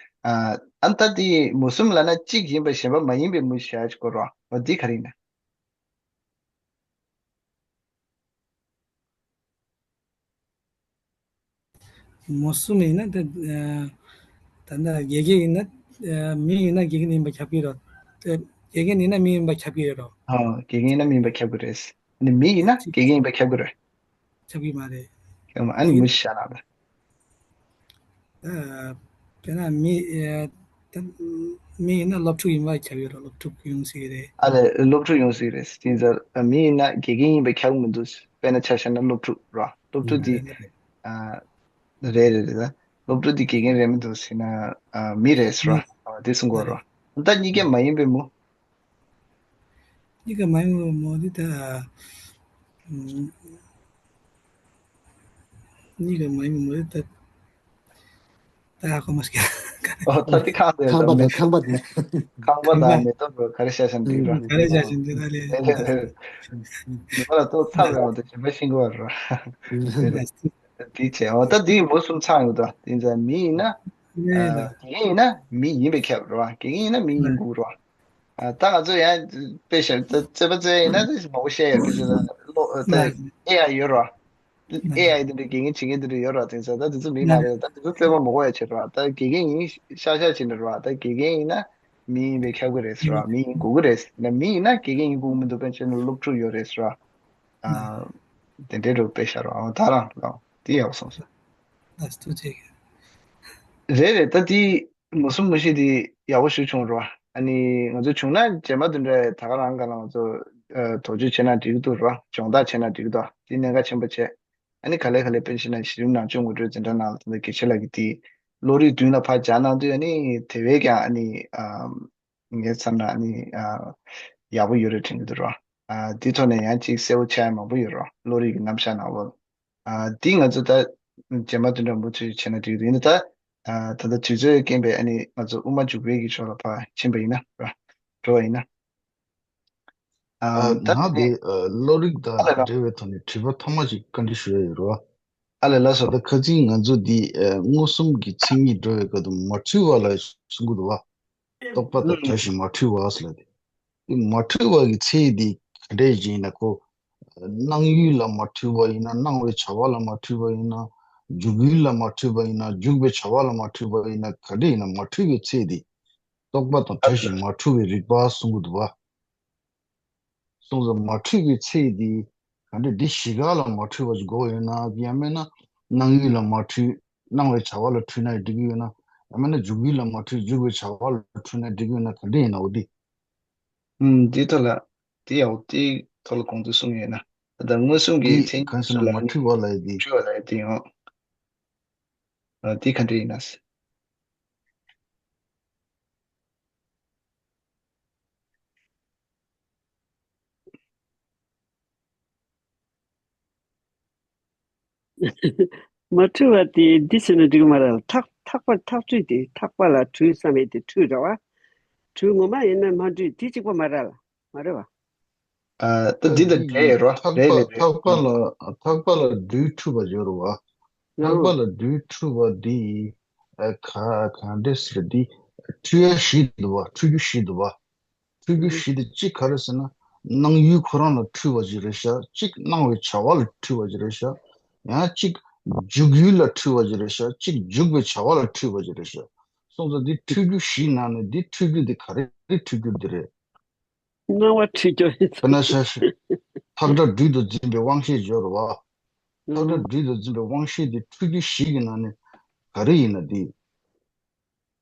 ཨ་ཨ་ད་དེ་མུ་གསུམ་ལབ་ན་གཅིག་ཡིན་པ་གཞན་པ་མ་ཡིན་པའི་མུ་བཞག་གོ་རོ། ཨོ་འདི་ག་རེ་ཡིན་ན། མུ་གསུམ་ཡིན་ན་ད་ད་ལྟ་དགེ་རྒན་ཡིན་ན་མི་ཡིན་ན་དགེ་རྒན་ཡིན་པ་ཁྱབ་ཀྱི་རེད། དགེ་རྒན་ཡིན་ན་མི་ཡིན་པ་ཁྱབ་ཀྱི་རེད་རོ། ཨ་དགེ་རྒན་ཡིན་ན་མི་ཡིན་པ་ཁྱབ་ཀྱི་རེད། ཨ་ནི་མི་ཡིན་ན་དགེ་རྒན་ཡིན་པ་ཁྱབ་ཀྱི་རེད། ཁྱབ་ཀྱི་མ་རེད། ཨ་ནི་མི་ཤ་ལ་ལ། ད་དཔེར་ན་མི་ཨེ་ད་མི་ཡིན་ན་སློབ་ཕྲུག་ཡིན་པ་ཁྱབ་ཡོད་རེད། སློབ་ཕྲུག་ཡོང་སྲིད་ཀྱི་རེད། ཨ་ལས་སློབ་ཕྲུག་ཡོང་སྲིད་རེད། དེ་ཚོ་མི་ཡིན་ན་དགེ་རྒན་ཡིན་པ་ཁྱབ་མི་འདུག་དཔེར་ན་ཆ་བཞག་ན་སློབ་ཕྲུག་ར། སློབ་ཕྲུག་དེ་ཨ་རེད་རེད་རེད། ད་སློབ་ཕྲུག་དེ་དགེ་རྒན་རེད་མི་འདུག་ཟེར་ན་ཨ་མི་རེད་ཟེར་ར། ཨ་དེ་གསུང་དགོས་ར། ད་གཉིས་ཀ་མ་ཡིན་པའི་མུ། གཉིས་ཀ་མ་ཡིན་པའི་མུ་དེ་ད། གཉིས་ཀ་མ་ཡིན་པའི་མུ་དེ་ད། ད་ཧ་གོ་མ་སོང་། ཨོ་ད་དེ་ཁང་དེ་ཁང་པ་དང་ཁང་པ་དང་ཁང་པ་དང་མེ་ཏོག་ག་རེ་བཤད་བཞིན་འདུག་ར། ག་རེ་བཤད་བཞིན་འདུག་ད་ལས། ཉི་མ་ལ་ཏོག་ཚ་ར་འོ་དེ་ཞིམ་པ་ཤིང་གོ་ར། དེ་བྱས་འོ་ད་དེ་མུ་གསུམ་ཚང་ཡོད་དོ། དེ་ཚ་མི་ཡིན་ན། དགེ་རྒན་ཡིན་ན་མི་ཡིན་པའི་ཁྱབ་ར། དགེ་རྒན་ཡིན་ན་མི་ཡིན་དགོས་ར། ད་ང་ཚོ་ཡང་དཔེ་བཤད་ན་རྩོད་པ་རྩོད་ཡིན་ན་མང་པོ་བཤད་ཡོད་ཀྱི་ཟེར་ན་ཨེ་ཨའི་ཡོད་ར། ཨེ་ཨའི་དེ་འདྲའི་དགེ་རྒན་བྱེད་མཁན་དེ་འདྲ་ཡོད་ར། དེང་སང་ད་དེ་ཚོ་མི་མ་རེད། ད་དེ་ཚོ་རྩོད་པ་མ་དགོས་ཡ་བྱེད་ར། ད་དགེ་རྒན་ཡིན་ཤག་ཤག་བྱེད་འདྲ་ར། ད་དགེ་རྒན་ཡིན་ན་མི་ཡིན་པའི་ཁྱབ་ཀྱི་རེད་ཟེར་ར། མི་ཡིན་དགོས་ཀྱི་རེད། ན་མི་ཡིན་ན་དགེ་རྒན་ཡིན་དགོས་མི་འདུག་དཔེར་ན་སློབ་ཕྲུག་ཡོད་རེད་ཟེར་ར། དེ་འདྲའི་རུ་དཔེ་བཞག་རོགས། ད་རང་ལ་དེ་ཡག་པོ་སོང་ཟེར། ལགས་སོ་ཐུགས་རྗེ་ཆེ། རེད་རེད། ད་དེ་མུ་གསུམ་མུ་བཞི་དེ་ཡག་པོ་ཞིག་བྱུང་རོགས། ཨ་ནི་ང་ཚོ་བྱུང་ན་རྗེས་མ་དེ་འདྲ་ད་ག་རང་ག་ལ་ང་ཚོ་དོགས་གཅོད་བྱས་ན་འགྲིག་གི་འདུག་རོགས། སྦྱོང་བརྡར་བྱས་ན་འགྲིག་གི་འདུག་དེ་གནད་འགག་ཆེན་པོ་བྱས། ཨ་ནི་ག་ལེ་ག་ལེ་དཔེར་ན་ཆ་བཞག་ན་གཞི་རིམ་ནང་ཆོས་ངོ་སྤྲོད་འཛིན་གྲྭ་ནང་ལ་ད་ལྟ་དགེ་བཤེས་ལགས་ཀྱིས་དེ་བློ་རིག་མདུན་ལ་ཕར་སྦྱར་གནང་དུས་ཨ་ནི་དེ་བས་ཀྱང་ཨ་ནི་ངའི་བསམ་ན་ཨ་ནི་ཡག་པོ་ཡོད་རེད་དྲན་གྱི་འདུག་རོགས། དེའི་ཐོག་ནས་ཡང་ཅིག་གསལ་པོ་ཆགས་ཡ་མང་པོ་ཡོད་རོགས། བློ་རིག་གི་རྣམ་གཞག་ནང་ལོགས། འདི་ང་ཚོ་ད་རྗེས་མ་དེ་འདྲ་མུ་མཐུད་བྱས་ན་འགྲིག་གི་འདུག་ཡིན་ན་ད་ད་ལྟ་དུས་ཚོད་རྐྱེན་པས་ཨ་ནི་ང་ཚོ་དབུ་མ་འཇུག་པའི་གི་ཕྱོགས་ལ་ཕར་ཕྱིན་པ་ཡིན་ན་རོགས། འགྲོ་བ་ཡིན་ན། ཨ། ད་ང་དེ་ཨ་བློ་རིག་དང་ཨ་ལས་ར། འབྲེལ་བའི་ཐོག་ནས་དྲི་བ་ཐོག་མ་ཞིག་བཀའ་འདྲི་ཞུ་ཡ་ཡོད་རེད་བ། ཨ་ལས་ལགས་སོ། ད་ཁ་སང་ང་ཚོ་འདི་ཨ་མངོན་སུམ་གྱི་མཚན་ཉིད་འགྲོ་བའི་སྐབས་དུ་མ་འཁྲུལ་བ་ལ་གསུང་གི་འདུག་བ། རྟོག་པ་དང་བྲལ་ཞིང་མ་འཁྲུལ་བ་ཟེར་ལབ་དེ། དེ་མ་འཁྲུལ་བ་གི་ཚད་འདི་ག་འདྲས་ཞིག་ཡིན་ན་ཁོ། སྣང་ཡུལ་ལ་མ་འཁྲུལ་བ་ཡིན་ན། སྣང་བའི་བྱ་བ་ལ་མ་འཁྲུལ་བ་ཡིན་ན། འཇུག་ཡུལ་ལ་མ་འཁྲུལ་བ་ཡིན་ན། འཇུག་པའི་བྱ་བ་ལ་མ་འཁྲུལ་བ་ཡིན་ན། ག་འདྲས་ཡིན་ན་མ་འཁྲུལ་བའི་ཚད་འདི། རྟོག་པ་དང་བྲལ་ཞིང་མ་འཁྲུལ་བའི་རིག་པ་གསུང་གི་འདུག་བ། གསུངས་སོ། མ་འཁྲུལ་བའི་ཚད་འདི་ག་འདྲ་འདི་གཞི་ག་ལ་མ་འཁྲུལ་བ་ཞིག་དགོས་ཡོད་ན། ཡང་མིན་ན་སྣང་ཡུལ་ལ་མ་འཁྲུལ། སྣང་བའི་བྱ་བ་ལ་འཁྲུལ་ན་འགྲིག་གི་ཡོད་ན། ཡང་མིན་ན་འཇུག་ཡུལ་ལ་མ་འཁྲུལ་འཇུག་པའི་བྱ་བ་ལ་འཁྲུལ་ན་འགྲིག་གི་ཡོད་ན། ག་འདྲ་ཡིན་ན་འོ་དེ། ཨུམ། དེའི་ཐོག་ལ། དེ་ཡང་དེའི་ཐོག་ལ་དགོངས་ཚུལ་གསུང་ཡོད་ན། ད་ལྟ་མངོན་སུམ་གྱི་དེ་མཚན་གང་ཉིད་ཟེར་ན་སུ་ལ་མ་ནི་འཁྲུལ་བ་ལ་ཡི་དེ། འཁྲུལ་བ་ལ་ཡི་དེ་ཡང་། ཨ། དེ་ག་འདྲ་ཡིན་ན། མ་འཁྲུལ་བ་དེ་འདི་ཟེར་ན་འགྲིག་གི་མ་རེད་ལ། ཐག་ཐག་པ་ཐག་འཁྲུལ་དེ་ཐག་པ་ལ་འཁྲུལ་བསམ་ཡས་དེ་འཁྲུལ་རེད་བ། འཁྲུལ་ངོ་མ་ཡིན་ན་མ་འཁྲུལ་དེ་གཅིག་པ་མ་རེད་ལ། མ་རེད་བ། ཨ། ད་འདི་དང་འབྲེལ་ཡོད་རོ། ཐག་རེད་པ་རེད་རེད། ཐག་པ་ལ་ཐག་པ་ལ་སྦྲུལ་འཁྲུལ་བ་ཡོད་རེད་བ། ཐག་པ་ལ་སྦྲུལ་འཁྲུལ་བ་འདི། ཨ། ག་ག་འདྲ་ཟེར། འདི་འཁྲུལ་ཡ་བཞི་འདུག་བ། འཁྲུལ་རྒྱུ་བཞི་འདུག་བ། འཁྲུལ་རྒྱུ་བཞི་དེ་གཅིག་ག་རེ་ཟེར་ན། སྣང་ཡུལ་ཁོ་རང་ལ་འཁྲུལ་བ་ཅིག་རེད་ཤག་གཅིག་སྣང་བའི་བྱ་བ་ལ་འཁྲུལ་བ་ཅིག་རེད་ཤག་ཡང་གཅིག་འཇུག་ཡུལ་ལ་འཁྲུལ་བ་ཅིག་རེད་ཤག་གཅིག་འཇུག་པའི་བྱ་བ་ལ་འཁྲུལ་བ་ཅིག་རེད་ཤག་སོང་ཙང་འདི་འཁྲུལ་རྒྱུ་བཞིའི་ནང་ནས་འདི་འཁྲུལ་རྒྱུ་འདི་ག་རེ་འཁྲུལ་རྒྱུ་འདི་རེད། སྣང་བ་འཁྲུལ་རྒྱུ་ཡིན་དཔེར་ན་ཆ་བཞག་ཐག་སྒྲ་སྦྲུལ་དུ་འཛིན་པའི་དབང་ཤེས་ཡོད་རེད་བ། ཐག་སྒྲ་སྦྲུལ་དུ་འཛིན་པའི་དབང་ཤེས་འདི་འཁྲུལ་རྒྱུ་བཞི་གི་ནང་ནས་ག་རེ་ཡིན་ན་འདི།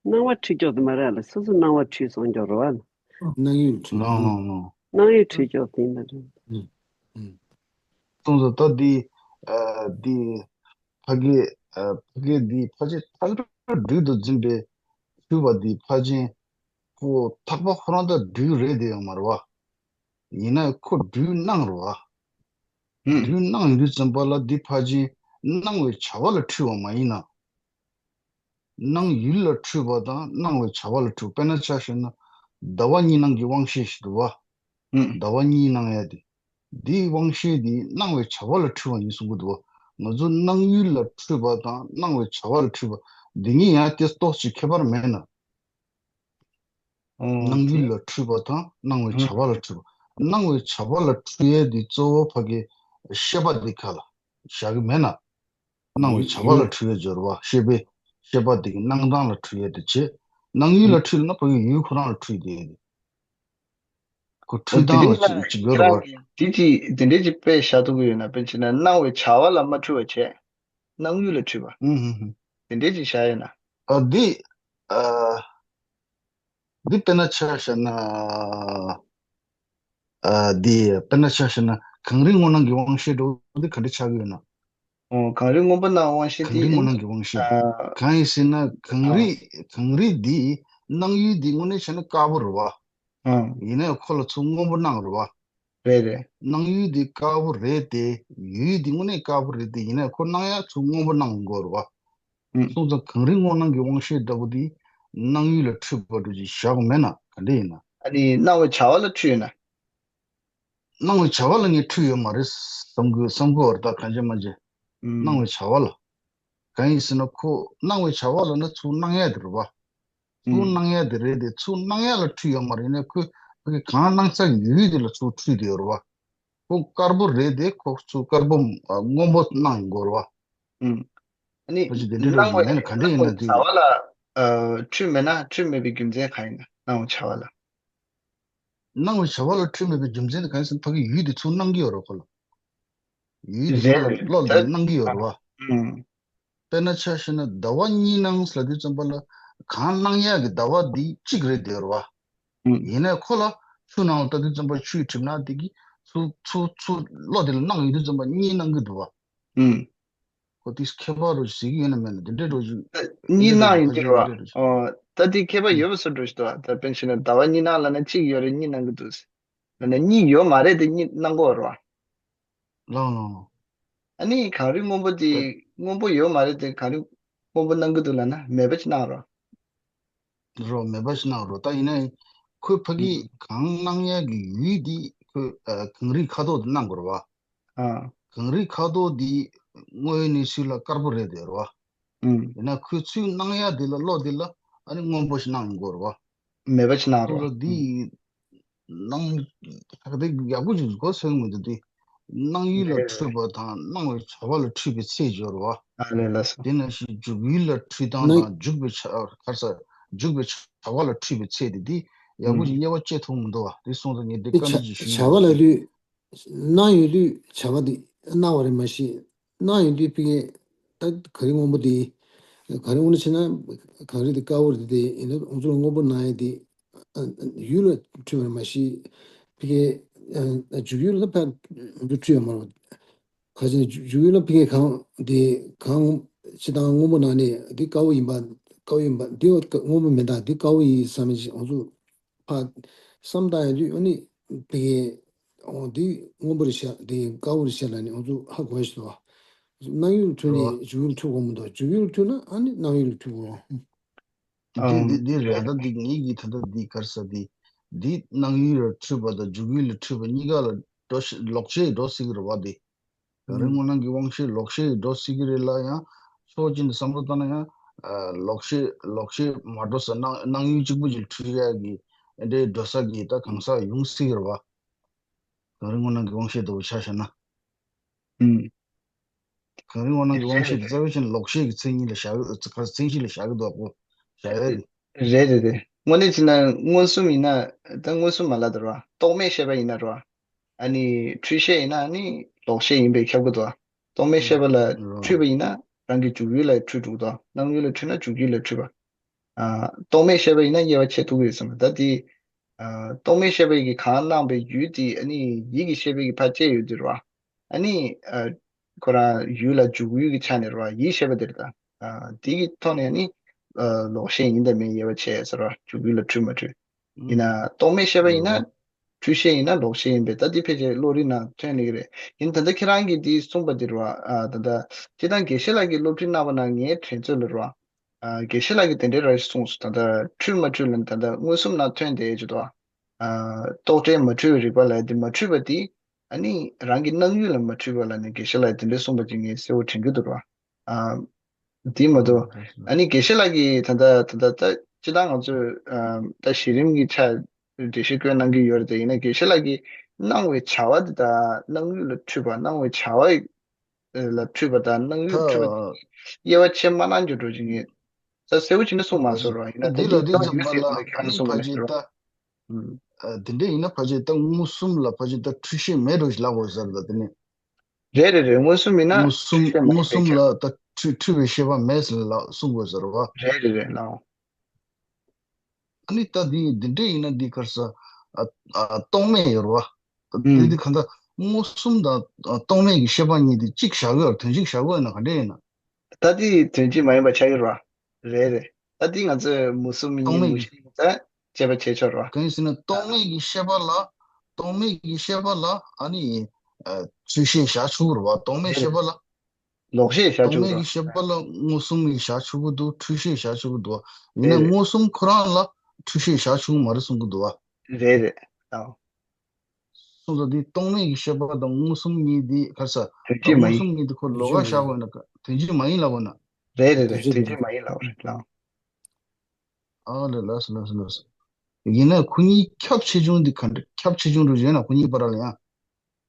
སྣང་བ་འཁྲུལ་རྒྱུ་དེ་མ་རེད་ལ། སོ་སོ་སྣང་བ་འཁྲུལ་སོང་རྒྱུ་རེད་བ། སྣང་ཡུལ་འཁྲུལ། ལགས་ལགས་ལགས། སྣང་ཡུལ་འཁྲུལ་རྒྱུ་དེ་མ་རེད། ཨུམ། ཨུམ། སོང་ཙང་ད་འདི། ཨ། འདི་ཕ་གི། ཨ། ཕ་གི་འདི་ཕལ་ཆེར་ཐག་སྒྲ་སྦྲུལ་དུ་འཛིན་པའི་འཁྲུལ་བ་འདི་ཕལ་ཆེར་ཁོ་ཐག་པ་ཁོ་རང་ད་སྦྲུལ་རེད་དེ་ཡོད་མ་རེད་བ། ཡིན་ན་ཁོ་སྦྲུལ་སྣང་རེད་བ། ཨུམ། སྦྲུལ་སྣང་ཡོང་དུས་ཙམ་པ་ལ་འདི་ཕལ་ཆེར་སྣང་བའི་བྱ་བ་ལ་འཁྲུལ་བ་མ་ཡིན་ན། སྣང་ཡུལ་ལ་འཁྲུལ་པ་དང་སྣང་བའི་བྱ་བ་ལ་འཁྲུལ། དཔེར་ན་ཆ་བཞག་ན། ཟླ་བ་གཉིས་སྣང་གི་དབང་ཤེས་ཤིག་འདུག་བ། ཨུམ། ཟླ་བ་གཉིས་སྣང་ཡ་དེ། འདིའི་དབང་ཤེས་དེ་སྣང་བའི་བྱ་བ་ལ་འཁྲུལ་བ་ཡིན་གསུང་གི་འདུག་བ། ང་ཚོ་སྣང་ཡུལ་ལ་འཁྲུལ་པ་དང་སྣང་བའི་བྱ་བ་ལ་འཁྲུལ་པ། འདི་གཉིས་ཡང་དེ་ཏོག་ཙམ་ཁྱད་པར་མེད་ན། ཨོ། སྣང་ཡུལ་ལ་འཁྲུལ་པ་དང་སྣང་བའི་བྱ་བ་ལ་འཁྲུལ་པ། སྣང་བའི་བྱ་བ་ལ་འཁྲུལ་ཡས་དེ་གཙོ་བོ་ཕ་གི་ཤེས་པ་དེ་ཁ་ལ་བཞག་གི་མེད་ན། སྣང་བའི་བྱ་བ་ལ་འཁྲུལ་ཡས་སྦྱོར་བ། ཤེས་པའི་ཤེས་པ་དེ་གི་སྣང་སྟངས་ལ་འཁྲུལ་ཡས་དེ་བྱེད། སྣང་ཡུལ་ལ་འཁྲུལ་ན་ཕ་གི་ཡུལ་ཁོ་རང་ལ་འཁྲུལ་དེ། ཁོ་འཁྲུལ་སྟངས་ལ་ཅིག་ཅིག་ཡོད་རེད་བ། དེ་འདྲས་ཅིག་དཔེ་བཞག་ཐུབ་ཀྱི་ཡོད་ན། དཔེར་བྱས་ན་སྣང་བའི་བྱ་བ་ལ་མ་འཁྲུལ་བ་བྱས། སྣང་ཡུལ་ལ་འཁྲུལ་བ། ཨུམ། ཧུམ་ཧུམ། དེ་འདྲས་ཅིག་བཞག་ཡོད་ན། ཨ། འདི། ཨ། འདི་དཔེར་ན་ཆ་བཞག་ན། ཨ། འདི་དཔེར་ན་ཆ་བཞག་ན་གངས་རིའི་སྔོ་སྣང་གི་དབང་ཤེས་འདྲ་བོ་འདི་ག་འདྲ་ཆགས་ཀྱི་ཡོད་ན། ཨོ། གངས་རིའི་སྔོན་པོ་སྣང་དབང་ཤེས་དེ་གངས་རིའི་སྔོ་ཡིན། སྣང་གི་དབང་ཤེས་དེ། ཨ། གང་ཡིན་ཟེར་ན་གངས་ཨ། རི་གངས་རི་འདི་སྣང་ཡུལ་འདི་དངོས་གནས་བྱས་ན་དཀར་པོ་རེད་བ། ཨ། ཡིན་ནའི་ཁོ་ལ་ཚུར་སྔོན་པོ་སྣང་རེད་བ། རེད་རེད། སྣང་ཡུལ་འདི་དཀར་པོ་རེད་དེ། ཡུལ་འདི་དངོས་གནས་དཀར་པོ་རེད་དེ། ཡིན་ནའི་ཁོ་སྣང་ཡ་ཚུར་སྔོན་པོ་སྣང་དགོས་རེད་བ། ཨུམ། སོང་ཙང་གངས་རིའི་སྔོ་སྣང་གི་དབང་ཤེས་འདྲ་པོ་འདི་སྣང་ཡུལ་ལ་འཁྲུལ་པ་འདྲ་ཅིག་བཞག་མེད་ན་ག་འདྲ་ཡིན་ན། ཨ་ནི་སྣང་བའི་བྱ་བ་ལ་འཁྲུལ་ཡོད་ན། སྣང་བའི་བྱ་བ་ལ་ངས་འཁྲུལ་ཡོད་མ་རེད་བསམ་གི་བསམ་གི་བར་ཐག་གང་བྱེད་མ་བྱེད། ཨུམ། སྣང་བའི་བྱ་བ་ལ། གང་ཡིན་ཟེར་ན་ཁོ་སྣང་བའི་བྱ་བ་ལ་ན་ཚུར་སྣང་ཡ་དེ་རེད་བ། ཚུར་ཨུམ། སྣང་ཡ་དེ་རེད་དེ། ཚུར་སྣང་ཡ་ལ་འཁྲུལ་ཡོད་མ་རེད་ན། ཁོས་ཁོ་གི་གང་སྣང་ས་ཡོད་དེ་ལ་ཚུར་འཁྲུལ་དེ་ཡོད་རེད་བ། ཁོ་དཀར་པོ་རེད་དེ། ཁོ་ཚུར་དཀར་པོ་ཨ་སྔོན་པོ་སྣང་ཡོང་གི་རེད་བ། ཨུམ། ཨ་ནི་ཁོ་ཅིག་དེ་འདྲ་འདྲ་ཅིག་སྣང་བའི་མེད་ན་ག་འདྲ་ཡིན་ན་སྣང་བའི་དེ། བྱ་བ་ལ་ཨ་འཁྲུལ་མེད་ན། འཁྲུལ་མེད་པའི་རྒྱུ་མཚན་གང་ཡིན་ན། སྣང་བའི་བྱ་བ་ལ། སྣང་བའི་བྱ་བ་ལ་འཁྲུལ་མེད་པའི་རྒྱུ་མཚན་དེ་གང་ཡིན་ཟེར་ན་ཕ་གི་ཡུལ་དེ་ཚུར་སྣང་གི་ཡོད་རེད་ཁོ་ལ། ཡུལ་དེ་ཁོ་ལ་རེད་བློ་ལ་ད་སྣང་གི་ཡོད་རེད་བ། ཨུམ། དཔེར་ན་ཆ་བཞག་ན་ཟླ་བ་གཉིས་སྣང་ལབ་དུས་ཙམ་པ་ལ་གང་སྣང་ཡག་གི་ཟླ་བ་འདི་གཅིག་རེད་དེ་རེད་བ། ཨུམ། ཡིན་ནའི་ཁོ་ལ་ཆུ་ནང་ལ་ལྟ་དུས་ཙམ་པ་ཆུའི་གྲིབ་ནག་དེ་གིས་ཚུར་ཚུར་ཚུར་བློ་དེ་ལ་སྣང་ཡོང་དུས་ཙམ་པ་གཉིས་སྣང་གི་འདུག་བ། ཨུམ། ཁོ་དེ་ཁྱད་པར་རོ་ཟེར་གི་ཡོད་ན་མེད་ན་དེ་འདྲའི་རོ་ཞིག་གཉིས་སྣང་ཡིན་གྱི་རེད་བ། ཨོ། ད་དེ་ཁྱད་པར་ཡོད་པ་བཟོ་འདྲ་ཞིག་འདུག་བ། ད་དཔེར་བྱས་ན་ཟླ་བ་གཉིས་སྣང་ལབ་ན་གཅིག་ཡོད་རེད། གཉིས་སྣང་གི་འདུག་ཟེར། ལབ་ན་གཉིས་ཡོད་མ་རེད་དེ། གཉིས་སྣང་གི་ཡོད་རེད་བ། ལགས་ལགས་ལགས། ཨ་ནི་གངས་རི་སྔོན་པོ་དེ་ད་སྔོན་པོ་ཡོད་མ་རེད་དེ། གངས་རི་སྔོན་པོ་སྣང་གི་འདུག་ལབ་ན་མེད་པ་ཅིག་སྣང་རོ། རོ། མེད་པ་ཞིག་སྣང་རོ། ད་ཡིན་ན་ཁོའི་ཕ་གི་ཨུམ། གང་སྣང་ཡག་གི་ཡུལ་འདི་ཁོས་ཨ་གངས་རིའི་ཁ་དོག་དེ་སྣང་དགོས་རེད་བ། ཨ། གངས་རིའི་ཁ་དོག་འདི་དངོས་ཡོད་གནས་ཚུལ་ལ་དཀར་པོ་རེད་དེ་རེད་བ། ཨུམ། ཡིན་ན་ཁོས་ཚུར་སྣང་ཡག་འདི་ལ་བློ་འདི་ལ་ཨ་ནི་སྔོན་པོ་ཞིག་སྣང་དགོས་རེད་བ། མེད་པ་ཞིག་སྣང་རོ། ཁོ་ལ་འདི་ཨུམ། སྣང་ད་ག་དེ་ཡག་པོ་ཞིག་གོ་སོང་མི་འདུག་དེ། སྣང་ཡུལ་ལ་རེད་རེད། འཁྲུལ་པ་དང་སྣང་བའི་བྱ་བ་ལ་འཁྲུལ་པའི་ཚད་སྦྱོར་བ། ཨ་ལས་ལགས་སོ། དེ་ནང་བཞིན་འཇུག་ཡུལ་ལ་འཁྲུལ་སྟངས་ནི། དང་འཇུག་པའི་བྱ་ཁར་ས་འཇུག་པའི་བྱ་བ་ལ་འཁྲུལ་པའི་ཚད་དེ་དེ་ཡག་པོ་ཞིག་ཨུམ། དབྱེ་བ་དཔྱད་ཐུབ་མི་འདུག་བ། དེ་སོང་ཙང་ངས་འདི་དེ་བཀའ་འདྲི་བྱ་ཅིག་ཞུ་ཡ་བྱ་བ་ལ་ཡིན། ལུས། སྣང་ཡུལ་ལུས་བྱ་བ་དེ་སྣང་བ་རེད་མ་གཞི། སྣང་ཡོང་དུས་ཕ་གི་ད་གངས་རི་སྔོན་པོ་དེ་ ག་རེ་འོ་ན་བྱས་ན་གངས་རི་དེ་དཀར་པོ་རེད་དེ་ཡིན་ན་ང་ཚོ་ལ་སྔོན་པོ་སྣང་ཡས་དེ་ཡུལ་ལ་འཁྲུལ་བ་མ་གཞི་ཕ་གི་འཇུག་ཡུལ་ལ་ཕར་ང་ཚོ་འཁྲུལ་ཡ་མ་རེད། ཁ་ཅིག་འཇུག་ཡུལ་ལ་ཕ་གི་གངས་དེ་གངས་སྤྱིར་བཏང་སྔོན་པོ་སྣང་ནས་འདི་དཀར་པོ་ཡིན་པ་དཀར་པོ་ཡིན་པ་འདི་སྔོན་པོ་མིན་ད་འདི་དཀར་པོ་ཡིན་བསམ་ནས་ང་ཚོ་ཕར་བསམ་བཏང་ཡོང་དུས་ཨ་ནི་དེ་གའི་འོ་དེ་སྔོན་པོ་རེད་ཤག་དེ་དཀར་པོ་རེད་ཤག་ལབ་ནས་ང་ཚོ་ཧ་གོ་ཡ་ཞིག་འདུག་བ། སྣང་ཡུལ་འཁྲུལ་ནས་འཇུག་ཡུལ་འཁྲུལ་དགོས་མི་འདུག་འཇུག་ཡུལ་འཁྲུལ་ན་ཨ་ནི་སྣང་ཡུལ་འཁྲུལ་དགོས། འདི་འདི་འདི་རེད། ད་འདི་ངེད་ཀྱི་ད་ལྟ་འདི་ག་རེ་ཟེར་འདི་འདི་སྣང་ཡུལ་ལ་འཁྲུལ་པ་དང་འཇུག་ཡུལ་ལ་འཁྲུལ་པ་གཉིས་ཀ་ལ་འགྲོ་ཤེས་ལོག་ཤེས་འགྲོ་སྲིད་ཀྱི་རེད་བ། འདི་ག་རེ་སྔོ་སྣང་གི་དབང་ཤེས་ལོག་ཤེས་འགྲོ་སྲིད་ཀྱི་རེད་ལ་ཡང་ཕྱོགས་གཅིག་ནས་བསམ་བློ་བཏང་ན་ཡང་ལོག་ཤེས་ལོག་ཤེས་མ་འགྲོ་ས་སྣང་སྣང་ཡུལ་གཅིག་པུ་ཅིག་འཁྲུལ་ཡག་གི་འདྲའི་འགྲོ་ས་གི་ད་གང་ཟག་ཡོང་སྲིད་ཀྱི་རེད་བ། ག་རེ་སྔོ་སྣང་གི་དབང་ཤེས་ལྟ་བུ་ཆ་བཞག་ན། ཨུམ། གངས་རིའི་དབང་སྣང་གི་དབང་ཤེས་དེ་རྩ་བའི་ཆ་ནས་ལོག་ཤེས་ཀྱི་མཚན་ཉིད་ལ་བཞག་གི་མཚན་གཞི་ལ་བཞག་གི་འདུག་གོ། བཞག་ཡོད་རེད། རེད་རེད་རེད། དངོས་གནས་བྱས་ན་མངོན་སུམ་ཡིན་ན་ད་མངོན་སུམ་མ་ལབ་ད་རོ། རྟོག་མེད་ཤེས་པ་ཡིན་ན་རོ། ཨ་ནི་འཁྲུལ་ཤེས་ཡིན་ན་ཨ་ནི་ལོག་ཤེས་ཡིན་པས་ཁྱབ་གི་འདུག་རྟོག་མེད་ཤེས་པ་ལ་འཁྲུལ་པ་ཡིན་ན་རང་གི་འཇུག་ཡུལ་ལ་འཁྲུལ་འགྲོ་གི་འདུག་སྣང་ཡུལ་ལ་འཁྲུལ་ན་འཇུག་ཡུལ་ལ་འཁྲུལ་པ། ཨ། རྟོག་མེད་ཤེས་པ་ཡིན་ན་དབྱེ་བ་ཕྱེ་ཐུབ་ཀྱི་ཡོད་ས་མ་རེད། ད་དེ། ཨ། རྟོག་མེད་ཤེས་པ་ཡི་གི་གང་སྣང་བའི་ཡུལ་དེ་ཨ་ནི་ཡིད་ཀྱི་ཤེས་པའི་གི་ཕར་བཅད་ཡོད་དེ་རེད་བ། ཨ་ནི། ཨ། ཁོ་རང་ཡུལ་ལ་འཇུག་ཡུལ་གྱི་ཆ་ནས་རེད་བ་ཡིད་ཤེས་པ་དེ་རེད་ད། ཨ། དེ་གི་ཐོག་ནས་ཨ་ནི། ཨ། ལོག་ཤེས་ཡིན་དང་མིན་དབྱེ་བ་ཕྱེ་ཟེར་བ་འཇུག་ཡུལ་ལ་འཁྲུལ་མ་འཁྲུལ། ཡིན་ན་རྟོག་མེད་ཤེས་པ་ཡིན་ན། འཁྲུལ་ཤེས་ཡིན་ན་ལོག་ཤེས་ཡིན་པས་ད་འདི་ཕལ་ཆེར་བློ་རིག་ནང་ཐོན་ནི་གི་རེད། ཡིན་ད་ལྟ་ཁྱེད་རང་གིས་འདི་གསུངས་པ་འདི་རེད་བ། ཨ། ད་ལྟ་སྤྱིར་བཏང་དགེ་བཤེས་ལགས་ཀྱིས་སློབ་ཁྲིད་གནང་བ་ན་ངའི་དྲན་ཚོད་ལ་རེད་བ། ཨ། དགེ་བཤེས་ལགས་ཀྱིས་དེ་འདྲའི་ར་ཞིག་གསུངས་སོང་། ད་ལྟ་འཁྲུལ་མ་འཁྲུལ་ལ་ད་ལྟ་མངོན་སུམ་ནང་ཐོན་བསྡད་ཡོད་ཀྱི་འདུག་ཨ། རྟོག་བྲལ་མ་འཁྲུལ་བའི་རིག་པ་ལབ་ཡ་འདི་མ་འཁྲུལ་བ་འདི་ཨ་ནི་རང་གི་སྣང་ཡུལ་ལ་མ་འཁྲུལ་བ་ལབ་ནས་དགེ་བཤེས་ལགས་ཀྱིས་དེ་འདྲའི་གསུངས་པ་ཅིག་ངས་གསལ་བོ་དྲན་གྱི་འདུག་ར། ཨ། དེ་མ་གཏོགས་ཨ་ནི་དགེ་བཤེས་ལགས་ཀྱིས་ད་ལྟ་ད་ལྟ་ད་སྤྱིར་བཏང་ང་ཚོས་ཨ་ད་གཞི་རིམ་གྱི་ཆ་འགྲེལ་བཤད་བཀོད་གནང་གི་ཡོད་རེད་དེ། ཡིན་ན་དགེ་བཤེས་ལགས་ཀྱིས་སྣང་བའི་བྱ་བ་འདི་དག་སྣང་ཡུལ་ལ་འཁྲུལ་པ་སྣང་བའི་བྱ་བ་ལ་འཁྲུལ་པ་དང་སྣང་ཡུལ་འཁྲུལ་པ་དེ་དབྱེ་བ་ཕྱེ་མ་གནང་རྒྱུ་འགྲོ་ཅིག་ངས་ད་གསལ་བོ་བྱས་ནས་གསུངས་མ་སོང་རོགས། ཡིན་ན་ད་འདི་ལ་འདི་འདི་ལྟ་བུ་ཡོད་ཟེར་ཡོད་ན་ཁྱེད་རང་གསུངས་མ་ཤེས་རོགས། ཨུམ། ཨ། དེ་འདྲ་ཡིན་ན་ཕལ་ཆེར་ད་མངོན་སུམ་ལ་ཕལ་ཆེར་ད་འཁྲུལ་ཤེས་མེད་འགྲོ་ཞིག་ལབ་དགོས་ས་རེད་ད་དེ་ནི། རེད་རེད་རེད། མངོན་སུམ་ཡིན་ན་མངོན་སུམ་འཁྲུལ་ཤེས་མ་མངོན་ཡིན་པས་སུམ་ཁྱབ། ལ་ད་འཁྲུལ་འཁྲུལ་བའི་ཤེས་པ་མེད་ཟེར་ལབ་གསུང་དགོས་ས་རེད་བ། རེད་རེད་རེད་ལགས། ཨ་ནི་ད་འདི་འདི་འདྲ་ཡིན་ན་འདི་ག་རེ་ཟེར། ཨ། ཨ། རྟོག་མེད་ཡོད་རེད་བ། ཨུམ། དེ་འདི་གང་ལྟར་མངོན་སུམ་དང་རྟོག་མེད་ཀྱི་ཤེས་པ་གཉིས་དེ་གཅིག་བཞག་གི་ཡོད་རེད། དོན་གཅིག་བཞག་གི་ཡོད་ན་ག་འདྲ་ཡིན་ན། ད་འདི་དོན་གཅིག་མ་ཡིན་པ་ཆགས་ཀྱི་རེད་བ། རེད་རེད། ད་འདི་ང་ཚོས་མུ་གསུམ་རྟོག་གཉིས་མེད་མུ་ཀྱི་བཞི་ད་དཔྱད་པ་བྱས་ཆོག་རེད་བ། གང་ཡིན་ཟེར་ན་རྟོག་མེད་ཀྱི་ཤེས་པ་ལ་རྟོག་མེད་ཀྱི་ཤེས་པ་ལ་ཨ་ནི། ཨ། འཁྲུལ་ཤེས་བཞག་ཆོག་གི་རེད་བ། རྟོག་མེད་རེད་ཤེས་པ་རེད། ལ། ལོག་ཤེས་བཞག་རྟོག་ཆོག་མེད་རེད་བ། ཀྱི་ཤེས་པ་ལ་མངོན་སུམ་གྱི་བཞག་ཆོག་གི་འདུག་འཁྲུལ་ཤེས་བཞག་ཆོག་གི་འདུག་བ། ཡིན་ན་རེད་རེད། མངོན་སུམ་ཁོ་རང་ལ་འཁྲུལ་ཤེས་བཞག་ཆོག་གི་མ་རེད་གསུང་གི་འདུག་བ། རེད་རེད། ཨ། སོང་ཙང་འདི་རྟོག་མེད་ཀྱི་ཤེས་པ་དང་མངོན་སུམ་གཉིས་འདི་ག་རེ་ཟེར། དོན་གཅིག་མ་མངོན་ཡིན། སུམ་གཉིས་འདི་ཁོ་ལོགས་ཀ་བཞག་དགོས་ན་དོན་གཅིག་མ་ཡིན་ལབ་དགོས་ན། རེད་རེད་རེད། དོན་གཅིག་མ་ཡིན་ལབ་རེད་ལགས། ཨ་ལེ་ལགས་སོ་ལགས་སོ་ལགས་སོ། ཡིན་ན་ཁོ་གཉིས་ཁྱབ་ཆེ་ཆུང་འདི་ག་འདྲ་ཁྱབ་ཆེ་ཆུང་འགྲོ་བྱས་ན་ཁོ་གཉིས་བར་ལ་ཡང་།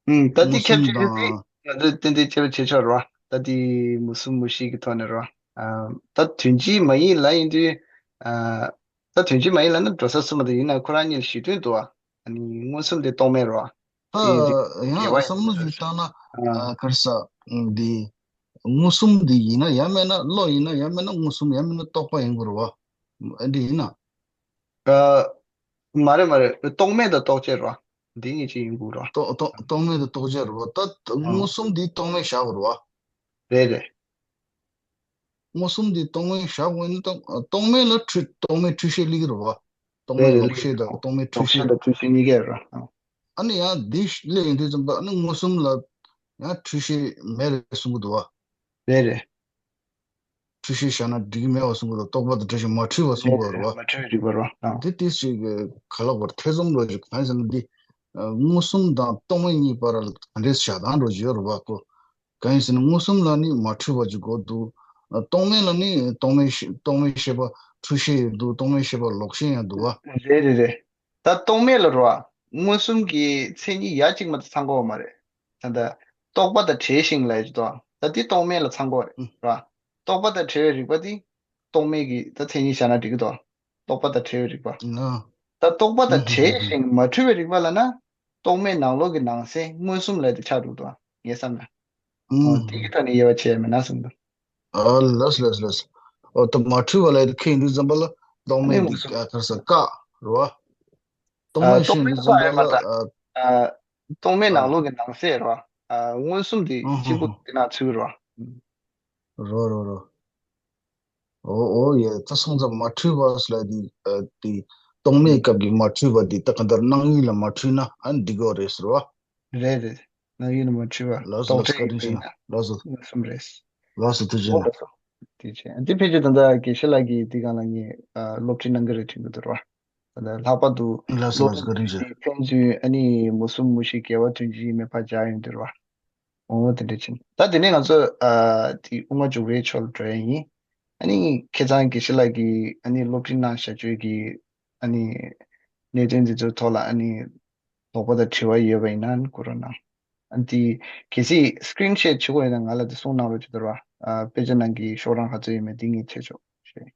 ཨུམ། ད་འདི་མངོན་ཁྱབ་སུམ་ཆེ་ཆུང་འདི་དང་། ང་ཚོས་ཏན་ཏན་དཔྱད་པ་བྱེད་ཆོག་རེད་བ། ད་འདི་མུ་གསུམ་མུ་བཞི་གི་ཐོག་ནས་རེད་བ། ཨ། ད་དོན་གཅིག་མ་ཡིན་ལབ་ཡིན་དུས། ཨ། ད་དོན་གཅིག་མ་ཡིན་ལབ་ན་འགྲོ་ས་གསུམ་པ་དེ་ཡིན་ན་ཁོ་རང་གཉིས་ལ་གཞི་མཐུན་འདུག་བ། ཨ་ནི་མངོན་སུམ་དེ་རྟོག་མེད་རེད་བ། ད་དེ་ཡང་འགལ་བ་བསམ་བློ་ཞིག་བཏང་ན། ཨ། ཨ། ག་རེ་ཟེར། ཨ། འདི་མངོན་སུམ་འདི་ཡིན་ན་ཡང་མིན་ན་བློ་ཡིན་ན་ཡང་མིན་ན་མངོན་སུམ་ཡང་མིན་ན་རྟོག་པ་ཡིན་དགོས་རེད་བ། ཨ། འདི་ཡིན་ན། ཨ། མ་རེད་མ་རེད། རྟོག་མེད་དང་རྟོག་བཅས་རེད་བ། འདི་གཉིས་ཅིག་ཡིན་དགོས་རེད་བ། རྟོག་རྟོག་རྟོག་མེད་དང་རྟོག་བཅས་རེད་བ། ད་ཨ། མངོན་སུམ་འདི་རྟོག་མེད་བཞག་དགོས་རེད་བ། རེད་རེད། མངོན་སུམ་འདི་རྟོག་མེད་བཞག་དགོས་ན་ད་རྟོག་མེད་ལ་འཁྲུལ་རྟོག་མེད་འཁྲུལ་ཤེས་སླེབས་ཀྱི་རེད་བ། རྟོག་མེད་རེད་རེད། ལོག་ཤེས་དང་རྟོག་མེད་འཁྲུལ་ལོག་ཤེས་ཤེས། དང་འཁྲུལ་ཤེས་གཉིས་ཀ་རེད། ཨ་ནི་ཡང་འདི་སླེབས་ཡོང་དུས་ཙམ་པ་ཨ་ནི་མངོན་སུམ་ལ་ཡང་འཁྲུལ་ཤེས་མེད་རེད་གསུང་གི་འདུག་བ། རེད་རེད། འཁྲུལ་ཤེས་བཞག་ན་འགྲིག་གི་མེད་པ་གསུང་གི་འདུག་རྟོག་པ་དང་བྲལ་ཞིང་མ་འཁྲུལ་བ་གསུང་གི་རེད་བ། མ་འཁྲུལ་བའི་རིག་པ་རེད་བ། འདི་ཏིས་ཅིག་ག་ལ་བར་ཐེ་ཚོམ་འགྲོ་ཞིག་གང་ཡིན་ཟེར་ན་འདི་མངོན་སུམ་དང་རྟོག་མེད་གཉིས་བར་ལ་ག་འདྲས་བཞག་སྟངས་འགྲོ་ཞིག་ཡོད་རེད་བ་ཁོ། གང་ཡིན་ཟེར་ན་མངོན་སུམ་ལ་ནི་མ་འཁྲུལ་བ་ཅིག་དགོས་འདུག་རྟོག་མེད་ལ་ནི་རྟོག་མེད་ཤེས་རྟོག་མེད་ཤེས་པ་འཁྲུལ་ཤེས་ཡང་འདུག་རྟོག་མེད་ཤེས་པ་ལོག་ཤེས་ཡང་འདུག་བ། རེད་རེད་རེད། ད་རྟོག་མེད་ལ་རོ། མངོན་སུམ་གྱི་མཚན་ཉིད་ཡ་གཅིག་མ་གཏོགས་ཚང་གི་ཡོད་མ་རེད། ད་ལྟ་རྟོག་པ་དང་བྲལ་ཞིང་ལབ་ཀྱི་འདུག་ད་འདི་རྟོག་མེད་ལ་ཚང་གི་ཡོད་རེད་རོ། རྟོག་པ་དང་བྲལ་བའི་རིག་པ་འདི་རྟོག་མེད་ཀྱི་ད་མཚན་ཉིད་བཞག་ན་འགྲིག་གི་འདུག་རྟོག་པ་དང་བྲལ་བའི་རིག་པ། ད་རྟོག་པ་དང་བྲལ་ཞིང་མ་འཁྲུལ་བའི་རིག་པ་ལབ་ན། རྟོག་མེད་ནང་ལོགས་ཀྱི་ནང་གསེས་མངོན་སུམ་ལབ་དེ་ཆགས་འགྲོ་གི་འདུག་ངས་བསམ་ན། འོ་དེ་གི་ཐོག་ནས་དབྱེ་བ་ཕྱེ་ཡ་མེད་ན་གསུངས་འདུག་ཨ་ལགས་ལགས་ལགས། ཨོ་ད་མ་འཁྲུལ་བ་ལ་ཁེ་ཡིན་དུས་ཙམ་པ་ལ་རྟོག་མེད་ཀྱི་ཨ་ག་རེ་ཟེར་བཀག་རེད་བ། རྟོག་མེད་ཤེས་ཡིན་དུས་ཙམ་པ་ལ་ཨ་རྟོག་མེད་ཨ་ནང་ལོགས་ཀྱི་ནང་གསེས་རེད་བ། ཨ་མངོན་སུམ་དེ་ཨ་གཅིག་པུ་དེ་ན་ཚུད་རེད་བ། རོ་རོ་རོ། ཨོ་ཨོ་ཡེ་ད་སོང་ཙང་མ་འཁྲུལ་བ་ཟེར་ལ་དེ་ཨ་དེ་རྟོག་མེད་སྐབས་ཀྱི་མ་འཁྲུལ་བ་དེ་ད་ག་འདར་སྣང་ཡུལ་ལ་མ་འཁྲུལ་ན་ཨ་འདི་གོ་རེད་ཟེར་བ། རེད་རེད། སྣང་ཡུལ་ལ་མ་འཁྲུལ་བ་ལགས་སོ་རྟོག་ལགས་སོ། བཀྲ་ཤིས་བདེ་ལེགས་ལགས་སོ། མངོན་སུམ་རེད། ལགས་སོ་ཐུགས་རྗེ་ཆེ། ཨོ་ལགས་སོ། ཐུགས་རྗེ་ཆེ། འདི་ཕལ་ཆེར་ད་ལྟ་དགེ་བཤེས་ལགས་ཀྱིས་འདི་སྒང་ལ་ངས་ཨ་སློབ་ཁྲིད་གནང་གི་རེད་དྲན་གྱི་འདུག་ར། ད་ལྟ་ལྷག་པར་དུ་ལགས་སོ་ལགས་སོ། བཀའ་དྲིན་ཆེ། སློབ་ཁྲིད་ཀྱི་ཕན་ཚུན་ཨ་ནི་མུ་གསུམ་མུ་བཞི་དགེ་བ་དོན་བཞིའི་མེ་ཕར་སྦྱར་ཡོང་དུས་ར། འོ་དེ་འདྲ་ཕྱིན། ད་དེ་ནས་ང་ཚོ་ཨ་དེ་དབུ་མ་འཇུག་པའི་ཕྱོགས་ལ་འགྲོ་ཡ་ཡིན། ཨ་ནི་ཁ་སང་དགེ་བཤེས་ལགས་ཀྱིས་ཨ་ནི་སློབ་ཁྲིད་གནང་བཞག་ཆོས་ཀྱི་ཨ་ནི་གནད་དོན་འདི་ཚོའི་ཐོག་ལ་ཨ་ནི་དོགས་པ་དང་དྲི་བ་ཡོད་པ་ཡིན་ན་ཨ་ནི་བསྐུར་རོགས་གནང་། ཨ་ནི་དེ་གལ་སྲིད་སི་ཀི་རིན་ཤོ་ཊི་བྱེད་དགོས་ཡིན་ན་ང་ལ་དེ་གསུང་གནང་རོགས་བྱེད་དོ་ར། ཨ་དཔེ་ཆ་ནང་གི་ཤོག་གྲངས་ག་ཚོད་ཡོད་མེད་དེ་ངས་བྱེད་ཆོག་ཞེས།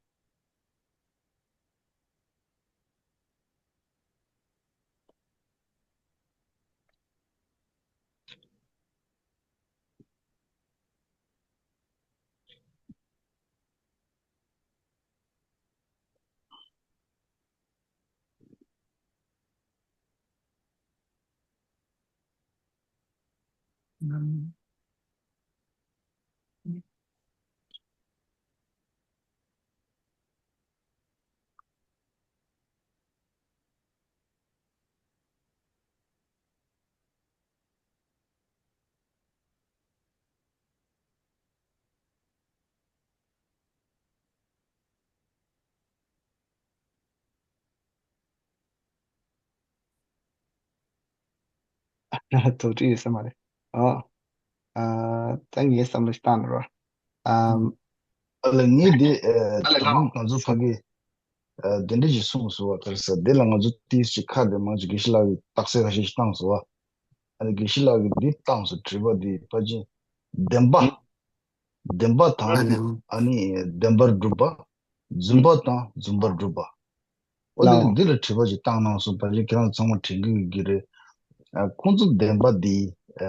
དོགས་འདྲི་ཡོད་ས་མ་རེད། ཨ། ཨ། ད་ངའི་བསམ་བློ་ཞིག་བཏང་ན་རོ། ཨམ། ཨ་ལ་ངས་འདི་ཨ་ཨ་ལ་ད་ལ་དུང་ང་ཚོ་ཕ་གི་ཨ་འདི་འདྲ་ཞིག་གསུངས་སོང་བ། ག་རེ་ཟེར། འདི་ལ་ང་ཚོ་ཏིས་ཅིག་ཁ་བདེ་མང་ཅིག་དགེ་བཤེས་ལགས་ཀྱིས་རྟགས་གསལ་ཁ་ཤས་ཤིག་བཏང་སོང་བ། ཨ་ནི་དགེ་བཤེས་ལགས་ཀྱིས་འདི་བཏང་སོང་། དྲི་བ་འདི་ཕལ་ཆེར་བདེན་པ། ཨ། བདེན་པ་དང་ཨ་ནི་བདེན་པར་གྲུབ་པ། རྫུན་པ་དང་རྫུན་པར་གྲུབ་པ། ཨོ་འདི་ལའོ། འདི་ལ་དྲི་བ་ཅིག་བཏང་གནང་སོང་། ཕལ་ཆེར་ཁྱེད་རང་ཚང་མ་དྲན་གྱི་ཡོད་ཀྱི་རེད། ཨ་ཁོང་ཚོ་བདེན་པ་འདི་ཨ་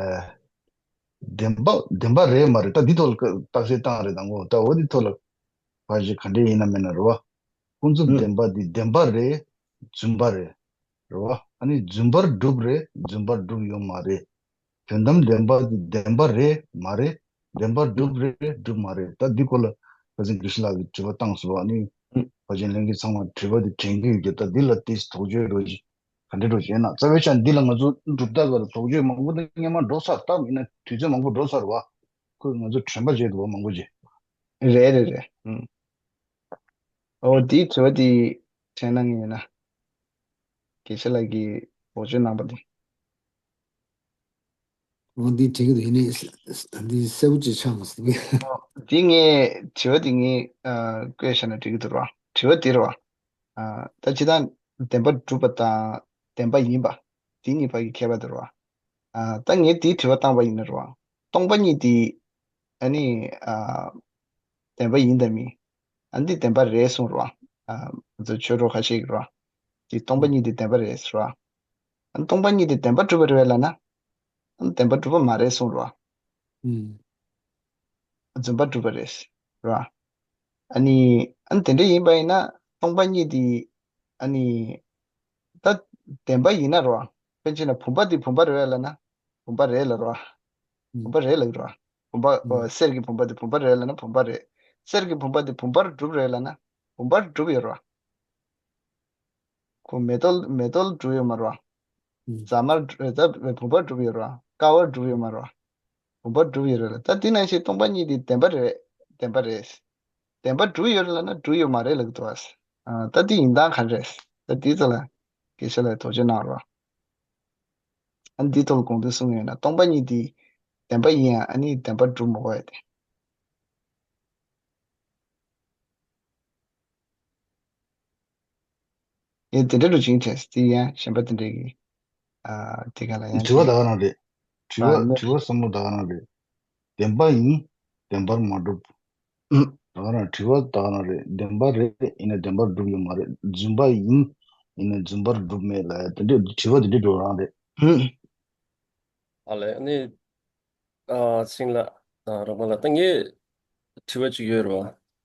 བདེན་པ་བདེན་པ་རེད་མ་རེད། ད་འདི་ཐོག་ལ་རྟགས་གསལ་བཏང་རེད་དང་གོ། ད་འོ་འདི་ཐོག་ལ་ཕལ་ཆེར་ག་འདྲས་ཡིན་ན་མིན་ན་རེད་བ། ཁོང་ཚོ་ཨུ། བདེན་པ་འདི་བདེན་པ་རེད། རྫུན་པ་རེད། རེད་བ། ཨ་ནི་རྫུན་པར་གྲུབ་རེད། རྫུན་པར་གྲུབ་ཡོད་མ་རེད། དོན་དམ་བདེན་པ་འདི་བདེན་པ་རེད་མ་རེད། བདེན་པར་གྲུབ་རེད་གྲུབ་མ་རེད། ད་འདི་སྐོར་ལ་ཕ་ཚན་དགེ་བཤེས་ལགས་ཀྱིས་དྲི་བ་བཏང་སོང་བ། ཨ་ནི་ཕ་ཚན་ལྷན་རྒྱས་ཚང་མ་དྲི་བ་འདི་དྲན་གྱི་ཡོད་ཀྱི། ད་འདི་ལ་ཏིས་དོགས་གཅོད་རོགས་ཞིག་ག་འདྲ་རོགས་ཞིག་ཡོད་ན། རྩ་བའི་ཆ་འདི་ལ་ང་ཚོ་གྲུབ་རྟགས་སྐོར་ལ་དོགས་གཅོད་མང་པོ་འདི་སྔོན་མ་འགྲོ་ཚར། ད་ཡིན་ན་དུས་ཚོད་མང་པོ་འགྲོ་ཚར་བ། ཁོས་ང་ཚོ་དྲན་པ་བརྗེད་འདུག་བ་མང་པོ་ཅིག་རེད་རེད་རེད། ཨུམ། ཨོ་དེའི་དྲི་བ་དེ་དྲན་གནང་ངེས་ཡོད་ན། དགེ་བཤེས་ལགས་ཀྱིས་འོ་བརྗོད་གནང་པ་དེ། འོ་འདི་དྲན་གྱི་འདུག་ཡིན་ནའི་འདི་གསལ་པོ་ཅིག་ཆགས་མ་སོང་། ཨོ་འདི་ངས་དྲི་བ་དེ་ངས་ཨ་བཀོད་བཞག་ན་འགྲིག་གི་འདུག་ར། དྲི་བ་དེ་རེད་བ། ཨ་ད་ཇི་ལྟར་བདེན་པར་གྲུབ་པ་དང་བདེན་པ་ཡིན་པ། དེ་གཉིས་བར་གྱི་ཁྱད་པར་དེ་རེད་བ། ཨ་ད་ངས་དེའི་དྲི་བ་བཏང་པ་ཡིན་ན་རེད་བ། སྟོང་པ་ཉིད་དེ་ཨ་ནི་ཨ་བདེན་པ་ཡིན་དམ་མིན། ཨ་འདི་བདེན་པ་རེད་གསུངས་རོ། ཨ་ང་ཚོ་ཆོས་གྲོགས་ཁ་ཤས་ཀྱིས་རོ། འདི་སྟོང་པ་ཉིད་འདི་བདེན་པ་རེད་ཟེར་རོ། ཨ་སྟོང་པ་ཉིད་འདི་བདེན་པར་གྲུབ་པ་རེད་ལབ་ན། ཨ་བདེན་པར་གྲུབ་པ་མ་རེད་གསུངས་རོ། ཨུམ། རྫུན་པར་གྲུབ་པ་རེད་ཟེར་རོ། ཨ་ནི་ཨ་དེ་འདྲ་ཡིན་པ་ཡིན་ན་སྟོང་པ་ཉིད་འདི་ཨ་ནི་ད་བདེན་པ་ཡིན་ན་རོ། དཔེར་ན་བུམ་པ་འདི་བུམ་པ་རེད་ལབ་ན་བུམ་པ་རེད་ལབ་རོ། བུམ་པ་རེད་ལབ་རོ། བུམ་པ་ཨོ་གསེར་གྱི་བུམ་པ་འདི་བུམ་པ་རེད་ལབ་ན་བུམ་པ་རེད། གསེར་གྱི་བུམ་པ་འདི་བུམ་པར་གྲུབ་རེད་ལབ་ན་བུམ་པར་གྲུབ་ཡོད་རོ། ཁོ་མེ་ཏོག་མེ་ཏོག་གྲུབ་ཡོད་མ་རོ། རྫ་མར་ད་བུམ་པར་གྲུབ་ཡོད་རོ། ཀ་བར་གྲུབ་ཡོད་མ་རོ། བུམ་པར་གྲུབ་ཡོད་རེད་ལ། ད་འདི་ནང་བཞིན་སྟོང་པ་ཉིད་འདི་བདེན་པ་རེད། བདེན་པ་རེད། བདེན་པ་གྲུབ་ཡོད་རེད་ལབ་ན་གྲུབ་ཡོད་མ་རེད་ལབ་ཀྱི་འདུག་ཨ། ད་འདི་ཡིན་སྟངས་ག་རེ་རེད། ད་འདི་ཚོ་ལ་དགེ་བཤེས་ལགས་དོགས་གཅོད་གནང་རོགས། ཨ་འདི་ཐོག་ལ་དགོངས་དོན་གསུང་ཡོད་ན་སྟོང་པ་ཉིད་འདི་བདེན་པ་ཡིན་ཡང་ཨ་ནི་བདེན་པར་གྲུབ་མ་དགོས་ཡ་དེ། ཡང་དེ་འདྲ་རུ་ཅིང་བྱས་དེ་ཡང་གཞན་པ་དེ་འདྲ་གི་ཨ་དེ་ག་ལ་ཡང་དྲི་བ་ད་ག་རང་རེད། དྲི་བ་ཨ་དྲི་བ་བསམ་བློ་ད་ག་རང་རེད། བདེན་པ་ཡིན། བདེན་པར་མ་གྲུབ། ཨུ། ད་ག་རང་དྲི་བ་ད་ག་རང་རེད། བདེན་པ་རེད་ཡིན་ན་བདེན་པར་གྲུབ་ཡོད་མ་རེད། རྫུན་པ་ཡིན་ཡིན་ན་རྫུན་པར་གྲུབ་མེད་ལ་ཡ་དེ་འདྲ་དྲི་བ་དེ་འདྲ་འགྲོ་རང་རེད། ཨུ། ཨ་ལས་ཨ་ནི། ཨ་སིང་ལ། ཨ་རོགས་པ་ལ་ད་ངས་དྲི་བ་ཅིག་ཡོད་རེད་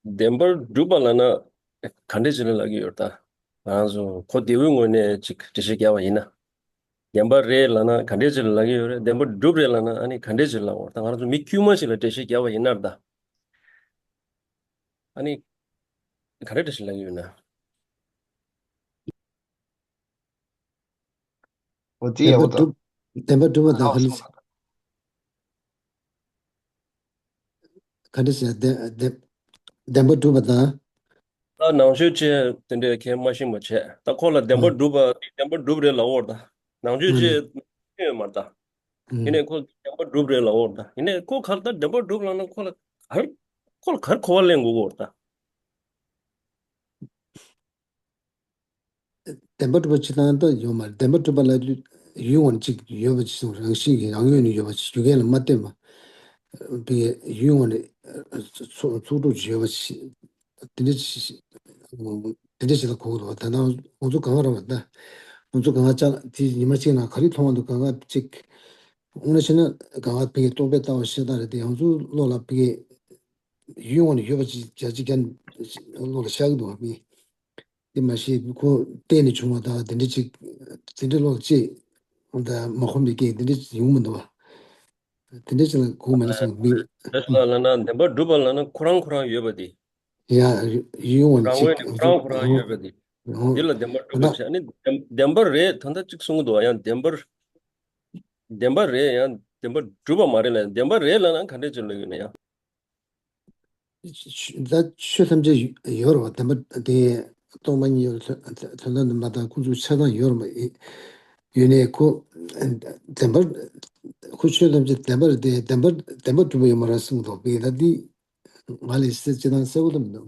བ། བདེན་པར་གྲུབ་པ་ལབ་ན་ག་འདྲས་ཅིག་ལ་ལབ་ཀྱི་ཡོད་རེད་ད། ང་རང་ཚོ་ཁོ་བདེ་བོའི་ངོས་ནས་ཅིག་འགྲེལ་བཤད་བརྒྱབ་པ་ཡིན་ན། བདེན་པ་རེད་ལབ་ན་ག་འདྲས་ཅིག་ལ་ལབ་ཀྱི་ཡོད་རེད། བདེན་པར་གྲུབ་རེད་ལབ་ན་ཨ་ནི་ག་འདྲས་ཅིག་ལབ་དགོས་རེད་ད། ང་རང་ཚོ་མི་དཀྱུས་མ་ཞིག་ལ་འགྲེལ་བཤད་བརྒྱབ་པ་ཡིན་ན་རེད་ད། ཨ་ནི་ག་འདྲས་འགྲེལ་བཤད་ལབ་ཀྱི་ཡོད་ན། འོ་དེ་ཡག་པོ་འདུག་བདེན་པ་གྲུབ་པ་དང་ཨ་ཧ་ག་ནི་སོང་ལ། ག་འདྲ་ཟེར་བདེན་བདེན་བདེན་པ་གྲུབ་པ་དང་། ད་ནང་ཆོས་ཅན་དེ་འདྲའི་ཁས་མ་ཤེས་པ་བྱས། ད་ཁོ་ལ་བདེན་པ་ཨ་གྲུབ་པ་བདེན་པ་གྲུབ་རེད་ལབ་འོར་ད། ནང་ཆོས་ཨ་ནི་ཅན་ཡོད་མ་རེད་ད། ཡིན་ཨུམ། ནའི་ཁོ་བདེན་པ་གྲུབ་རེད་ལབ་འོར་ད། ཡིན་ནའི་ཁོ་ག་ད་བདེན་པ་གྲུབ་ལབ་ན་ཁོ་ལ་ག་རེ་ཁོ་ལ་ག་རེ་གོ་བ་ལེན་དགོས་འོར་ད། བདེན་པ་གྲུབ་པ་ཅི་ལྟར་ད་ཡོད་མ་རེད། བདེན་པ་གྲུབ་པ་ལ་ཡུལ་ངོ་ནས་གཅིག་ཡོད་པ་ཅིག་གསུངས། རང་བཞིན་གྱིས་རང་ངོས་ནས་ཡོད་པ་ཅིག་རྒྱུ་རྐྱེན་ལ་མ་བརྟེན་པ། བའི་ཡུལ་ངོ་ནས་ཚོགས་ཚོགས་དྲུག་ཅིག་ཡོད་པ་ཅིག་དེ་འདྲ་ཅིག་དེ་འདྲ་ཅིག་ལ་གོ་དགོས་འདུག་ད་ལྟ་ང་ཚོ་གང་ག་རང་བ་ད་ང་ཚོ་གང་ག་ཅག་དེ་ཉི་མ་གཅིག་ནང་ག་རེ་མཐོང་བ་འདུག་གང་ག་ཅིག་དངོས་གནས་བྱས་ན་གང་ག་བའི་རྟོག་པས་ལྟ་བ་ཤེས་སྟངས་རེད་དེ་ང་ཚོའི་བློ་ལ་བའི་ཡུལ་ངོ་ནས་ཡོད་པ་ཅིག་བྱ་ཅིག་ཀྱང་བློ་ལ་ཤར་གི་འདུག་བ་མི། དེ་མ་ཤེས་ཁོ་བལྟས་ནས་བྱུང་བ་དང་དེ་འདྲ་ཅིག་དེ་འདྲ་བློ་ལ་ཅིག་ད་མ་ཁོམ་པའི་སྐད་དེ་འདྲ་ཅིག་ཡོང་མི་འདུག་བ། དེ་འདྲ་ཅིག་ལ་གོ་མ་ལ་སོང་མི། ད་ལ་ལ་ན་བདེན་པར་གྲུབ་པ་ལ་ན་ཁོ་རང་ཁོ་རང་ཡོད་པ་དེ། ཡ་ཡུལ་ངོ་ནས་རང་ངོས་ཅིག་ནས་ཁོ་རང་ཁོ་རང་ཡོད་པ་དེ། འདི་ལ་བདེན་པར་གྲུབ་པ་བྱས་ནི་བདེན་པར་རེད་ད་ལྟ་ཅིག་གསུང་གི་འདུག་བ། ཡང་བདེན་པར་བདེན་པར་རེད་ཡང་བདེན་པར་གྲུབ་པ་མ་རེད་ལ་བདེན་པར་རེད་ལ་ན་ག་འདྲས་ཅིག་ལ་ཡོད་ན་ཡང་། ད་ཆོས་ཐམས་ཅད་ཡོད་རེད་བ། བདེན་པ་དེ་སྟོང་པ་ཉིད་ཡོད་དོན་དམ་པ་དང་ཀུན་རྫོབ་ཆགས་སྡང་ཡོད་རེད་བ། ཡོད་ནས་ཁོ་བདེན་པར་ཁོ་ཆོས་ཐམས་ཅད་བདེན་པ་རེད་དེ་བདེན་པ་བདེན་པ་གྲུབ་པ་ཡོད་མ་རེད་གསུངས་འདུག་པས་ད་འདི་ང་ལས་སེ་ཅི་དང་གསལ་པོ་ལ་མི་འདུག་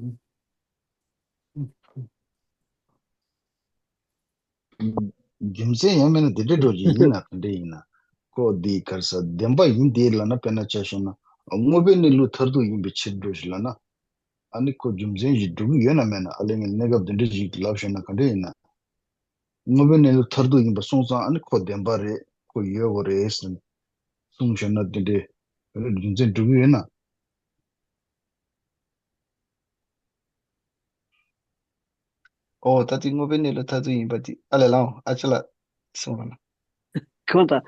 རྒྱུ་མཚན་ཡང་མིན་ན་དེ་འདྲ་འགྲོ་གི་ཡིན་ན་ག་འདྲ་ཡིན་ན། ཁོ་འདི་གར་ས་བདེན་པ་ཡིན་དེ་ལབ་ན་དཔེར་ན་ཆ་བཞག་ན་དངོས་པོའི་གནས་ལུགས་མཐར་ཐུག་ཡིན་པའི་ཕྱིར་འགྲོ་ཞིག་ལབ་ན། ཨ་ནི་ཁོ་རྒྱུ་མཚན་ཞིག་འགྲོ་གི་ཡོད་ན་མེད་ན་ཨ་ལས་ངས་གནས་སྐབས་དེ་འདྲ་ཞིག་ལབ་བཞག་ན་ག་འདྲ་ཡིན་ན། དངོས་པོའི་གནས་ལུགས་མཐར་ཐུག་ཡིན་པ་སོང་ཙང་ཨ་ནི་ཁོ་བདེན་པ་རེད་ཁོ་ཡོད་དགོས་རེད་ཟེར་གསུངས་བཞག་ན་དེ་འདྲའི་རྒྱུ་མཚན་འགྲོ་གི་ཡོད་ན། ཨོ་ད་དེ་དངོས་པོའི་གནས་ལུགས་མཐར་ཐུག་ཡིན་པ་དེ་ཨ་ལས་ལའོ་ཨ་ཅེ་ལགས་གསུངས་རོགས་གནང་། གང་ལྟར།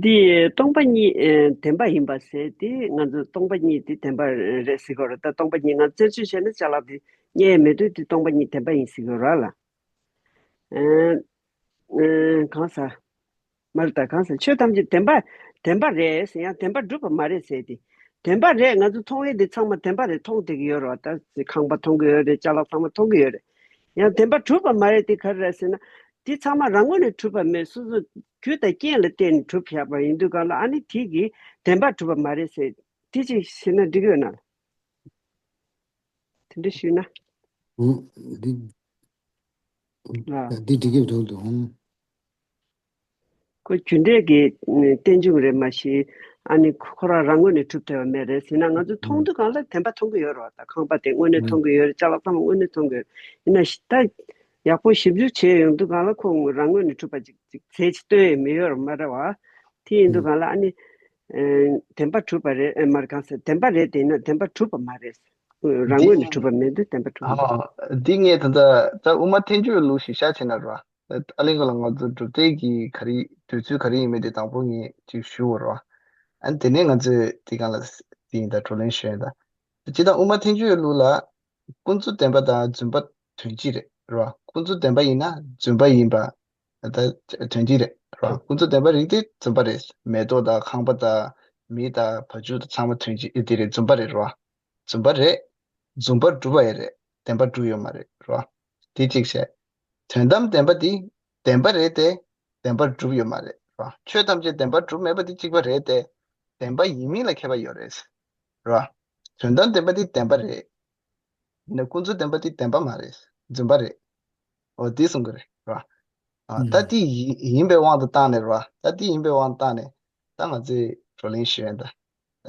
འདི་སྟོང་པ་ཉིད་ཨེ་བདེན་པ་ཡིན་པ་ཟེར་དེ་ང་ཚོ་སྟོང་པ་ཉིད་དེ་བདེན་པ་རེད་ཟེར་གི་རེད་ད། སྟོང་པ་ཉིད་ང་ཚོ་རྩད་གཅོད་བྱས་ན་ཅ་ལག་དེ་རྙེད་མེད་དུས་དེ་སྟོང་པ་ཉིད་བདེན་པ་ཡིན་ཟེར་གི་རེད་ལ། ཨེ་ཨེ་གང་ཟེར། མ་རེད་ད་གང་ཟེར་ཆོས་ཐམས་ཅད་བདེན་པ་བདེན་པ་རེད་ཟེར་ཡང་བདེན་པ་གྲུབ་པ་མ་རེད་ཟེར་ཏེ། བདེན་པ་རེད་ང་ཚོ་མཐོང་ཡས་འདི་ཚང་མ་བདེན་པ་རེད་མཐོང་བསྡད་ཀྱི་ཡོད་རེད་བ། ད་ཁང་པ་མཐོང་གི་ཡོད་རེད་ཅ་ལག་ཚང་མ་མཐོང་གི་ཡོད་རེད། ཡང་བདེན་པ་གྲུབ་པ་མ་རེད་དེ་ག་རེ་རེད་ཟེར་ན། འདི་ཚང་མ་རང་ངོས་ནས་གྲུབ་པ་མེད་སོ་སོ་རྒྱུ་དང་རྐྱེན་ལ་བརྟེན་ནས་གྲུབ་བཞག་པ་ཡིན་དུས་གང་ལ་ཨ་ནི་དེ་གི་བདེན་པ་གྲུབ་པ་མ་རེད་ཟེར་དེ་ཅིག་ཟེར་ན་འགྲིག་གི་ཡོད་ན། དེ་འདྲ་ཞུས་ན། འོ། འདི། ཨ། འདི་འགྲིག་གི་འདུག་འདུག་ཁོ་རྒྱུ་འབྲས་ཀྱི་རྟེན་འབྱུང་རེད་མ་གཞི། ཨ་ནི་ཁོ་རང་རང་ངོས་ནས་གྲུབ་ཐུབ་པ་མེད་རེད་ཟེར་ན་ང་ཚོ་མཐོང་དུས་གང་ལ་བདེན་པ་མཐོང་གི་ཡོད་རེད་བ། ད་ཁང་པ་དེ་དངོས་གནས་མཐོང་གི་ཡོད་རེད་ཅ་ལག་ཚང་མ་དངོས་གནས་མཐོང་གི་ཡོད་རེད། ཡིན་ན་ད་ཡག་པོ་ཞིབ་འཇུག་བྱས་ཡོང་དུས་གང་ལ་ཁོ་རང་ངོས་ནས་གྲུབ་པ་ཅིག་ཅིག་རྫས་ཅིག་སྟོན་ཡས་མི་ཡོད་རེད་མ་རེད་བ། དེ་ཡིན་དུས་གང་ལ་ཨ་ནི། བདེན་པ་གྲུབ་པ་རེད་ཨེ་མར་གང་ཟེར་བདེན་པ་རེད་དེ་ཡིན་ན་བདེན་པ་གྲུབ་པ་མ་རེད། རང་འདི་ངོས་ནས་གྲུབ་པ་མེད་དུས་བདེན་པ་གྲུབ་པ་མ་རེད། ཨ། འདི་ངས་ད་ལྟ་ད་དབུ་མ་ཐལ་འགྱུར་ལུགས་ཤིག་ཤ་ཆེ་ན་ར། ཨ་ལེ་གོ་ལ་ང་ཚོ་སྒྲུབ་བརྒྱུད་ཀྱི་ག་རེ་འདོད་ཚུལ་ག་རེ་ཡིན་མིན་དེ་དང་པོ་ངས་ཅིག་ཞུ་བར་བ། ཨ་ནི་དེ་ནས་ང་ཚོས་དེ་གང་ལ་དེ་ཡིན་ད་བགྲོ་གླེང་ཞུ་ཡིན་ད། སྤྱིར་བཏང་དབུ་མ་ཐལ་འགྱུར་ལུགས་ལ། ཀུན་རྫོབ་བདེན་པ་དང་རྫུན་པ་དོན་གཅིག་རེད་ར། ཀུན་རྫོབ་བདེན་པ་ཡིན་ན་རྫུན་པ་ཡིན་པ་ད་དོན་གཅིག་རེད་ར། ཀུན་རྫོབ་བདེན་པ་རིགས་དེ་རྫུན་པ་རེད། མེ་ཏོག་དང་ཁང་པ་དང་མི་དང་བ་ཕྱུགས་དང་ཚང་མ་དོན་གཅིག་ཨེ་དེ་རེད་རྫུན་པ་རེད་ར། རྫུན་པ་རེད། རྫུན་པར་གྲུབ་པ་ཡང་རེད་བདེན་པར་གྲུབ་ཡོད་མ་རེད་ར། དེ་གཅིག་བྱས། དོན་དམ་བདེན་པ་དེ་བདེན་པ་རེད་དེ་བདེན་པར་གྲུབ་ཡོད་མ་རེད་ར། ཆོས་ཐམས་ཅད་བདེན་པར་གྲུབ་མེད་པ་དེ་གཅིག་པ་རེད་དེ་བདེན་པ་ཡིན་མིན་ལ་ཁྱད་པར་ཡོད་རེད་ར། དོན་དམ་བདེན་པ་དེ་བདེན་པ་རེད། ཡིན་ན་ཀུན་རྫོབ་བདེན་པ་དེ་བདེན་པ་མ་རེད། རྫུན་པ་རེད། འོ་དེ་གསུང་གི་རེད་ར། ཨ། ད་ཨུམ། དེ་ཡིན་ཡིན་པའི་དབང་དུ་བཏང་ནས་ར། ད་དེ་ཡིན་པའི་དབང་དུ་བཏང་ནས་ད་ང་ཚོས་བགྲོ་གླེང་ཞུ་ཡ་ད།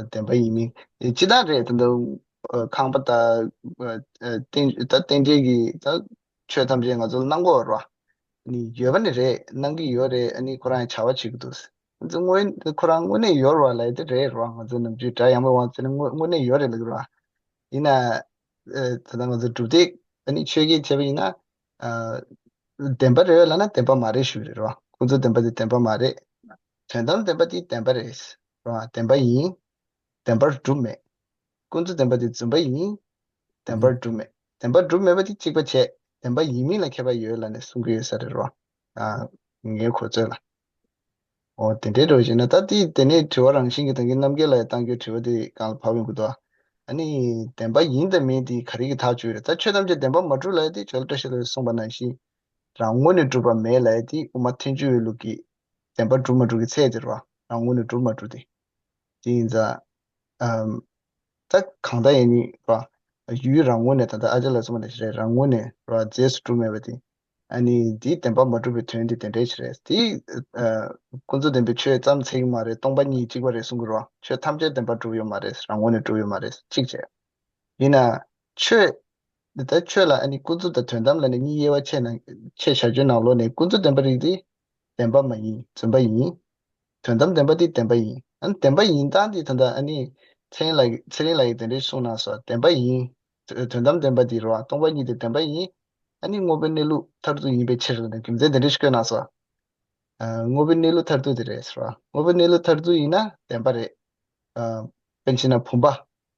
བདེན་པ་ཡིན་མིན་ཅི་ལྟར་རེད་ད་འདི། ཁང་པ་ད། རྟེན་ད་རྟེན་འབྲེལ་གྱི་ད་ཆོས་ཐམས་ཅད་ང་ཚོ་ལ་གནང་དགོས་ར། ནི་ཡོད་པ་ནི་རེད་གནང་གི་ཡོད་རེད་ཨ་ནི་ཁོ་རང་ཡང་བྱ་བ་བྱེད་ཀྱི་འདུག་ང་ཚོ་དངོས་ཁོ་རང་དངོས་གནས་ཡོད་ར་ལབ་ཡ་དེ་རེད་ར། ང་ཚོ་ནམ་རྒྱུན་སྒྲ་ཡངས་པའི་དབང་ཚད་ནི་དངོས་དངོས་གནས་ཡོད་རེད་ལབ་ཀྱི་ར། ཡིན་ན། ཨ་ད་ལྟ་ང་ཚོ་སྒྲུབ་སྡེ་ཨ་ནི་ཆོས་བརྒྱད་བྱས་པ་ཡིན་ན། ཨ་བདེན་པ་རེད་ལབ་ན་བདེན་པ་མ་རེད་ཞུ་གི་རེད་རོ། ཀུན་རྫོབ་བདེན་པ་དེ་བདེན་པ་མ་རེད། དོན་དམ་བདེན་པ་དེ་བདེན་པ་རེད་རོ། བདེན་པ་ཡིན། བདེན་པར་གྲུབ་མེད། ཀུན་རྫོབ་བདེན་པ་དེ་རྫུན་པ་ཡིན། བདེན་པར་གྲུབ་མེད། བདེན་པར་གྲུབ་མེད་པ་དེ་གཅིག་པ་བྱས། བདེན་པ་ཡིན་མིན་ལ་ཁྱད་པར་ཡོད་ལབ་ནས་གསུང་གི་ཡོད་ས་རེད་རོ། ཨ་ངའི་གོ་ཚོད་ལ། འོ་དེ་འདྲའི་འགྲོ་བཞིན་ན་ད་ལྟའི་དེ་ནས་དྲི་བ་རང་བཞིན་གྱི་ད་གིན་རྣམ་རྒྱལ་ལགས་བཏང་རྒྱུའི་དྲི་བ་དེ་གང་ལ་བབས་ཡོང་གི་འདུག་ཨ་ནི་བདེན་པ་ཡིན་དང་མིན་དེ་ག་རེ་གི་ཐག་གཅོད་རེད། ད་ཆོས་ཐམས་ཅད་བདེན་པར་མ་གྲུབ་ལབ་ཡ་དེ་ཇོ་ལ་བཀྲ་ཤིས་ལགས་གསུངས་པ་ནང་བཞིན་རང་ངོས་ནས་གྲུབ་པ་མེད་ལབ་ཡ་དེ་དབུ་མ་ཐལ་འགྱུར་བའི་ལུགས་ཀྱི་བདེན་པར་གྲུབ་མ་གྲུབ་ཀྱི་ཚད་དེ་རེད་བ། རང་ངོས་ནས་གྲུབ་མ་གྲུབ་དེ། དེ་ཡིན་ཙང་། ཨམ། ད་གང་ལྟར་ཡིན་ནི་ར། ཡུལ་རང་ངོས་ནས་ད་ལྟ་ཨ་ཅག་ལགས་གསུངས་པ་ནང་བཞིན་རེད། རང་ངོས་ནས་ར་རྫས་སུ་གྲུབ་མེད་པ་དེ། ཨ་ནི་འདིའི་བདེན་པ་མ་གྲུབ་པའི་དོན་དེ་དེ་འདྲའི་ཞིག་རེད། དེ་ཨ། ཀུན་རྫོབ་བདེན་པའི་ཆོས་ཙམ་ཚད་ཀྱི་མ་རེད། སྟོང་པ་ཉིད་གཅིག་པ་རེད་གསུང་གི་རེད་བ། ཆོས་ཐམས་ཅད་བདེན་པར་གྲུབ་ཡོད་མ་རེད། རང་ངོས་ནས་གྲུབ་ཡོད་མ་རེད། གཅིག་བྱས། ཡིན་ན་ཆོས། འདི་ལྟར་ཆོས་ལ་ཨ་ནི་ཀུན་རྫོབ་དང་དོན་དམ་ལ་ནི་གཉིས་དབྱེ་བ་ཕྱེ་ན། ཕྱེ་བྱ་རྒྱུའི་ནང་ལོགས་ནས་ཀུན་རྫོབ་བདེན་པ་རིགས་དེ་བདེན་པ་མ་ཡིན། རྫུན་པ་ཡིན། དོན་དམ་བདེན་པ་དེ་བདེན་པ་ཡིན། ཨ་ནི་བདེན་པ་ཡིན་སྟངས་དེ་ད་ལྟ་ཨ་ནི་ཚེ་རིང་ལགས་ཚེ་རིང་ལགས་ཀྱིས་དེ་འདྲའི་གསུངས་གནང་སོང་། བདེན་པ་ཡིན། དོན་དམ་བདེན་པ་དེ་རེད་བ། སྟོང་པ་ཉིད་དེ་བདེན་པ་ཡིན། ཨ་ནི་དངོས་པོའི་གནས་ལུགས་མཐར་ཐུག་ཡིན་པའི་ཕྱིར་ལབ་ནས་རྒྱུ་མཚན་དེ་འདྲ་ཞིག་བཀོད་གནང་སོང་། ཨ། དངོས་པོའི་གནས་ལུགས་མཐར་ཐུག་དེ་རེད་ཟེར་བ། དངོས་པོའི་གནས་ལུགས་མཐར་ཐུག་ཡིན་ན་བདེན་པ་རེད། ཨ། དཔེར་ན་བྱས་ན་བུམ་པ།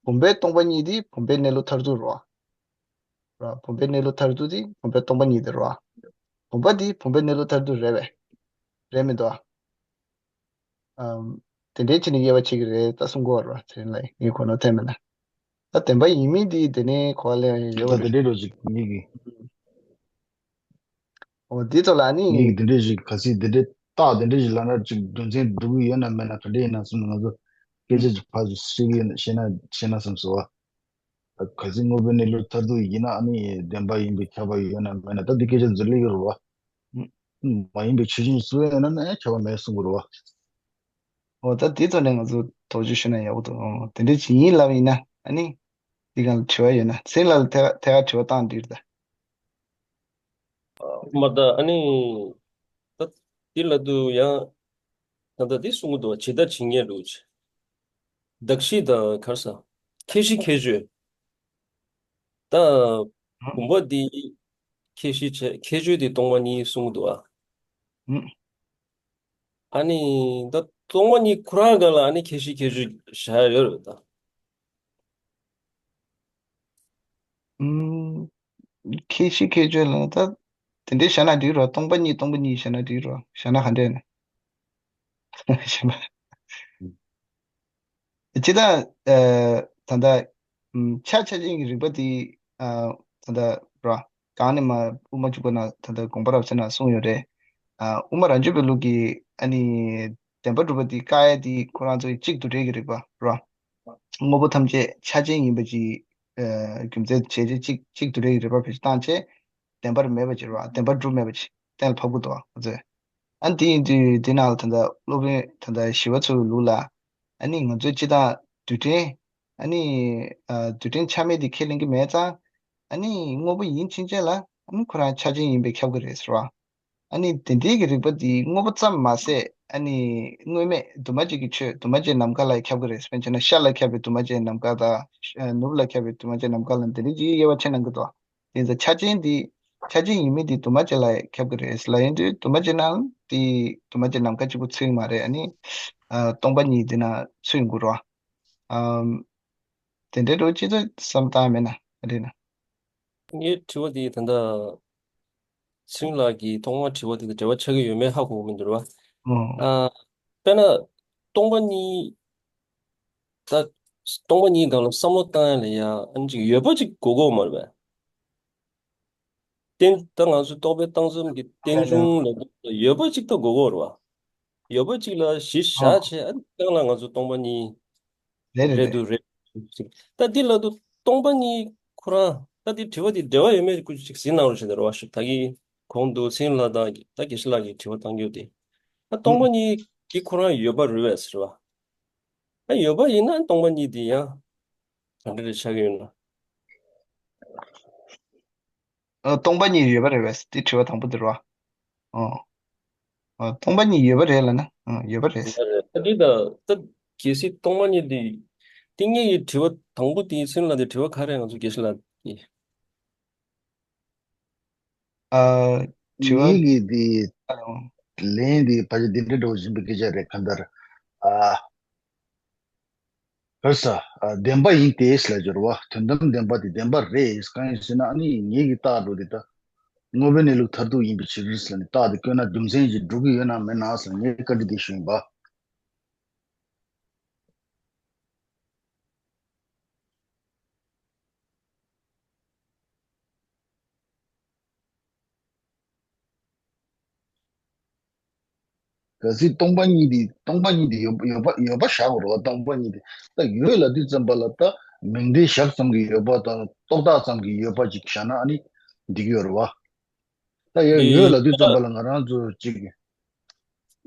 བུམ་པའི་སྟོང་པ་ཉིད་དེ་བུམ་པའི་གནས་ལུགས་མཐར་ཐུག་རེད་བ། བུམ་པའི་གནས་ལུགས་མཐར་ཐུག་དེ་བུམ་པའི་སྟོང་པ་ཉིད་དེ་རེད་བ། བུམ་པ་དེ་བུམ་པའི་གནས་ལུགས་མཐར་ཐུག་རེད་པས། རེད་མི་འདུག་ཨ། ཨམ། དེ་འདྲའི་བྱས་ནས་དབྱེ་བ་ཕྱེ་གི་རེད་ད་གསུང་གི་ཡོད་རེད་བ། དེ་རིང་ལ་ངས་གོ་ནོར་ཐེབས་མེད་ན། ད་བདེན་པ་ཡིན་མིན་དེ་དེ་ནས་གོ་བ་ལེན་ཡ་ཡོད་ད་པ་དེ་རེད། འདྲའི་རོ་ཞིག་ངེད་ཀྱི། འོ་འདི་ཚོ་ལ་ནི། ངེད་ཀྱི་དེ་འདྲའི་ཞིག་གལ་སྲིད་དེ་འདྲའི་རྟགས་དེ་འདྲའི་ཞིག་ལབ་ན་ཅིག་རྒྱུ་མཚན་འགྲོ་གི་ཡོད་ན་མེད་ན་ག་འདྲ་ཡིན་ན་བསམ་ནས་ང་ཚོ་སྐད་ཆ་ཅིག་ཕར་ཅིག་བཤད་ཀྱི་ཡོད་ན་བཤད་ན་བཤད་ན་བསམ་སོང་བ། གལ་སྲིད་དངོས་པོའི་གནས་ལུགས་མཐར་ཐུག་ཡིན་ན་ཨ་ནི་བདེན་པ་ཡིན་པའི་ཁྱབ་པ་ཡོད་ན་མེད་ན་ད་འདི་སྐད་ཆ་འཛུལ་ལེ་གི་རེད་བ། མ་ཡིན་པའི་ཆོས་ཅན་སུ་ཡིན་ན་ནི་ཁྱབ་པ་མེད་གསུང་གི་རེད་བ། འོ་ད་དེ་ཚོ་ནས་ང་ཚོ་དོགས་གཅོད་ཞུ་ན་ཡག་པོ་འདུག་འོ་དེ་འདྲ་ཅིག་ཡིན་ལབ་ཡིན་ན་ཨ་ནི། འདི་གང་ལ་དྲི་བ་ཡོད་ན་ཚེ་རིང་ལགས་ལ་ཐད་ཐད་ཀར་དྲི་བ་བཏང་འདུག་ད། མ་ད་ཨ་ནི། ད་འདི་ལ་དུ་ཡང་། ད་ལྟ་འདི་གསུང་གི་འདུག་ཇི་ལྟར་ཇི་སྙེད་དུ། གདགས་གཞི་དང་གར་ས། ཁྱད་གཞི་ཁྱད་ཆོས། ད་བུམ་པ་འདི་ཁྱད་གཞི་བྱས་ཁྱད་ཆོས་འདི་སྟོང་པ་ཉིད་གསུང་གི་འདུག་ཨ། ཨ་ནི་ད་སྟོང་པ་ཉིད་ཁོ་རང་སྒང་ལ་ཨ་ནི་ཁྱད་གཞི་ཁྱད་ཆོས་བཞག་ཡོད་རེད་ད། ཨུམ། ཁྱད་གཞི་ཁྱད་ཆོས་ལ་ད་དེ་འདྲའི་བཞག་ན་འགྲིག་རོ། སྟོང་པ་ཉིད་སྟོང་པ་ཉིད་བཞག་ན་འགྲིག་རོ། བཞག་ན་ག་འདྲས་ན། བཞག་ན། ཇི་ལྟར། ཨ། ད་ལྟ། ཨུམ། ཆ་ཆ་ཅན་གྱི་རིགས་པ་དེ། ཨ། ད་ལྟ་ར། གང་ནས་མ་དབུ་མ་འཇུག་པ་ན་ད་ལྟ་དགོངས་པ་རབ་གསལ་ན་གསུངས་ཡོད་རེད། ཨ། དབུ་མ་རབ་འབྱམས་པའི་ལུགས་ཀྱི་ཨ་ནི། བདེན་པར་གྲུབ་པ་དེ་བཀག་ཡ་དེ་ཁོ་རང་ཚོའི་གཅིག་ཏུ་རེད་ཀྱི་རིགས་པ་ར། དངོས་པོ་ཐམས་ཅད་ཆ་ཅན་ཡིན་པ་ཅིག་ཨ། རྒྱུ་མཚན་བྱས་རྗེས་གཅིག་གཅིག་ཏུ་རེད་ཀྱི་རིགས་པ་བེད་སྤྱོད་བཏང་བྱས། བདེན་པར་མེད་པ་ཅིག་ར། བདེན་པར་གྲུབ་མེད་པ་ཅིག་གཏན་ལ་ཕབ་ཀྱི་འདུག་ང་ཚོས། ཨ་ནི་དེ་ཡིན་དུས་དེ་ནང་ལ་ད་ལྟ་སློབ་དཔོན་ད་ལྟ་ཞི་བ་འཚོ་བའི་ལུགས་ལ། ཨ་ནི་ང་ཚོས་སྤྱི་དང་རྡུལ་ཕྲན། ཨ་ནི། ཨ། རྡུལ་ཕྲན་ཆ་མེད་དེ་ཁས་ལེན་གྱི་མེད་ཙང་། ཨ་ནི་དངོས་པོ་ཡིན་ཕྱིན་ཆད་ལ་ཨ་ནི་ཁོ་རང་ཆ་ཅན་ཡིན་པས་ཁྱབ་ཀྱི་རེད་ཟེར་བ། ཨ་ནི་དེ་འདྲའི་གི་རིགས་པ་དེ་དངོས་པོ་ཙམ་མ་ཟད་ཨ་ནི་དངོས་མེད་འདུས་མ་བྱས་ཀྱི་ཆོས་འདུས་མ་བྱས་ནམ་མཁའ་ལ་ཁྱབ་ཀྱི་རེད། དཔེར་ན་ཤར་ལ་ཁྱབ་པའི་འདུས་མ་བྱས་ནམ་མཁའ་དང་། ནུབ་ལ་ཁྱབ་པའི་འདུས་མ་བྱས་ནམ་མཁའ་ལ་དེ་འདྲའི་གི་དབྱེ་བ་ཕྱེ་གནང་གི་འདུག་དེ་ཚོ་ཆ་ཅན་དེ་ཆ་ཅན་ཡིན་མིན་དེ་འདུས་མ་བྱས་ལ་ཁྱབ་ཀྱི་རེད་ལབ་ཡིན་དུས་འདུས་མ་བྱས་ནང་དེ་འདུས་མ་བྱས་ནམ་མཁའ་གཅིག་པུ་ཚུད་ཀྱི་མ་རེད། ཨ་ནི། ཨ། སྟོང་པ་ཉིད་དེ་ན་ཚུད་ཡོང་གི་རེད་བ། ཨམ། དེ་འདྲའི་འགྲོ་ཅི་ཚོད་བསམ་བཏང་མེད་ན་ཨ་རེད་ན། ངའི་དྲི་བ་དེ་ད་ལྟ་ཚེ་རིང་ལགས་ཀྱིས་ཐོག་མར་དྲི་བ་དེ་དང་འབྲེལ་བ་ཆགས་ཀྱི་ཡོད་མེད་ཧ་གོ་གི་མི་འདུག་ར། ཨོ། ཨ། དཔེར་ན་སྟོང་པ་ཉིད། ད་སྟོང་པ་ཉིད་སྒང་ལ་བསམ་བློ་བཏང་ཡ་ལ་ཡ་ཨ་ནི་ཅིག་ཡོད་པ་ཅིག་དགོས་ཀྱི་ཡོད་མ་རེད་པས། རྟེན་ད་ང་ཚོའི་རྟོག་པའི་སྟངས་འཛིན་གྱི་རྟེན་གཞུང་ལ་ཡོད་པ་ཅིག་ད་དགོས་ཀྱི་ཡོད་རེད་བ། ཡོད་པ་ཅིག་ལ་གཞི་བཞག་བྱས་ཨ་ནི་སྒང་ལ་ང་ཚོ་སྟོང་པ་ཉིད། རེད་རེད་རེད་རེད། འདུག་རེད། ད་འདི་ལ་དུ་སྟོང་པ་ཉིད་ཁོ་རང་ད་འདི་དྲི་བ་འདི་འབྲེལ་བ་ཡོད་མེད་ཀུ་ཅིག་གཟིགས་གནང་རོགས་བྱས་ནས་རེད་བ། ཞུ་ད་གི་གོང་དུ་ཚེ་རིང་ལགས་དང་ད་དགེ་བཤེས་ལགས་ཀྱིས་དྲི་བ་བཏང་རྒྱུ་དེ། ད་སྟོང་པ་ཨུ། ཉིད་ཀྱི་ཁོ་རང་ཡོད་པ་རེད་པས་ཟེར་བ། ད་ཡོད་པ་ཡིན་ན་སྟོང་པ་ཉིད་དེ་ཡང་ག་འདྲ་རེ་ཆགས་ཀྱི་ཡོད་ན། ཨ། སྟོང་པ་ཉིད་ཡོད་པ་རེད་པས། དེ་དྲི་བ་དང་པོ་དེ་རེད་བ། ཨོ། ཨ། སྟོང་པ་ཉིད་ཡོད་པ་རེད་ལབ་ན། ཨ། ཡོད་པ་རེད། ད་འདི་ད་ད་གལ་སྲིད་སྟོང་པ་ཉིད་དེ། དེ་ངེད་ཀྱི་དྲི་བ་དང་པོ་དེ་ཚེ་རིང་ལགས་དེ་དྲི་བ་ག་རེ་ང་ཚོ་དགེ་བཤེས་ལགས་ ཨ། དྲི་བ་ངེད་ཀྱི་འདི་ལན་འདི་ཕལ་ཆེར་འདི་འདྲ་འགྲོ་བཞིན་པའི་སྐད་ཆ་རེད། གང་ལྟར། ཨ། བོད་ས། ཨ། བདེན་པ་ཡིན་ཏེ་ལ་སྦྱོར་བ་དོན་དམ་བདེན་པ་དེ་བདེན་པ་རེད། གང་ཡིན་ཟེར་ན་ཨ་ནི་ངེད་ཀྱི་རྟགས་འགྲོ་དེ་ད་དངོས་པོའི་གནས་ལུགས་མཐར་ཐུག་ཡིན་པའི་ཕྱིར་ལ་ནི་རྟགས་དེ་བཀོད་ན་རྒྱུ་མཚན་ཞིག་འགྲོ་གི་ཡོད་ན་མེད་ན་ལ་ངས་བཀའ་འདྲི་དེ་ཞུས་ཡིན་པ། གལ་སྲིད་སྟོང་པ་ཉིད་དེ་སྟོང་པ་ཉིད་དེ་ཡོད་ཡོད་པ་ཡོད་པ་བཞག་དགོས་རེད་བ། སྟོང་པ་ཉིད་དེ་ད་ཡོད་ལབ་དུས་ཙམ་པ་ལ་ད་མིང་བརྡའི་ཞག་ཙམ་གྱི་ཡོད་པ་དང་རྟོག་བཏགས་ཙམ་གྱི་ཡོད་པ་ཅིག་བཞག་ན་ཨ་ནི་འགྲིག་གི་ཡོད་རེད་བ། ད་ཡོད་ཡོད་ལབ་དུས་ཙམ་པ་ལ་ང་རང་ཚོ་ཅིག་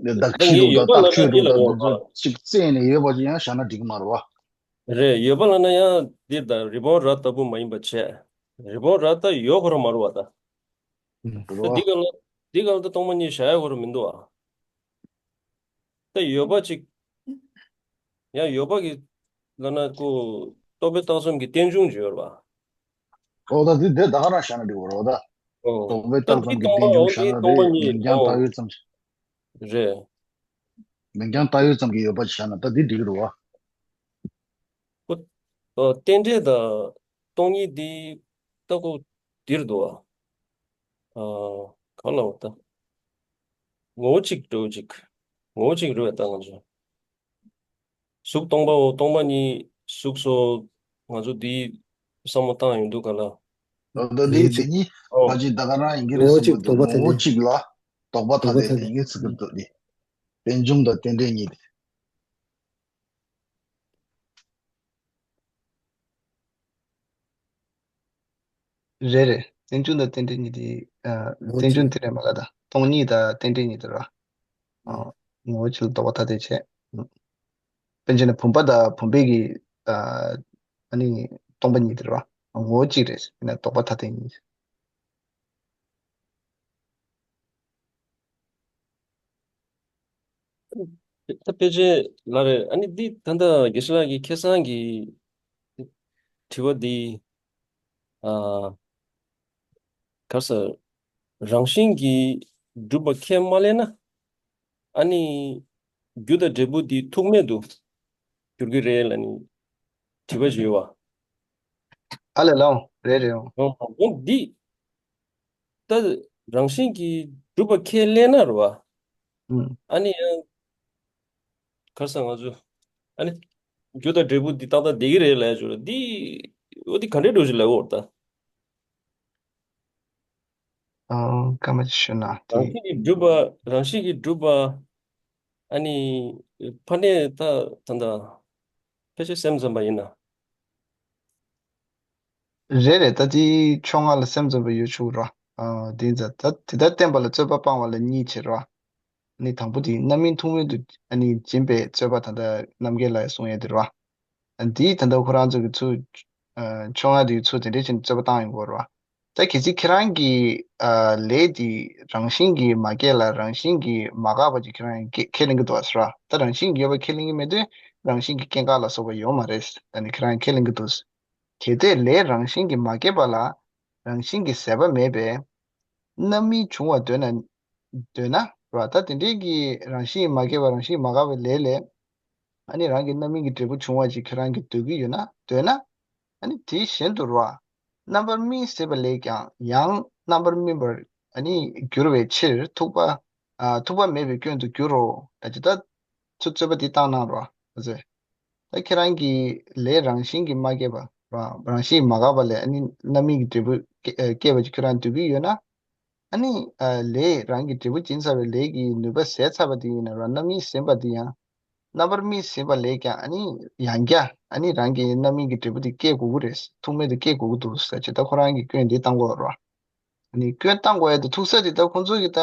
བདག་གཅིག་འདུག་ད་བཏགས་ཆོས་འདུག་ད་འདི་ཚོ་ཅིག་བཙལ་ནས་ཡོད་པ་ཅིག་ཡང་བཞག་ན་འགྲིག་གི་མ་རེད་བ། རེད། ཡོད་པ་ལབ་ན་ཡང་འདིར་ད་རི་བོང་རྭ་ལྟ་བུ་མ་ཡིན་པ་བྱས། རི་བོང་རྭ་ད་ཡོད་ཁོ་རང་མ་རེད་བ་ད། ད་འདི་ག་ལ་འདི་ག་ལ་ད་སྟོང་པ་ཉིད་བཞག་ཡ་ཁོ་རང་མི་འདུག་ཨ། ད་ཡོད་པ་ཅིག་ཡང་ཡོད་པ་གི་ལབ་ན་ཀོ་རྟོག་པས་བཏགས་ཙམ་གྱི་རྟེན་འབྱུང་བརྗོད་པ། ཨོ་ད་འདི་དེ་ད་ག་རང་བཞག་ན་འགྲིག་གོ་རོ་ད། ཨོ། རྟོག་པས་ད་བཏགས་འདི་ཙམ་གྱི་སྟོང་པ་རྟེན་འབྱུང་ཨོ་བཞག་འདི་ན་སྟོང་པ་རེད། ཉིད་མིང་རྐྱང་ཨོ་བཏགས་ཡོད་ཙམ་གྱི། རེད། མིང་རྐྱང་བཏགས་ཡོད་ཙམ་གྱི་ཡོད་པ་བཞག་ན་ད་འདི་འགྲིག་རོ་བ། ཨོ། རྟེན་འབྲེལ་དང་སྟོང་ཉིད་འདི་ལྟ་ཀོ་འདིར་འདུག་ཨ། ཨ། གང་ལ་འོ་ད། ངོ་བོ་གཅིག་འགྲོ་གཅིག་ངོ་བོ་གཅིག་རེད་ད་ང་ཚོ། གཟུགས་སྟོང་པའོ། སྟོང་པ་ཉིད་གཟུགས་སོ། ང་ཚོ་འདི་བསམ་བློ་བཏང་ཡོང་དུས་ག་ལ། ད་འདི་དེ་ཉིད་ཨོ། ཕལ་ཆེར་ད་ག་རང་ཡིན་གྱི་རེད་ངོ་བོ་བསམ་གྱི་གཅིག་འདུག་དོགས་པ་ངོ་ཐ་བོ་དེ། གཅིག་ལ་དོགས་པ་ཐ་དོགས་པ་དེ་ཐ་དེ་དེ། ངས་ཚིག་གི་འདུག་ནི། རྟེན་འབྱུང་དང་རྟེན་འབྲེལ་གཉིས་དེ། རེད་རེད། རྟེན་འབྱུང་དང་རྟེན་འབྲེལ་གཉིས་དེ། ཨ། ངོ་བོ་རྟེན་གཅིག་འབྱུང་དེ་རེད་མ་ག་ད་སྟོང་ཉིད་དང་རྟེན་འབྲེལ་གཉིས་དེ་ར། ཨ། ངོ་བོ་གཅིག་ལ་དོགས་པ་ཐ་དད་བྱས། དཔེར་བྱས་ན་བུམ་པ་དང་བུམ་པའི་གི། ཨ། ཨ་ནི་སྟོང་པ་ཉིད་དེ་ར། ངོ་བོ་གཅིག་རེད་ཡིན་ན་དོགས་པ་ཐ་དད་གཉིས། ད་ཕལ་ཆེར་ལ་རེད། ཨ་ནི་འདི་ད་ལྟ་དགེ་བཤེས་ལགས་ཀྱི་ཁ་སང་གི་དྲི་བ་འདི། ཨ། ག་རེ་ཟེར། རང་བཞིན་གྱིས་གྲུབ་པ་ཁས་མ་ལེན་ན། ཨ་ནི་རྒྱུ་དང་འབྲས་བུ་འདི་ཐུག་མེད་དུ་འགྱུར་གྱི་རེད་ལབ་ནི་དྲི་བ་ཞིག་ཡོད་བ། ཨ་ལས་ལའོ་རེད་རེད་འོ། འོ་འོ་འདི། ད་རང་བཞིན་གྱིས་གྲུབ་པ་ཁས་ལེན་ན་རེད་བ། ཨུམ། ཨ་ནི་ཡང་། ག་རེ་ཟེར་ང་ཚོ། ཨ་ནི། རྒྱུ་དང་འབྲས་བུ་འདི་ཏག་ཏག་བསྡད་ཀྱི་རེད་ལབ་ཡ་ཅིག་ཡོད་རེད་འདི། འོ་འདི་ག་འདྲའི་འགྲོ་ཞིག་ལབ་ཡོད་རེད་ད། ཨ། སྐར་མ་ཅིག་ཞུ་ན་དེ། རང་བཞིན་གྱིས་གྲུབ་པ་རང་བཞིན་གྱིས་གྲུབ་པ། ཨ་ནི། ཕ་ནས་ད་ད་ད། ཕལ་ཆེར་སེམས་ཙམ་པ་ཡིན་ན། རེད་རེད། ད་དེ་ཕྱོགས་སྔ་ལ་སེམས་ཙམ་པ་ཡོད་ཆོག་ར། ཨ། དེ་ཙ་ད་དེ་ལྟར་བསྟན་པ་ལ་རྩོད་པ་སྤང་བ་ལ་གཉིས་བྱེད་ར། ནི་དང་པོ་དེ་རྣམ་སྨིན་ཐུག་མེད་དུ་ཨ་ནི་འབྱིན་པའི་རྩོད་པ་ད་ལྟ་རྣམ་རྒྱལ་ལགས་གསུང་ཡས་དེ་ར། འདིའི་ད་ལྟ་ཁོ་རང་ཚོ་གི་ཚུར། ཨ། ཕྱོགས་སྔ་དེའི་ཚུར་དེ་འདྲས་བྱས་ནས་རྩོད་པ་བཏང་ཡོང་གི་ཡོད་རེད་བ། ད་གལ་སྲིད་ཁྱེད་རང་གི། ཨ། ལས་དེ་རང་བཞིན་གྱིས་མ་སྐྱེས་ལ་རང་བཞིན་གྱིས་མ་འགགས་པ་ཅིག་ཁྱེད་རང་གིས་ཁས་ལེན་གྱི་འདུག་ཟེར་བ། ད་རང་བཞིན་གྱིས་ཡོད་པ་ཁས་ལེན་གྱི་མེད་དུས་རང་བཞིན་གྱིས་སྐྱེ་འགག་ལ་སོགས་པ་ཡོད་མ་རེད་ད་ནི་ཁྱེད་རང་གིས་ཁས་ལེན་གྱི་འདུག་གལ་ཏེ་ལས་རང་བཞིན་གྱིས་མ་སྐྱེས་པ་ལ་རང་བཞིན་གྱིས་ཟད་པ་མེད་པས། རྣམ་སྨིན་འབྱུང་བ་འདོད་ན། འདོད་ན་ར། ད་དེ་འདྲའི་གི་རང་བཞིན་མ་སྐྱེས་པ་རང་བཞིན་མ་འགགས་པའི་ལས་ལས། ཨ་ནི་རང་གི་རྣམ་སྨིན་གྱི་འབྲས་བུ་འབྱུང་བ་ཅིག་ཁྱེད་རང་གིས་འདོད་ཀྱི་ཡོད་ན་འདོད་ན། ཨ་ནི་དེ་བཞིན་དུ་ར། རྣམ་པར་སྨིན་ཟེར་བ་ལས་ཀྱང་ཡང་རྣམ་པར་སྨིན་པར་ཨ་ནི་འགྱུར་བའི་ཕྱིར་ཐུག་པ། ཨ། ཐུག་པ་མེད་པའི་སྐྱོན་དུ་འགྱུར་རོ། ད་ཅི་ད། ཚུར་རྩོད་པ་འདི་བཏང་གནང་རོགས་ཨ་ཙི། ད་ཁྱེད་རང་གི་ལས་རང་བཞིན་གྱིས་མ་སྐྱེས་པ་རང་རང་བཞིན་མ་འགགས་པ་ལས་ཨ་ནི་རྣམ་སྨིན་གྱི་འབྲས་བུ་སྐྱེ- སྐྱེས་པ་ཅིག་ཁྱོད་རང་འདོད་ཀྱི་ཡོད་ན། ཨ་ནི་ཨ་ལས་རང་གི་འབྲས་བུ་འབྱིན་ཚར་བའི་ལས་ཀྱི་ནུས་པ་ཟད་ཚར་བ་དེ་ཡིན་ན་རང་རྣམ་སྨིན་ཟིན་པ་དེ་ཡང་རྣམ་པར་སྨིན་ཟིན་པ་ལས་ཀྱང་ཨ་ནི་ཡང་བསྐྱར་ཨ་ནི་རང་གི་རྣམ་སྨིན་གྱི་འབྲས་བུ་དེ་སྐྱེ་དགོས་ཀྱི་རེད། ཐུག་མེད་དུ་སྐྱེ་དགོས་ཀྱི་འདུག་ཟེར་ཅིག་ད་ཁོ་རང་གི་སྐྱོན་འདི་བཏང་དགོས་རེད་བ། ནི་སྐྱོན་བཏང་དགོས་ཡ་དེ་ཐུག་ས་དེ་ད་ཁོང་ཚོ་གི་ད་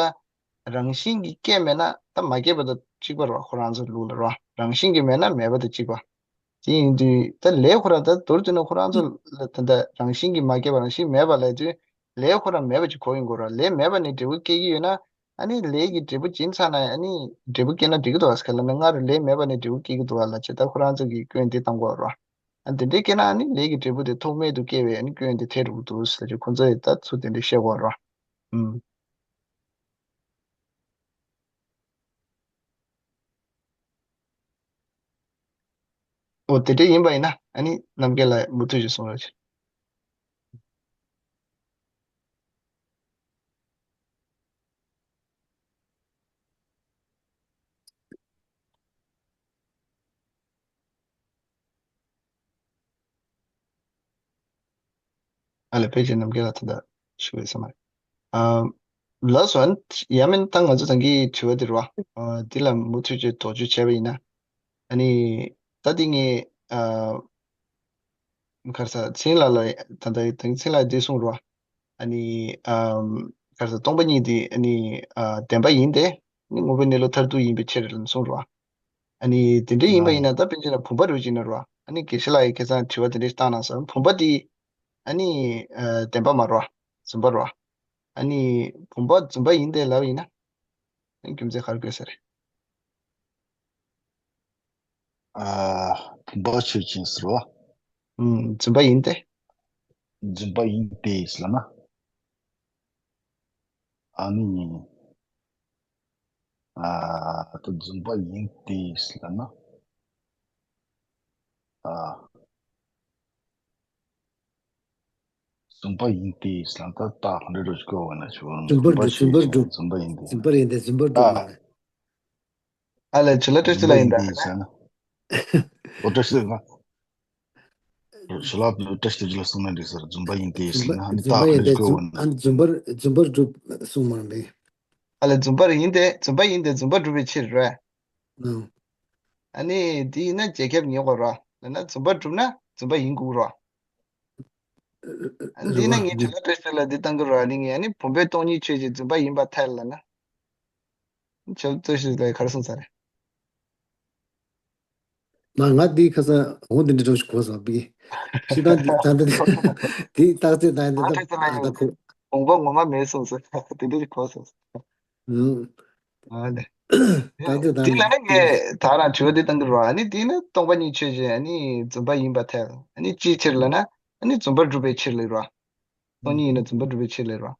རང་བཞིན་གྱིས་སྐྱེས་མེད་ན་ད་མ་སྐྱེས་པ་དང་གཅིག་པ་རེད་བ། ཁོ་རང་ཚོ་ལུགས་ལ་རེད་བ། རང་བཞིན་གྱིས་མེད་ན་མེད་པ་དང་གཅིག་པ། དེ་ཡིན་དུས་ད་ལས་ཁོ་རང་ད་མདོར་བསྡུས་ན་ཁོ་རང་ཚོ་ལ་ད་ལྟ་རང་བཞིན་གྱིས་མ་སྐྱེས་པ་རང་བཞིན་མེད་པ་ལབ་དུས་ལས་ཁོ་རང་མེད་པ་ཅིག་གོ་ཡོང་དགོས་རེད་བ། ལས་མེད་པ་ནས་འབྲས་བུ་སྐྱེ་གི་ཡོད་ན་ཨ་ནི་ལས་ཀྱི་འབྲས་བུ་འབྱིན་ཚར་ན་ཨ་ནི་འབྲས་བུ་སྐྱེ་ན་འགྲིག་གི་འདུག་བ། ག་ལ་ན་སྔར་ལས་མེད་པ་ནས་འབྲས་བུ་སྐྱེ་གི་འདུག་བ་ལབ་བྱས་ད་ཁོ་རང་ཚོ་གི་སྐྱོན་འདི་བཏང་དགོས་རེད་བ། ཨ་དེ་འདྲའི་སྐྱེས་ན་ཨ་ནི་ལས་ཀྱི་འབྲས་བུ་དེ་ཐོགས་མེད་དུ་སྐྱེ་བའི་ཨ་ནི་སྐྱོན་དེ་ཐེབས་འགྲོ་གི་འདུག་ཟེར་གྱི་ཁོ་ཚོ་ཡི་ད་ཚུལ་དེ་འདྲའི་བཤད་དགོས་རེད་བ། ཨུམ། འོ་དེ་འདྲ་ཡིན་པ་ཡིན་ན་ཨ་ནི་རྣམ་རྒྱལ་ལགས་མུ་མཐུད་ཅིག་གསུང་རོགས་བྱེད། ཨ་ལས་ཕལ་ཆེར་རྣམ་རྒྱལ་ལགས་ད་ལྟ་ཞུ་བའི་ས་མ་རེད། ཨ་ལགས་སོ། ཡང་མིན་ད་ང་ཚོ་ད་གིན་དྲི་བ་དེ་རེད་བ། འདི་ལ་མུ་མཐུད་ཅིག་དོགས་གཅོད་བྱས་པ་ཡིན་ན། ཨ་ནི་ད་འདི་ངས་ཨ་ག་རེ་ཟ་ཚེ་རིང་ལགས་ལ་ད་ལྟ་ད་གིན་ཚེ་རིང་ལགས་འདི་གསུངས་རེད་བ། ཨ་ནི་ཨམ་ག་རེ་ཟ་སྟོང་པ་ཉིད་འདི་ཨ་ནི་ཨ་བདེན་པ་ཡིན་ཏེ། ཨ་ནི་དངོས་པོའི་གནས་ལུགས་མཐར་ཐུག་ཡིན་པའི་ཕྱིར་ལ་གསུངས་རེད་བ། ཨ་ནི་དེ་འདྲ་ཡིན་པ་ཡིན་ན་ད་དཔེར་ན་བུམ་པ་རུ་བྱས་ན་རེད་བ། ཨ་ནི་དགེ་བཤེས་ལགས་ཀྱིས་ཁ་སང་དྲི་བ་དེ་འདྲ་བཏང་གནང་སོང་། བུམ་པ་འདི་ཨ་ནི་ཨ་བདེན་པ་མ་རེད་བ། རྫུན་པ་རེད་བ། ཨ་ནི་བུམ་པ་རྫུན་པ་ཡིན་ཏེ་ལབ་ཡིན་ན། རྒྱུ་མཚན་ག་རེ་དགོས་ས་རེད། ཨ། བུམ་པ་ཆོས་ཅན་ཟེར་བ། ཨུམ། རྫུན་པ་ཡིན་ཏེ། རྫུན་པ་ཡིན་ཏེ་ཟེར་ན། ཨ་ནི། ཨ། ད་རྫུན་པ་ཡིན་ཏེ་ཟེར་ན། ཨ། རྫུན་པ་ཡིན་ཏེ་ཟེར་ན་ད་རྟགས་ག་འདྲ་རུ་བཀོད་པ་ན་ཆོག་རྫུན་པར་སྒྲུབ། རྫུན་པར་སྒྲུབ། རྫུན་པ་ཡིན་ཏེ། རྫུན་པར་ཡིན་ཏེ། རྫུན་པར་སྒྲུབ་ཨ། ཡིན་ཏེ། ཨ་ལས་ཇོ་ལགས་བཀྲ་ཤིས་བདེ་ལེགས་ཡིན་ད། ཨོ་བཀྲ་ཤིས་བདེ་ལེགས། ཇོ་ལགས་བཀྲ་ཤིས་བདེ་ལེགས་གསུང་ན་འགྲིག་ཟེར། རྫུན་པ་ཡིན་ཏེ་ཟེར་ན་ཨ་ནི་རྟགས་ག་འདྲ་བཀོད་པ་ན། ཨ་ནི་རྫུན་པར་རྫུན་པར་སྒྲུབ་གསུངས་མ་རེད་པས། ཨ་ལས་རྫུན་པར་ཡིན་ཏེ། རྫུན་པ་ཡིན་ཏེ་རྫུན་པར་སྒྲུབ་པའི་ཕྱིར་རེད། ཨང་། ཨ་ནི་དེ་ཡིན་ན་རྗེས་ཁྱབ་ཉེ་བར་རོ། ལབ་ན་རྫུན་པར་སྒྲུབ་ན་རྫུན་པ་ཡིན་དགོས་རོ། ཨ་ནི་དེ་ཡིན་ན་ངས་ཇོ་ལགས་བཀྲ་ཤིས་བདེ་ལེགས་འདི་བཏང་གི་རོ། ཨ་ནི་ངས་ཨ་ནི་བུམ་པའི་སྟོང་ཉིད་ཆོས་ཅན་རྫུན་པ་ཡིན་པར་ཐལ་ལབ་ན། ཇོ་ལགས་བཀྲ་ཤིས་བདེ་ལེགས་ག་རེ་གསུངས་ས་རེད། མ་ང་འདི་ཁ་སང་འོང་འདི་འདྲ་འགྲོ་ཞིག་གོ་སོང་བི། ཤི་ད་འདི་ད་འདི་འདི་རྟགས་ཚད་ད་འདི་ད་ད་ཁོ། དགོངས་པ་ངོ་མ་མེད་སོང་ཟེར་དེ་འདྲ་ཞིག་གོ་སོང་། ཨུ། ཨ་ནི། རྟགས་ཚད་ད་དེ་ལ་ནི་ངས་ད་རང་དྲི་བ་འདི་བཏང་གི་རོ། ཨ་ནི་དེ་ནི་སྟོང་པ་ཉིད་ཆོས་ཅན་ཨ་ནི་རྫུན་པ་ཡིན་པར་ཐལ། ཨ་ནི་ཅིའི་ཕྱིར་ལབ་ན་ཨ་ནི་རྫུན་པར་སྒྲུབ་པའི་ཕྱིར་ལབ་རོ། སྟོང་ཉིད་ཡིན་ན་རྫུན་པ་སྒྲུབ་པའི་ཕྱིར་ལབ་རོ།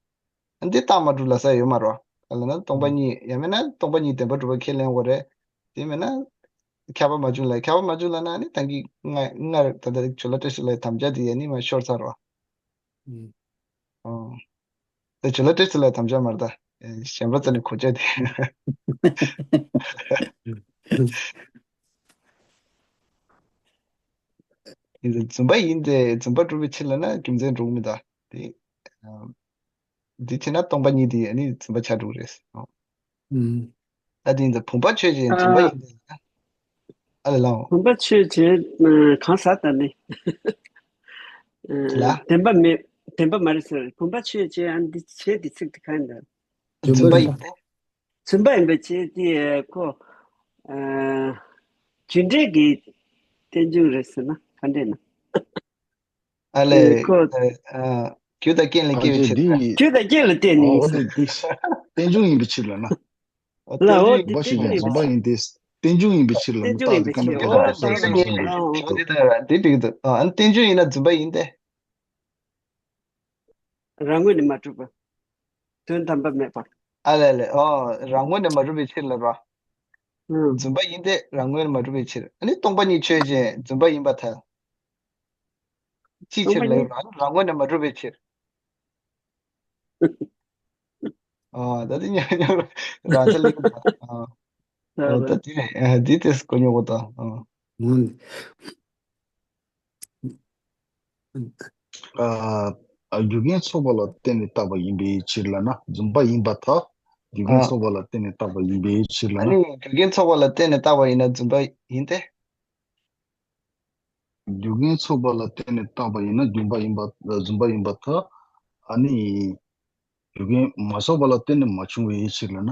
ཨ་འདི་རྟགས་མ་གྲུབ་ལབ་ས་ཡོད་མ་རོ། ག་ལབ་ན་སྟོང་པ་ཉིད་ཡང་མིན་ན་སྟོང་པ་ཉིད་བདེན་པར་གྲུབ་པ་ཁས་ལེན་དགོས་རེད། དེ་མིན་ན་ཁྱབ་པ་མ་བྱུང་ལབ། ཁྱབ་པ་མ་བྱུང་ལབ་ན་ནི་ད་གིན་སྔར་སྔར་ད་ལྟ་ཇོ་ལགས་བཀྲ་ཤིས་ལགས་དམ་བཅའ་དེ་ཡ་ནི་མ་ཤོར་ཚར་རོ། ཨང་། ད་ཇོ་ལགས་བཀྲ་ཤིས་ལགས་དམ་བཅའ་མ་རེད་ད། གཞན་པ་རྩ་ནས་གོ་ཆ་དེ། ཡིན་ཙང་རྫུན་པ་ཡིན་ཏེ་རྫུན་པ་སྒྲུབ་པའི་ཕྱིར་ལབ་ན་རྒྱུ་མཚན་འགྲོ་གི་མི་འདུག་དེ། འདི་བྱས་ན་སྟོང་པ་ཉིད་དེ་ནི་རྫུན་པ་ཆགས་འགྲོ་གི་རེད། ཨུམ། ད་དེ་ཡིན་ཙང་བུམ་པ་ཆོས་ཅན་རྫུན་པ་ཨ། ཡིན་ཏེ། ཨ་ལས་ལའོ། བུམ་པ་ཆོས་ཅན་གང་ཟག་ད་ནི། ལ། བདེན་པ་མེད། བདེན་པ་མ་རེད་ཟེར། བུམ་པ་ཆོས་ཅན་ཨ་འདི་བྱས་འདི་ཚིག་དེ་གང་ཡིན་ད། རྫུན་པ་ཡིན་ཏེ། རྫུན་པ་ཡིན་པ་བྱས་ཏེ་ཁོ། རྒྱུ་འབྲས་ཀྱི་རྟེན་འབྱུང་རེད་ཟེར་ན་ག་འདྲས་ན། ཨ་ལས། ཁོ། རྒྱུ་དང་རྐྱེན་ལ་སྐྱེ་བའི་ཕྱིར། རྒྱུ་དང་རྐྱེན་ལ་བརྟེན་ནས། རྟེན་འབྱུང་ཡིན་པའི་ཕྱིར་ལ་ན། ལ་འོ་དེ་བུམ་པ་ཆོས་ཅན་རྫུན་པ་ཡིན་ཏེ། རྟེན་འབྱུང་ཡིན་པའི་ཕྱིར་ལ་ན་རྟགས་དེ་ཀ་ན་སྐད་ཆ་འགྲོ་ས་བསམ་བསམ་གྱི་འདུག་དེ་འགྲིག་འདུག་ཨ་ནི་རྟེན་འབྱུང་ཡིན་ན་རྫུན་པ་ཡིན་ཏེ། རང་ངོས་ནས་མ་གྲུབ་པ། དོན་དམ་པ་མེད་པ། ཨ་ལས་ལས། ཨོ། རང་ངོས་ནས་མ་གྲུབ་པའི་ཕྱིར་ལ་རོ། ཨང་། རྫུན་པ་ཡིན་ཏེ་རང་ངོས་ནས་མ་གྲུབ་པའི་ཕྱིར། ཨ་ནི་སྟོང་པ་ཉིད་ཆོས་ཅན་རྫུན་པ་ཡིན་པར་ཐལ། ཅིའི་ཕྱིར་ལབ་ན་རང་ངོས་ནས་མ་གྲུབ་པའི་ཕྱིར། ཨོ། ད་དེ་ཉག་ཉག་རང་ཆ་ལེགས་པ། ཨོ། ཨོ། ད་དེ་རེད། ཨ་འདི་དེ་གོ་མྱོང་གོ་ད། ཨོ། ཨ། རྒྱུ་རྐྱེན་ཚོགས་པ་ལ་བརྟེན་ནས་བཏགས་པ་ཡིན་པའི་ཕྱིར་ལབ་ན་རྫུན་པ་ཡིན་པར་ཐལ། རྒྱུ་རྐྱེན་ཨ། ཚོགས་པ་ལ་བརྟེན་ནས་བཏགས་པ་ཡིན་པའི་ཕྱིར་ལབ་ཨ་ན། ནི་རྒྱུ་རྐྱེན་ཚོགས་པ་ལ་བརྟེན་ནས་བཏགས་པ་ཡིན་ན་རྫུན་པ་ཡིན་ཏེ། རྒྱུ་རྐྱེན་ཚོགས་པ་ལ་བརྟེན་ནས་བཏགས་པ་ཡིན་ན་རྫུན་པ་ཡིན་པ། རྫུན་པ་ཡིན་པར་ཐལ། ཨ་ནི། རྒྱུ་རྐྱེན་མ་ཚོགས་པ་ལ་བརྟེན་ནས་མ་བྱུང་བའི་ཕྱིར་ལབ་ན།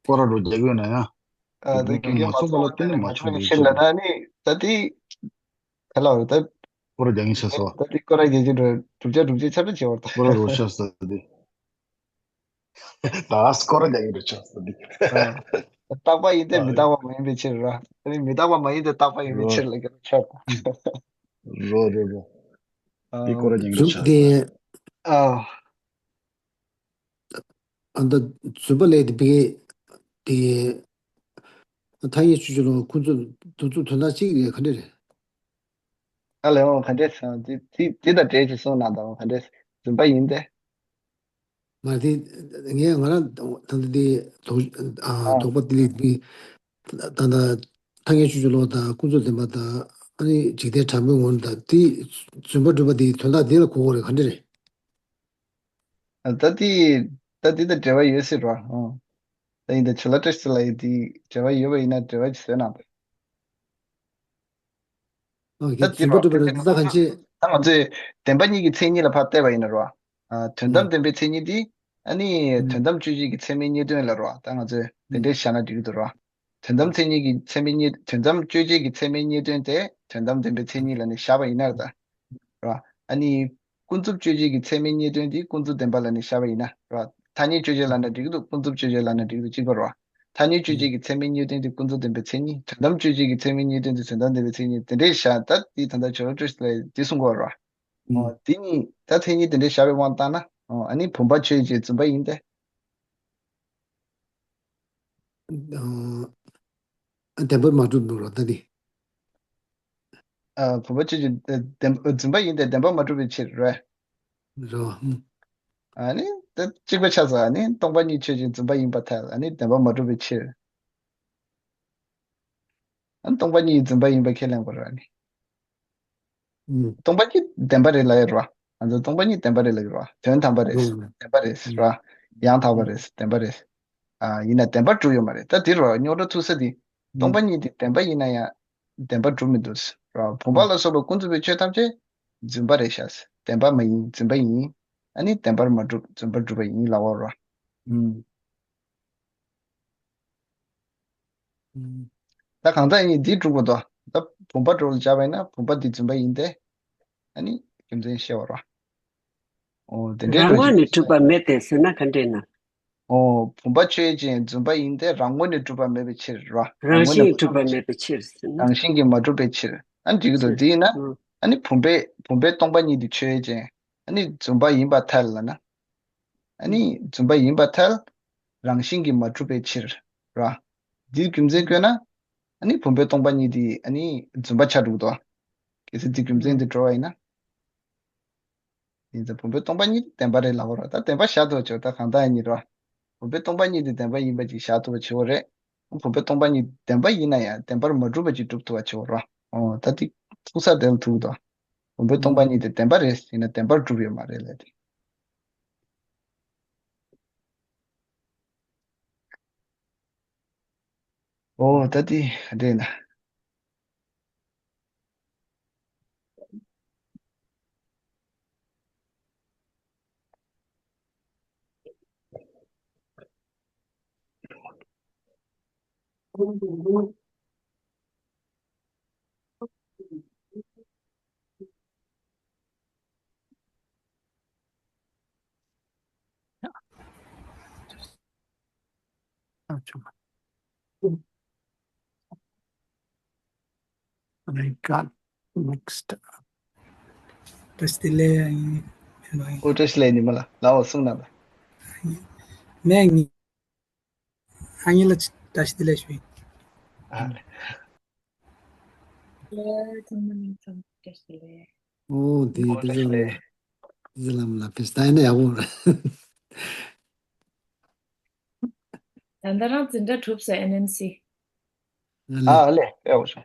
སྐོར་ར་རོ་རྒྱག་ཡོད་ན་ཡང་། ཨ་ད་རྒྱུ་རྐྱེན་མ་ཚོགས་པ་ལ་བརྟེན་ནས་མ་བྱུང་བའི་ཕྱིར་ལབ་ན་ནི་ད་དེ་ག་ལ་བ་ད། སྐོར་ར་རྒྱག་ཡིན་ཤ་སོ། ད་དེ་སྐོར་ར་རྒྱག་གི་འགྲོ་གྲུབ་ཆ་གྲུབ་ཆ་ཆ་འདྲ་བྱེད་བར་ད། སྐོར་ར་རོ་ཤ་སོ་དེ། ད་སྐོར་ར་རྒྱག་གི་འགྲོ་ཆ་སོ་དེ། ཨ། རྟག་པ་ཡིན་ཏེ་མི་རྟག་པ་མ་ཡིན་པའི་ཕྱིར་རོ། དེ་ནི་མི་རྟག་པ་མ་ཡིན་ཏེ་རྟག་པ་ཡིན་པའི་ཕྱིར་ལ་སྐྱོན་ཆོད་པ། རོ་རོ་རོ། འདི་སྐོར་ཉིང་རྡུལ་ཆགས། དེ་ཨ། ཨ་ད་རྫུན་པ་ལས་དེ་བི་དེ་ཐ་སྙད་ཆོས་ཅན་ལ་ཁོ་ཚོ་འདུ་ཚུགས་དོན་དག་གཅིག་རེད་ག་འདྲ་རེད། ཨ་ལས་འོང་ག་འདྲས་སོང་དེ་དེ་དེ་དང་འབྲེལ་གྱི་གསུངས་གནང་དང་ག་འདྲས་རྫུན་པ་ཡིན་ཏེ། མ་རེད། ངས་ང་རང་ད་ལྟ་དེ་དོགས་ཨ་ཨ་དོགས་པ་དེ་ལས་དེ་ད་ད་ཐ་སྙད་ཆོས་ཅན་ལོག་དང་ཀུན་རྫོབ་བདེན་པ་དང་ཨ་ནི་འཇིག་རྟེན་དྲང་པོའི་ངོ་བོ་དང་དེ་རྫུན་པ་སྒྲུབ་པ་དེའི་དོན་དག་དེ་ལ་གོ་དགོས་རེད་ག་འདྲ་རེད། ད་དེ་ད་དེ་དང་འབྲེལ་བ་ཡོད་སྲིད་རོ། ཨོ། ད་ཡིན་ད་ཆུ་ལ་བཀྲ་ཤིས་ལ་ཡི་དེ་འབྲེལ་བ་ཡོད་པ་ཡིན་ན་འབྲེལ་བ་ཅིག་བཟོས་གནང་དང་། ཨོ་ད་དེ་རྫུན་པ་རོ་སྒྲུབ་པ་དེ་ལ་འདི་ད་གང་ཅི། ད་ང་ཚོས་བདེན་པ་གཉིས་ཀྱི་མཚན་ཉིད་ལ་ཕར་བལྟས་པ་ཡིན་ན་རོ། ཨ་དོན་དམ་ཨུ་བདེན་པའི་མཚན་ཉིད་དེ་ཨ་ནི་ཨུ་དོན་དམ་དཔྱོད་བྱེད་ཀྱི་ཚད་མའི་རྙེད་དོན་ལ་རོ། ད་ང་ཚོས་དེ་ཨུ་འདྲས་བཞག་ན་འགྲིག་གི་འདུག་རོ། དོན་དམ་མཚན་ཉིད་ཀྱི་ཚད་མའི་རྙེད་དོན་དམ་དཔྱོད་བྱེད་ཀྱི་ཚད་མའི་རྙེད་དོན་དེ་དོན་དམ་བདེན་པའི་མཚན་ཉིད་ལ་ནི་བཞག་པ་ཡིན་ན་ད། ར། ཨ་ནི། ཀུན་རྫོབ་དཔྱོད་བྱེད་ཀྱི་ཚད་མའི་རྙེད་དོན་དེ་ཀུན་རྫོབ་བདེན་པ་ལ་ནི་བཞག་པ་ཡིན་ན། ར། ཐ་སྙད་དཔྱོད་བྱེད་ལབ་ན་འགྲིག་གི་འདུག་ཀུན་རྫོབ་དཔྱོད་བྱེད་ལབ་ན་འགྲིག་གི་འདུག་གཅིག་པ་ར། ཐ་སྙད་དཔྱོད་བྱེད་ཀྱི་ཚད་མའི་རྙེད་དོན་དེ་ཀུན་རྫོབ་བདེན་པའི་མཚན་ཉིད། དོན་དམ་དཔྱོད་བྱེད་ཀྱི་ཚད་མའི་རྙེད་དོན་དེ་དོན་དམ་བདེན་པའི་མཚན་ཉིད་དེ་འདྲའི་བཞག་ད་དེ་ད་ལྟ་ཇོ་བོ་ཀྲིས་ལས་དེ་གསུང་གི་ཡོད་ར། ཨོ། དེ་གཉིས་ད་མཚན་ཉིད་དེ་འདྲའི་བཞག་པའི་དབང་བཏང་ན། ཨོ། ཨ་ནི་བུམ་པ་ཆོས་ཅན་རྫུན་པ་ཡིན་ཏེ། ཨ། བདེན་པར་མ་གྲུབ་འདུག་རོ་ད་འདི། ཨ། བུམ་པ་ཆོས་ཅན་བདེན་རྫུན་པ་ཡིན་ཏེ་བདེན་པར་མ་གྲུབ་པའི་ཕྱིར་རེད། རོ། ཨ་ནི་ད་གཅིག་པ་ཆགས་ཙང་ཨ་ནི་སྟོང་པ་ཉིད་ཆོས་ཅན་རྫུན་པ་ཡིན་པར་ཐལ། ཨ་ནི་བདེན་པར་མ་གྲུབ་པའི་ཕྱིར། ཨ་ནི་སྟོང་པ་ཉིད་རྫུན་པ་ཡིན་པ་ཁས་ལེན་དགོས་རེད་ཨ་ནི། ཨུམ། སྟོང་པ་ཉིད་བདེན་པ་རེད་ལབ་ཡོད་རེད་བ། ང་ཚོ་སྟོང་པ་ཉིད་བདེན་པ་རེད་ལབ་ཡོད་རེད་བ། དོན་དམ་པ་རེད། ཨུམ། བདེན་པ་རེད་ཨུམ། རེད་བ། ཡང་དག་པ་ཨུམ། རེད། བདེན་པ་རེད། ཨ་ཡིན་ན་བདེན་པར་གྲུབ་ཡོད་མ་རེད། ད་དེ་རེད་བ། རྙོག་དྲ་ཐུག་ས་དེ། སྟོང་པ་ཨུམ། ཉིད་དེ་བདེན་པ་ཡིན་ན་ཡང་བདེན་པར་གྲུབ་མི་འདུག་རེད་བ། བུམ་པ་ཨུམ། ལ་སོགས་པ་ཀུན་རྫོབ་པའི་ཆོས་ཐམས་ཅད་རྫུན་པ་རེད་ཤག་བདེན་པ་མ་ཡིན། རྫུན་པ་ཡིན། ཨ་ནི་བདེན་པར་མ་གྲུབ། རྫུན་པར་གྲུབ་པ་ཡིན་ལབ་པ་རེད་བ། ཨུམ། ད་གང་ལྟར་ཡིན་འདི་སྒྲུབ་དགོས་དོ། ད་བུམ་པ་སྒྲུབ་ལ་བྱ་བ་ཡིན་ན་བུམ་པ་འདི་རྫུན་པ་ཡིན་ཏེ། ཨ་ནི་རྒྱུ་མཚན་ཤེས་པ་རེད། ཨོ་དེ་འདྲའི་རང་ངོས་ནས་གྲུབ་པ་མེད་དེ་ཟེར་ན་ག་འདྲས་ན། ཨོ་བུམ་པ་ཆོས་ཅན་རྫུན་པ་ཡིན་ཏེ་རང་ངོས་ནས་གྲུབ་པ་མེད་པའི་ཕྱིར་རོ། རང་རང་ངོས་ནས་བཞིན་གྲུབ་པ་མེད་པའི་ཕྱིར་ཟེར་ན། རང་བཞིན་གྱིས་མ་གྲུབ་པའི་ཕྱིར། ཨ་ནི་འགྲིག་གི་འདུག་ཕྱིར། འདི་ཡིན་ན། ཨོ། ཨ་ནི་བུམ་པའི་བུམ་པའི་སྟོང་པ་ཉིད་དེ་ཆོས་ཅན། ཨ་ནི་རྫུན་པ་ཡིན་པར་ཐལ་ལབ་ན། ཨ་ནི་རྫུན་པ་ཡིན་པར་ཐལ། རང་བཞིན་གྱིས་མ་གྲུབ་པའི་ཕྱིར། ར། འདིའི་རྒྱུ་མཚན་བཀོད་ན། ཨ་ནི་བུམ་པའི་སྟོང་པ་ཉིད་དེ་ཨ་ནི་རྫུན་པ་ཆགས་འགྲོ་གི་འདུག་གལ་སྲིད་འདིའི་རྒྱུ་མཚན་དེ་འགྲོ་བ་ཡིན་ན། ཡིན་ཙང་བུམ་པའི་སྟོང་པ་ཉིད་དེ་བདེན་པ་རེད་ལབ་པ་རེད། ད་བདེན་པ་བཞག་ཐུབ་པ་བྱེད་པ་ད་གང་ལྟར་ཡིན་ར། བུམ་པའི་སྟོང་པ་ཉིད་དེ་བདེན་པ་ཡིན་པ་ཅིག་བཞག་ཐུབ་པ་བྱེད་པ་རེད། བུམ་པའི་སྟོང་པ་ཉིད་བདེན་པ་ཡིན་ན་ཡང་བདེན་པར་མ་གྲུབ་པ་ཅིག་སྒྲུབ་ཐུབ་པ་བྱེད་པ་ར། ཨོ་ད་དེ་ཐུག་ས་དེ་ལ་ཐུག་འདུག་བུམ་པའི་སྟོང་པ་ཉིད་དེ་བདེན་པ་རེད་ཡིན་ན་བདེན་པར་གྲུབ་ཡོད་མ་རེད་ལབ་དེ། ཨོ་ད་དེ་རེད་ན། I got mixed up. བཀྲ་ཤིས་བདེ་ལེགས། ཨོ་བཀྲ་ཤིས་བདེ་ལེགས། ཉི་མ་ལགས་ལའོ་གསུང་གནང་དང་། ངས་ཨ་ཉི་ལ་བཀྲ་ཤིས་བདེ་ལེགས་ཞུ་ཡིན། ཨ་ལེ། ཨོ་དེ་ཨོ་བཀྲ་ཤིས་བདེ་ལེགས། ཨོ་དེ་ལམ་ལ་ཕེབས་ད་ཡིན་ན་ཡག་པོ་རེད། ད་ལྟ་རང་འཛིན་གྲྭ་གྲུབ་ས་ཨེན་ཨེན་སི། ཨ་ལེ། ཨ་ལེ་ཨེ་འོ་ཤོ།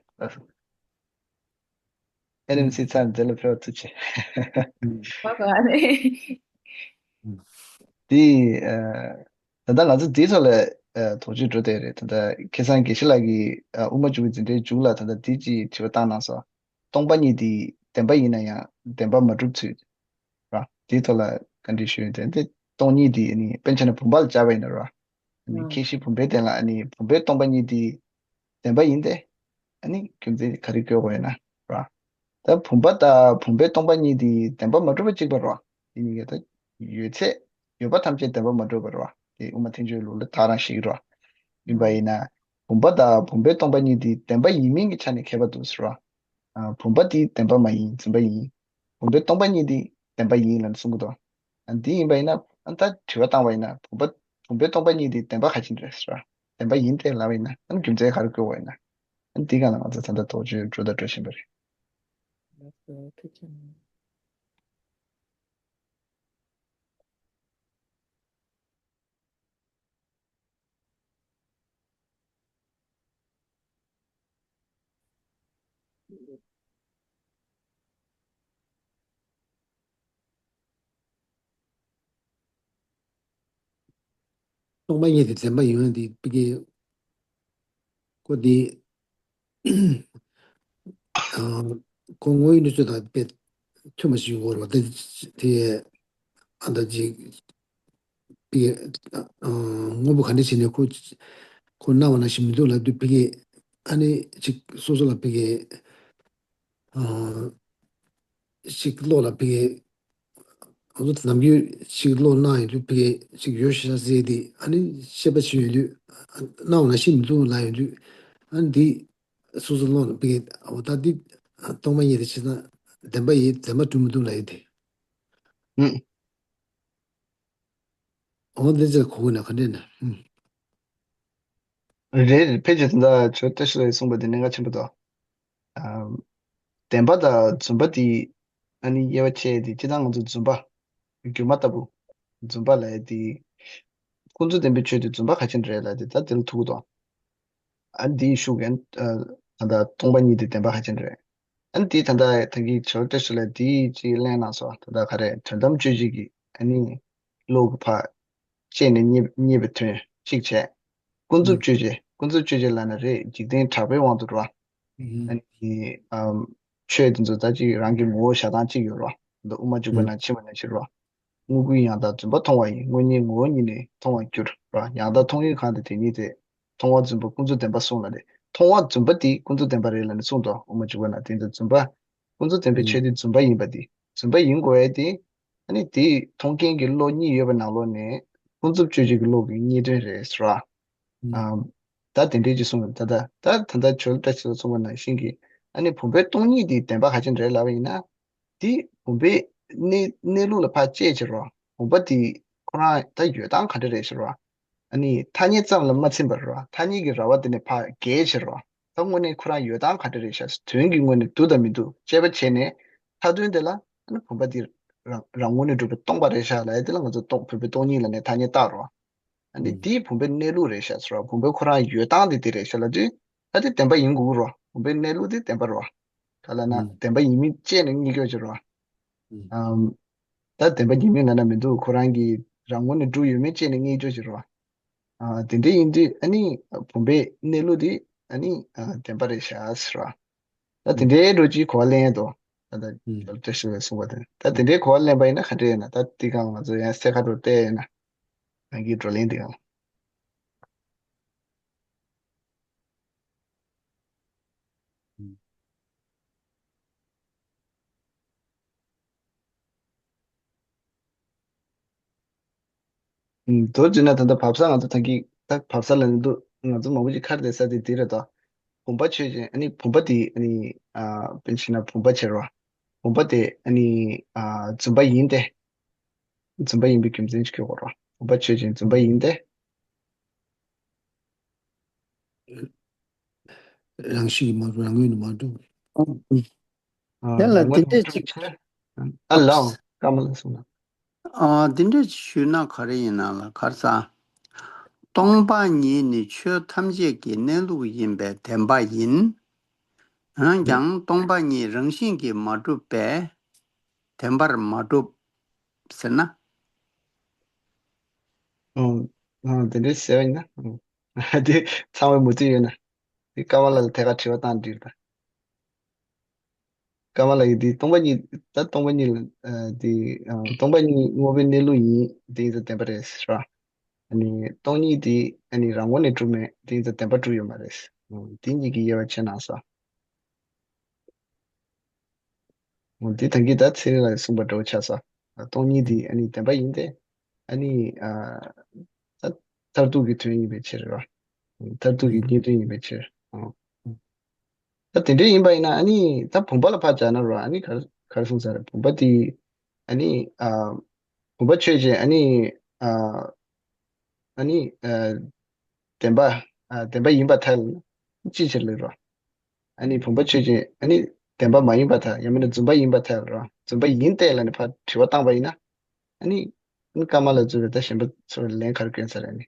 ཨེན་ཨེན་སི་ཚར་འདི་ལ་ཕེབས་ཐུགས་ཆེ། ཨ་ལེ། དེ་ད་ལྟ་ང་ཚོ་དེའི་ཐོག་ལ་དོགས་གཅོད་འགྲོ་བསྡད་རེད། ད་ལྟ་ཁ་སང་དགེ་བཤེས་ལགས་ཀྱིས་དབུ་མ་འཇུག་པའི་འཛིན་གྲྭའི་མཇུག་ལ་ད་ལྟ་དེ་ཅིག་དྲི་བ་བཏང་གནང་སོང་། སྟོང་པ་ཉིད་དེ་བདེན་པ་ཡིན་ན་ཡང་བདེན་པ་མ་གྲུབ་ཚུལ། ར། དེའི་ཐོག་ལ་བཀའ་འདྲི་ཞུ་ཡོད་དེ་འདི་སྟོང་ཉིད་དེ་ནི་དཔེར་ན་བུམ་པ་ལ་སྦྱར་བ་ཡིན་ན་ར། ནི་ཁྱད་གཞི་བུམ་པའི་སྟེང་ལ་ནི་བུམ་པའི་སྟོང་པ་ཉིད་དེ་བདེན་པ་ཡིན་ཏེ། ཨ་ནི་རྒྱུ་མཚན་ག་རེ་བཀོད་དགོས་ཡོད་ན་ར། ད་བུམ་པ་དང་བུམ་པའི་སྟོང་པ་ཉིད་དེ་བདེན་པ་མ་གྲུབ་པ་གཅིག་པ་ར། དེ་ནི་ད་ཡོད་ཚད་ཡོད་པ་ཐམས་ཅད་བདེན་པ་མ་གྲུབ་པ་ར། དེ་དབུ་མ་ཐལ་འགྱུར་ལུགས་ལ་ད་རང་ཞིག་ར། ཡིན་པ་ཡིན་ན། བུམ་པ་དང་བུམ་པས་སྟོང་པ་གཉིས་དེ་བདེན་པ་ཡིན་མིན་གྱི་ཆ་ནས་ཁྱད་པར་འདུག་ཟེར་བ། ཨ། བུམ་པ་དེ་བདེན་པ་མ་ཡིན། བརྫུན་པ་ཡིན། བུམ་པས་སྟོང་པ་གཉིས་དེ་བདེན་པ་ཡིན་ལབ་ནས་གསུང་གི་འདུག་ཨ། འདི་ཡིན་པ་ཡིན་ན། ཨ། ད་དྲི་བ་བཏང་བ་ཡིན་ན། བུམ་པ། བུམ་པས་སྟོང་པ་གཉིས་དེ་བདེན་པ་ག་ཅི་རེད་ཟེར་བ། བདེན་པ་ཡིན་ཏེ་ལབ་པ་ཡིན་ན། ཨ། རྒྱུ་མཚན་ག་རེ་བཀོད་པ་ཡིན་ན། ཨ། འདི་སྒང་ལ་ང་ཚོ་ད་ལྟ་དོགས་གཅོད་འགྲོ་དང་འགྲོ་བཞིན་པ་རེད། ལགས་སོ། ཐུགས་རྗེ་གནང་། སྟོང་པ་ཉིད་དེ་བདེན་པ་ཡིན་ཡང་དེ་ཕ་གི་ཁོ་དེ། ཨ། ཁོ་དངོས་ཡོད་གནས་ཚུལ་དང་དཔེ་མཐུན་པ་ཞིག་ཡོང་གི་རེད་པ། དེ་དེ་ཨ་ད་ཅིག་དེ་ཨ་དངོས་པོ་ག་འདྲ་བྱས་ནས་ཁོ་ཁོ་སྣང་བ་ནང་བཞིན་མི་འདུག་ལབ་དུས་ཕ་གི་ཨ་ནི་ཅིག་སོ་སོ་ལ་ཕ་གི་ཨ་ཅིག་བློ་ལ་ཕ་གི་ང་ཚོ་ནམ་རྒྱུན་ཅིག་བློ་སྣང་ཡོང་དུས་ཕ་གི་ཅིག་ཡོད་ཤག་ཟེར་ཏེ་ཨ་ནི་དཔྱད་པ་བྱེད་ཡོང་དུས་སྣང་བ་ནང་བཞིན་མི་འདུག་ལབ་ཡོང་དུས་ཨ་ནི་འདི། སོ་སོ་ཀློག་ན་ཕ་གི་འོ་ད་འདི་སྟོང་པ་ཉིད་དེ་བྱས་ན་བདེན་པ་ཡིན། བདེན་པ་གྲུབ་མི་འདུག་ལབ་ཡོད་དེ། ཨུམ། འོ་འདི་ཚོ་གོ་གི་ན་ག་འདྲས་ན། ཨུམ། རེད་རེད། ཕལ་ཆེར་ད་ལྟ་ཇོ་བཀྲ་ཤིས་ལགས་གསུངས་པ་དེ་གནད་འགག་ཆེན་པོ་འདུག་ཨམ། བདེན་པ་དང་རྫུན་པ་དེ་ཨ་ནི་དབྱེ་བ་ཕྱེ་ཡས་དེ་སྤྱིར་བཏང་ང་ཚོ་རྫུན་པ། སྒྱུ་མ་ལྟ་བུ། རྫུན་པ་ལབ་ཡས་དེ། ཀུན་རྫོབ་བདེན་པའི་ཆོས་དེ་རྫུན་པ་ག་ཅི་རེད་ལབ་དེ་ད་དེ་ལ་ཐུག་གི་འདུག་ཨ་ནི་དེའི་ཤུགས་ཀྱིས་ཨ་ད་ལྟ་སྟོང་པ་ཉིད་དེ་བདེན་པ་ག་ཅི་རེད། ཨ་ནི་དེ་ད་ལྟ་ད་གིན་ཇོ་བཀྲ་ཤིས་ལགས་དེའི་ཅིག་གླེང་གནང་སོང་། ད་ལྟ་ག་རེ་དོན་དམ་དཔྱོད་བྱེད་ཀྱི་ཨ་ནི་བློ་གི་ཕར་བཅད་ནས་རྙེད་རྙེད་པའི་དོན་གཅིག་བྱས། ཀུན་རྫོབ་ཨུ། དཔྱོད་བྱེད། ཀུན་རྫོབ་དཔྱོད་བྱེད་ལབ་ན་རེད། འཇིག་རྟེན་གྲགས་པའི་དབང་དུ་རེད་པ། ཨ་ཨུ། ནི་ཨམ། ཆོས་དེ་ཚོ་ད་ཅིག་རང་གི་ངོ་བོ་བཞག་སྟངས་གཅིག་ཡོད་རེད་པ། འདི་དབུ་མ་འཇུག་པ་ཨུ། ནང་ཕྱིན་པ་ནང་བཞིན་རེད་པ། དངོས་ཀུན་ཡང་དག་རྫུན་པ་མཐོང་བ་ཡིས། དངོས་ཉིད་ངོ་བོ་ཉིད་ནི་མཐོང་བར་འགྱུར་རེད་པ། ཡང་དག་མཐོང་ཡུལ་གང་དེ་དེ་ཉིད་དེ། མཐོང་བ་རྫུན་པ་ཀུན་རྫོབ་བདེན་པར་གསུངས་ལ་ནི། མཐོང་བ་རྫུན་པ་དེ་ཀུན་རྫོབ་བདེན་པ་རེད་ལབ་ནས་གསུངས་འདུག་དབུ་མ་འཇུག་པ་ནང་དེ་ཚོ་རྫུན་པ་ཀུན་རྫོབ་བདེན་པའི་ཨུ། ཆོས་དེ་རྫུན་པ་ཡིན་པ་དེ། རྫུན་པ་ཡིན་དགོས་ཡས་དེ། ཨ་ནི་དེ་མཐོང་མཁན་གྱི་བློ་གཉིས་ཡོད་པའི་ནང་ལོགས་ནས་ཀུན་རྫོབ་དཔྱོད་བྱེད་ཀྱི་བློ་གི་གཉིས་དོན་རེད་ཟེར་བ། ཨུ། ཨ། ད་དེ་འདྲའི་ཅིག་གསུངས་ཡོད། ད་ད་ད་ད་ཇོ་བཀྲ་ཤིས་ལགས་གསུངས་པ་ནང་བཞིན་གྱི་ཨ་ནི་བུམ་པའི་སྟོང་ཉིད་དེ་བདེན་པ་ག་ཅི་རེད་ལབ་པ་ཡིན་ན། དེ་བུམ་པའི་གནས་གནས་ལུགས་ལ་ཕར་དཔྱད་བྱེད་རོགས། བུམ་པ་དེ་ཁོ་རང་ད་ཡོད་སྟངས་ག་འདྲ་རེད་ཟེར་བ། ཨ་ནི་ཐ་སྙད་ཙམ་ལ་མ་ཚིམ་པར་རོགས། ཐ་སྙད་ཀྱི་ར་བ་དེ་ནས་ཕར་བརྒལ་བྱེད་རོགས། ད་དངོས་གནས་ཁོ་རང་ཡོད་སྟངས་ག་འདྲ་རེད་ཤག་དོན་གྱི་ངོས་ནས་འདུག་དང་མི་འདུག་དཔྱད་པ་བྱས་ནས། མཐའ་དོན་དེ་ལ་ཨ་ནི་བུམ་པ་དེ་རང་རང་ངོས་ནས་གྲུབ་པའི་སྟོང་པ་རེད་ཤག་ལབ་ཡ་དེ་ལ་ང་ཚོ་སྟོང་བུམ་པའི་སྟོང་ཉིད་ལབ་ནས་ཐ་སྙད་བཏགས་རོགས། ཨ་ནི་ཨུ། དེའི་བུམ་པའི་གནས་ལུགས་རེད་ཤག་ཟེར་བ། བུམ་པ་ཁོ་རང་ཡོད་སྟངས་དེ་དེ་རེད་ཤག་ལབ་དུས། ད་དེ་བདེན་པ་ཡིན་དགོས་ཀྱི་རེད་པ། བུམ་པའི་གནས་ལུགས་དེ་བདེན་པ་རེད་པ། ག་ལབ་ན་ཨུ། བདེན་པ་ཡིན་མིན་དཔྱད་ནས་རྙེད་རྒྱུ་ཅིག་རེད་པ། ཨུ། ཨམ། ད་བདེན་པ་ཡིན་མིན་ལབ་ན་མི་འདུག་ཁོ་རང་གི་རང་ངོས་ནས་གྲུབ་ཡོད་མེད་དཔྱད་ནས་རྙེད་རྒྱུ་ཅིག་རེད་པ། ཨ། དེ་འདྲ་ཡིན་དུས་ཨ་ནི་བུམ་པའི་གནས་ལུགས་དེ་ཨ་ནི་ཨ་བདེན་པ་རེད་ཤག་ཟེར་བ། ད་དེ་འདྲའི་འགྲོ་ཅིག་གོ་བ་ལེན་ཡ་དོ། ད་ད་ཨུ། ལབ་བཀྲ་ཤིས་ལགས་གསུངས་པ་དེ། ད་དེ་འདྲའི་གོ་བ་ལེན་པ་ཡིན་ན་ག་འདྲ་ཡིན་ན། ད་དེ་གང་ང་ཚོ་ཡང་གསལ་ཁ་འགྲོ་བལྟས་ཡིན་ན། རང་གི་བགྲོ་གླེང་དེ་གང་། ཨུམ། མདོར་བསྡུས་ན་ད་ལྟ་བབ་ས་ང་ཚོ་ད་གི་ད་བབ་ས་ལ་ནི་འདུག་ང་ཚོ་མང་པོ་ཅིག་ཁ་བརྡ་ས་དེ་དེ་རེད་དོ། བུམ་པ་ཆོས་ཅན། ཨ་ནི་བུམ་པ་དེ་ཨ་ནི་ཨ་དཔེ་བྱས་ན་བུམ་པ་བྱེད་རོགས། བུམ་པ་དེ་ཨ་ནི་ཨ་རྫུན་པ་ཡིན་ཏེ། རྫུན་པ་ཡིན་པའི་རྒྱུ་མཚན་ཅིག་གི་འོག་རོགས། བུམ་པ་ཆོས་ཅན་རྫུན་པ་ཡིན་ཏེ། རང་བཞིན་གྱིས་མ་གྲུབ། རང་ངོས་ནས་མ་གྲུབ། ཨ། དེ་ལ་རང་ངོས་དེ་ནས་འདྲས་གྲུབ་ཅིག་ཕྱིར། ཨ་ལའོ། ཀརྨ་ལགས་གསུངས་ན། ཨ། དེ་འདྲས་ཞུས་ན་ག་རེ་ཡིན་ན་ལ་གར་ས། སྟོང་པ་ཉིད་ནི་ཆོས་ཐམས་ཅད་ཀྱི་གནས་ལུགས་ཡིན་པས་བདེན་པ་ཡིན། འོན་ཀྱང་སྟོང་པ་ཉིད་རང་བཞིན་གྱིས་མ་གྲུབ་པས་བདེན་པར་མ་གྲུབ་ཟེར་ན། ཨོ། ཨ། དེ་འདྲས་ཟེར་བ་ཡིན་ན། ཨོ། དེ་ཚང་མས་མུ་མཐུད་ཡོད་ན། དེ་ཀརྨ་ལགས་ལ་ཐད་ཀར་དྲི་བ་བཏང་འགྲིག་ད། ཀརྨ་ལགས་ཀྱིས་འདི་སྟོང་པ་ཉིད། ད་སྟོང་པ་ཉིད་ལ་ཨ་དེ་ཨ་སྟོང་པ་ཉིད་དངོས་པོའི་གནས་ལུགས་ཡིན། དེ་ཡིན་ཙང་བདེན་པ་རེད་ཟེར་བ། ཨ་ནི་སྟོང་ཉིད་དེ་ཨ་ནི་རང་ངོས་ནས་གྲུབ་མེད། དེ་ཡིན་ཙང་བདེན་པ་གྲུབ་ཡོད་མ་རེད། ཨ་དེ་གཉིས་ཀྱི་དབྱེ་བ་ཕྱེ་གནང་སོང་། ཨ་འདི་ད་གིན་ད་ཚེ་རིང་ལགས་གསུངས་པ་འདྲ་བོ་ཆགས་སོང་། ཨ་སྟོང་ཉིད་དེ་ཨ་ནི་བདེན་པ་ཡིན་ཏེ། ཨ་ནི་ཨ་ད་མཐར་ཐུག་གི་དོན་ཡིན་པའི་ཕྱིར་རོ། མཐར་ཐུག་གི་རྙེད་དོན་ཡིན་པའི་ཕྱིར། ཨང་། ད་དེ་འདྲ་ཡིན་པ་ཡིན་ན་ཨ་ནི་ད་བུམ་པ་ལ་ཕར་སྦྱར་ན་རོ། ཨ་ནི་ག་ག་རེ་གསུངས་ས་རེད། བུམ་པ་དེ་ཨ་ནི་ཨ་བུམ་པ་ཆོས་ཅན། ཨ་ནི་ཨ་ཨ་ནི་ཨ་བདེན་པ། ཨ་བདེན་པ་ཡིན་པར་ཐལ། ཅིའི་ཕྱིར་ལབ་རོ། ཨ་ནི་བུམ་པ་ཆོས་ཅན་ཨ་ནི་བདེན་པ་མ་ཡིན་པར་ཐལ། ཡང་མིན་ན་རྫུན་པ་ཡིན་པར་ཐལ་རོ། རྫུན་པ་ཡིན་ཏེ་ལབ་ནས་ཕར་དྲི་བ་བཏང་པ་ཡིན་ན། ཨ་ནི་ཨ་ནི་ཀ་མ་ལ་ཚུར་ད་གཞན་པ་ཚོར་ལན་ག་རེ་སྐྱོན་ས་རེད། ཨ་ནི་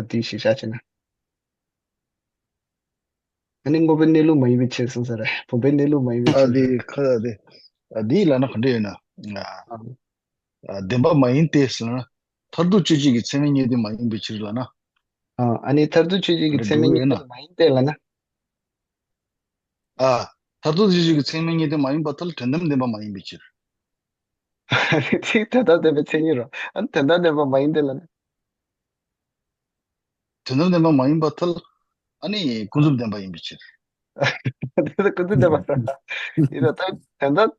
ད་དེའི་གཞི་བཞག་བྱས་ན། ཨ་ནི་དངོས་པོའི་གནས་ལུགས་མ་ཡིན་པའི་ཕྱིར་གསུངས་ས་རེད། བུམ་པའི་གནས་ལུགས་མ་ཡིན་པའི་ཨ་ཕྱིར། དེ་ཁ་དེ། ཨ་དེའི་ལབ་ན་ག་འདྲ་ཡོད་ན། ཨ། ཨ་ཨ་བདེན་པ་མ་ཡིན་ཏེ་ཟེར་ན། མཐར་ཐུག་དཔྱོད་བྱེད་ཀྱི་ཚད་མའི་རྙེད་དོན་མ་ཡིན་པའི་ཕྱིར་ལབ་ན། ཨ་ཨ་ནི་མཐར་ཐུག་དཔྱོད་བྱེད་ཀྱི་ཚད་མའི་རྙེད་དོན་མ་ཡིན་ཏེ་ལབ་ན། ཨ། མཐར་ཐུག་དཔྱོད་བྱེད་ཀྱི་ཚད་མའི་རྙེད་དོན་མ་ཡིན་པར་ཐལ། དོན་དམ་བདེན་པ་མ་ཡིན་པའི་ཕྱིར། ཚིག་དོན་དམ་བདེན་པའི་མཚན་ཉིད་རོ། ཨ་ནི་དོན་དམ་བདེན་པ་མ་ཡིན་ཏེ་ལབ་ན། དོན་དམ་བདེན་པ་མ་ཡིན་པར་ཐལ། ཨ་ནི་ཀུན་རྫོབ་བདེན་པ་ཡིན་པའི་ཕྱིར། དེ་ཀུན་རྫོབ་བདེན་པ་རེད། ཡིན་ན་ད་དོན་དམ།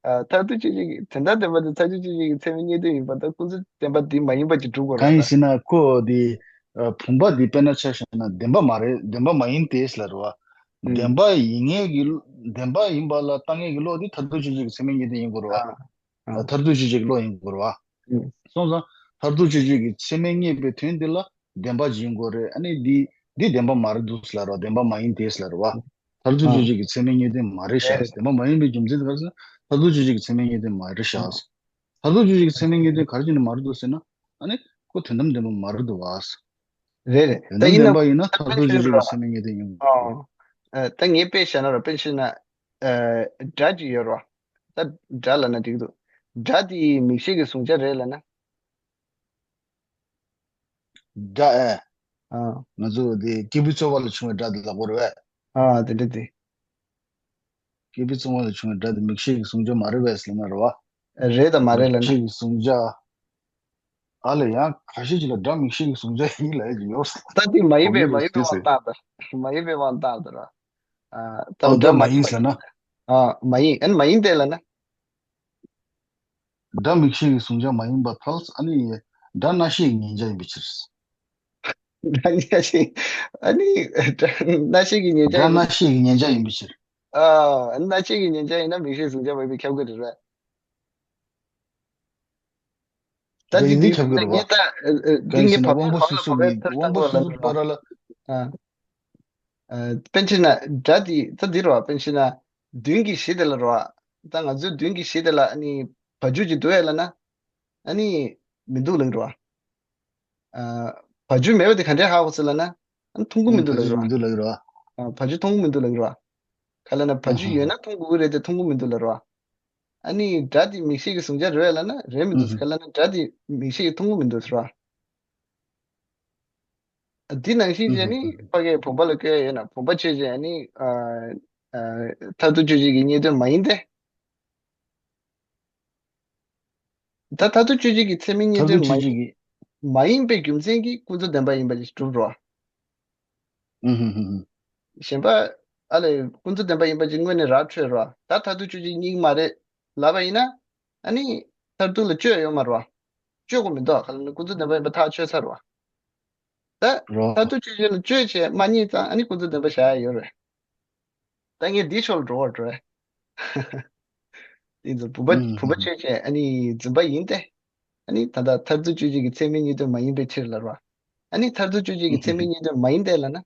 ཨ་མཐར་ཐུག་དཔྱོད་བྱེད་ཀྱི་དོན་དམ་བདེན་པ་དེ་མཐར་ཐུག་དཔྱོད་བྱེད་ཀྱི་ཚད་མའི་རྙེད་དོན་ཡིན་པ་དང་ཀུན་རྫོབ་བདེན་པ་དེ་མ་ཡིན་པ་ཅིག་སྒྲུབ་དགོས་རེད་ད། གང་ཡིན་ཟེར་ན་ཁོ་དེ། ཨ་བུམ་པ་དེ་དཔེར་ན་ཆ་བཞག་ན་བདེན་པ་མ་རེད། བདེན་པ་མ་ཡིན་ཏེ་ལབ་རེད་བ། ཨུམ། བདེན་པ་ཡིན་ངེས་ཀྱི་བདེན་པ་ཡིན་པ་ལ་ལྟ་ངེས་ཀྱི་བློ་དེ་མཐར་ཐུག་དཔྱོད་བྱེད་ཀྱི་ཚད་མའི་རྙེད་དོན་ཡིན་དགོས་རེད་བ། ཨ། ཨ། མཐར་ཐུག་དཔྱོད་བྱེད་ཀྱི་བློ་ཡིན་དགོས་རེད་བ། ཨུམ། སོང་ཙང་མཐར་ཐུག་དཔྱོད་བྱེད་ཀྱི་ཚད་མས་རྙེད་པའི་དོན་དེ་ལ་བདེན་པ་ཅིག་ཡིན་དགོས་རེད། ཨ་ནི་འདི་འདི་བདེན་པ་མ་རེད་འདུག་ཟེར་ལབ་རོགས། བདེན་པ་མ་ཡིན་ཏེ་ཟེར་ལབ་རོགས། མཐར་ཐུག་དཔྱོད་བྱེད་ཀྱི་ཚད་མས་རྙེད་དོན་མ་རེད་ཤག། རེད། བདེན་པ་མ་ཡིན་པའི་རྒྱུ་མཚན་དེ་ག་རེ་ཟེར་ན་མཐར་ཐུག་དཔྱོད་བྱེད་ཀྱི་ཚད་མས་རྙེད་དོན་མ་རེད་ཤག། མཐར་ཐུག་དཔྱོད་བྱེད་ཀྱི་ཚད་མས་རྙེད་དོན་ག་རེ་བྱས་ནས་མ་རེད་འདུག་ཟེར་ན། ཨ་ནི་ཁོ་དོན་དམ་བདེན་པ་མ་རེད་འདུག་བ། རེད་རེད། དོན་ད་དམ་ཡིན་བདེན་ན་པ་ཡིན་ན་མཐར་ཐུག་དཔྱོད་བྱེད་ཀྱི་ཚད་མས་རྙེད་དོན་ཡིན། ཨོ། ཨ་ད་ངས་དཔེ་བཞག་ན་རོགས། དཔེ་བྱས་ན། ཨ་སྒྲ་ཅིག་ཡོད་རོགས། ད་སྒྲ་ལབ་ན་འགྲིག་འདུག། སྒྲ་དེ་མིག་ཤེས་ཀྱི་གཟུང་བྱ་རེད་ལབ་ན། སྒྲ་ཨེ། ཨ། ང་ཚོ་དེ་སྐྱེས་བུའི་ཚོར་བ་ལ་བྱུང་བའི་སྒྲ་དེ་ལབ་དགོས་རེད་པས། ཨ་དེ་འདྲ་དེ། སྐྱེས་བུའི་ཚོར་བ་ལ་བྱུང་བའི་སྒྲ་དེ་མིག་ཤེས་ཀྱི་གཟུང་བྱ་མ་རེད་པས་ལབ་ན་རེད་པ། རེད་དང་མ་རེད་ལབ་ན། མིག་ཤེས་ཀྱི་གཟུང་བྱ། ཨ་ལས་ཡང་ཁ་ཤས་ཅིག་ལ་སྒྲ་མིག་ཤེས་ཀྱི་གཟུང་བྱ་ཡིན་ལབ་ཀྱི་ཡོད། ད་དེ་མ་ཡིན་པའི་མ་ཡིན་པའི་དབང་བཏང་དང་། མ་ཡིན་པའི་དབང་བཏང་དང་ར། ཨ་ད་ཨོ་སྒྲ་སྒྲ་མ་མ་ཡིན་ཡིན་ཟེར་ན། ཨ་མ་ཡིན། ཨ་ནི་མ་ཡིན་ཏེ་ལབ་ན། སྒྲ་མིག་ཤེས་ཀྱི་གཟུང་བྱ་མ་ཡིན་པར་ཐལ། ཨ་ནི་སྒྲ་རྣ་ཤེས་ཀྱི་ཉན་བྱ་ཡིན་པའི་ཕྱིར། སྒྲ་རྣ་ཤེས། ཨ་ནི་སྒྲ་རྣ་ཤེས་ཀྱི་ཉན་བྱ་སྒྲ་ཡིན་པའི། རྣ་ཤེས་ཀྱི་ཉན་བྱ་ཡིན་པའི་ཕྱིར། ཨ་རྣ་ཤེས་ཀྱི་ཉན་བྱ་ཡིན་ན་མིག་ཤེས་གཟུང་བྱ་མ་ཡིན་པའི་ཁྱབ་ཀྱི་རེད་པས། ད་འདི་འདི་འདི་ཁྱབ་ཀྱི་རེད་བ། ངས་ད་འདི་གང་ཡིན་ངས་ཟེར་ན་བབ་དབང་པོ་སོ་སོ་གི་དབང་པོ་སོ་སོའི་བར་ལ། ཨ། ཨ། དཔེར་བྱས་ན་སྒྲ་དེ་ད་འདི་རེད་བ། དཔེར་བྱས་ན་མདུན་གྱི་གཞི་དེ་ལ་རེད་བ། ད་ང་ཚོའི་མདུན་གྱི་གཞི་དེ་ལ་ཨ་ནི་བ་རྒྱུག་ཅིག་འདུག་ཨེ་ལབ་ན། ཨ་ནི་མི་འདུག་ལབ་ཀྱི་རེད་བ། ཨ། བ་རྒྱུག་མེད་པ་དེ་ག་འདྲས་ཧ་གོ་སྲིད་ལབ་ན། ཨ་ནི་མཐོང་གི་མི་འདུག་ལབ་ཀྱི་རེད་བ། མི་འདུག་ལབ་ཀྱི་རེད་བ། ཨ། བ་རྒྱུག་མཐོང་གི་མི་འདུག་ལབ་ཀྱི་རེད་བ། ག་ལབ་ན་བ་རྒྱུག་ཡོད་ན་མཐོང་དགོས་ཀྱི་རེད་དེ་མཐོང་གི་མི་འདུག་ལབ་རེད་བ། ཨ་ནི་སྒྲ་དེ་མིག་ཤེས་ཀྱི་གཟུང་བྱ་རེད་ལབ་ན་རེད་མི་འདུག་ཟེར། ག་ལབ་ན་སྒྲ་དེ་མིག་ཤེས་ཀྱིས་མཐོང་གི་མི་འདུག་ཟེར་བ། འདི་ནང་བཞིན་བྱས་ནི་ཕ་གིའི་བུམ་པ་ལ་བཀོད་ཡོད་ན་བུམ་པ་ཆོས་ཅན་ཨ་ནི་ཨ་ཨ་མཐར་ཐུག་དཔྱོད་བྱེད་ཀྱི་རྙེད་དོན་མ་ཡིན་ཏེ། ད་མཐར་ཐུག་དཔྱོད་བྱེད་ཀྱི་ཚད་མའི་རྙེད་མཐར་ཐུག་དོན་མ་དཔྱོད་བྱེད་ཡིན་ཀྱི། མ་ཡིན་པའི་རྒྱུ་མཚན་གྱིས་ཀུན་རྫོབ་བདེན་པ་ཡིན་པ་ཞིག་གྲུབ་འགྲོ་བ། ཨུ་ཧུ་ཧུ་ཧུ། གཞན་པ་ཨ་ལས་ཀུན་རྫོབ་བདེན་པ་ཡིན་པ་ཅིག་དངོས་གནས་ར་འཕྲོད་རོ། ད་མཐར་ཐུག་དཔྱོད་བྱེད་ཀྱི་རྙེད་ཀྱི་མ་རེད་ལབ་པ་ཡིན་ན། ཨ་ནི་མཐར་ཐུག་ལ་དཔྱོད་ཡོད་མ་རེད་བ། དཔྱོད་དགོས་མི་འདུག། ག་ལ་ནི་ཀུན་རྫོབ་བདེན་པ་ཡིན་པ་ཐག་ཆོད་ཚར་བ། ད་རོ། མཐར་ཐུག་དཔྱོད་བྱེད་ལ་དཔྱོད་བྱས་མ་རྙེད་ཙང་ཨ་ནི་ཀུན་རྫོབ་བདེན་པ་བཞག་ཡ་ཡོད་རེད། ད་ངས་འདིའི་ཕྱོགས་ལ་འགྲོ་བར་འགྲོ་ཡ། འདི་ཚོ་བུམ་པ་ཨུམ་བུམ་པ་ཆོས་ཅན་ཨ་ནི་རྫུན་པ་ཡིན་ཏེ། ཨ་ནི་ད་ལྟ་མཐར་ཐུག་དཔྱོད་བྱེད་ཀྱི་ཚད་མའི་རྙེད་དོན་མ་ཡིན་པའི་ཕྱིར་ལབ་རོ། ཨ་ནི་མཐར་ཐུག་དཔྱོད་བྱེད་ཀྱི་ཚད་མའི་རྙེད་དོན་མ་ཡིན་ཏེ་ལབ་ན།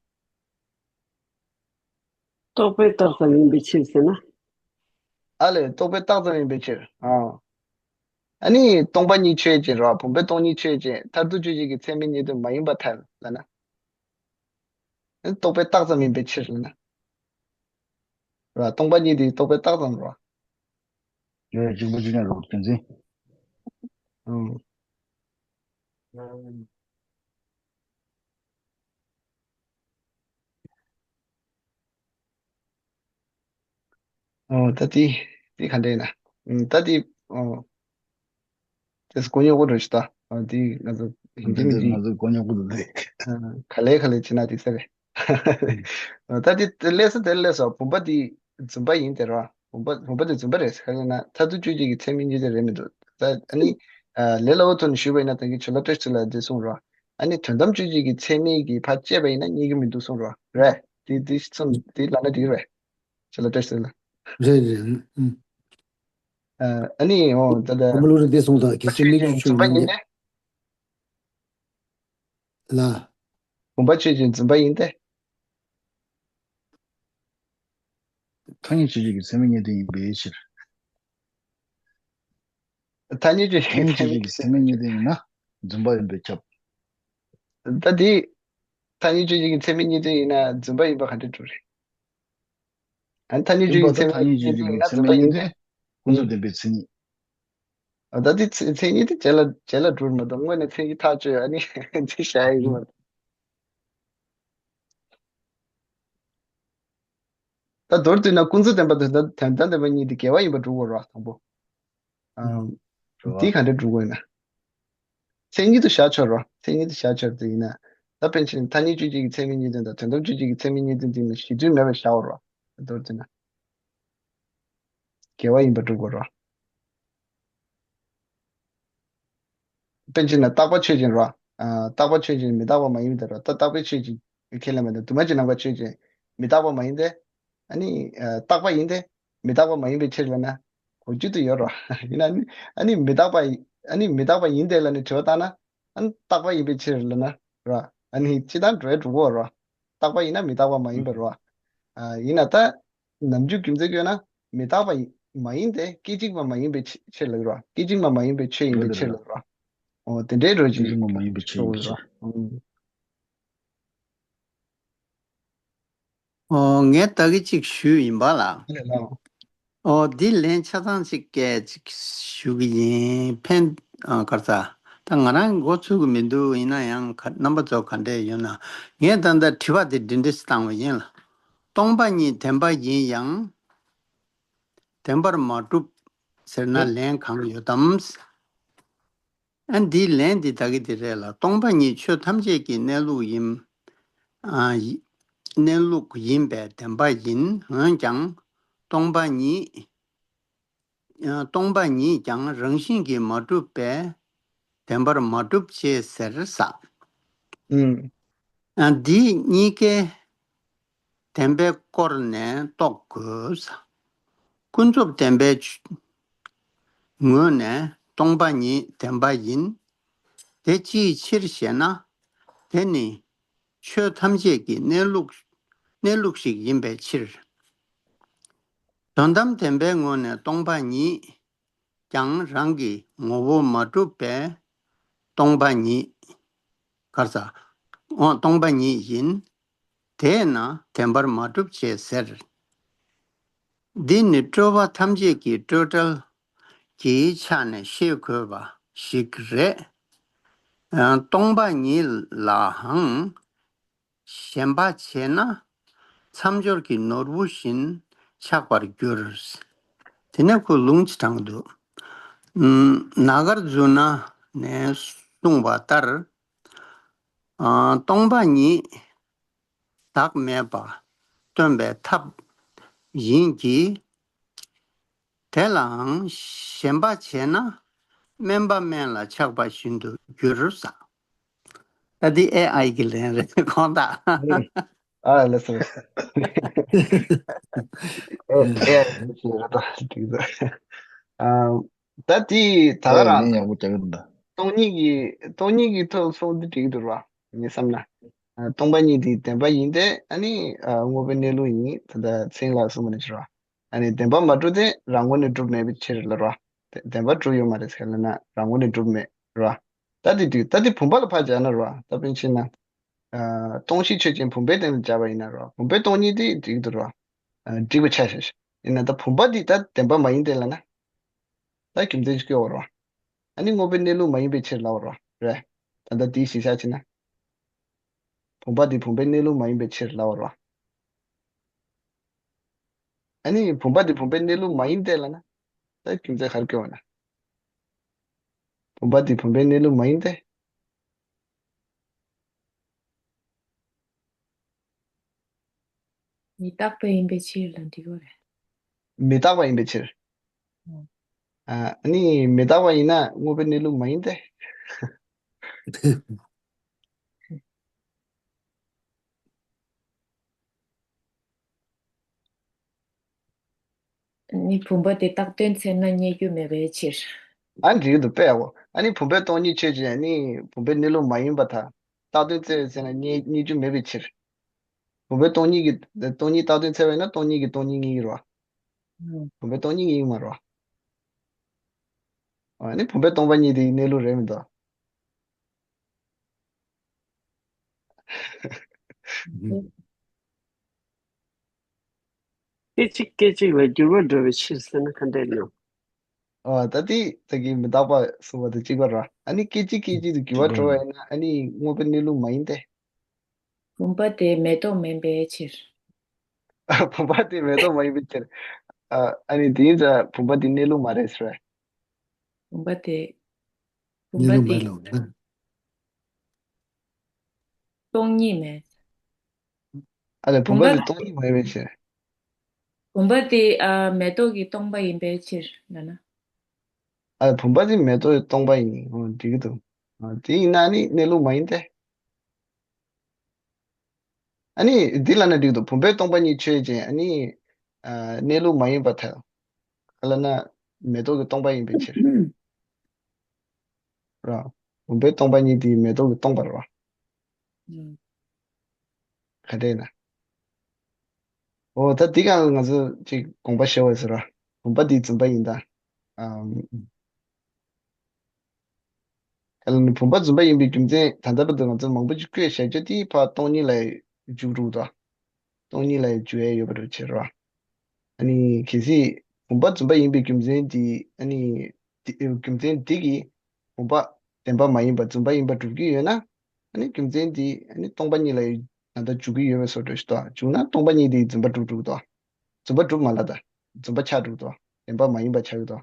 རྟོག་པས་བཏགས་ཙམ་ཡིན་པའི་ཕྱིར་ཟེར་ན། ཨ་ལས་རྟོག་པས་བཏགས་ཙམ་ཡིན་པའི་ཕྱིར། ཨ། ཨ་ནི་སྟོང་པ་ཉིད་ཆོས་ཅན་རོ། བུམ་པས་སྟོང་ཉིད་ཆོས་ཅན། མཐར་ཐུག་དཔྱོད་བྱེད་ཀྱི་ཚད་མའི་རྙེད་དོན་མ་ཡིན་པར་ཐལ་ལབ་ན། ཨ་ནི་རྟོག་པས་བཏགས་ཙམ་ཡིན་པའི་ཕྱིར་ལབ་ན། རོ། སྟོང་པ་ཉིད་དེ་རྟོག་པས་བཏགས་ཙམ་རོ། ཡོད་གཅིག་པ་གཅིག་རྐྱང་རོ་རྒྱུ་མཚན། ཨང་། ཨོ་ད་དེ་དེ་ག་འདྲ་ཡིན་ན། ཨང་། ད་དེ་ཨོ་དེ་གོ་ཉོག་པོ་འདྲ་ཞིག་ད། ཨོ་དེ་ང་ཚོ་ཡིན་གཅིག་མིན་གཅིག་ང་ཚོ་གོ་ཉོག་པོ་འདུག་དེ། ཨ་ག་ལེ་ག་ལེ་བྱེད་ན་དེ་ཟེར་རེད། ཨོ་ད་དེ་དེ་ལས་སོ་དེ་ལས་སོ་བུམ་པ་དེ་རྫུན་པ་ཡིན་དེ་ར། བུམ་པ་བུམ་པ་དེ་རྫུན་པ་རེད་ཟེར་ག་ལེ་ན་མཐར་ཐུག་དཔྱོད་བྱེད་ཀྱི་ཚད་མའི་རྙེད་དོན་རེད་མི་འདུག། ད་ཨ་ནི་ཨ་ལས་སླ་བོ་ཐོག་ནས་ཞུས་པ་ཡིན་ན་ད་གིན་ཇོ་ལགས་བཀྲ་ཤིས་ཚེ་ལགས་འདི་གསུངས་ར། ཨ་ནི་དོན་དམ་དཔྱོད་བྱེད་ཀྱི་ཚད་མིན་གྱི་ཕར་བཅད་པ་ཡིན་ན་རྙེད་ཀྱི་མི་འདུག་གསུངས་རོགས་རེད། དེ་དེ་གསུངས་དེ་ལབ་ན་འགྲིག་རེད། ཅེས་ལ་བཀྲ་ཤིས་ལ། རེད་རེད། ཨུམ། ཨ་ནི་འོ་ད་ལྟ་བུམ་པ་བློ་རིག་འདི་གསུངས་དང་གལ་སྲིད་དམིགས་ཡུལ་ཆོས་ཉིད་ལ། བུམ་པ་ཆོས་ཅན་རྫུན་པ་ཡིན་ཏེ། ཐ་སྙད་དཔྱོད་བྱེད་ཀྱི་ཚད་མས་རྙེད་དོན་ཡིན་པའི་ཕྱིར། ཐ་སྙད་དཔྱོད་བྱེད་ཀྱི་ཚད་མས་རྙེད་དོན་ཡིན་ན་རྫུན་པ་ཡིན་པས་ཁྱབ། ད་དེ་ཐ་སྙད་དཔྱོད་བྱེད་ཀྱི་ཚད་མས་རྙེད་དོན་ཡིན་ན་རྫུན་པ་ཡིན་པ་ག་འདྲ་འགྲུབ་རེད། ཨ་ནི་ཐ་སྙད་དཔྱོད་བྱེད་ཀྱི་ཚད་མས་རྙེད་དོན་ཡིན་ན་རྫུན་པ་ཡིན་ཏེ། ཀུན་རྫོབ་བདེན་པའི་མཚན་ཉིད། ཨ་ད་དེ་མཚན་མཚན་ཉིད་དེ་རྗེས་ལ་རྗེས་ལ་འགྲུབ་མ་གཏོགས་སྔོན་ནས་མཚན་ཉིད་ཐག་གཅོད་ཨ་ནི་དེ་བྱ་ཡི་མ་གཏོགས། ད་མདོར་བསྡུས་ན་ཀུན་རྫོབ་བདེན་པ་དང་དོན་དམ་བདེན་པ་གཉིས་དེ་འགལ་བ་ཡིན་པ་སྒྲུབ་དགོས་རེད་བ་དང་པོ། ཨམ། འདི་ག་འདྲ་སྒྲུབ་དགོས་ན། མཚན་ཉིད་དུ་བཞག་ཆོག་རོ། མཚན་ཉིད་དུ་བཞག་ཆོག་དེ་ཡིན་ན། ད་དཔེར་ན་ཐ་སྙད་དཔྱོད་བྱེད་ཀྱི་ཚད་མའི་རྙེད་དོན་དང་དོན་དམ་དཔྱོད་བྱེད་ཀྱི་ཚད་མའི་རྙེད་དོན་དེ་ནི་གཞི་མཐུན་མེད་པར་བཞག་རོ། མདོར་བསྡུས་ན། འགལ་བ་ཡིན་པ་སྒྲུབ་དགོས་རོ། དཔེར་ན་རྟག་པ་ཆོས་ཅན་རོ། ཨ། རྟག་པ་ཆོས་ཅན་མི་རྟག་པ་མ་ཡིན་པའི་རྟགས་རོ། ད་རྟག་པའི་ཆོས་ཅན་ཁས་ལེན་པ་དང་དུ་མ་ཅན་ནམ་མཁའ་ཆོས་ཅན་མི་རྟག་པ་མ་ཡིན་ཏེ། ཨ་ནི་ཨ། རྟག་པ་ཡིན་ཏེ། མི་རྟག་པ་མ་ཡིན་པའི་ཕྱིར་ལབ་ན་གོ་རྒྱུ་དུ་ཡོད་རོ། ཡིན་ན་ཨ་ནི་ཨ་ནི་མི་རྟག་པ་ཨ་ནི་མི་རྟག་པ་ཡིན་ཏེ་ལབ་ནས་དྲི་བ་བཏང་ན། ཨ་ནི་རྟག་པ་ཡིན་པའི་ཕྱིར་ལབ་ན་རོ། ཨ་ནི་སྤྱིར་བཏང་འགྲོ་ཡ་འགྲོ་གོ་རོ། རྟག་པ་ཡིན་ན་མི་རྟག་པ་མ་ཡིན་པ་རོ། ཨ། ཡིན་ན་ད། ནམ་རྒྱུན་རྒྱུ་མཚན་བཀོད་ན་མི་རྟག་པ་མ་ཡིན་ཏེ་སྐད་ཅིག་པ་མ་ཡིན་པའི་ཕྱིར་ལབ་རོ། སྐད་ཅིག་པ་མ་ཡིན་པའི་ཆོས་ཡིན་པའི་ཕྱིར་ལབ་རོ། འོ་དེ་འདྲའི་རོ་ཅིག་སྐད་ཅིག་པ་མ་ཡིན་པའི་ཆོས་ཡིན་པའི་ཕྱིར། ཨང་། ཨོ་ངས་ད་གི་ཅིག་ཞུས་ཡིན་པ་ལ། ཨོ་འདི་ལན་ཆ་ཚང་ཅིག་སྐད་ཅིག་ཞུ་གི་ཡིན། ཕན་ཨ་གར་ས། ད་ང་རང་མགོ་ཚོད་གི་མི་འདུག་ཡིན་ན་ཡང་ག་རྣམ་པ་ཚོ་ག་འདྲས་ཡོད་ན། ངས་ད་ལྟ་དྲི་བ་དེ་འདི་འདྲས་བཏང་བ་ཡིན་ལ། སྟོང་པ་ཉིད་བདེན་པ་ཡིན་ཡང་། བདེན་པར་མ་གྲུབ་ཟེར་ན་ལན་གང་ཡོད་དམ། ཨ་འདིའི་ལན་འདི་ད་གི་འདི་རེད་ལ། སྟོང་པ་ཉིད་ཆོས་ཐམས་ཅད་ཀྱི་གནས་ལུགས་ཡིན། ཨ་ཡི་གནས་ལུགས་ཡིན་པས་བདེན་པ་ཡིན། འོན་ཀྱང་སྟོང་པ་ཉིད། ཨ་སྟོང་པ་ཉིད་ཀྱང་རང་བཞིན་གྱིས་མ་གྲུབ་པས་བདེན་པར་མ་གྲུབ་ཅེས་ཟེར་ས། ཨུམ། ཨ་འདི་གཉིས་ཀའི་བདེན་པའི་སྐོར་ནས་རྟོགས་དགོས། ཀུན་རྫོབ་བདེན་པའི་ཆ་ངོས་ནས་སྟོང་པ་ཉིད་བདེན་པ་ཡིན། དེ་ཅིའི་ཕྱིར་ཞེ་ན། དེ་ནི་ཆོས་ཐམས་ཅད་ཀྱི་གནས་ལུགས་གནས་ལུགས་ཤིག་ཡིན་པའི་ཕྱིར། དོན་དམ་བདེན་པའི་ངོས་ནས་སྟོང་པ་ཉིད་ཀྱང་རང་གི་ངོ་བོ་མ་གྲུབ་པས་སྟོང་པ་ཉིད། གར་ས། འོ་སྟོང་པ་ཉིད་ཡིན། དེས་ན་བདེན་པར་མ་གྲུབ་ཅེས་ཟེར། འདི་ནི་སྤྲོས་པ་ཐམས་ཅད་ཀྱི་སྤྲོས་བྲལ་གྱི་ཆ་ནས་ཤེས་དགོས་པ་ཞིག་རེད། ཨ་སྟོང་པ་ཉིད་ལའང་ཞེན་པ་བྱས་ན་མཚམས་སྦྱོར་གྱི་ནོར་བུ་བཞིན་ཆགས་པར་འགྱུར། དེ་ནས་ཁོས་ལུང་ཅིག་དྲངས་འདུག་ཨུམ། ན་གརྫུ་ན་ནས་གསུངས་པ་ལྟར། ཨ་སྟོང་པ་ཉིད་བདག་མེད་པ་སྟོན་པའི་ཐབས་ཡིན་གྱི། དེ་ལའང་ཞེན་པ་བྱས་ན་དམན་པ་དམན་ལ་ཆགས་པ་བཞིན་དུ་འགྱུར་ས། ད་འདི་ཨེ་ཨའི་གི་ལན་རེད་ཁོང་ད། ཨ་ལགས་སོ། ཨེ་ཨེ་ཨའི་གི་ལན་རེད་ད་འགྲིག་འདུག་ཨ་ད་དེ་ད་ག་ཨེ་རང་ལན་ཡག་པོ་རྒྱག་གི་འདུག་སྟོང་ཉིད་ཀྱི་སྟོང་ཉིད་ཀྱི་ཐོག་སོང་དེ་འགྲིག་འདུག་ར། ངས་བསམ་ན། ཨ་སྟོང་པ་ཉིད་དེ་བདེན་པ་ཡིན་ཏེ་ཨ་ནི་ཨ་དངོས་པོའི་གནས་ལུགས་ཡིན། ད་ལྟ་མཚན་ལ་གསུངས་པ་ནང་བཞིན་ར། ཨ་ནི་བདེན་པ་མ་གྲུབ་སྟེ་རང་ངོས་ནས་གྲུབ་མེད་པའི་ཕྱིར་ལ་རོ། བདེན་པ་གྲུབ་ཡོད་མ་རེད་ཟེར་ལབ་ན་རང་ངོས་ནས་གྲུབ་མེད་རོ། ད་དེ་དུས་ད་དེ་བུམ་པ་ལ་ཕར་སྦྱར་ན་རོ། ད་དཔེར་ན་ཆེ་ན། ཨ་སྟོང་གཞི་ཆོས་ཅན་བུམ་པའི་སྟེང་ལ་སྦྱར་བ་ཡིན་ན་རོ། བུམ་པའི་སྟོང་ཉིད་དེ་འགྲིག་འདུག་རོ། ཨ་འགྲིག་པ་ཆ་བཞག་ཡིན་ན་ད་བུམ་པ་འདི་ད་བདེན་པ་མ་ཡིན་ཏེ་ལབ་ན། ད་རྒྱུ་མཚན་ཅིག་སྐྱོ་བ་རོ། ཨ་ནི་དངོས་པོའི་གནས་ལུགས་མ་ཡིན་པའི་ཕྱིར་ལབ་པ་རོ། རེད། ད་ལྟ་དེའི་གཞི་བཞག་བྱས་ན། བུམ་པ་འདི་བུམ་པའི་གནས་ལུགས་མ་ཡིན་པའི་ཕྱིར་ལབ་པ་རོ། ཨ་ནི་བུམ་པ་འདི་བུམ་པའི་གནས་ལུགས་མ་ཡིན་ཏེ་ལབ་ན། ད་རྒྱུ་མཚན་ག་རེ་སྐྱོ་བ་ན། བུམ་པ་འདི་བུམ་པའི་གནས་ལུགས་མ་ཡིན་ཏེ། མི་རྟག་པ་ཡིན་པའི་ཕྱིར་ལ་འགྲིག་གི་རེད། མི་རྟག་པ་ཡིན་པའི་ཕྱིར། ཨ་ནི་མི་རྟག་པ་ཡིན་ན་དངོས་པོའི་གནས་ལུགས་མ་ཡིན་ཏེ། ནི་བུམ་པ་དེ་བཏགས་དོན་འཚོལ་ན་རྙེད་རྒྱུ་མེད་པའི་ཕྱིར། ཨ་འགྲིག་འདུག་པས་འོ། ཨ་ནི་བུམ་པའི་སྟོང་ཉིད་ཆོས་ཅན། ཨ་ནི་བུམ་པའི་གནས་ལུགས་མ་ཡིན་པར་ཐལ། བཏགས་དོན་འཚོལ་ཟེར་ན་རྙེད་རྙེད་རྒྱུ་མེད་པའི་ཕྱིར། བུམ་པའི་སྟོང་ཉིད་ཀྱི་སྟོང་ཉིད་བཏགས་དོན་འཚོལ་བས་ན་སྟོང་ཉིད་ཀྱི་སྟོང་ཉིད་རྙེད་ཀྱི་རེད་བ། ཨང་། བུམ་པའི་སྟོང་ཉིད་རྙེད་ཀྱི་མ་རེད་བ། ཨ་ནི་བུམ་པའི་སྟོང་པ་ཉིད་དེའི་གནས་ལུགས་རེད་མི་འདུག་ཨང་། སྐད་ཅིག་སྐད་ཅིག་ལ་འགྱུར་བ་འགྲོ་བའི་ཕྱིར་ཟེར་ན་ག་འདྲས་སྙམ། ཨ་ད་དེ་ད་གིན་མི་རྟག་པ་གསུངས་པ་དང་གཅིག་པ་རེད། ཨ་ནི་སྐད་ཅིག་སྐད་ཅིག་ཏུ་འགྱུར་བ་འགྲོ་བ་ཡིན་ན་ཨ་ནི་དངོས་པོའི་གནས་ལུགས་མ་ཡིན་ཏེ། བུམ་པ་དེ་མེ་ཏོག་མིན་པའི་ཕྱིར། བུམ་པ་དེ་མེ་ཏོག་མ་ཡིན་པའི་ཕྱིར། ཨ་ཨ་ནི་དེ་ཡིན་ཙང་བུམ་པ་དེ་གནས་ལུགས་མ་རེད་ཟེར་བས། བུམ་པ་དེ། བུམ་གནས་པ་ལུགས་དེ་མ་རེད་ལབ་ན། སྟོང་ཉིད་མེད། ཨ་ལས་བུམ་བུམ་པ་པ་དེ་སྟོང་ཉིད་མ་ཡིན་པའི་ཕྱིར། བུམ་པ་དེ་ཨ་མེ་ཏོག་གི་སྟོང་པ་ཡིན་པའི་ཕྱིར་ལབ་ན། ཨ་བུམ་པ་དེ་མེ་ཏོག་གི་སྟོང་པ་ཡིན། འོ་འགྲིག་གི་འདུག་ཨ་དེ་ཡིན་ན་ནི་གནས་ལུགས་མ་ཡིན་ཏེ། ཨ་ནི་འདི་ལབ་ན་འགྲིག་འདུག་བུམ་པའི་སྟོང་པ་ཉིད་ཆོས་ཅན། ཨ་ནི་ཨ་གནས་ལུགས་མ་ཡིན་པར་ཐལ། ག་ལབ་ན་མེ་ཏོག་གི་སྟོང་པ་ཡིན་པའི་ཕྱིར། ར། བུམ་པའི་སྟོང་པ་ཉིད་དེ་མེ་ཏོག་གི་སྟོང་པ་རེད་བ། ཨང་། ག་འདྲས་ན། འོ་ད་འདི་གང་ང་ཚོ་ཅིག་དགོངས་པ་བཞེས་པ་ཟེར་བ། བུམ་པ་འདི་བུམ་པ་ཡིན་ད། ཨམ། ག་ལ་ནི་བུམ་པ་བུམ་པ་ཡིན་པའི་རྒྱུ་མཚན་ད་ལྟ་བར་དུ་ང་ཚོ་མང་པོ་ཅིག་བཀོད་བཞག་རྒྱུ་དེ་ཕར་སྟོང་ཉིད་ལ་འཇུག་འགྲོ་དང་། སྟོང་ཉིད་ལ་འཇུག་ཡས་ཡོད་པ་རེད་བྱེད་རོགས། ཨ་ནི་གལ་སྲིད་བུམ་པ་བུམ་པ་ཡིན་པའི་རྒྱུ་མཚན་དེ་ཨ་ནི་དེ་རྒྱུ་མཚན་དེ་གིས་བུམ་པ་བདེན་པ་མ་ཡིན་པ་བུམ་པ་ཡིན་པ་སྒྲུབ་ཀྱི་ཡོད་ན། ཨ་ནི་རྒྱུ་མཚན་དེ་ཨ་ནི་སྟོང་པ་ཉིད་ལ་ད་ལྟ་འཇུག་གི་ཡོད་པའི་བཟོ་འདྲ་ཞིག་འདུག་འཇུག་ན་སྟོང་པ་ཉིད་དེ་བུམ་པ་སྒྲུབ་འགྲོ་གི་འདུག་བུམ་པ་སྒྲུབ་མ་ལ་ད། བུམ་པ་ཆགས་འགྲོ་གི་འདུག་བདེན་པ་མ་ཡིན་པ་ཆགས་ཀྱི་འདུག་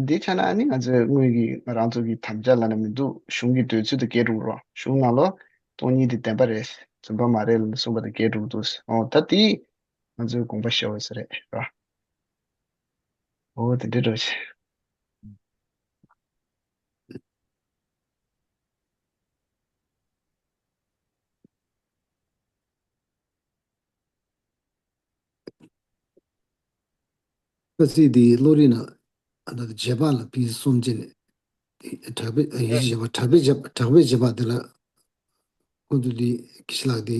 འདི་ཆ་ན་ཨ་ནི་ང་ཚོའི་དངོས་ཀྱི་ང་རང་ཚོ་གི་དམ་བཅའ་ལབ་ན་མི་འདུག་གཞུང་གི་འདོད་ཚུལ་དུ་འགལ་འགྲོ་གི་རེད། གཞུང་ནང་ལོགས་སྟོང་ཉིད་དེ་བདེན་པ་རེད། བུམ་པ་མ་རེད་ལབ་ནས་གསུངས་པ་དང་འགལ་འགྲོ་གི་འདུག་འོ་ད་དེ་ང་ཚོའི་དགོངས་པ་བཞེས་པ་ཟེར་རེད་ར། འོ་དེ་འདྲ་འདྲ་བོ་ཞིག་ཁ་ཚིག་འདི་བློ་རིག་ན་ཨ་ད་རྗེས་དཔག་ལ་ཕི་གསུམ་བྱས་ནས་དྲག་པའི་ཡིད་ཀྱི་བྱེད་པ་དྲག་པའི་བྱེད་པ་དྲག་པའི་བྱེད་པ་དེ་ལ་ཁོང་ཚོ་འདི་ཁྱི་ལགས་འདི་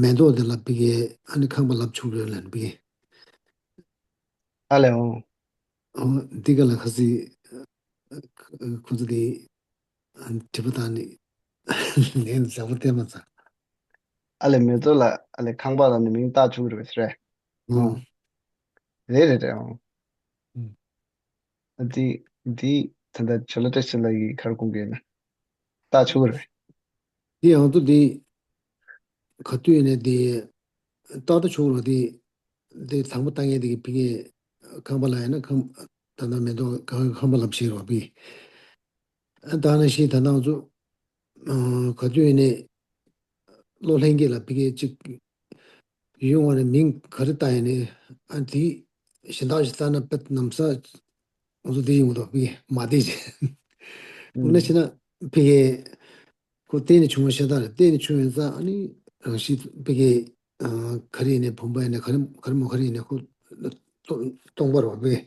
མེ་ཏོག་དེ་ལ་ཕི་གེ་ཨ་ནི་ཁང་པ་ལབ་ཆོག་རེད་ལན་ཕི་གེ། ཨ་ལས་འོང་། འདི་ག་ལ་ཁ་ཚིག་ཁོང་ཚོ་འདི། དྲི་བ་དང་ནི་ལན་ཟབ་པོ་བསྟན་མ་ཚར། ཨ་ལེ་མེ་ཏོག་ལ་ཨ་ལེ་ཁང་པ་ལ་ནི་མིང་བཏགས་ཆོག་གི་རེད་པས་རེད། ཨོ། རེད་རེད་རེད་ཨོ། ཨ་དེ་དེ་ད་ལྟ་ཇོ་ལ་བཀྲ་ཤིས་ལགས་ཀྱིས་ག་རེ་གསུང་གི་ཡོད་ན་བཏགས་ཆོག་གི་རེད། དེ་ཡང་དུ་དེ་ག་དུས་ནས་དེ་བཏགས་ཆོག་རོགས་དེ། དེ་དང་པོ་བཏགས་མཁན་དེ་གི་ཕི་གེ་ཁང་པ་ལ་ཡིན་ན་ཁང་ད་ལྟ་མེ་ཏོག་ཁང་པ་ལབ་ཤེས་རོགས་པི། ད་ནང་བཞིན་ད་ནང་ཚོ་ག་དུས་ནས་གློག་ལྷན་རྒྱས་ལ་ཕི་གེ་གཅིག་ཡོང་བ་ནས་མིང་ག་རེ་བཏགས་ཡིན་ནས་ཨ་དེ་གཞན་དག་ཞིག་བཏགས་ན་པད་ནམ་ས་ང་ཚོ་དེ་ཡོང་དོ་ཕི་གེ་མ་བདེ་ཅེ་འོ་ན་ཕྱིན་ན་ཕི་གེ་ཁོ་བརྟེན་ནས་བྱུང་བ་ཤ་སྟག་རེད། བརྟེན་ནས་བྱུང་ཡིན་ཙང་ཨ་ནི་རང་བཞིན་ཕི་གེ་ག་རེ་ཡིན་ནས་བུམ་པ་ཡིན་ནས་ག་རེ་ག་རེ་མོ་ག་རེ་ཡིན་ནས་ཁོ་སྟོང་པ་རེད་པས།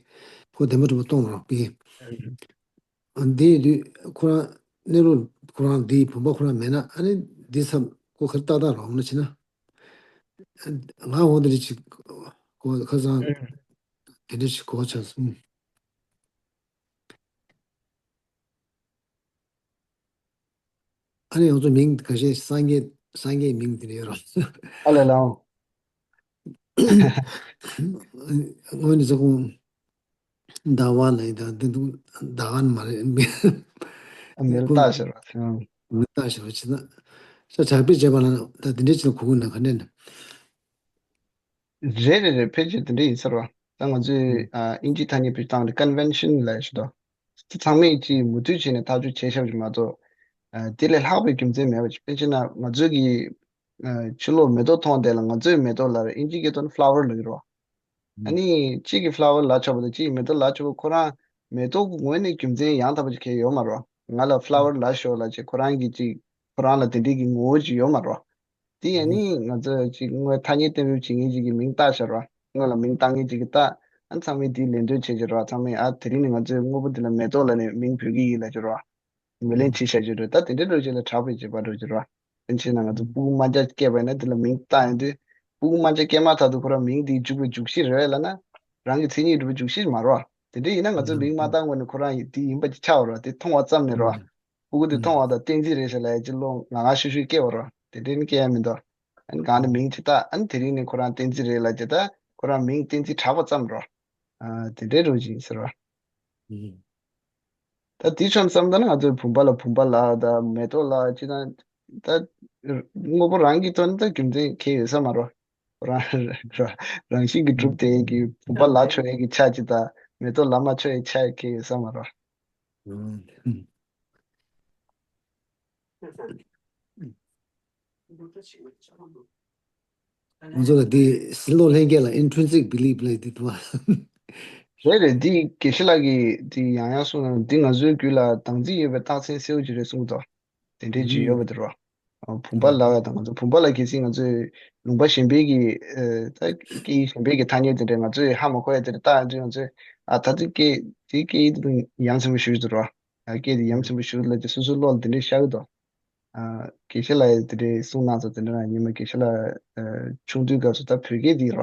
ཁོ་བདེན་པ་གྲུབ་པ་སྟོང་རེད་པས། འདི་ཡིན་དུས་ཁོ་རང་གནས་ལུགས་ཁོ་རང་འདིའི་བུམ་པ་ཁོ་རང་མེད་ན་ཨ་ནི་འདི་ཚབ་ཁོ་ག་རེ་ཏག་ཏག་རེད་འོང་ན་ཕྱིན་ན། ང་འོང་དེ་འདྲ་ཅིག་ཁོ་ཁ་སང་དེ་འདྲ་ཅིག་གོ་ཆགས་སོང་། ཨ་ནི་ང་ཚོ་མིང་ཁ་ཤས་སངས་རྒྱས་སངས་རྒྱས་མིང་དེ་རེད་རོ། ཨ་ལ་ལའོ། སྔོན་ནས་ཚོ་ཁོང་ཟླ་བ་ལ་ཡིན་ད་འདི་འདུག་ཟླ་བ་ནི་མ་རེད། ཨ་མེ་ལ་ཁོང་ལྟ་ཞེས་རོ། མི་ལྟ་ཞེས་རོ་ཆེ་ན་ས་དྲག་པོས་བྱས་པ་ལ་ད་དེ་འདྲས་ཅིག་ལ་གོ་གི་ན་ག་འདྲས་ན། རེད་རེད་རེད། ཕལ་ཆེར་དེ་འདྲ་ཡིན་ས་རེད་བ། ད་ང་ཚོས་ཨ་དབྱིན་ཇིའི་ཐ་སྙད་བེད་སྤྱོད་བཏང་སྟེ་ཀོན་ཝེན་ཤན་ལབ་ཡ་ཞིག་འདུག་དེ་ཚང་མས་ཅིག་མུ་མཐུད་བྱས་ནས་ཐག་གཅོད་བྱས་བཞག་པ་ཞིག་མ་གཏོགས། ཨ་དེ་ལས་ལྷག་པའི་རྒྱུ་མཚན་མེད་པ་ཅིག་དཔེར་བྱས་ན་ང་ཚོས་ཀྱི་ཨ་ཕྱི་ལོགས་མེ་ཏོག་མཐོང་བསྡད་ལ་ང་ཚོས་མེ་ཏོག་ལབ་རེད། དབྱིན་ཇིའི་སྐད་ཐོག་ནས་ཕ་ལ་ཝར་ལབ་ཀྱི་རེད་བ། ཨ་ནི་གཅིག་གིས་ཕ་ལ་ཝར་ལབ་ཆོག་པ་དང་གཅིག་གིས་མེ་ཏོག་ལབ་ཆོག་པ་ཁོ་རང་མེ་ཏོག་གི་ངོས་ནས་རྒྱུ་མཚན་ཡང་དག་པ་ཅིག་གང་ཡང་ཡོད་མ་རེད་བ། ང་ལ་ཕ་ལ་ཝར་ལབ་ཤོག་ལབ་བྱས་ཁོ་རང་གིས་ཅིག་ཁོ་རང་ལ་དེ་འདྲའི་གི་ངོ་བོ་ཅིག་ཡོད་མ་རེད་བ། དེ་ཡང་ནི་ང་ཚོས་ཅིག་དངོས་ཐ་སྙད་གཏན་འབེབས་བྱེད་མཁན་ཅིག་གི་མིང་བཏགས་བཞག་ར། སྔོན་ལ་མིང་བཏགས་མཁན་ཅིག་གིས་བཏགས། ཨ་ཚང་མས་དེའི་ལན་ལྡོན་བྱེད་ཀྱི་རེད་བ། ཚང་མས་ཨ་དེ་རིང་ནས་ང་ཚོའི་དངོས་པོ་འདི་ལ་མེ་ཏོག་ལབ་ནས་མིང་བོས་ཀྱི་ཡིན་ལབ་ཀྱི་རེད་བ། ངོས་ལེན་བྱེད་བཞག་རྒྱུ་རེད། ད་དེ་འདྲའི་འགྲོ་བྱེད་ལ་དྲག་པོའི་བྱེད་པ་འགྲོ་རྒྱུ་རེད། དེ་བྱས་ན་ང་ཚོ་ཕྲུ་གུ་དམར་འབྱར་སྐྱེས་པ་ཡིན་ན་དེ་ལ་མིང་བཏགས་ཡོང་དུས། ཕྲུ་གུ་དམར་འབྱར་སྐྱེས་མ་ཐག་ཏུ་ཁོ་རང་མིང་དེའི་འཇུག་པའི་འཇུག་གཞི་རེད་ལབ་ན། རང་གི་མཚན་ཉིད་སྒྲུབ་པའི་འཇུག་གཞི་མ་རེད་བ། དེ་འདྲ་ཡིན་ན་ང་ཚོ་མིང་མ་བཏགས་སྔོན་ནས་ཁོ་རང་ཡིན་དེ་ཡིན་པ་ཅིག་ཆགས་པ་རེད་བ། དེ་མཐོང་བ་ཙམ་ནས་རེད་བ། ཕྲུ་གུ་དེ་མཐོང་བ་དང་གཏན་ཚིགས་རེད་ཟེར་ལབ་ཡ་ཅིག་བློ་ང་ང་ཤུགས་ཤུགས་སྐྱེ་བ་རེད་བ། དེ་འདྲ་ནི་སྐྱེ་ཡ་མི་འདུག་ཨ་ནི་གང་ནས་མིང་ཅིག་བཏགས། ཨ་ནི་དེ་རིང་ནས་ཁོ་རང་གཏན་ཚིགས་རེད་ལབ་ཀྱི། ད་ཁོ་རང་མིང་གཏན་ཚིགས་གྲགས་པ་ཙམ་རེད་བ། ཨ་དེ་འདྲའི་རོ་ཅིག་ཟེར་བ། ད་དེའི་ཕྱོགས་ནས་བསམ་ད་ན་ང་ཚོས་བུམ་པ་ལ་བུམ་པ་ལབ་དང་མེ་ཏོག་ལབ་ཅི་དང་། ད་དངོས་པོ་རང་གི་ཐོག་ནས་ད་རྒྱུ་མཚན་གང་ཡང་ཡོད་ས་མ་རེད། རང་རང་བཞིན་གྱིས་གྲུབ་བསྡད་ཀྱི་བུམ་པ་ལབ་ཆོག་ཡས་ཀྱི་ཆ་ཅིག་དང་མེ་ཏོག་ལབ་མ་ཆོག་ཡས་ཆ་གང་ཡང་ཡོད་ས་མ་རེད། ང་ཚོ་ལ་འདི་ཕྱི་ལོགས་ལྷན་རྒྱས་ལ་intrinsic belief ལབ་འདི་འདུག་བ། རེད་རེད། འདི་དགེ་བཤེས་ལགས་ཀྱིས་འདི་ཡང་ཡང་གསུངས་ན། འདི་ང་ཚོའི་རྒྱུད་ལ་བདག་འཛིན་ཡོད་པའི་རྟགས་མཚན་གསལ་བོ་ཅིག་རེད་གསུངས་འདུག་དེ་འདྲའི་ཅིག་ཡོད་པ་དེ་རེད་བ། བུམ་པ་ལབ་ཡ་དང་ང་ཚོ་བུམ་པ་ལ་གལ་སྲིད་ང་ཚོས་ལུང་པ་གཞན་པའི་གི་ཨ་ད་སྐད་ཡིག་གཞན་པའི་གི་ཐ་སྙད་དེ་འདྲ་ང་ཚོས་ཧ་མ་གོ་ཡ་དེ་འདྲ་བཏགས་ཡོང་དུས། ང་ཚོས་ཨ་ད་དེ་སྐད་དེ་སྐད་ཡིག་དེ་ཡ་མཚན་པོ་ཞེ་པོ་ཅིག་འདུག་ར། ཨ་སྐད་དེ་ཡ་མཚན་པོ་ཞེ་པོ་ལབ་ཀྱི་སོ་སོའི་བློ་ལ་དེ་འདྲའི་ཤར་གི་འདུག་ཨ་དགེ་བཤེས་ལགས་དེ་འདྲའི་གསུང་གནང་སོང་། དེ་འདྲ་ན་ཉི་མ་དགེ་བཤེས་ལགས་ཨ་ཆུང་དུས་སྐབས་སུ་ད་བོད་སྐད་འདི་ར་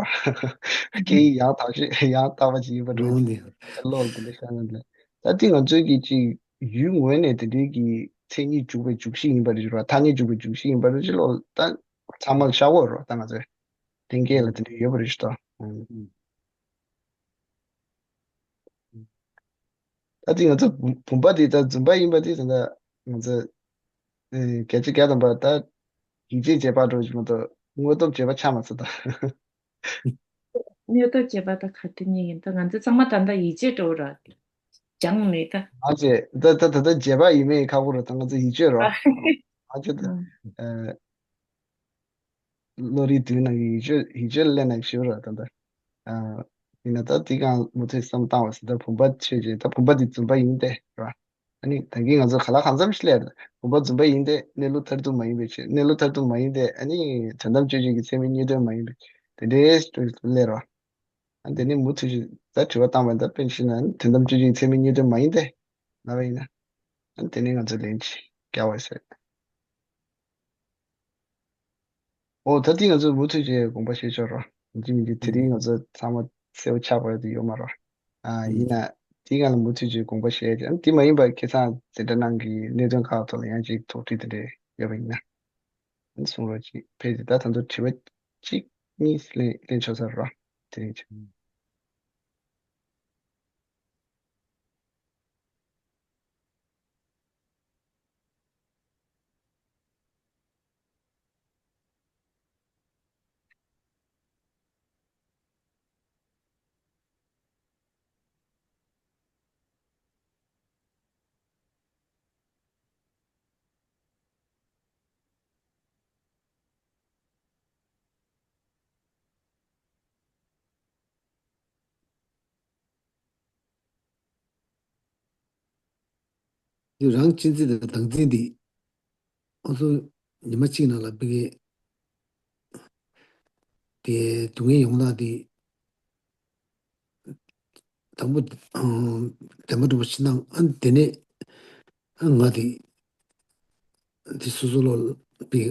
སྐད་ཡིག་ཡང་དག་ཤོས་ཡང་དག་པ་ཅིག་ཡིན་པ་འགྲོ་ལོང་འདི། བློ་ལ་དེ་འདྲ་ཤར་ན་འདྲ། ད་དེ་ང་ཚོའི་གི་ཅིག་ཡུལ་ངོས་ནས་དེ་འདྲའི་གི་མཚན་ཉིད་འཇུག་པའི་འཇུག་གཞི་ཡིན་པ་རེད་ར། ཐ་སྙད་འཇུག་པའི་འཇུག་གཞི་ཡིན་པ་རེད་ཅེས་བློ་ད་ཚང་མ་ལ་ཤར་བ་རེད་ད། ང་ཚོའི་ལྷན་སྐྱེས་ལ་དེ་འདྲ་ཡོད་པ་རེད་ཤག་ད། ད་དེ་ང་ཚོ་བུམ་པ་དེ་ད་བུམ་པ་ཡིན་པ་དེ་ད་ང་ཚོ་ཨེ་བརྒྱ་ཆ་བརྒྱ་ཐམ་པ་ད་ཡིད་ཆེས་བྱེད་པ་འགྲོ་གི་མ་གཏོགས་དངོས་སྟོབས་བྱེད་པ་ཆགས་མ་སོང་ད། དངོས་སྟོབས་བྱེད་པ་ད་ག་དུས་ཉིད་ཡིན་ད། ང་ཚོ་ཚང་མ་ད་ལྟ་ཡིད་ཆེས་འགྲོ་ར་སྦྱངས་མེད་ད། ང་ཚོས་ད་ད་ད་ད་བྱེད་པ་ཡིན་མིན་ཁག་པོ་རེད་ད། ང་ཚོ་ཡིད་ཆེས་རོ། ང་ཚོ་ད་ཨ། བློ་རིག་བདུན་ནང་གི་ཡིད་དཔྱོད་ཡིད་དཔྱོད་ལས་ནང་ཞིག་རེད་ད་ལྟ། ཨ། ཡིན་ན་ད་དེ་གང་མུ་མཐུད་བསམ་བཏང་བ་ཟེར་ད་བུམ་པ་ཆོས་ཅན། ད་བུམ་པ་འདི་བུམ་པ་ཡིན་ཏེ་ར། ཨ་ནི་ད་གིན་ང་ཚོ་ག་ལ་གང་འཚམ་ཞིག་སླེབས་རེད། བུམ་པ་བུམ་པ་ཡིན་ཏེ་གནས་ལུགས་མཐར་ཐུག་མ་ཡིན་པའི་ཕྱིར། གནས་ལུགས་མཐར་ཐུག་མ་ཡིན་ཏེ་ཨ་ནི་དོན་དམ་དཔྱོད་བྱེད་ཀྱི་ཚད་མའི་གཉིས་དོན་མ་ཡིན་པའི་ཕྱིར། དེ་འདྲའི་སླེབས་རེད་བ། ཨ་དེ་ནི་མུ་མཐུད་ཞིག་ད་དྲི་བ་བཏང་བ་ད་དཔེ་བཞིན་ན་དོན་དམ་དཔྱོད་བྱེད་ཀྱི་ཚད་མའི་གཉིས་དོན་མ་ཡིན་ཏེ་ལབ་པ་ཡིན་ན། ཨ་དེ་ནི་ང་ཚོ་ལན་ཅིག་རྒྱག་པ་ཟེར། ཨོ་ད་ལྟའི་ང་ཚོས་མུ་མཐུད་ཀྱི་དགོངས་པ་བཞེས་ཆོག་རོགས། ཡིན་གཅིག་མིན་གཅིག་དེ་རིང་ང་ཚོ་ཚང་མ་གསལ་པོ་ཆགས་པ་དེ་ཡོད་མ་རེད། ཨ་ཡིན་ན་དེའི་སྒང་ལ་མུ་མཐུད་ཀྱི་དགོངས་པ་བཞེས་ཀྱི། ཨ་དེ་མ་ཡིན་པར་ཁ་སང་དེ་འདྲ་ནང་གི་གནད་དོན་ཁག་ཐོག་ལ་ཡང་ཅིག་དོགས་འདྲི་དེ་འདྲ་ཡོད་པ་ཡིན་ན། ཨ་གསུང་རོགས་ཅིག་ཕེབས་ཏེ་ད་ད་དུང་དྲི་བ་གཅིག་གཉིས་ལེན་ལེན་ཆོག་ས་རེད་རོགས། དེ་རིང་ཆོག་དེ་རང་གཅེས་འཛིན་དང་བདག་འཛིན་འདི་ང་ཚོ་ཉི་མ་གཅིག་ནང་ལ་བི་གེ་དེ་སྡུག་བསྔལ་ཡོང་ལ་དེ་དང་པོ་བདེན་པ་སྒྲུབ་པ་ཕྱི་ནང་ཨ་དེ་ནས་ང་དེ་དེ་སོ་སོ་ལོ་བི་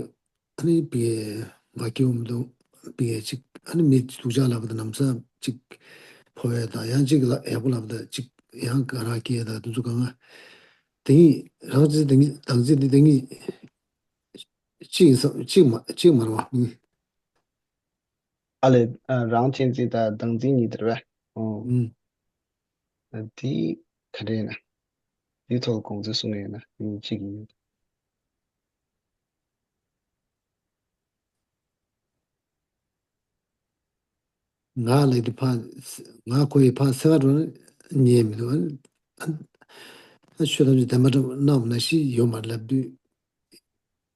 ཨ་ནི་བི་ང་སྐྱེ་བོ་མི་འདུག་བི་ཅིག་ཨ་ནི་མི་སྡུག་ཅག་ལབ་པ་དང་ནམ་ས་ཅིག་ཕོ་བས་དང་ཡང་ཅིག་ལ་ཡག་པོ་ལབ་པ་དང་ཅིག་ཡང་ག་ར་སྐྱེ་དང་དེ་ཚོ་གང་ང་དེ་ཉིད་རང་ཅི་དེ་ཉིད་བདག་འཛིན་དེ་དེ་ཉིད་གཅིག་ཡིན་ས་གཅིག་མ་གཅིག་མ་རེད་བ། ཨ་ལས། ཨ་རང་གཅེས་འཛིན་དང་བདག་འཛིན་གཉིས་དེ་རེད་པས། ཨོ། ཨུམ། ཨ་དེ་ག་འདྲ་ཡིན་ན། དེའི་ཐོག་དགོངས་ཚུལ་གསུང་གི་ཡོད་ན་ཡིན་གཅིག་ཡིན། ང་ལ་དེ་ཕ་ང་ཁོ་ཡི་ཕ་སེ་བ་འགྲོ་ན་ཉན་མི་འདུག་ཨ་ཨ་ཆོས་ཐམས་ཅད་བདེན་པ་འདྲ་རྣམས་ན་ཤི་ཡོད་མ་ལབ་དུས་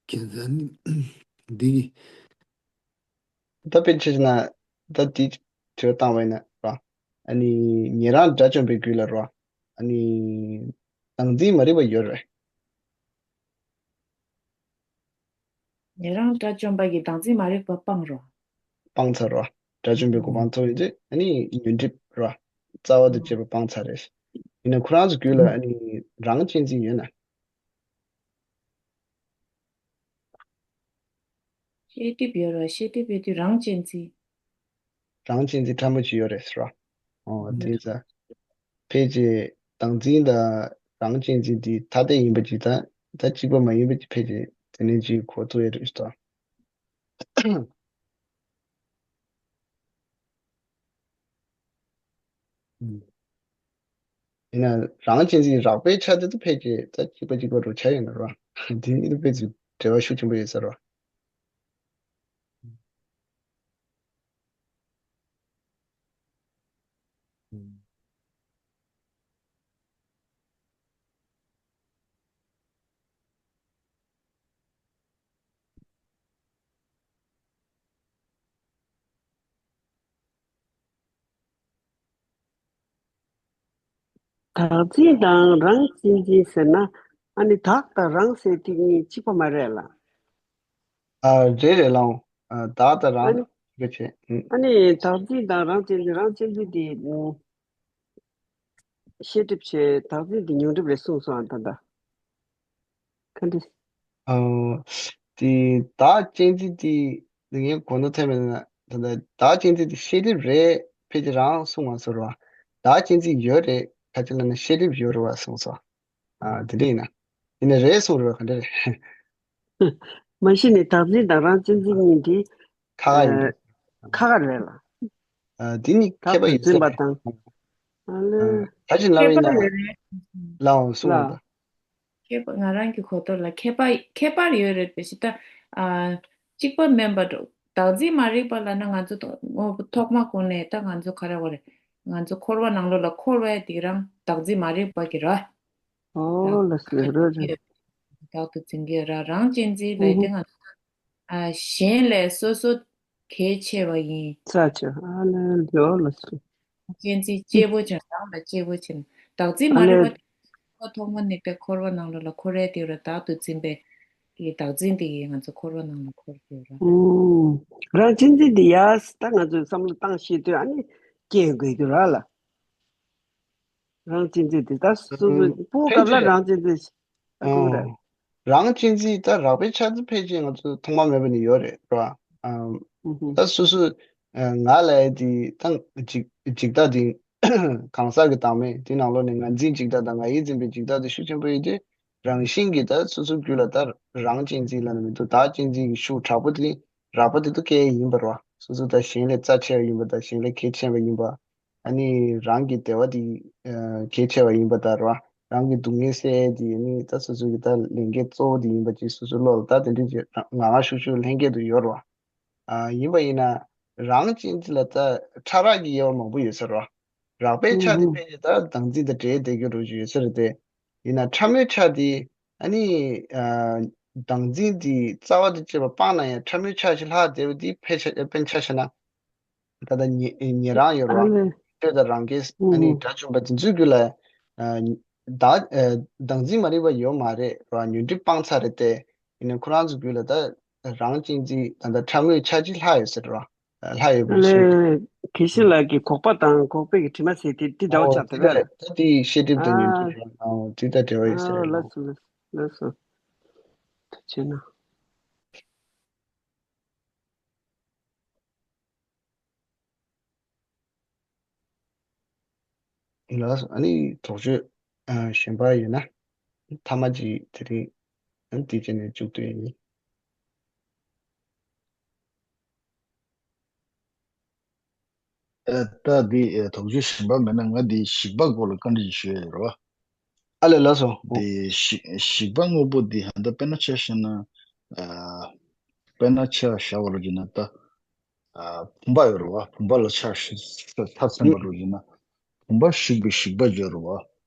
ཁྱེད་ཚ་ནི་འདི་གི་ད་དཔེ་ཆ་བཞག་ན་ད་འདི་དྲི་བ་བཏང་བ་ཡིན་ན་ར། ཨ་ནི་ཉན་རང་དགྲ་བཅོམ་པའི་རྒྱུད་ལ་ར། ཨ་ནི་བདག་འཛིན་མ་རིག་པ་ཡོད་རེད། ཉན་རང་དགྲ་བཅོམ་པ་གིས་བདག་འཛིན་མ་རིག་པ་སྤངས་རོགས། སྤངས་ཚར་རོགས། དགྲ་བཅོམ་པའི་གོ་འཕང་ཐོབ་ཡོང་དུས་ཨ་ནི་ཉོན་སྒྲིབ་ར་རྩ་བ་དང་བཅས་པ་སྤངས་ཚར་རེད། ཡིན་ན་ཁོ་རང་ཚོ་རྒྱུད་ལ་ཨ་ནི་རང་གཅེས་འཛིན་ཡོད་ན། ཤེས་སྒྲིབ་ཡོད་ར། ཤེས་སྒྲིབ་ཡོད་དུས་རང་གཅེས་འཛིན། རང་གཅེས་འཛིན་ཕྲ་མོ་ཅིག་ཡོད་རེད་ཟེར་བ། ཨོ་དེ་ཙ། ཕལ་ཆེར་བདག་འཛིན་དང་རང་གཅེས་འཛིན་དེ་ཐ་དད་ཡིན་པ་ཅིག་དང་ད་གཅིག་པ་མ་ཡིན་པ་ཅིག་ཕལ་ཆེར་དེ་ནས་ཅིག་གོ་ཐུབ་ཡོད་རེད་ཟེར་བ། ཡིན་ན་རང་གཅེས་འཛིན་རགས་པའི་ཆ་དེ་ཚོ་ཕལ་ཆེར་ད་གཅིག་པ་གཅིག་པ་རུ་ཆ་ཡོད་ན་ར། དེ་གཉིས་ལ་ཕལ་ཆེར་འབྲེལ་བ་ཤུགས་ཆེན་པོ་ཡོད་ས་ར། བདག་འཛིན་དང་རང་གཅེས་འཛིན་ཟེར་ན་ཨ་ནི་བདག་དང་རང་ཟེར་དེ་གཉིས་གཅིག་པ་མ་རེད་ལ། ཨ་རེད་རེད་ལགས། ཨ་བདག་དང་རང་ཨ་ནི་གཅིག་པ་བྱས། ཨ་ནི་བདག་འཛིན་དང་རང་གཅེས་འཛིན། རང་གཅེས་འཛིན་དེ་ཤེས་སྒྲིབ་བྱས། བདག་འཛིན་དེ་ཉོན་སྒྲིབ་རེད་གསུངས་སོང་ཨ་ད་ལྟ། ག་འདྲ། ཨོ། དེ་བདག་གཅེས་འཛིན་དེ་ངས་གོ་ནོར་ཐེབས་མེད་ན་ད་ལྟ་བདག་གཅེས་འཛིན་དེ་ཤེས་སྒྲིབ་རེད། ཕལ་ཆེར་རང་གསུངས་མ་སོང་ར། བདག་གཅེས་འཛིན་ཡོད་རེད། ག་ཅི་ལབ་ན་ཤེས་སྒྲིབ་ཡོད་རེད་བ་གསུངས་སོང་། ཨ་དེ་འདྲ་ཡིན་ན། ཡིན་ན་རེད་གསུངས་རེད་བ་ག་འདྲ་རེད། མ་གཞི་ནས་བདག་འཛིན་དང་རང་གཅེས་འཛིན་གཉིས་འདི་ཁ་ཁ་ཡིན་ཨ་འདུག་ཁ་ཁ་རེད་ལ། ཨ་དེ་ནི་ཁྱད་པར་ཡོད་ས་རེད། ཨ་ལེ། ཨ་ད་ཅི་ལབ་ཡིན་ན་ཁྱད་པར་ཡོད་རེད། ལའོ་གསུངས་ལ། ཡིན་ད། ཁྱད་པར་ང་རང་གི་གོ་རྟོགས་ལ་ཁྱད་པར་ཁྱད་པར་ཡོད་རེད་པས་ཞེ་ད། ཨ་གཅིག་པ་མིན་པ་འགྲོ། བདག་འཛིན་མ་རིག་པ་ལབ་ན་ང་ཚོ་དང་དངོས་པོ་ཐོག་མ་གོང་ནས་ད་ང་ཚོ་ག་རེ་བ་རེད། ང་ཚོ་འཁོར་བ་ནང་ལོགས་ལ་འཁོར་བའི་དེ་རང་བདག་འཛིན་མ་རིག་པ་གི་ར། ཨོ་ལ་སི་རོ་རེད། བདག་ཏུ་འཛིན་གྱི་ར། རང་གཅེས་འཛིན་ལབ་དེ་ང་ཚོ་ཨ་གཞན་ལས་སོ་སོ་གལ་ཆེ་བ་ཡིན། ས་ཆ་ཨ་ལེ་ལོ་ལ་སུ། གཅེས་འཛིན་གཅེས་པོ་བྱས། རང་ལ་གཅེས་པོ་བྱས། བདག་འཛིན་མ་ཨ་ལེ། རིག་པ་དེ་ཐོག་མ་ནས་པའི་འཁོར་བ་ནང་ལོགས་ལ་འཁོར་རེད་དེ་ར། བདག་ཏུ་འཛིན་པའི་གི་བདག་འཛིན་དེ་ཡིས་ང་ཚོ་འཁོར་བ་ནང་ལ་འཁོར་དེ་ར། ཨུམ། རང་གཅེས་འཛིན་དེ་ཡ་ད་ང་ཚོས་བསམ་བློ་བཏང་ཤེས་དུས་ཨ་ནི་སྐྱེ་དགོས་རྒྱུ་ར་ལ། རང་གཅེས་འཛིན་དེ་ད་སོ་སོ་ཨུམ། སྤུ་ཕལ་གབ་ལ་ཆེར་རང་གཅེས་འཛིན་ཞིག་ཨ་ཁུ་ར། ཨོ། རང་གཅེས་འཛིན་ད་རགས་པའི་ཆ་ཚང་ཕལ་ཆེར་ང་ཚོ་ཐོག་མ་མེད་པ་ནས་ཡོད་རེད་ར། ཨམ། ཨུ་ཧུ། ད་སོ་སོ་ཨ་ང་ལ་དེ་ད་འཇིག་འཇིག་ལྟ་དེ་གང་ཟག་གི་བདག་མེད་དེ་ནང་ལོགས་ནས་ང་འཛིན་འཇིག་ལྟ་དང་ང་ཡིས་འཛིན་པའི་འཇིག་ལྟ་དེ་ཤུགས་ཆེན་པོ་ཡོད་དུས་རང་བཞིན་གྱིས་ད་སོ་སོའི་རྒྱུད་ལ་ད་རང་གཅེས་འཛིན་ལབ་ན་མི་འདུག་བདག་གཅེས་འཛིན་གྱི་ཤུགས་དྲག་པོ་དེ་རགས་པ་དེ་ཚོ་སྐྱེ་ཡི་ཡིན་པ་རེད་བ། སོ་སོ་ད་གཞན་ལས་རྩ་ཆེ་བ་ཡིན་པ་དང་གཞན་ལས་གལ་ཆེ་བ་ཡིན་པ། ཨ་ནི་རང་གི་བདེ་བ་དེ་ཨ་གལ་ཆེ་བ་ཡིན་པ་དང་རེད་བ། རང་གི་སྡུག་བསྔལ་སེལ་ཡས་དེ་ཨ་ནི་ད་སོ་སོ་གི་ད་ལས་འགན་གཙོ་བོ་དེ་ཡིན་པ་ཅིག་སོ་སོའི་བློ་ལ་ད་དེ་འདྲ་ཅིག་ངར་ངར་ཤུགས་ཤུགས་ལྷན་སྐྱེས་དུ་ཡོད་རེད་བ། ཨ་ཡིན་པ་ཡིན་ན་རང་གཅེས་འཛིན་ལ་ད་ཕྲ་རགས་ཀྱི་དབྱེ་བ་མང་པོ་ཡོད་ས་རེད་བ། རགས་པའི་ཆ་དེ་ཕལ་ཆེར་ད་བདག་འཛིན་དང་འབྲེལ་བསྡད་རྒྱུ་འདྲ་ཅིག་ཡོད་ས་རེད་དེ། ཡིན་ན་ཕྲ་མོའི་ཆ་དེ་ཨ་ནི་ཨ་བདག་འཛིན་དེ་རྩ་བ་དང་བཅས་པ་སྤངས་ན་ཡང་ཕྲ་མོའི་ཆ་ཞིག་ལྷག་བསྡད་པ་དེ་ཕལ་ཆེར་དཔེར་ན་ཆ་བཞག་ན། ད་ལྟ་ཉེ་ཉེ་རང་ཡོད་རེད་བ། ཨ་ལས། ཆོས་དང་རང་སྐལ་ཨ་ནི་ཨུ་དགྲ་བཅོམ་པ་དེ་ཚོའི་རྒྱུད་ལ་ཨ་བདག་ཨ་བདག་འཛིན་མ་རིག་པ་ཡོད་མ་རེད་རེད་བ། ཉོན་སྒྲིབ་སྤངས་ཚར་རེད་དེ། ཡིན་ན་ཁོ་རང་ཚོའི་རྒྱུད་ལ་ད་རང་གཅེས་འཛིན་ད་ལྟ་ཕྲ་མོའི་ཆ་གཅིག་ལྷག་ཡོད་ཟེར་རེད་བ། ལྷག་ཡོད་པ་རེད་ཤེས། ཨ་ལས། དགེ་བཤེས་ལགས་ཀྱིས་འགོག་པ་དང་འགོག་པའི་གི་དྲི་མ་ཟེར་དེ་འདི་འདྲ་བོ་ཨོ་ཆགས་དེ་བས། ད་དེ་ཤེས་སྒྲིབ་དང་ཉོན་སྒྲིབ་ཨ་རེད། ཨོ་དེ་ད་འབྲེལ་བ་ཡོད་ཟེར་ཨ་རེད། ལགས་སོ་ལགས་སོ་ལགས་སོ། ཐུགས་རྗེ་གནང་། ལགས་སོ། ཨ་ནི་དོགས་གཅོད་ཨ་གཞན་པ་ཡོད་ན་མཐའ་མ་ཅིག་དེ་རིང་ཨ་ནི་དེ་བྱས་ནས་མཇུག་བསྡུ་ཡ་ཡིན། ཨ་ད་འདི་ཨ་དོགས་གཅོད་གཞན་པ་མེད་ན་ང་འདི་ཞིག་པ་སྐོར་ལ་བཀའ་འདྲི་ཞུ་ཡ་ཡོད་རེད་བ། ཨ་ལས་ལགས་སོ། འདི་ཞིག་ཞིག་པ་དངོས་པོ་འདི་ཧ་ད་དཔེར་ན་ཆ་བཞག་ན་ཨ་དཔེར་ན་ཆ་བཞག་པ་ལ་བརྗོད་ན་ད། ཨ་བུམ་པ་ཡོད་རེད་བ། བུམ་པ་ལ་ཆ་ཆ་མཚོན་པ་རུ་ཡིན་ན། བུམ་པ་ཞིག་པའི་ཞིག་པ་ཡོད་རེད་བ།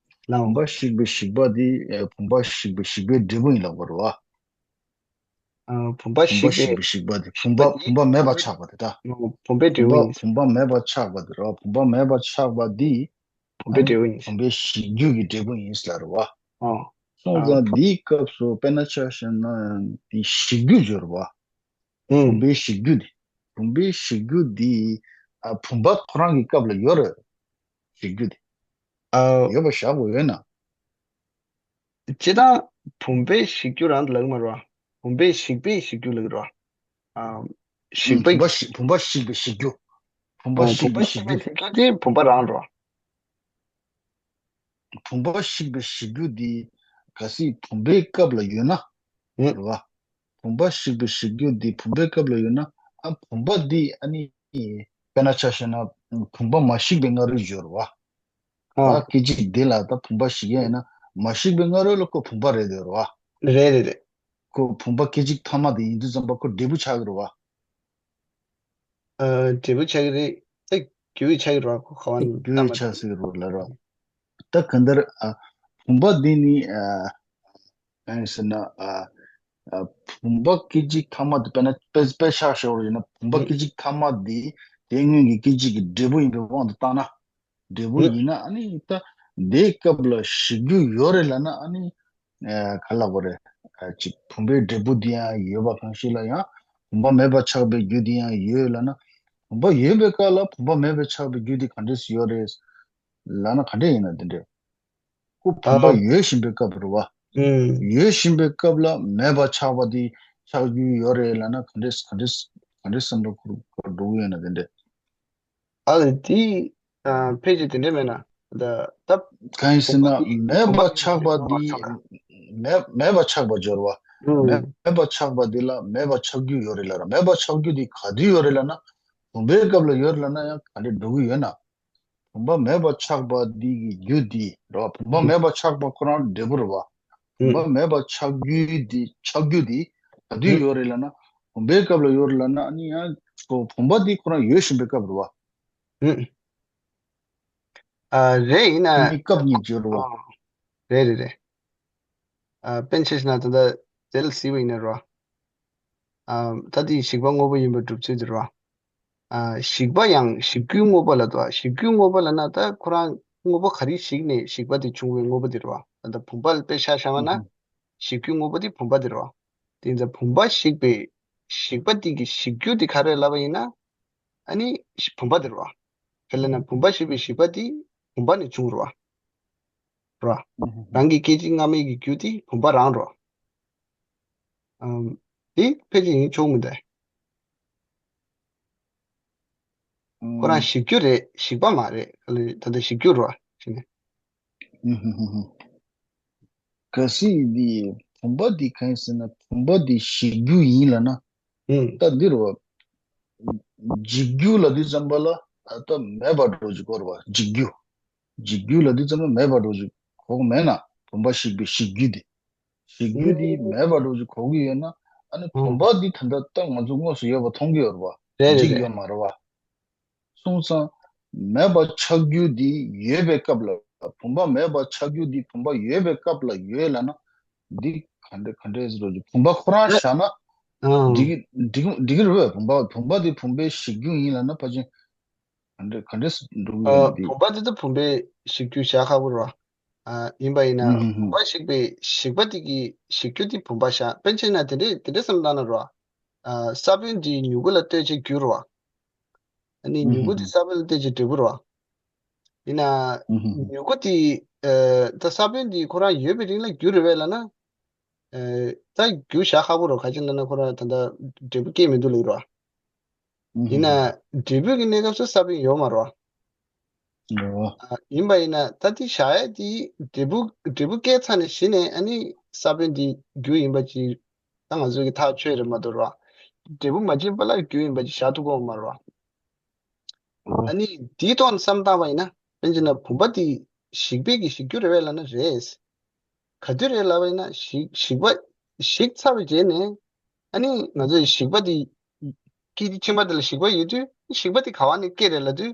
ལའོ། བུམ་པ་ཞིག་པའི་ཞིག་པ་དེ་ཨ་བུམ་པ་ཞིག་པའི་ཞིག་པའི་འབྲས་བུ་ཡིན་ལབ་པ་རེད་བ། ཨ་བུམ་པ་བུམ་པ་ཞིག་པའི་ཞིག་པའི་ཞིག་པ་དེ་བུམ་པ་བུམ་པ་མེད་པ་ཆགས་པ་དེ་ད། བུམ་པའི་འབྲས་བུ་ཡིན། བུམ་པ་བུམ་པ་མེད་པ་ཆགས་པ་དེ་རེད་བ། བུམ་པ་མེད་པ་ཆགས་པ་དེ། བུམ་པའི་འབྲས་བུ་ཡིན། བུམ་པའི་ཞིག་རྒྱུ་གི་འབྲས་བུ་ཡིན་ལབ་རེད་བ། ཨོ། སོང་ཙང་འདིའི་སྐབས་སུ་དཔེར་ན་ཆ་བཞག་ན་འདི་ཞིག་རྒྱུ་ཡོད་རེད་བ། བུམ་པའི་ཞིག་རྒྱུ་དེ། བུམ་པའི་ཞིག་རྒྱུ་དེ་ ཨ་བུམ་པ་ཁོ་རང་གི་སྐབས་ལ་ཡོད་རེད། ཞིག་རྒྱུ་དེ། ཨ། ཡོད་པ་བཞག་དགོས་ཡོད་ན། སྤྱིར་བཏང་བུམ་པའི་ཞིག་རྒྱུ་རང་དུ་ལབ་ཀྱི་མ་རེད་བ། བུམ་པའི་ཞིག་པའི་ཞིག་རྒྱུ་ལབ་ཀྱི་རེད་བ། ཨ། ཞིག་པ། བུམ་པ་ཞིག་བུམ་པ་ཞིག་པའི་ཞིག་རྒྱུ། བུམ་པ་ཨ། ཞིག་བུམ་པ་པའི་ཞིག་ཞིག་པའི་རྒྱུ་དེ། ཞིག་རྒྱུ་དེ་བུམ་པ་རང་རེད་བ། བུམ་པ་ཞིག་པའི་ཞིག་རྒྱུ་འདི་གལ་སྲིད་བུམ་པའི་སྐབས་ལ་ཡོད་ན། ཨུ། རེད་བ། བུམ་པ་ཞིག་པའི་ཞིག་རྒྱུ་འདི་བུམ་པའི་སྐབས་ལ་ཡོད་ན། ཨ་བུམ་པ་འདི་ཨ་ནི་དཔེར་ན་ཆ་བཞག་ན་བུམ་པ་མ་ཞིག་པའི་སྔ་རོལ་ཡོད་རེད་བ། ཨ། ད་སྐད་ཅིག་འདི་ལ་ད་བུམ་པ་ཞིག་ཡ་ཡིན་ན་མ་ཞིག་པའི་སྔ་རོལ་ལ་ཁོ་བུམ་པ་རེད་འདོད་རེད་བ། རེད་རེད་རེད། ཁོ་བུམ་པ་སྐད་ཅིག་ཐ་མ་དེ་ཡིན་དུས་ཙམ་པ་ཁོ་འབྲས་བུ་ཆགས་ཀྱི་རེད་བ། ཨ། འབྲས་བུ་ཆགས་ཀྱི་རེད། ད་རྒྱུ་ཡི་ཆགས་ཀྱི་རེད་བ། ཁོ་ག་བ་ནས་རྒྱུ་ཡི་ཐ་མ་ཆགས་སྲིད་ཀྱི་རེད་ལ་ར། ད་གང་ལྟར་ཨ་བུམ་པ་འདི་ནི་ཨ་གང་ཡིན་ཟེར་ན་ཨ་ཨ་བུམ་པ་སྐད་ཅིག་ཐ་མ་དེ་དཔེར་ན་དཔེ་དཔེ་ཆ་བཞག་པ་ཡིན་ན་བུམ་པ་སྐད་ཅིག་ཐ་མ་དེ་དེ་སྔོན་གྱི་སྐད་ཅིག་གི་འབྲས་བུ་ཡིན་པའི་དབང་དུ་བཏང་ན། འབྲས་བུ་ཡིན་ན་ཨ་ནི་ད་དེའི་སྐབས་ལ་ཞིག་རྒྱུ་ཡོད་རེད་ལབ་ན་ཨ་ནི་ཨ་ག་ལབ་དགོས་རེད། ཨ་ཅིག་བུམ་པའི་འབྲས་བུ་འདི་ཡང་ཡོད་པ་གང་ཞིག་ལ་ཡང་བུམ་པ་མེད་པར་ཆགས་པའི་རྒྱུ་འདི་ཡང་ཡོད་ལབ་ན། བུམ་པ་ཡོད་པའི་སྐབས་ལ་བུམ་པ་མེད་པར་ཆགས་པའི་རྒྱུ་འདི་ག་འདྲས་སུ་ཡོད་རེད་ལབ་ན་ག་འདྲས་ཡིན་ན་དེ་འདྲས། ཁོ་བུམ་པ་ཨ། ཡོད་བཞིན་པའི་སྐབས་རེད་བ། ཨུམ། ཡོད་བཞིན་པའི་སྐབས་ལ་མེད་པར་ཆགས་པ་འདི་ཆགས་རྒྱུ་ཡོད་རེད་ལབ་ན་ག་འདྲས་ག་འདྲས་ག་འདྲས་བསམ་བློ་འཁོར་འཁོར་འགྲོ་གི་ཡོད་ན་དེ་འདྲས། ཨ་ལས་དེ། ཨ། ཕལ་ཆེར་དེ་འདྲས་མེད་ན། ད་ད། གང་ཡིན་ཟེར་ན་བུམ་པ་མེད་པར་ཆགས་པ་འདི་མེད་མེད་པར་ཆགས་པ་སྦྱོར་བ། ཨུ། མེད་པར་ཆགས་པ་འདི་ལ་མེད་པར་ཆགས་རྒྱུ་ཡོད་རེད་ལབ་ར། མེད་པར་ཆགས་རྒྱུ་འདི་ག་དུས་ཡོད་རེད་ལབ་ན། བུམ་པའི་སྐབས་ལ་ཡོད་རེད་ལབ་ན་ཡང་ག་འདྲས་འགྲོ་གི་ཡོད་ན། བུམ་པ་མེད་པར་ཆགས་པ་འདི་གི་རྒྱུ་འདི་རེད་བ། བུམ་པ་ཨུ། མེད་པར་ཆགས་པ་ཁོ་རང་འབྲས་བུ་རེད་བ། བུམ་པ་ཨུ། མེད་པར་ཆགས་རྒྱུ་འདི་ཆགས་རྒྱུ་འདི་ག་དུས་ཨུ། ཡོད་རེད་ལབ་ན། བུམ་པའི་སྐབས་ལ་ཡོད་རེད་ལབ་ན་ཨ་ནི་ཡང་ཁོ་བུམ་པ་འདི་ཁོ་རང་ཡོད་བཞིན་པའི་སྐབས་རེད་བ། ཨུ། ཨ། རེད། ཡིན་ན། ཨ་ནི་སྐབས་གཉིས་བརྗོད་རོགས། ཨ། རེད་རེད་རེད། ཨ། དཔེར་ན་ཆ་བཞག་ན་ད་ལྟ་དེ་ལ་གཟིགས་པ་ཡིན་ན་རོ། ཨ། ད་དེ་ཞིག་པ་དངོས་པོ་ཡིན་པར་སྒྲུབ་ཚུལ་དེ་རོ། ཨ། ཞིག་པ་ཡང་ཞིག་རྒྱུའི་དངོས་པོ་ལ་དོ། ཞིག་རྒྱུའི་དངོས་པོ་ལབ་ན་ད་ཁོ་རང་དངོས་པོ་ག་རེ་ཞིག་ནས་ཞིག་པ་དེ་བྱུང་བའི་དངོས་པོ་དེ་རོ། ད་ལྟ་བུམ་པ་ལ་དཔེ་ཆ་བཞག་པ་ན། ཨུ་ཧུ། ཞིག་རྒྱུའི་དངོས་པོ་དེ་བུམ་པ་དེ་རོ། དེ་ཡིན་ཙང་བུམ་པ་ཞིག་པའི་ཞིག་པ་དེ་གི་ཞིག་རྒྱུ་དེ་ག་རེ་ལབ་པ་ཡིན་ན། ཨ་ནི་བུམ་པ་དེ་རེད་བ། དེ་ལབ་ན་བུམ་པ་ཞེས་པའི་ཞིག་པ་དེ་བུམ་པ་ནས་བྱུང་རེད་བ། རེད་བ། རང་གི་སྐད་ཅིག་སྔ་མའི་གི་རྒྱུ་དེ་བུམ་པ་རང་རེད་བ། ཨམ། དེ་ཕལ་ཆེར་ཡིན་ཆོག་མི་འདུག་ཁོ་རང་ཞིག་རྒྱུ་རེད། ཞིག་པ་མ་རེད། ད་ལྟ་ཞིག་རྒྱུ་རེད་བ། ཞེས་ནས། གལ་སྲིད་འདི་བུམ་པ་འདི་གང་ཡིན་ཟེར་ན་བུམ་པ་འདི་ཞིག་རྒྱུ་ཡིན་ལབ་ན། ཨུམ། ད་འདི་རུ་འཇིག་རྒྱུ་ལབ་དུས་ཙམ་པ་ལ་ད་མེད་པ་འགྲོ་རྒྱུ་གོ་ར་བ། འཇིག་རྒྱུ། འཇིག་རྒྱུ་ལབ་དུས་ཙམ་པ་མེད་པ་འགྲོ་རྒྱུ་གོ་གི་མེད་ན་བུམ་པ་ཞིག་པའི་ཞིག་རྒྱུ་འདི། ཞིག་རྒྱུ་འདི་ཨུམ། མེད་པ་འགྲོ་རྒྱུ་གོ་གི་ཡོད་ན་ཨ་ནི་ཨུམ། བུམ་པ་འདི་ད་ལྟ་ད་ང་ཚོ་དངོས་སུ་ཡོད་པ་མཐོང་གི་ཡོད་ར་བ། རེད་རེད་འཇིག་རེད། ཡོད་མ་ར་བ། སོང་ཙང་། མེད་པ་ཆགས་རྒྱུ་འདི་ཡོད་པའི་སྐབས་ལ། བུམ་པ་མེད་པ་ཆགས་རྒྱུ་འདི་བུམ་པ་ཡོད་པའི་སྐབས་ལ་ཡོད་ལབ་ན། འདི་ག་འདྲ་ག་འདྲ་ཟེར་རོ། བུམ་པ་ཁོ་རང་བཞག་ན། ཨང་། འགྲིག་གི་འགྲིག་གི་འགྲིག་གི་རེད་བས། བུམ་པ་བུམ་པ་འདི་བུམ་པའི་ཞིག་རྒྱུ་ཡིན་ལབ་ན་ཕལ་ཆེར་ག་འདྲ་ག་འདྲ་འགྲོ་གི་ཨ། ཡོད་ན་འདི། བུམ་པ་འདི་ད་བུམ་པའི་ཞིག་རྒྱུ་བཞག་ཁག་པོ་རེད་བ། ཨ། ཡིན་པ་ཡིན་ན། ཨུ་ཧུ་ཧུ། བུམ་པ་ཞིག་པའི་ཞིག་པ་འདི་གི་ཞིག་རྒྱུ་འདི་བུམ་པ་བཞག་དཔེར་ན་ཆ་བཞག་ན་དེ་འདྲས་དེ་འདྲས་བསམ་བློ་བཏང་ན་རེད་བ། ཨ། ས་བོན་འདི་མྱུ་གུ་ལ་ལྟོས་བྱས་རྒྱུ་རེད་བ། ཨ་ནི་ཨུ་མྱུ་གུ་ཧུ་དེ་ཧུ། ས་བོན་ལ་ལྟོས་བྱས་འབྲས་བུ་རེད་བ། ཡིན་ན། ཨུ་ཧུ་ཧུ། མྱུ་གུ་དེ། ཨ། ད་ས་བོན་དེ་ཁོ་རང་ཡོད་པའི་རིང་ལ་རྒྱུ་རེད་པས་ལབ་ན། ཨ། ད་རྒྱུ་བཞག་ཁག་པོ་རེད། ག་ཅི་ལབ་ན་ཁོ་རང་ད་ལྟ་འབྲས་བུ་སྐྱེས་མི་འདུག་ལབ་ཀྱི་རེད་བ། ཨུ་ཧུ་ཡིན་ན། ཧུ། འབྲས་བུ་གི་གནས་སྐབས་སུ་ས་བོན་ཡོད་མ་རེད་བ། ཨོ། ཨ། ཡིན་པ་ཡིན་ན་ད་དེ་བཞག་ཡས་དེ་འབྲས་བུ་འབྲས་བུ་སྐྱེས་ཚར་ནས་གཞི་ནས་ཨ་ནི་ས་བོན་དེ་རྒྱུ་ཡིན་པ་ཅིག་ད་ང་ཚོ་གི་ཐག་ཆོད་རེད་མ་གཏོགས་ར། འབྲས་བུ་མ་སྐྱེས་པ་ལ་རྒྱུ་ཡིན་པ་ཅིག་བཞག་ཐུབ་ཀྱི་ཡོད་མ་རེད་བ། ཨ་ནི་དེའི་ཐོག་ནས་བསམ་བཏང་བ་ཡིན་ན་དཔེར་ན་ཆ་བཞག་ན་བུམ་པ་དེ་ཞིག་པའི་གི་ཞིག་རྒྱུ་རེད་པས་ལབ་ན་རེད། ག་དུས་རེད་ལབ་པ་ཡིན་ན་ཞིག་ཞིག་པ་ཞིག་ཚར་བའི་རྗེས་ནས་ཨ་ནི་ང་ཚོའི་ཞིག་པ་དེ་སྐད་ཅིག་ཕྱིན་པ་དེ་ལ་ཞིག་པ་ཡོད་དུས་ཞིག་པ་དེ་ག་བ་ནས་སྐྱེས་རེད་ལབ་དུས་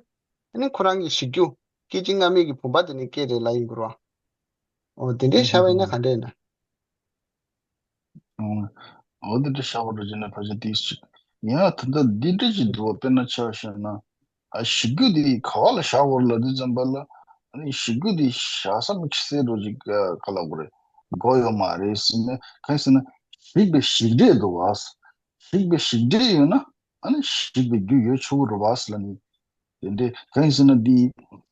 ཨ་ནི་ཁོ་རང་གི་ཞིག་རྒྱུ་སྐད་ཅིག་སྔ་མའི་གི་བུམ་པ་དེ་ནས་སྐྱེས་རེད་ལབ་ཡིན་དགོས་རེད་བ། འོ་དེ་འདྲའི་བཞག་པ་ཡིན་ན་ག་འདྲ་ཡིན་ན། འོ་དེ་འདྲ་བཞག་པ་འགྲོ་རྒྱུ་ན་ཕལ་ཆེར་དེ་ཞིག་ཡིན་ཡང་ད་ལྟ་འདི་འདྲ་ཞིག་འདུག་བ། དཔེར་ན་ཆ་བཞག་ན། ཨ་ཞིག་རྒྱུ་དེ་ག་བ་ལ་བཞག་དགོས་ལབ་དུས་ཙམ་པ་ལ། ཨ་ནི་ཞིག་རྒྱུ་དེ་བཞག་ས་མི་ཁྱི་སེ་འགྲོ་ཅིག་ག་ལ་དགོས་རེད། དགོས་ཡོད་མ་རེད་ཟེར་ནས་གང་ཟེར་ན་ཞིག་པའི་ཞིག་འབྲས་འདུག་བ། ཞིག་པའི་ཞིག་འབྲས་ཡོད་ན་ཨ་ནི་ཞིག་པའི་རྒྱུ་ཡོད་ཆོག་གི་རེད་བ་ལབ་ནས། དེ་འདྲའི་གང་ཡིན་ཟེར་ན་འདི་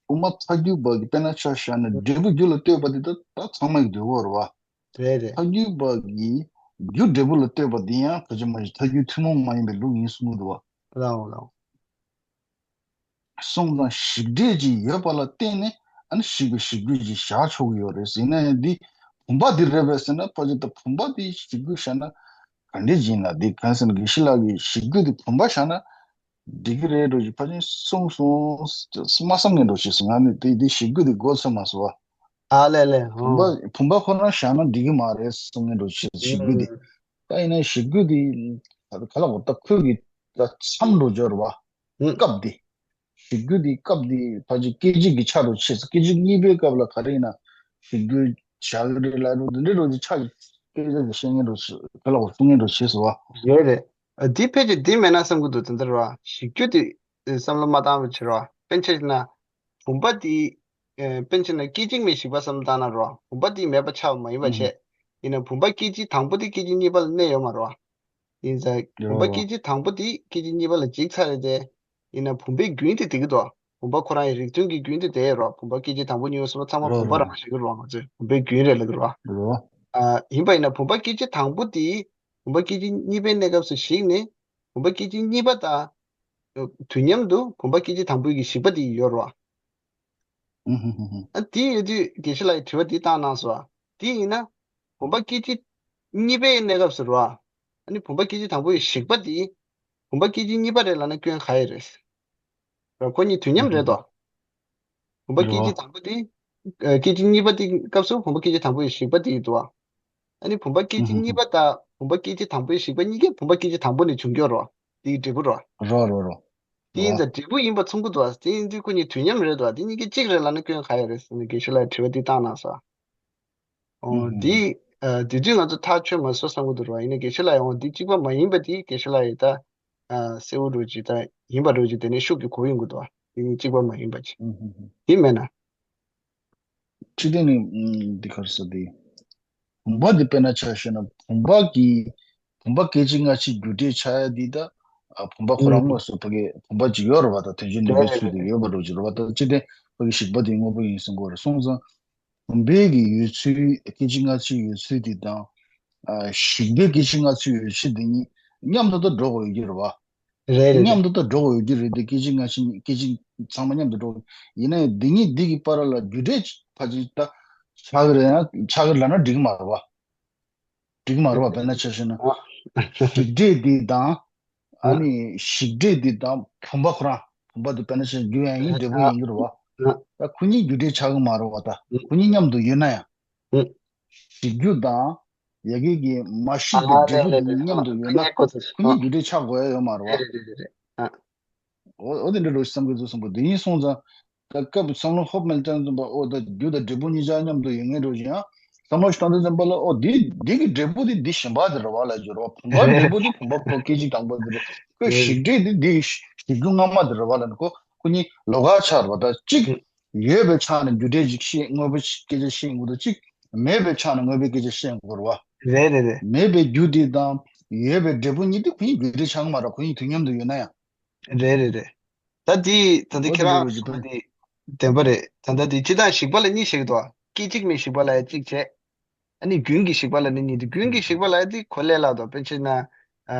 དབུ་མ་ཐལ་འགྱུར་བ་གི་དཔེར་ན་ཆ་བཞག་ན་འབྲས་བུ་རྒྱུ་ལ་ལྟོས་པ་འདི་ད་ད་ཚང་མ་གི་འདོད་པ་རེད་བ། རེད་རེད། ཐལ་འགྱུར་བ་གི་རྒྱུ་འབྲས་བུ་ལ་ལྟོས་པ་འདི་ཡང་ག་ཅི་མ་ཞིག་ཐལ་འགྱུར་ཐུན་མོང་མ་ཡིན་པའི་ལུགས་ཡིན་གསུངས་འདུག་བ། ལའོ་ལའོ། སོང་ཙང་ཞིག་འབྲས་ཅིག་ཡོད་པ་ལ་བརྟེན་ནས་ཨ་ནི་ཞིག་པའི་ཞིག་རྒྱུ་ཅིག་བཞག་ཆོག་གི་ཡོད་རེད་ཟེར་ན་ཡང་འདི་བུམ་པ་འདི་རེད་པས་ཟེར་ན་ཕལ་ཆེར་ད་བུམ་པ་འདི་ཞིག་རྒྱུ་བཞག་ན་ག་འདྲས་ཡིན་ན་འདི་གང་ཟེར་ན་དགེ་བཤེས་ལགས་ཀྱིས་ཞིག་རྒྱུ་འདི་བུམ་པ་བཞག་ན་འགྲིག་གི་རེད་འགྲོ་ཅིག་ཕལ་ཆེར་གསུངས་སོང་མ་བསམ་ངན་འགྲོ་ཅིག་ང་ནི་འདི་འདི་ཞིག་རྒྱུ་འདི་མགོ་ཚོས་མ་སོང་བ། ཨ་ལས་ལས། བུམ་པ་བུམ་པ་ཁོ་རང་བཞག་ན་འགྲིག་གི་མ་རེད་གསུང་ངན་འགྲོ་ཅིག་ཞིག་རྒྱུ་འདི། ད་ཡིན་ན་ཞིག་རྒྱུ་འདི་ག་ལ་གོ་ད་ཁོས་ཀྱི་ད་མཚམས་འགྲོ་སྦྱོར་བ། སྐབས་འདི། ཞིག་རྒྱུ་འདི་སྐབས་འདི་ཕལ་ཆེར་སྐད་ཅིག་གི་ཆ་རུ་ཆེ་ས་སྐད་ཅིག་གཉིས་པའི་སྐབས་ལ་ག་རེ་ཡིན་ན་ཞིག་རྒྱུ་བྱ་གི་རེད་ལ་རུ་འདི་འདྲའི་རུ་ཆ་སྐད་ཅིག་གི་བཤད་ངན་རུ་ག་ལ་གོ་གསུང་ངན་རུ་ཆེ་སོ་བ། རེད་རེད། འདི་ཕལ་ཆེར་འདི་མེད་ན་བསམ་གི་འདུག་དེ་འདྲ་ར་ཞིག་རྒྱུ་འདི་བསམ་བློ་མ་བཏང་བའི་ཕྱིར་ར་དཔེར་ཆ་བཞག་ན་བུམ་པ་འདི་དཔེར་ཆ་ན་སྐད་ཅིག་མའི་ཞིག་པ་བསམ་བཏང་ན་ར་བུམ་པ་འདི་མེད་པ་ཆགས་པ་མ་ཡིན་པ་བྱས་ཡིན་ན་བུམ་པ་སྐད་ཅིག་དང་པོ་འདི་སྐད་ཅིག་གཉིས་པ་ལ་གནས་ཡོད་མ་ར། ཡིན་ཙང་བུམ་པ་སྐད་ཅིག་དང་པོ་དེ་སྐད་ཅིག་གཉིས་པ་ལ་འཇིག་ཚར་རེད་དེ། ཡིན་ན་བུམ་པའི་རྒྱུན་དེ་དེ་གི་དོ། བུམ་པ་ཁོ་རང་ཡི་རིགས་མཐུན་གྱི་རྒྱུན་དེ་དེ་རོ། བུམ་པ་སྐད་ཅིག་དང་པོ་གཉིས་པ་གསུམ་པ་ཚང་མ་བུམ་པ་རང་ཞིག་གི་རོ། ང་ཚོས་བུམ་པའི་རྒྱུན་རེད་ལབ་གི་རོ། ཨ་ཡིན་པ་ཡིན་ན་བུམ་པ་སྐད་ཅིག་དང་པོ་དེ་བུམ་པ་སྐད་ཅིག་གཉིས་པའི་གནས་སྐབས་སུ་ཞིག་ནས་བུམ་པ་སྐད་ཅིག་གཉིས་པ་དང་དུས་མཉམ་དུ་བུམ་པ་སྐད་ཅིག་དང་པོའི་གི་ཞིག་པ་དེ་ཡོད་རོ། ཨ་དེ་ཡོད་དུས་དགེ་བཤེས་ལགས་ཀྱིས་དྲི་བ་འདི་བཏང་གནང་སོང་། དེ་ཡིན་ན། བུམ་པ་སྐད་ཅིག་གཉིས་པའི་གནས་སྐབས་སུ་རོ། ཨ་ནི་བུམ་པ་སྐད་ཅིག་དང་པོ་ཡི་ཞིག་པ་དེ། བུམ་པ་སྐད་ཅིག་གཉིས་པ་རེད་ལབ་ན་སྐྱོན་ག་ཡི་རེད། རོ་ཁོ་གཉིས་དུས་མཉམ་རེད་དོ། བུམ་པ་སྐད་ཅིག་དང་པོ་དེ། སྐད་ཅིག་གཉིས་པ་དེ་སྐབས་སུ་བུམ་པ་སྐད་ཅིག་དང་པོ་ཡི་ཞིག་པ་དེ་ཡིན་དོ། ཨ་ནི་བུམ་པ་སྐད་ཅིག་གཉིས་པ་དང་བུམ་པ་སྐད་ཅིག་དང་པོའི་ཞིག་པ་གཉིས་ཀས་བུམ་པ་སྐད་ཅིག་དང་པོ་ནས་བྱུང་ཡོད་རོ། དེའི་འབྲས་བུ་རོ། རོ་རོ་རོ། དེ་ཡིན་ཙང་འབྲས་བུ་ཡིན་པ་མཚུངས་ཀྱི་འདུག་དེ་ཡིན་དུས་ཁོ་གཉིས་དུས་མཉམ་རེད་འདུག་དེ་གཉིས་ཀ་གཅིག་རེད་ལབ་ན་སྐྱོན་ག་ཡོད་རེད་ཟེར་ནས་དགེ་བཤེས་ལགས་དྲི་བ་འདི་བཏང་གནང་སོང་། ཨོ་དེ་དེ་དུས་ང་ཚོ་ཐག་ཆོད་མ་སོང་བསམ་གྱི་འདུག་རོ། ཡིན་ན་དགེ་བཤེས་ལགས་ཡང་འདི་གཅིག་པ་མ་ཡིན་པ་དེ་དགེ་བཤེས་ལགས་ཡིས་ད་གསལ་བོ་འགྲོ་ཅིག་ད་ཡིན་པ་འགྲོ་ཅིག་དེ་ནས་ཤུགས་ཀྱིས་གོ་ཡོང་གི་འདུག་དེ་གཉིས་གཅིག་པ་མ་ཡིན་པ་ཅིག་དེ་མེད་ན། སྤྱི་དོན་ནི་འདི་གར་སོ་དེ། བུམ་པ་འདི་དཔེར་ན་ཆ་བཞག་ན་བུམ་པ་གི་བུམ་པ་སྐད་ཅིག་སྔ་ཕྱི་རྒྱུ་འབྲས་ཆགས་ཡ་འདི་ད་བུམ་པ་ཁོ་རང་དངོས་སུ་ཕ་གི་བུམ་པ་ཅིག་ཡོད་རེད་བ། ད་དོན་ཆེན་བདེན་པའི་ཚུལ་དུ་ཡོད་པ་འགྲོ་གི་རེད་བ། ད་སྤྱི་དོན་ཕ་གི་ཞིག་པ་དེ་དངོས་པོ་ཡིན་གསུང་གི་རེད། སོང་ཙང་བུམ་པའི་གི་ཡོད་ཚུལ་སྐད་ཅིག་སྔ་ཕྱི་ཡོད་ཚུལ་འདི་དང་ཞིག་པའི་སྐད་ཅིག་སྔ་ཕྱི་ཡོད་ཚུལ་འདི་གཉིས་མཉམ་དུ་ད་འགྲོ་དགོས་ཡོད་ཀྱི་རེད་བ། རེད་རེད་མཉམ་རེད། དུ་ད་འགྲོ་དགོས་ཀྱི་རེད་དེ་སྐད་ཅིག་སྔ་ཕྱི་གཉིས་སྐད་ཅིག་ཚང་མ་མཉམ་དུ་འགྲོ་དགོས། ཡིན་ན་ཡང་འདི་གཉིས་འདི་གི་བར་ལ་རྒྱུ་འབྲས་ཕལ་ཆེར་ད་ཆགས་ཀྱི་རེད་ན་ཆགས་ཀྱི་ལབ་ན་འགྲིག་གི་མ་རེད་བ། འགྲིག་གི་མ་རེད་བ། དཔེར་ན་ཆ་བཞག་ན་ཞིག་འབྲས་འདི་དང་ཨ་ཨ་ནི་ཞིག་འབྲས་འདི་དང་བུམ་པ་ཁོ་རང་བུམ་པ་འདི་དཔེར་ན་ཆ་བཞག་ན་རྒྱུ་ཡང་ཡིན་འབྲས་བུ་ཡིན་གྱི་རེད་བ། ཨ་ད་ཁོ་གཉིས་རྒྱུ་འབྲས་ཆགས་ཀྱི་མ་རེད་བ། ད་ཨ་ཁོ་གཉིས་མཉམ་དུ་ཡོད་ན་ཡང་། ཨ་ཞིག་རྒྱུ་དང་ཡ་གི་གི་མ་ཞིག་པའི་ཨ་འབྲས་བུ་རེད་རེད་དེ་རེད། མཉམ་ཨ་དུ་ཁ་ཡོད་ན་ཉལ་ཁོ་ཚོ་ཁོ་ཨ་གཉིས་རྒྱུ་འབྲས་ཆགས་དགོས་ཡ་ཡོད་མ་རེད་བ། རེད་རེད་རེད་རེད། ཨ་འོ་འོ་དེ་འདྲ་འགྲོ་བསམ་གི་འདུག་བསམ་གི་འདུག་དེ་ཡིན་སོང་ཙང་ད་སྐབས་བསམ་བློ་ཧོབ་མེད་ཙང་འཛོམས་པ་ཨོ་ད་རྒྱུ་དང་འབྲས་བུ་གཉིས་ཆ་མཉམ་དུ་ཡོད་ངེས་འགྲོ་ཅི་ཡང་བསམ་བློ་ཞིག་བཏང་དུས་ཙམ་པ་ལ་ཨོ་འདི་འདི་གི་འབྲས་བུ་དེ་འདི་གཞན་པ་དེ་རེད་བ་ལ་འགྱུར་བ་བུམ་པ་འབྲས་བུ་དེ་བུམ་པ་ཁོ་སྐད་ཅིག་དང་པོ་དེ་རེད། ཁོས་ཞིག་འབྲས་དེ་འདི་ཞིག་རྒྱུ་སྔ་མ་དེ་རེད་བ་ལ་ནི་ཁོ་ཁོ་གཉིས་ལོགས་ཀ་ཆགས་རེད་བ། ད་གཅིག་ཡོད་པའི་ཆ་ནས་རྒྱུ་འབྲས་ཅིག་ཤེས་དངོས་པོ་སྐད་ཆ་བཤད་དགོས་འདུག་གཅིག་མེད་པའི་ཆ་ནས་དངོས་པོའི་སྐད་ཆ་བཤད་དགོས་རེད་བ། རེད་རེད་རེད། མེད་པའི་རྒྱུ་དེ་དང་ཡོད་པའི་འབྲས་བུ་གཉིས་དེ་ཁོ་གཉིས་རྒྱུ་འབྲས་ཆགས་ཀྱི་མ་རེད། ཁོ་གཉིས་དུས་མཉམ་དུ་ཡོད་ན་ཡང་། རེད་རེད་རེད། ད་དེ་ད་ལྟ་འོ་ཁྱེད་དེ་རེད་རང་རེད་གསུངས་པ་དེ་བདེན་པ་རེད། ད་ལྟ་དེ་སྤྱིར་བཏང་ཞིག་པ་ལ་གཉིས་བཤད་ཀྱི་འདུག་སྐད་ཅིག་མའི་ཞིག་པ་ལ་ཡང་གཅིག་བྱས། ཨ་ནི་རྒྱུན་གྱི་ཞིག་པ་ལ་ནི་གཉིས་འདུག་རྒྱུན་གྱི་ཞིག་པ་ལ་ཡང་དེ་གོ་ལས་སླ་དོ། དཔེར་ན་ཆ་བཞག་ན། ཨ་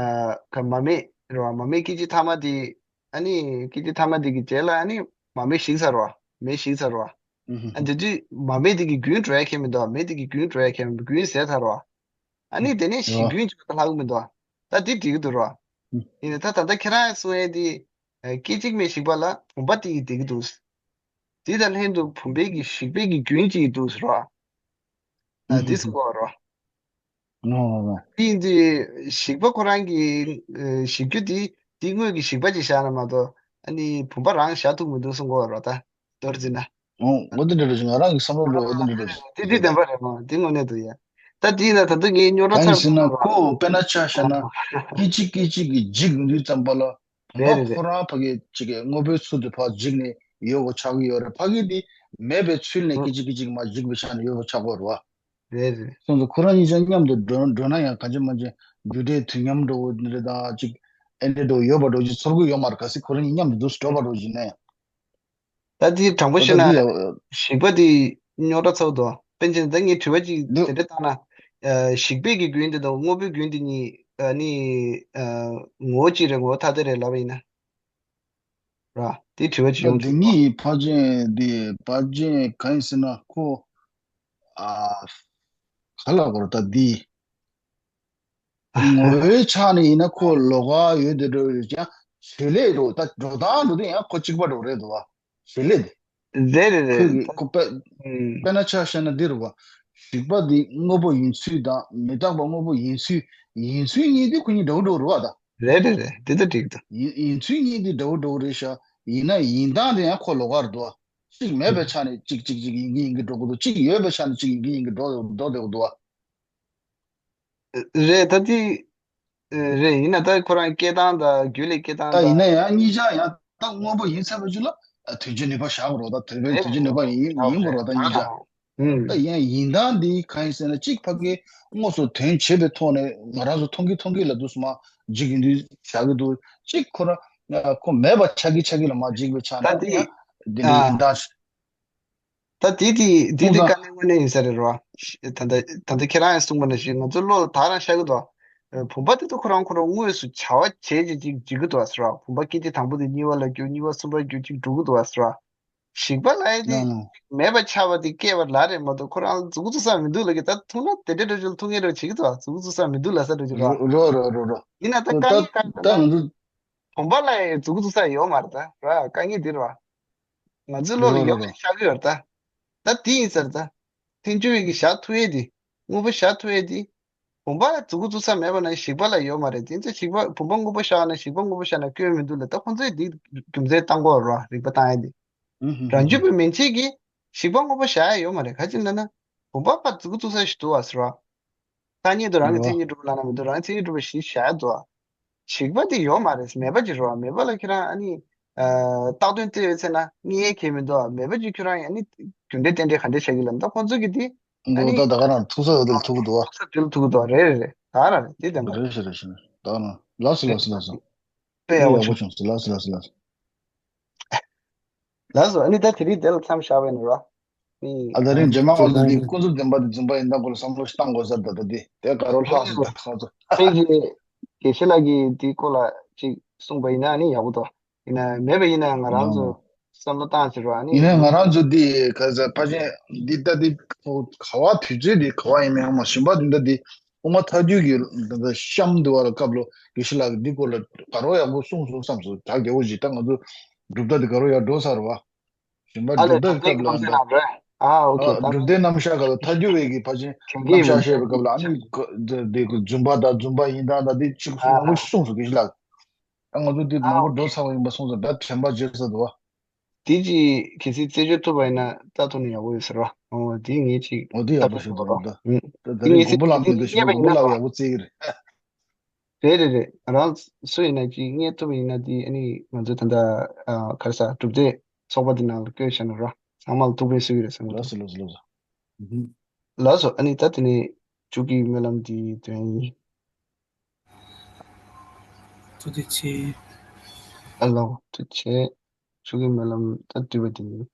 ག་མ་སྨད་རེད་བ། མ་སྨད་སྐད་ཅིག་ཐ་མ་དེ། ཨ་ནི་སྐད་ཅིག་ཐ་མ་དེ་གི་རྗེས་ལ་ཨ་ནི་མ་སྨད་ཞིག་ཚར་བ། མེ་ཞིག་ཚར་བ། ཨ་དེ་དུས་མ་སྨད་དེ་གི་རྒྱུན་འགྲོ་ཡ་ཁྱད་མི་འདུག་མེ་དེ་གི་རྒྱུན་འགྲོ་ཡ་ཁྱད་མི་འདུག་རྒྱུན་ཟད་ཚར་བ། ཨ་ནི་དེ་ནས་ཞིག་རྒྱུན་ཅིག་ལྷག་གི་མི་འདུག་ད་དེ་འགྲིག་གི་འདུག་རོ། ཡིན་ནའི་ད་ད་ལྟ་ཁྱེད་རང་གསུང་ཡས་དེ། སྐད་ཅིག་མའི་ཞིག་པ་ལ་བུམ་པ་དེ་ཡིས་བསྡད་ཀྱི་འདུག་དེ་དང་ལྷན་དུ་བུམ་པའི་གི་ཞིག་པའི་གི་རྒྱུན་གཅིག་འདུག་ཟེར་བ། ཨ་དེ་གསུང་གི་ཡོད་རེད། ཨོ། དེ་ཡིན་དུས་ཞིག་པ་ཁོ་རང་གི་ཞིག་རྒྱུ་དེ་དེ་དངོས་ཀྱི་ཞིག་པ་ཅིག་བཞག་ན་མ་གཏོགས་ཨ་ནི་བུམ་པ་རང་བཞག་ཐུབ་མི་འདུག་གསུང་གི་ཡོད་རེད་ད། མདོར་བརྩིས་ན། ཨོ་འོ་དེ་འདྲ་རེད། ང་རང་གི་བསམ་བློ་འགྲོ་འོ་དེ་འདྲ་རེད། དེ་དེ་བདེན་པ་རེད་མོ། དེ་དངོས་གནས་འདུག་ཡ། ད་དེ་ཡིན་ན་ད་དུང་ངའི་རྙོག་དྲ་གང་ཡིན་ཚར་ཟེར་ན་སོང་ཁོ་དཔེར་ན་ཆ་བཞག་ན་སྐད་ཅིག་སྐད་ཅིག་གིས་འཇིག་ཡོང་དུས་ཙམ་པ་ལ། བུམ་པ་ཁོ་རང་ཕ་གི་ཅིག་གི་དངོས་པོའི་ཚུལ་དུ་ཕར་འཇིག་ནས་ཡོད་དགོས་ཆགས་ཀྱི་ཡོད་རེད། ཕ་གི་དེ་མེད་པའི་ཚུལ་ནས་སྐད་ཅིག་སྐད་ཅིག་མར་འཇིག་པའི་ཆ་ནས་ཡོད་དགོས་ཆགས་ཀྱི་ཡོད་རེད་བ། རེད་རེད། སོང་ཙང་ཁོ་རང་གཉིས་ཆ་མཉམ་དུ་འགྲོ་འགྲོ་ན་ཡང་གང་ཅི་མ་ཅི་རྒྱུ་འབྲས་དུས་མཉམ་འགྲོ་བོ་འདི་རེད། ད་ཅིག་ཨེ་འདྲ་འགྲོ་ཡོད་པ་འགྲོ་ཅིག་ཚོར་གི་ཡོད་མ་རེད། གལ་སྲིད་ཁོ་རང་གཉིས་མཉམ་དུ་འདུག་སེ་འགྲོ་བ་འགྲོ་ཅིག་ན་ཡང་། ད་དེ་དྲང་པོ་བཤད་ན་ཞིག་པ་དེ་རྙོག་དྲ་ཚ་པོ་འདུག་དཔེར་ན་ད་ངས་དྲི་བ་ཅིག་དེ་འདྲ་བཏང་ན། ཞིག་པའི་གི་རྒྱུན་དེ་དང་དངོས་པོའི་རྒྱུན་དེ་གཉིས་ནི་ངོ་བོ་གཅིག་རེད། ངོ་བོ་ཐ་དད་རེད་ལབ་པ་ཡིན་ན། ར། དེ་དྲི་བ་ཅིག་ད་ཡོང་འདུག་འདི་གཉིས་ཕལ་ཆེར་འདི་ཕལ་ཆེར་གང་ཡིན་ཟེར་ན་ཁོ། ཨ། ག་ལ་གོ་ར་ད་འདི། ངོ་བོའི་ཆ་ནས་ཡིན་ན་ཁོ་ལོགས་ཀ་ཡོད་དེ་འགྲོ་ཡོད་ཀྱང་བྱེད་ལས་འགྲོ་ད་འགྲོ་སྟངས་འགྲོ་དུས་ཡང་ཁོ་གཅིག་པ་འགྲོ་རེད་འདུག་བ། བྱེད་ལས་དེ། རེད་རེད་རེད། ཁོས་ཁོ་དཔེ་དཔེར་ན་ཆ་བཞག་ན་འདི་རུ་བ། ཞིག་པ་འདི་དངོས་པོ་ཡིན་ཚུལ་དང་མི་རྟག་པ་དངོས་པོ་ཡིན་ཚུལ་ཡིན་ཚུལ་གཉིས་འདི་ཁོ་གཉིས་འདྲ་བོ་འགྲོ་རུ་བ་དང་། རེད་རེད་རེད། དེ་ད་འགྲིག་འདུག་ཡིན་ཡིན་ཚུལ་གཉིས་འདི་འདྲ་བོ་འགྲོ་རེད་ཤག་ཡིན་ན་ཡིན་སྟངས་དེ་ཡང་ཁོ་ལོགས་ཀར་འདུག་གཅིག་མེད་པའི་ཆ་ནས་གཅིག་གཅིག་གཅིག་ཡིན་གྱི་ཡིན་གྱི་འགྲོ་གི་འདུག་གཅིག་ཡོད་པའི་ཆ་ནས་གཅིག་ཡིན་གྱི་ཡིན་གྱི་འགྲོ་འགྲོ་བསྡད་ཀྱི་འདུག་བ། རེད་ད་དེ། རེད་ཡིན་ན་ད་ཁོ་རང་སྐད་གདངས་དང་རྒྱུད་ལ་སྐད་གདངས་ད་ཡིན་དང་། ན་ཡང་གཉིས་ཆ་ཡང་ད་དངོས་པོ་ཡིན་ཚར་བའི་རྗེས་ལ་དོན་བྱེད་ནུས་པ་བཞག་དགོས་རེད་ད། དོན་པའི་རེད་དོན་བྱེད་ནུས་པ་ཡིན་ཡིན་དགོས་རེད་ད་གཉིས་ཆ། ད་ཡང་ཡིན་སྟངས་འདི་གང་ཡིན་ཟེར་ན་གཅིག་ཕ་གི་དངོས་སུ་དོན་བྱེད་པའི་ཐོག་ནས་ང་རང་ཚོ་མཐོང་གི་མཐོང་གི་ལ་དུས་སུ་མ་འཇིག་གི་འདུག་བཞག་གི་འདུག་གཅིག་ཁོ་རང་ཁོ་མེད་པ་ཆགས་ཀྱི་ཆགས་ཀྱི་ལ་མ་འཇིག་པའི་ཆ་ནས་ད་འདི་ཡང་འདི་འདྲའི་ཡིན་སྟངས། ད་དེ་དེ་དེ་དེ་ཁོང་ཚོ་དཀའ་ལས་དངོས་གནས་ཡིན་ས་རེད་རོ། ད་ལྟ་ད་ལྟ་ཁྱེད་རང་ཡང་གསུངས་པ་ནང་བཞིན་ང་ཚོའི་བློ་ལ་ད་རང་ཤར་གི་འདུག་བུམ་པ་དེ་ཚོ་ཁོ་རང་ཁོ་རང་དངོས་སུ་བྱ་བ་བྱེད་ཅིག་ཅིག་འཇིག་གི་འདུག་ཟེར་རོ། བུམ་པ་སྐད་ཅིག་དང་པོ་དེ་གཉིས་པ་ལ་རྒྱུ་གཉིས་པ་གསུམ་པ་རྒྱུ་ཅིག་འགྲོ་གི་འདུག་ཟེར་རོ། ཞིག་པ་ལ་ཡ་དེ་ཨང་། མེད་པ་ཆགས་པ་དེ་སྐྱེ་བ་ལ་རེད་མ་གཏོགས་ཁོ་རང་ལ་མཛུབ་གུ་བཙུགས་ས་མི་འདུག་ལ་གི་ད་ཐུག་ན་དེ་འདྲ་འདྲ་ཅིག་ལ་ཐུག་ངེས་འདྲ་བྱེད་ཀྱི་འདུག་མཛུབ་གུ་བཙུགས་ས་མི་འདུག་ལབ་ས་འདྲ་ཅིག་རོ། རོ་རོ་རོ་རོ། ཡིན་ན་ད་ད་དཀའ་ངལ་ག་རེ་ད་ལྟ་ང་ཚོ། བུམ་པ་ལ་ཡ་མཛུབ་གུ་བཙུགས་ས་ཡོད་མ་རེད་ད་ར། དཀའ་ངལ་འདི་རེད་བ། ང་ཚོའི་བློ་ལ་ཡོད་པ་ཤར་གི་ཡོད་རེད་ད། ད་དེ་ཡིན་ཟེར་ད། ཐལ་འགྱུར་བའི་གི་ཞག་ཐུག་ཡས་དེ། དངོས་པོ་ཞག་ཐུག་ཡས་དེ། བུམ་པ་ལ་མཛུབ་གུ་བཙུགས་ས་མེད་པ་ན་ཞིག་པ་ལ་ཡོད་མ་རེད། དེ་ཚོ་ཞིག་པ་བུམ་པ་དངོས་པོ་བཞག་ན་ཞིག་པ་དངོས་པོ་བཞག་ན་སྐྱོན་མི་འདུག་ལ་ད་ཁོང་ཚོས་དེ་རྒྱུ་མཚན་བཏང་གི་ཡོད་རེད་བ། རིགས་པ་བཏང་ཡས་དེ། རང་རྒྱུད་པའི་མན་ཆད་ཀྱིས་ཞིག་པ་དངོས་པོ་བཞག་ཡས་ཡོད་མ་རེད། ག་ཅི་ལབ་ན། བུམ་པ་ཕར་མཛུབ་གུ་བཙུགས་ས་ཞིག་འདུག་བ་ཟེར་བ། ཐ་སྙད་དུ་རང་གི་མཚན་ཉིད་གྲུབ་པ་ལབ་ན་མི་འདུག་རང་གི་མཚན་ཉིད་གྲུབ་པ་ཞིག་བཞག་ཡ་འདུག་ཞིག་པ་དེ་ཡོད་མ་རེད། མེད་པ་ཅིག་རེད་བ། མེད་པ་ལ་ཁྱེད་རང་ཨ་ནི། ཨ། བཏགས་དོན་བཙལ་ཡོད་ཚེ་ན་རྙེད་ཡ་གང་ཡང་མི་འདུག་མེད་པ་ཅིག་ཁྱེད་རང་ཨ་ནི་རྒྱུ་འབྲས་རྟེན་འབྲེལ་ག་འདྲས་བྱ་གི་ལབ་ན་ད་ཁོང་ཚོ་གི་དེ། ཨ་ནི། ད་ད་ག་རང་ཐུག་ས་ཡོད་དེ་ལ་ཐུག་གི་འདུག་བ། ཐུག་ས་དེ་ལ་ཐུག་གི་འདུག་རེད་རེད་རེད། ད་ག་རང་རེད་དེ་བདེན་པ་རེད། རེད་ཤག་རེད་ཤག་ད་ག་རང་ལགས་སོ་ལགས་སོ་ལགས་སོ། དཔེ་ཡག་པོ་བྱུང་སོང་། ལགས་སོ་ལགས་སོ་ལགས་སོ། ལགས་སོ། ཨ་ནི་ད་དེ་རིང་དེ་ལ་མཚམས་བཞག་པ་ཡིན་ནོ་ར། ཨ་ད་རིང་རྗེས་མ་ང་ཚོ་འདི་ཀུན་རྫོབ་བདེན་པ་དེ་རྫུན་པ་ཡིན་སྟངས་སྐོར་ལ་བསམ་བློ་ཞིག་བཏང་དགོས་ས་རེད། ད་ལྟ་འདི་དེ་ག་རོ་ལྷག་སོང་། ད་ཁོང་ཚོ། དེ་གི་དགེ་བཤེས་ལགས་ཀྱིས་འདི་སྐོར་ལ་ཅིག་གསུངས་པ་ཡིན་ན་ཨ་ནི་ཡག་པོ་འདུག་ཡིན་ན་མེད་པ་ཡིན་ན་ང་རང་ཚོ་བསམ་བློ་བཏང་ཕྱིར་རོ་ཨ་ནི། ཡིན་ན་ང་རང་ཚོ་འདི་ག་ས་ཕལ་ཆེར་འདི་ལྟ་འདི་ག་བ་དུས་ཚོད་འདི་ག་བ་ཡིན་མིན་ཧ་མ་གཞན་པ་འདི་འདྲ་འདི་དབུ་མ་ཐལ་འགྱུར་གྱི་ད་ལྟ་གཤམ་དུ་བ་ལ་སྐབས་ལ་དགེ་བཤེས་ལགས་ཀྱིས་འདི་སྐོར་ལ་ག་རོ་ཡག་པོ་གསུངས་སོང་བསམ་སོང་། གྲ་རྒྱས་པོ་ཞིག་ད་ང་ཚོ་གྲུབ་མཐའ་འདི་ག་རོ་ཡག་འགྲོ་ཚར་བ། གཞན་པ་ཨ་ལས་གྲུབ་མཐའ་གི་སྐབས་ལ་གྲུབ་མཐའི་རྣམ་གཞག་རེད། ཨ་ཨོ་ཁེ། ད་གྲུབ་མཐའི་རྣམ་གཞག་སྐབས་ལ་ཐལ་འགྱུར་བའི་གི་ཕལ་ཆེར་རྣམ་གཞག་བཤད་པའི་སྐབས་ལ་ཨ་ནི་འདི་རྫུན་པ་དང་རྫུན་པ་ཡིན་སྟངས་དང་འདི་ཅིག་ཨ་ཨ་མང་པོ་གསུངས་སོང་དགེ་བཤེས་ལགས། ཨ་ང་ཚོ་འདི་མང་པོ་འགྲོ་ཚར་བ་ཡིན་པ་སོང་ཙང་ད་དྲན་པ་བརྗེད་ས་འདུག་བ། དེ་ཅིག་གལ་སྲིད་རྩད་གཅོད་ཐུབ་པ་ཡིན་ན་ད་ཐུག་ན་ཡག་པོ་ཡོད་ཟེར་བ། ཨོ་དེ་ངས་ཅིག་ཨོ་དེ་ཡག་པོ་ཞིག་འདུག་ད་ད་རིང་མགོན་པོ་ལགས་མེད་འདུག་ཞེས་མགོན་པོ་ལགས་ཡག་པོ་བརྩི་གི་རེད། རེད་རེད་རེད། རང་སུ་ཡིན་ན་ཅིག་རྙེད་ཐུབ་པ་ཡིན་ན་དེ་ཨ་ནི་ང་ཚོ་ད་ལྟ་ཨ་ག་རེ་ཟ་གྲུབ་མཐའི་ཚོགས་པ་དེ་ནང་ལ་བསྐྱོན་བཞག་ན་རོ། ཚང་མ་ལ་ཐུགས་ཕན་གསོས་ཀྱི་རེད་བསམ་གྱི་འདུག་ལགས་སོ་ལགས་སོ་ལགས་སོ། ལགས་སོ། ཨ་ནི་ད་དེ་ནས་མཇུག་གི་སྨོན་ལམ་འདི་དོན་ཡིན། ཐུགས་རྗེ་ཆེ། ཨ་ལོ་ཐུགས་རྗེ་ཆེ། མཇུག་གི་སྨོན་ལམ་ད་བསྡུས་པ་འདི་ཡིན།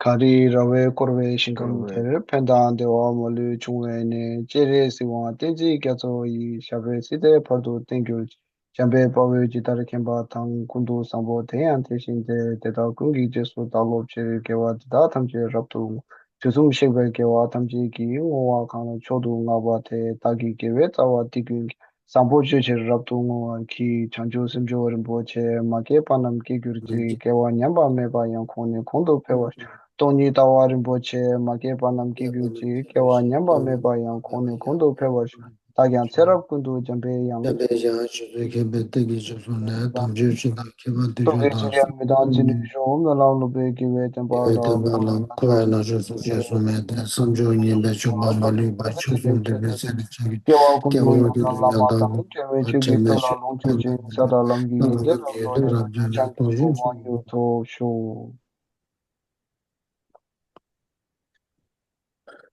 གངས་རིའི་ར་བས་བསྐོར་བའི་ཞིང་ཁམས་དེར། ཕན་དང་བདེ་བ་མ་ལུས་འབྱུང་བའི་གནས། སྤྱན་རས་གཟིགས་དབང་བསྟན་འཛིན་རྒྱ་མཚོ་ཡི། ཞབས་པད་སྲིད་མཐའི་བར་དུ་བརྟན་གྱུར་ཅིག། འཇམ་དཔལ་དཔའ་བོས་ཇི་ལྟར་མཁྱེན་པ་དང་། ཀུན་ཏུ་བཟང་པོ་དེ་ཡང་དེ་བཞིན་ཏེ། དེ་དག་ཀུན་གྱི་རྗེས་སུ་བདག་སློབ་ཕྱིར། དགེ་བ་འདི་དག་ཐམས་ཅད་རབ་ཏུ་བསྔོ། དུས་གསུམ་གཤེགས་པའི་རྒྱལ་བ་ཐམས་ཅད་ཀྱིས། བསྔོ་བ་གང་ལ་མཆོག་ཏུ་བསྔགས་པ་དེས། བདག་གི་དགེ་བའི་རྩ་བ་འདི་ཀུན་ཀྱང་། བཟང་པོ་སྤྱོད་ཕྱིར་རབ་ཏུ་བསྔོ་བར་བགྱི། བྱང་ཆུབ་སེམས་མཆོག་རིན་པོ་ཆེ། མ་སྐྱེས་པ་རྣམས་སྐྱེ་གྱུར་ཅིག། སྐྱེ་བ་ཉམས་པ་མེད་པ་ཡང་གོང་ནས་གོང་དུ་འཕེལ་བར་ཤོག། སྟོང་ཉིད་ལྟ་བ་རིན་པོ་ཆེ། མ་སྐྱེས་པ་རྣམས་སྐྱེ་གྱུར་ཅིག། སྐྱེ་བ་ཉམས་པ་མེད་པ་ཡང་གོང་ནས་གོང་དུ་འཕེལ་བར་ཤོག། བདག་ཀྱང་ཚེ་རབས་ཀུན་ཏུ་འཇམ་པའི་དབྱངས། འཇམ་པའི་དབྱངས་ཞེས་བརྗོད་མཁན་པོའི་སྟེང་གི་ཕྱོགས་སུ་ནས་དམ་ཆོས་ཇི་ལྟར་མཁས་པ་འདི་ཐུགས་ཀྱི་ཚུལ་ཁྲིམས་མི་གཏང་ཅི་ནུས་ཤོག། སྨོན་ལམ་སློབ་དཔོན་དགེ་བའི་བསྟན་པ་དགེ་བའི་བསྟན་པ་ལ་མཁོ་བའི་ལག་ཆོས་སུ་རྗེས་སུ་མེད་དེ། བསམ་སྦྱོར་ངན་པའི་སྤྱོད་པ་མ་ལུས་པ། ཆོས་གསུམ་འདུས་པའི་ཚེ་ནས་ཕྱག་གི་སྐྱེ་བ་ཀུན་ཏུ་ཡང་དག་བླ་མ་དང་བྲལ་བའི་ཆོས་ཀྱི་ཚུལ་ལ་ལོངས་སྤྱོད་ཅིང་། ས་དང་ལམ་གྱི་ཡོན་ཏན་ལ་བློ་གྲོས་དང་བྱང་ཆུབ་སེམས་དབང་སྐྱེ་བ་ཐོབ་ཤོག།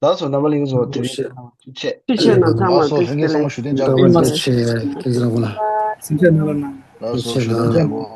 ལགས་སོ། རྣམ་པ་ལྷན་རྒྱས་ཚོ་དེ་རིང་ཐུགས་རྗེ་ཆེ། ཐུགས་རྗེ་ཆེ། ལགས་སོ། ལྷན་རྒྱས་ཚང་མ་ཞུ་དོན་བསྐྱར་ཞུ་དགོས། ཐུགས་རྗེ་ཆེ། ལགས་སོ། ཞུ་དོན་བསྐྱར་དགོས།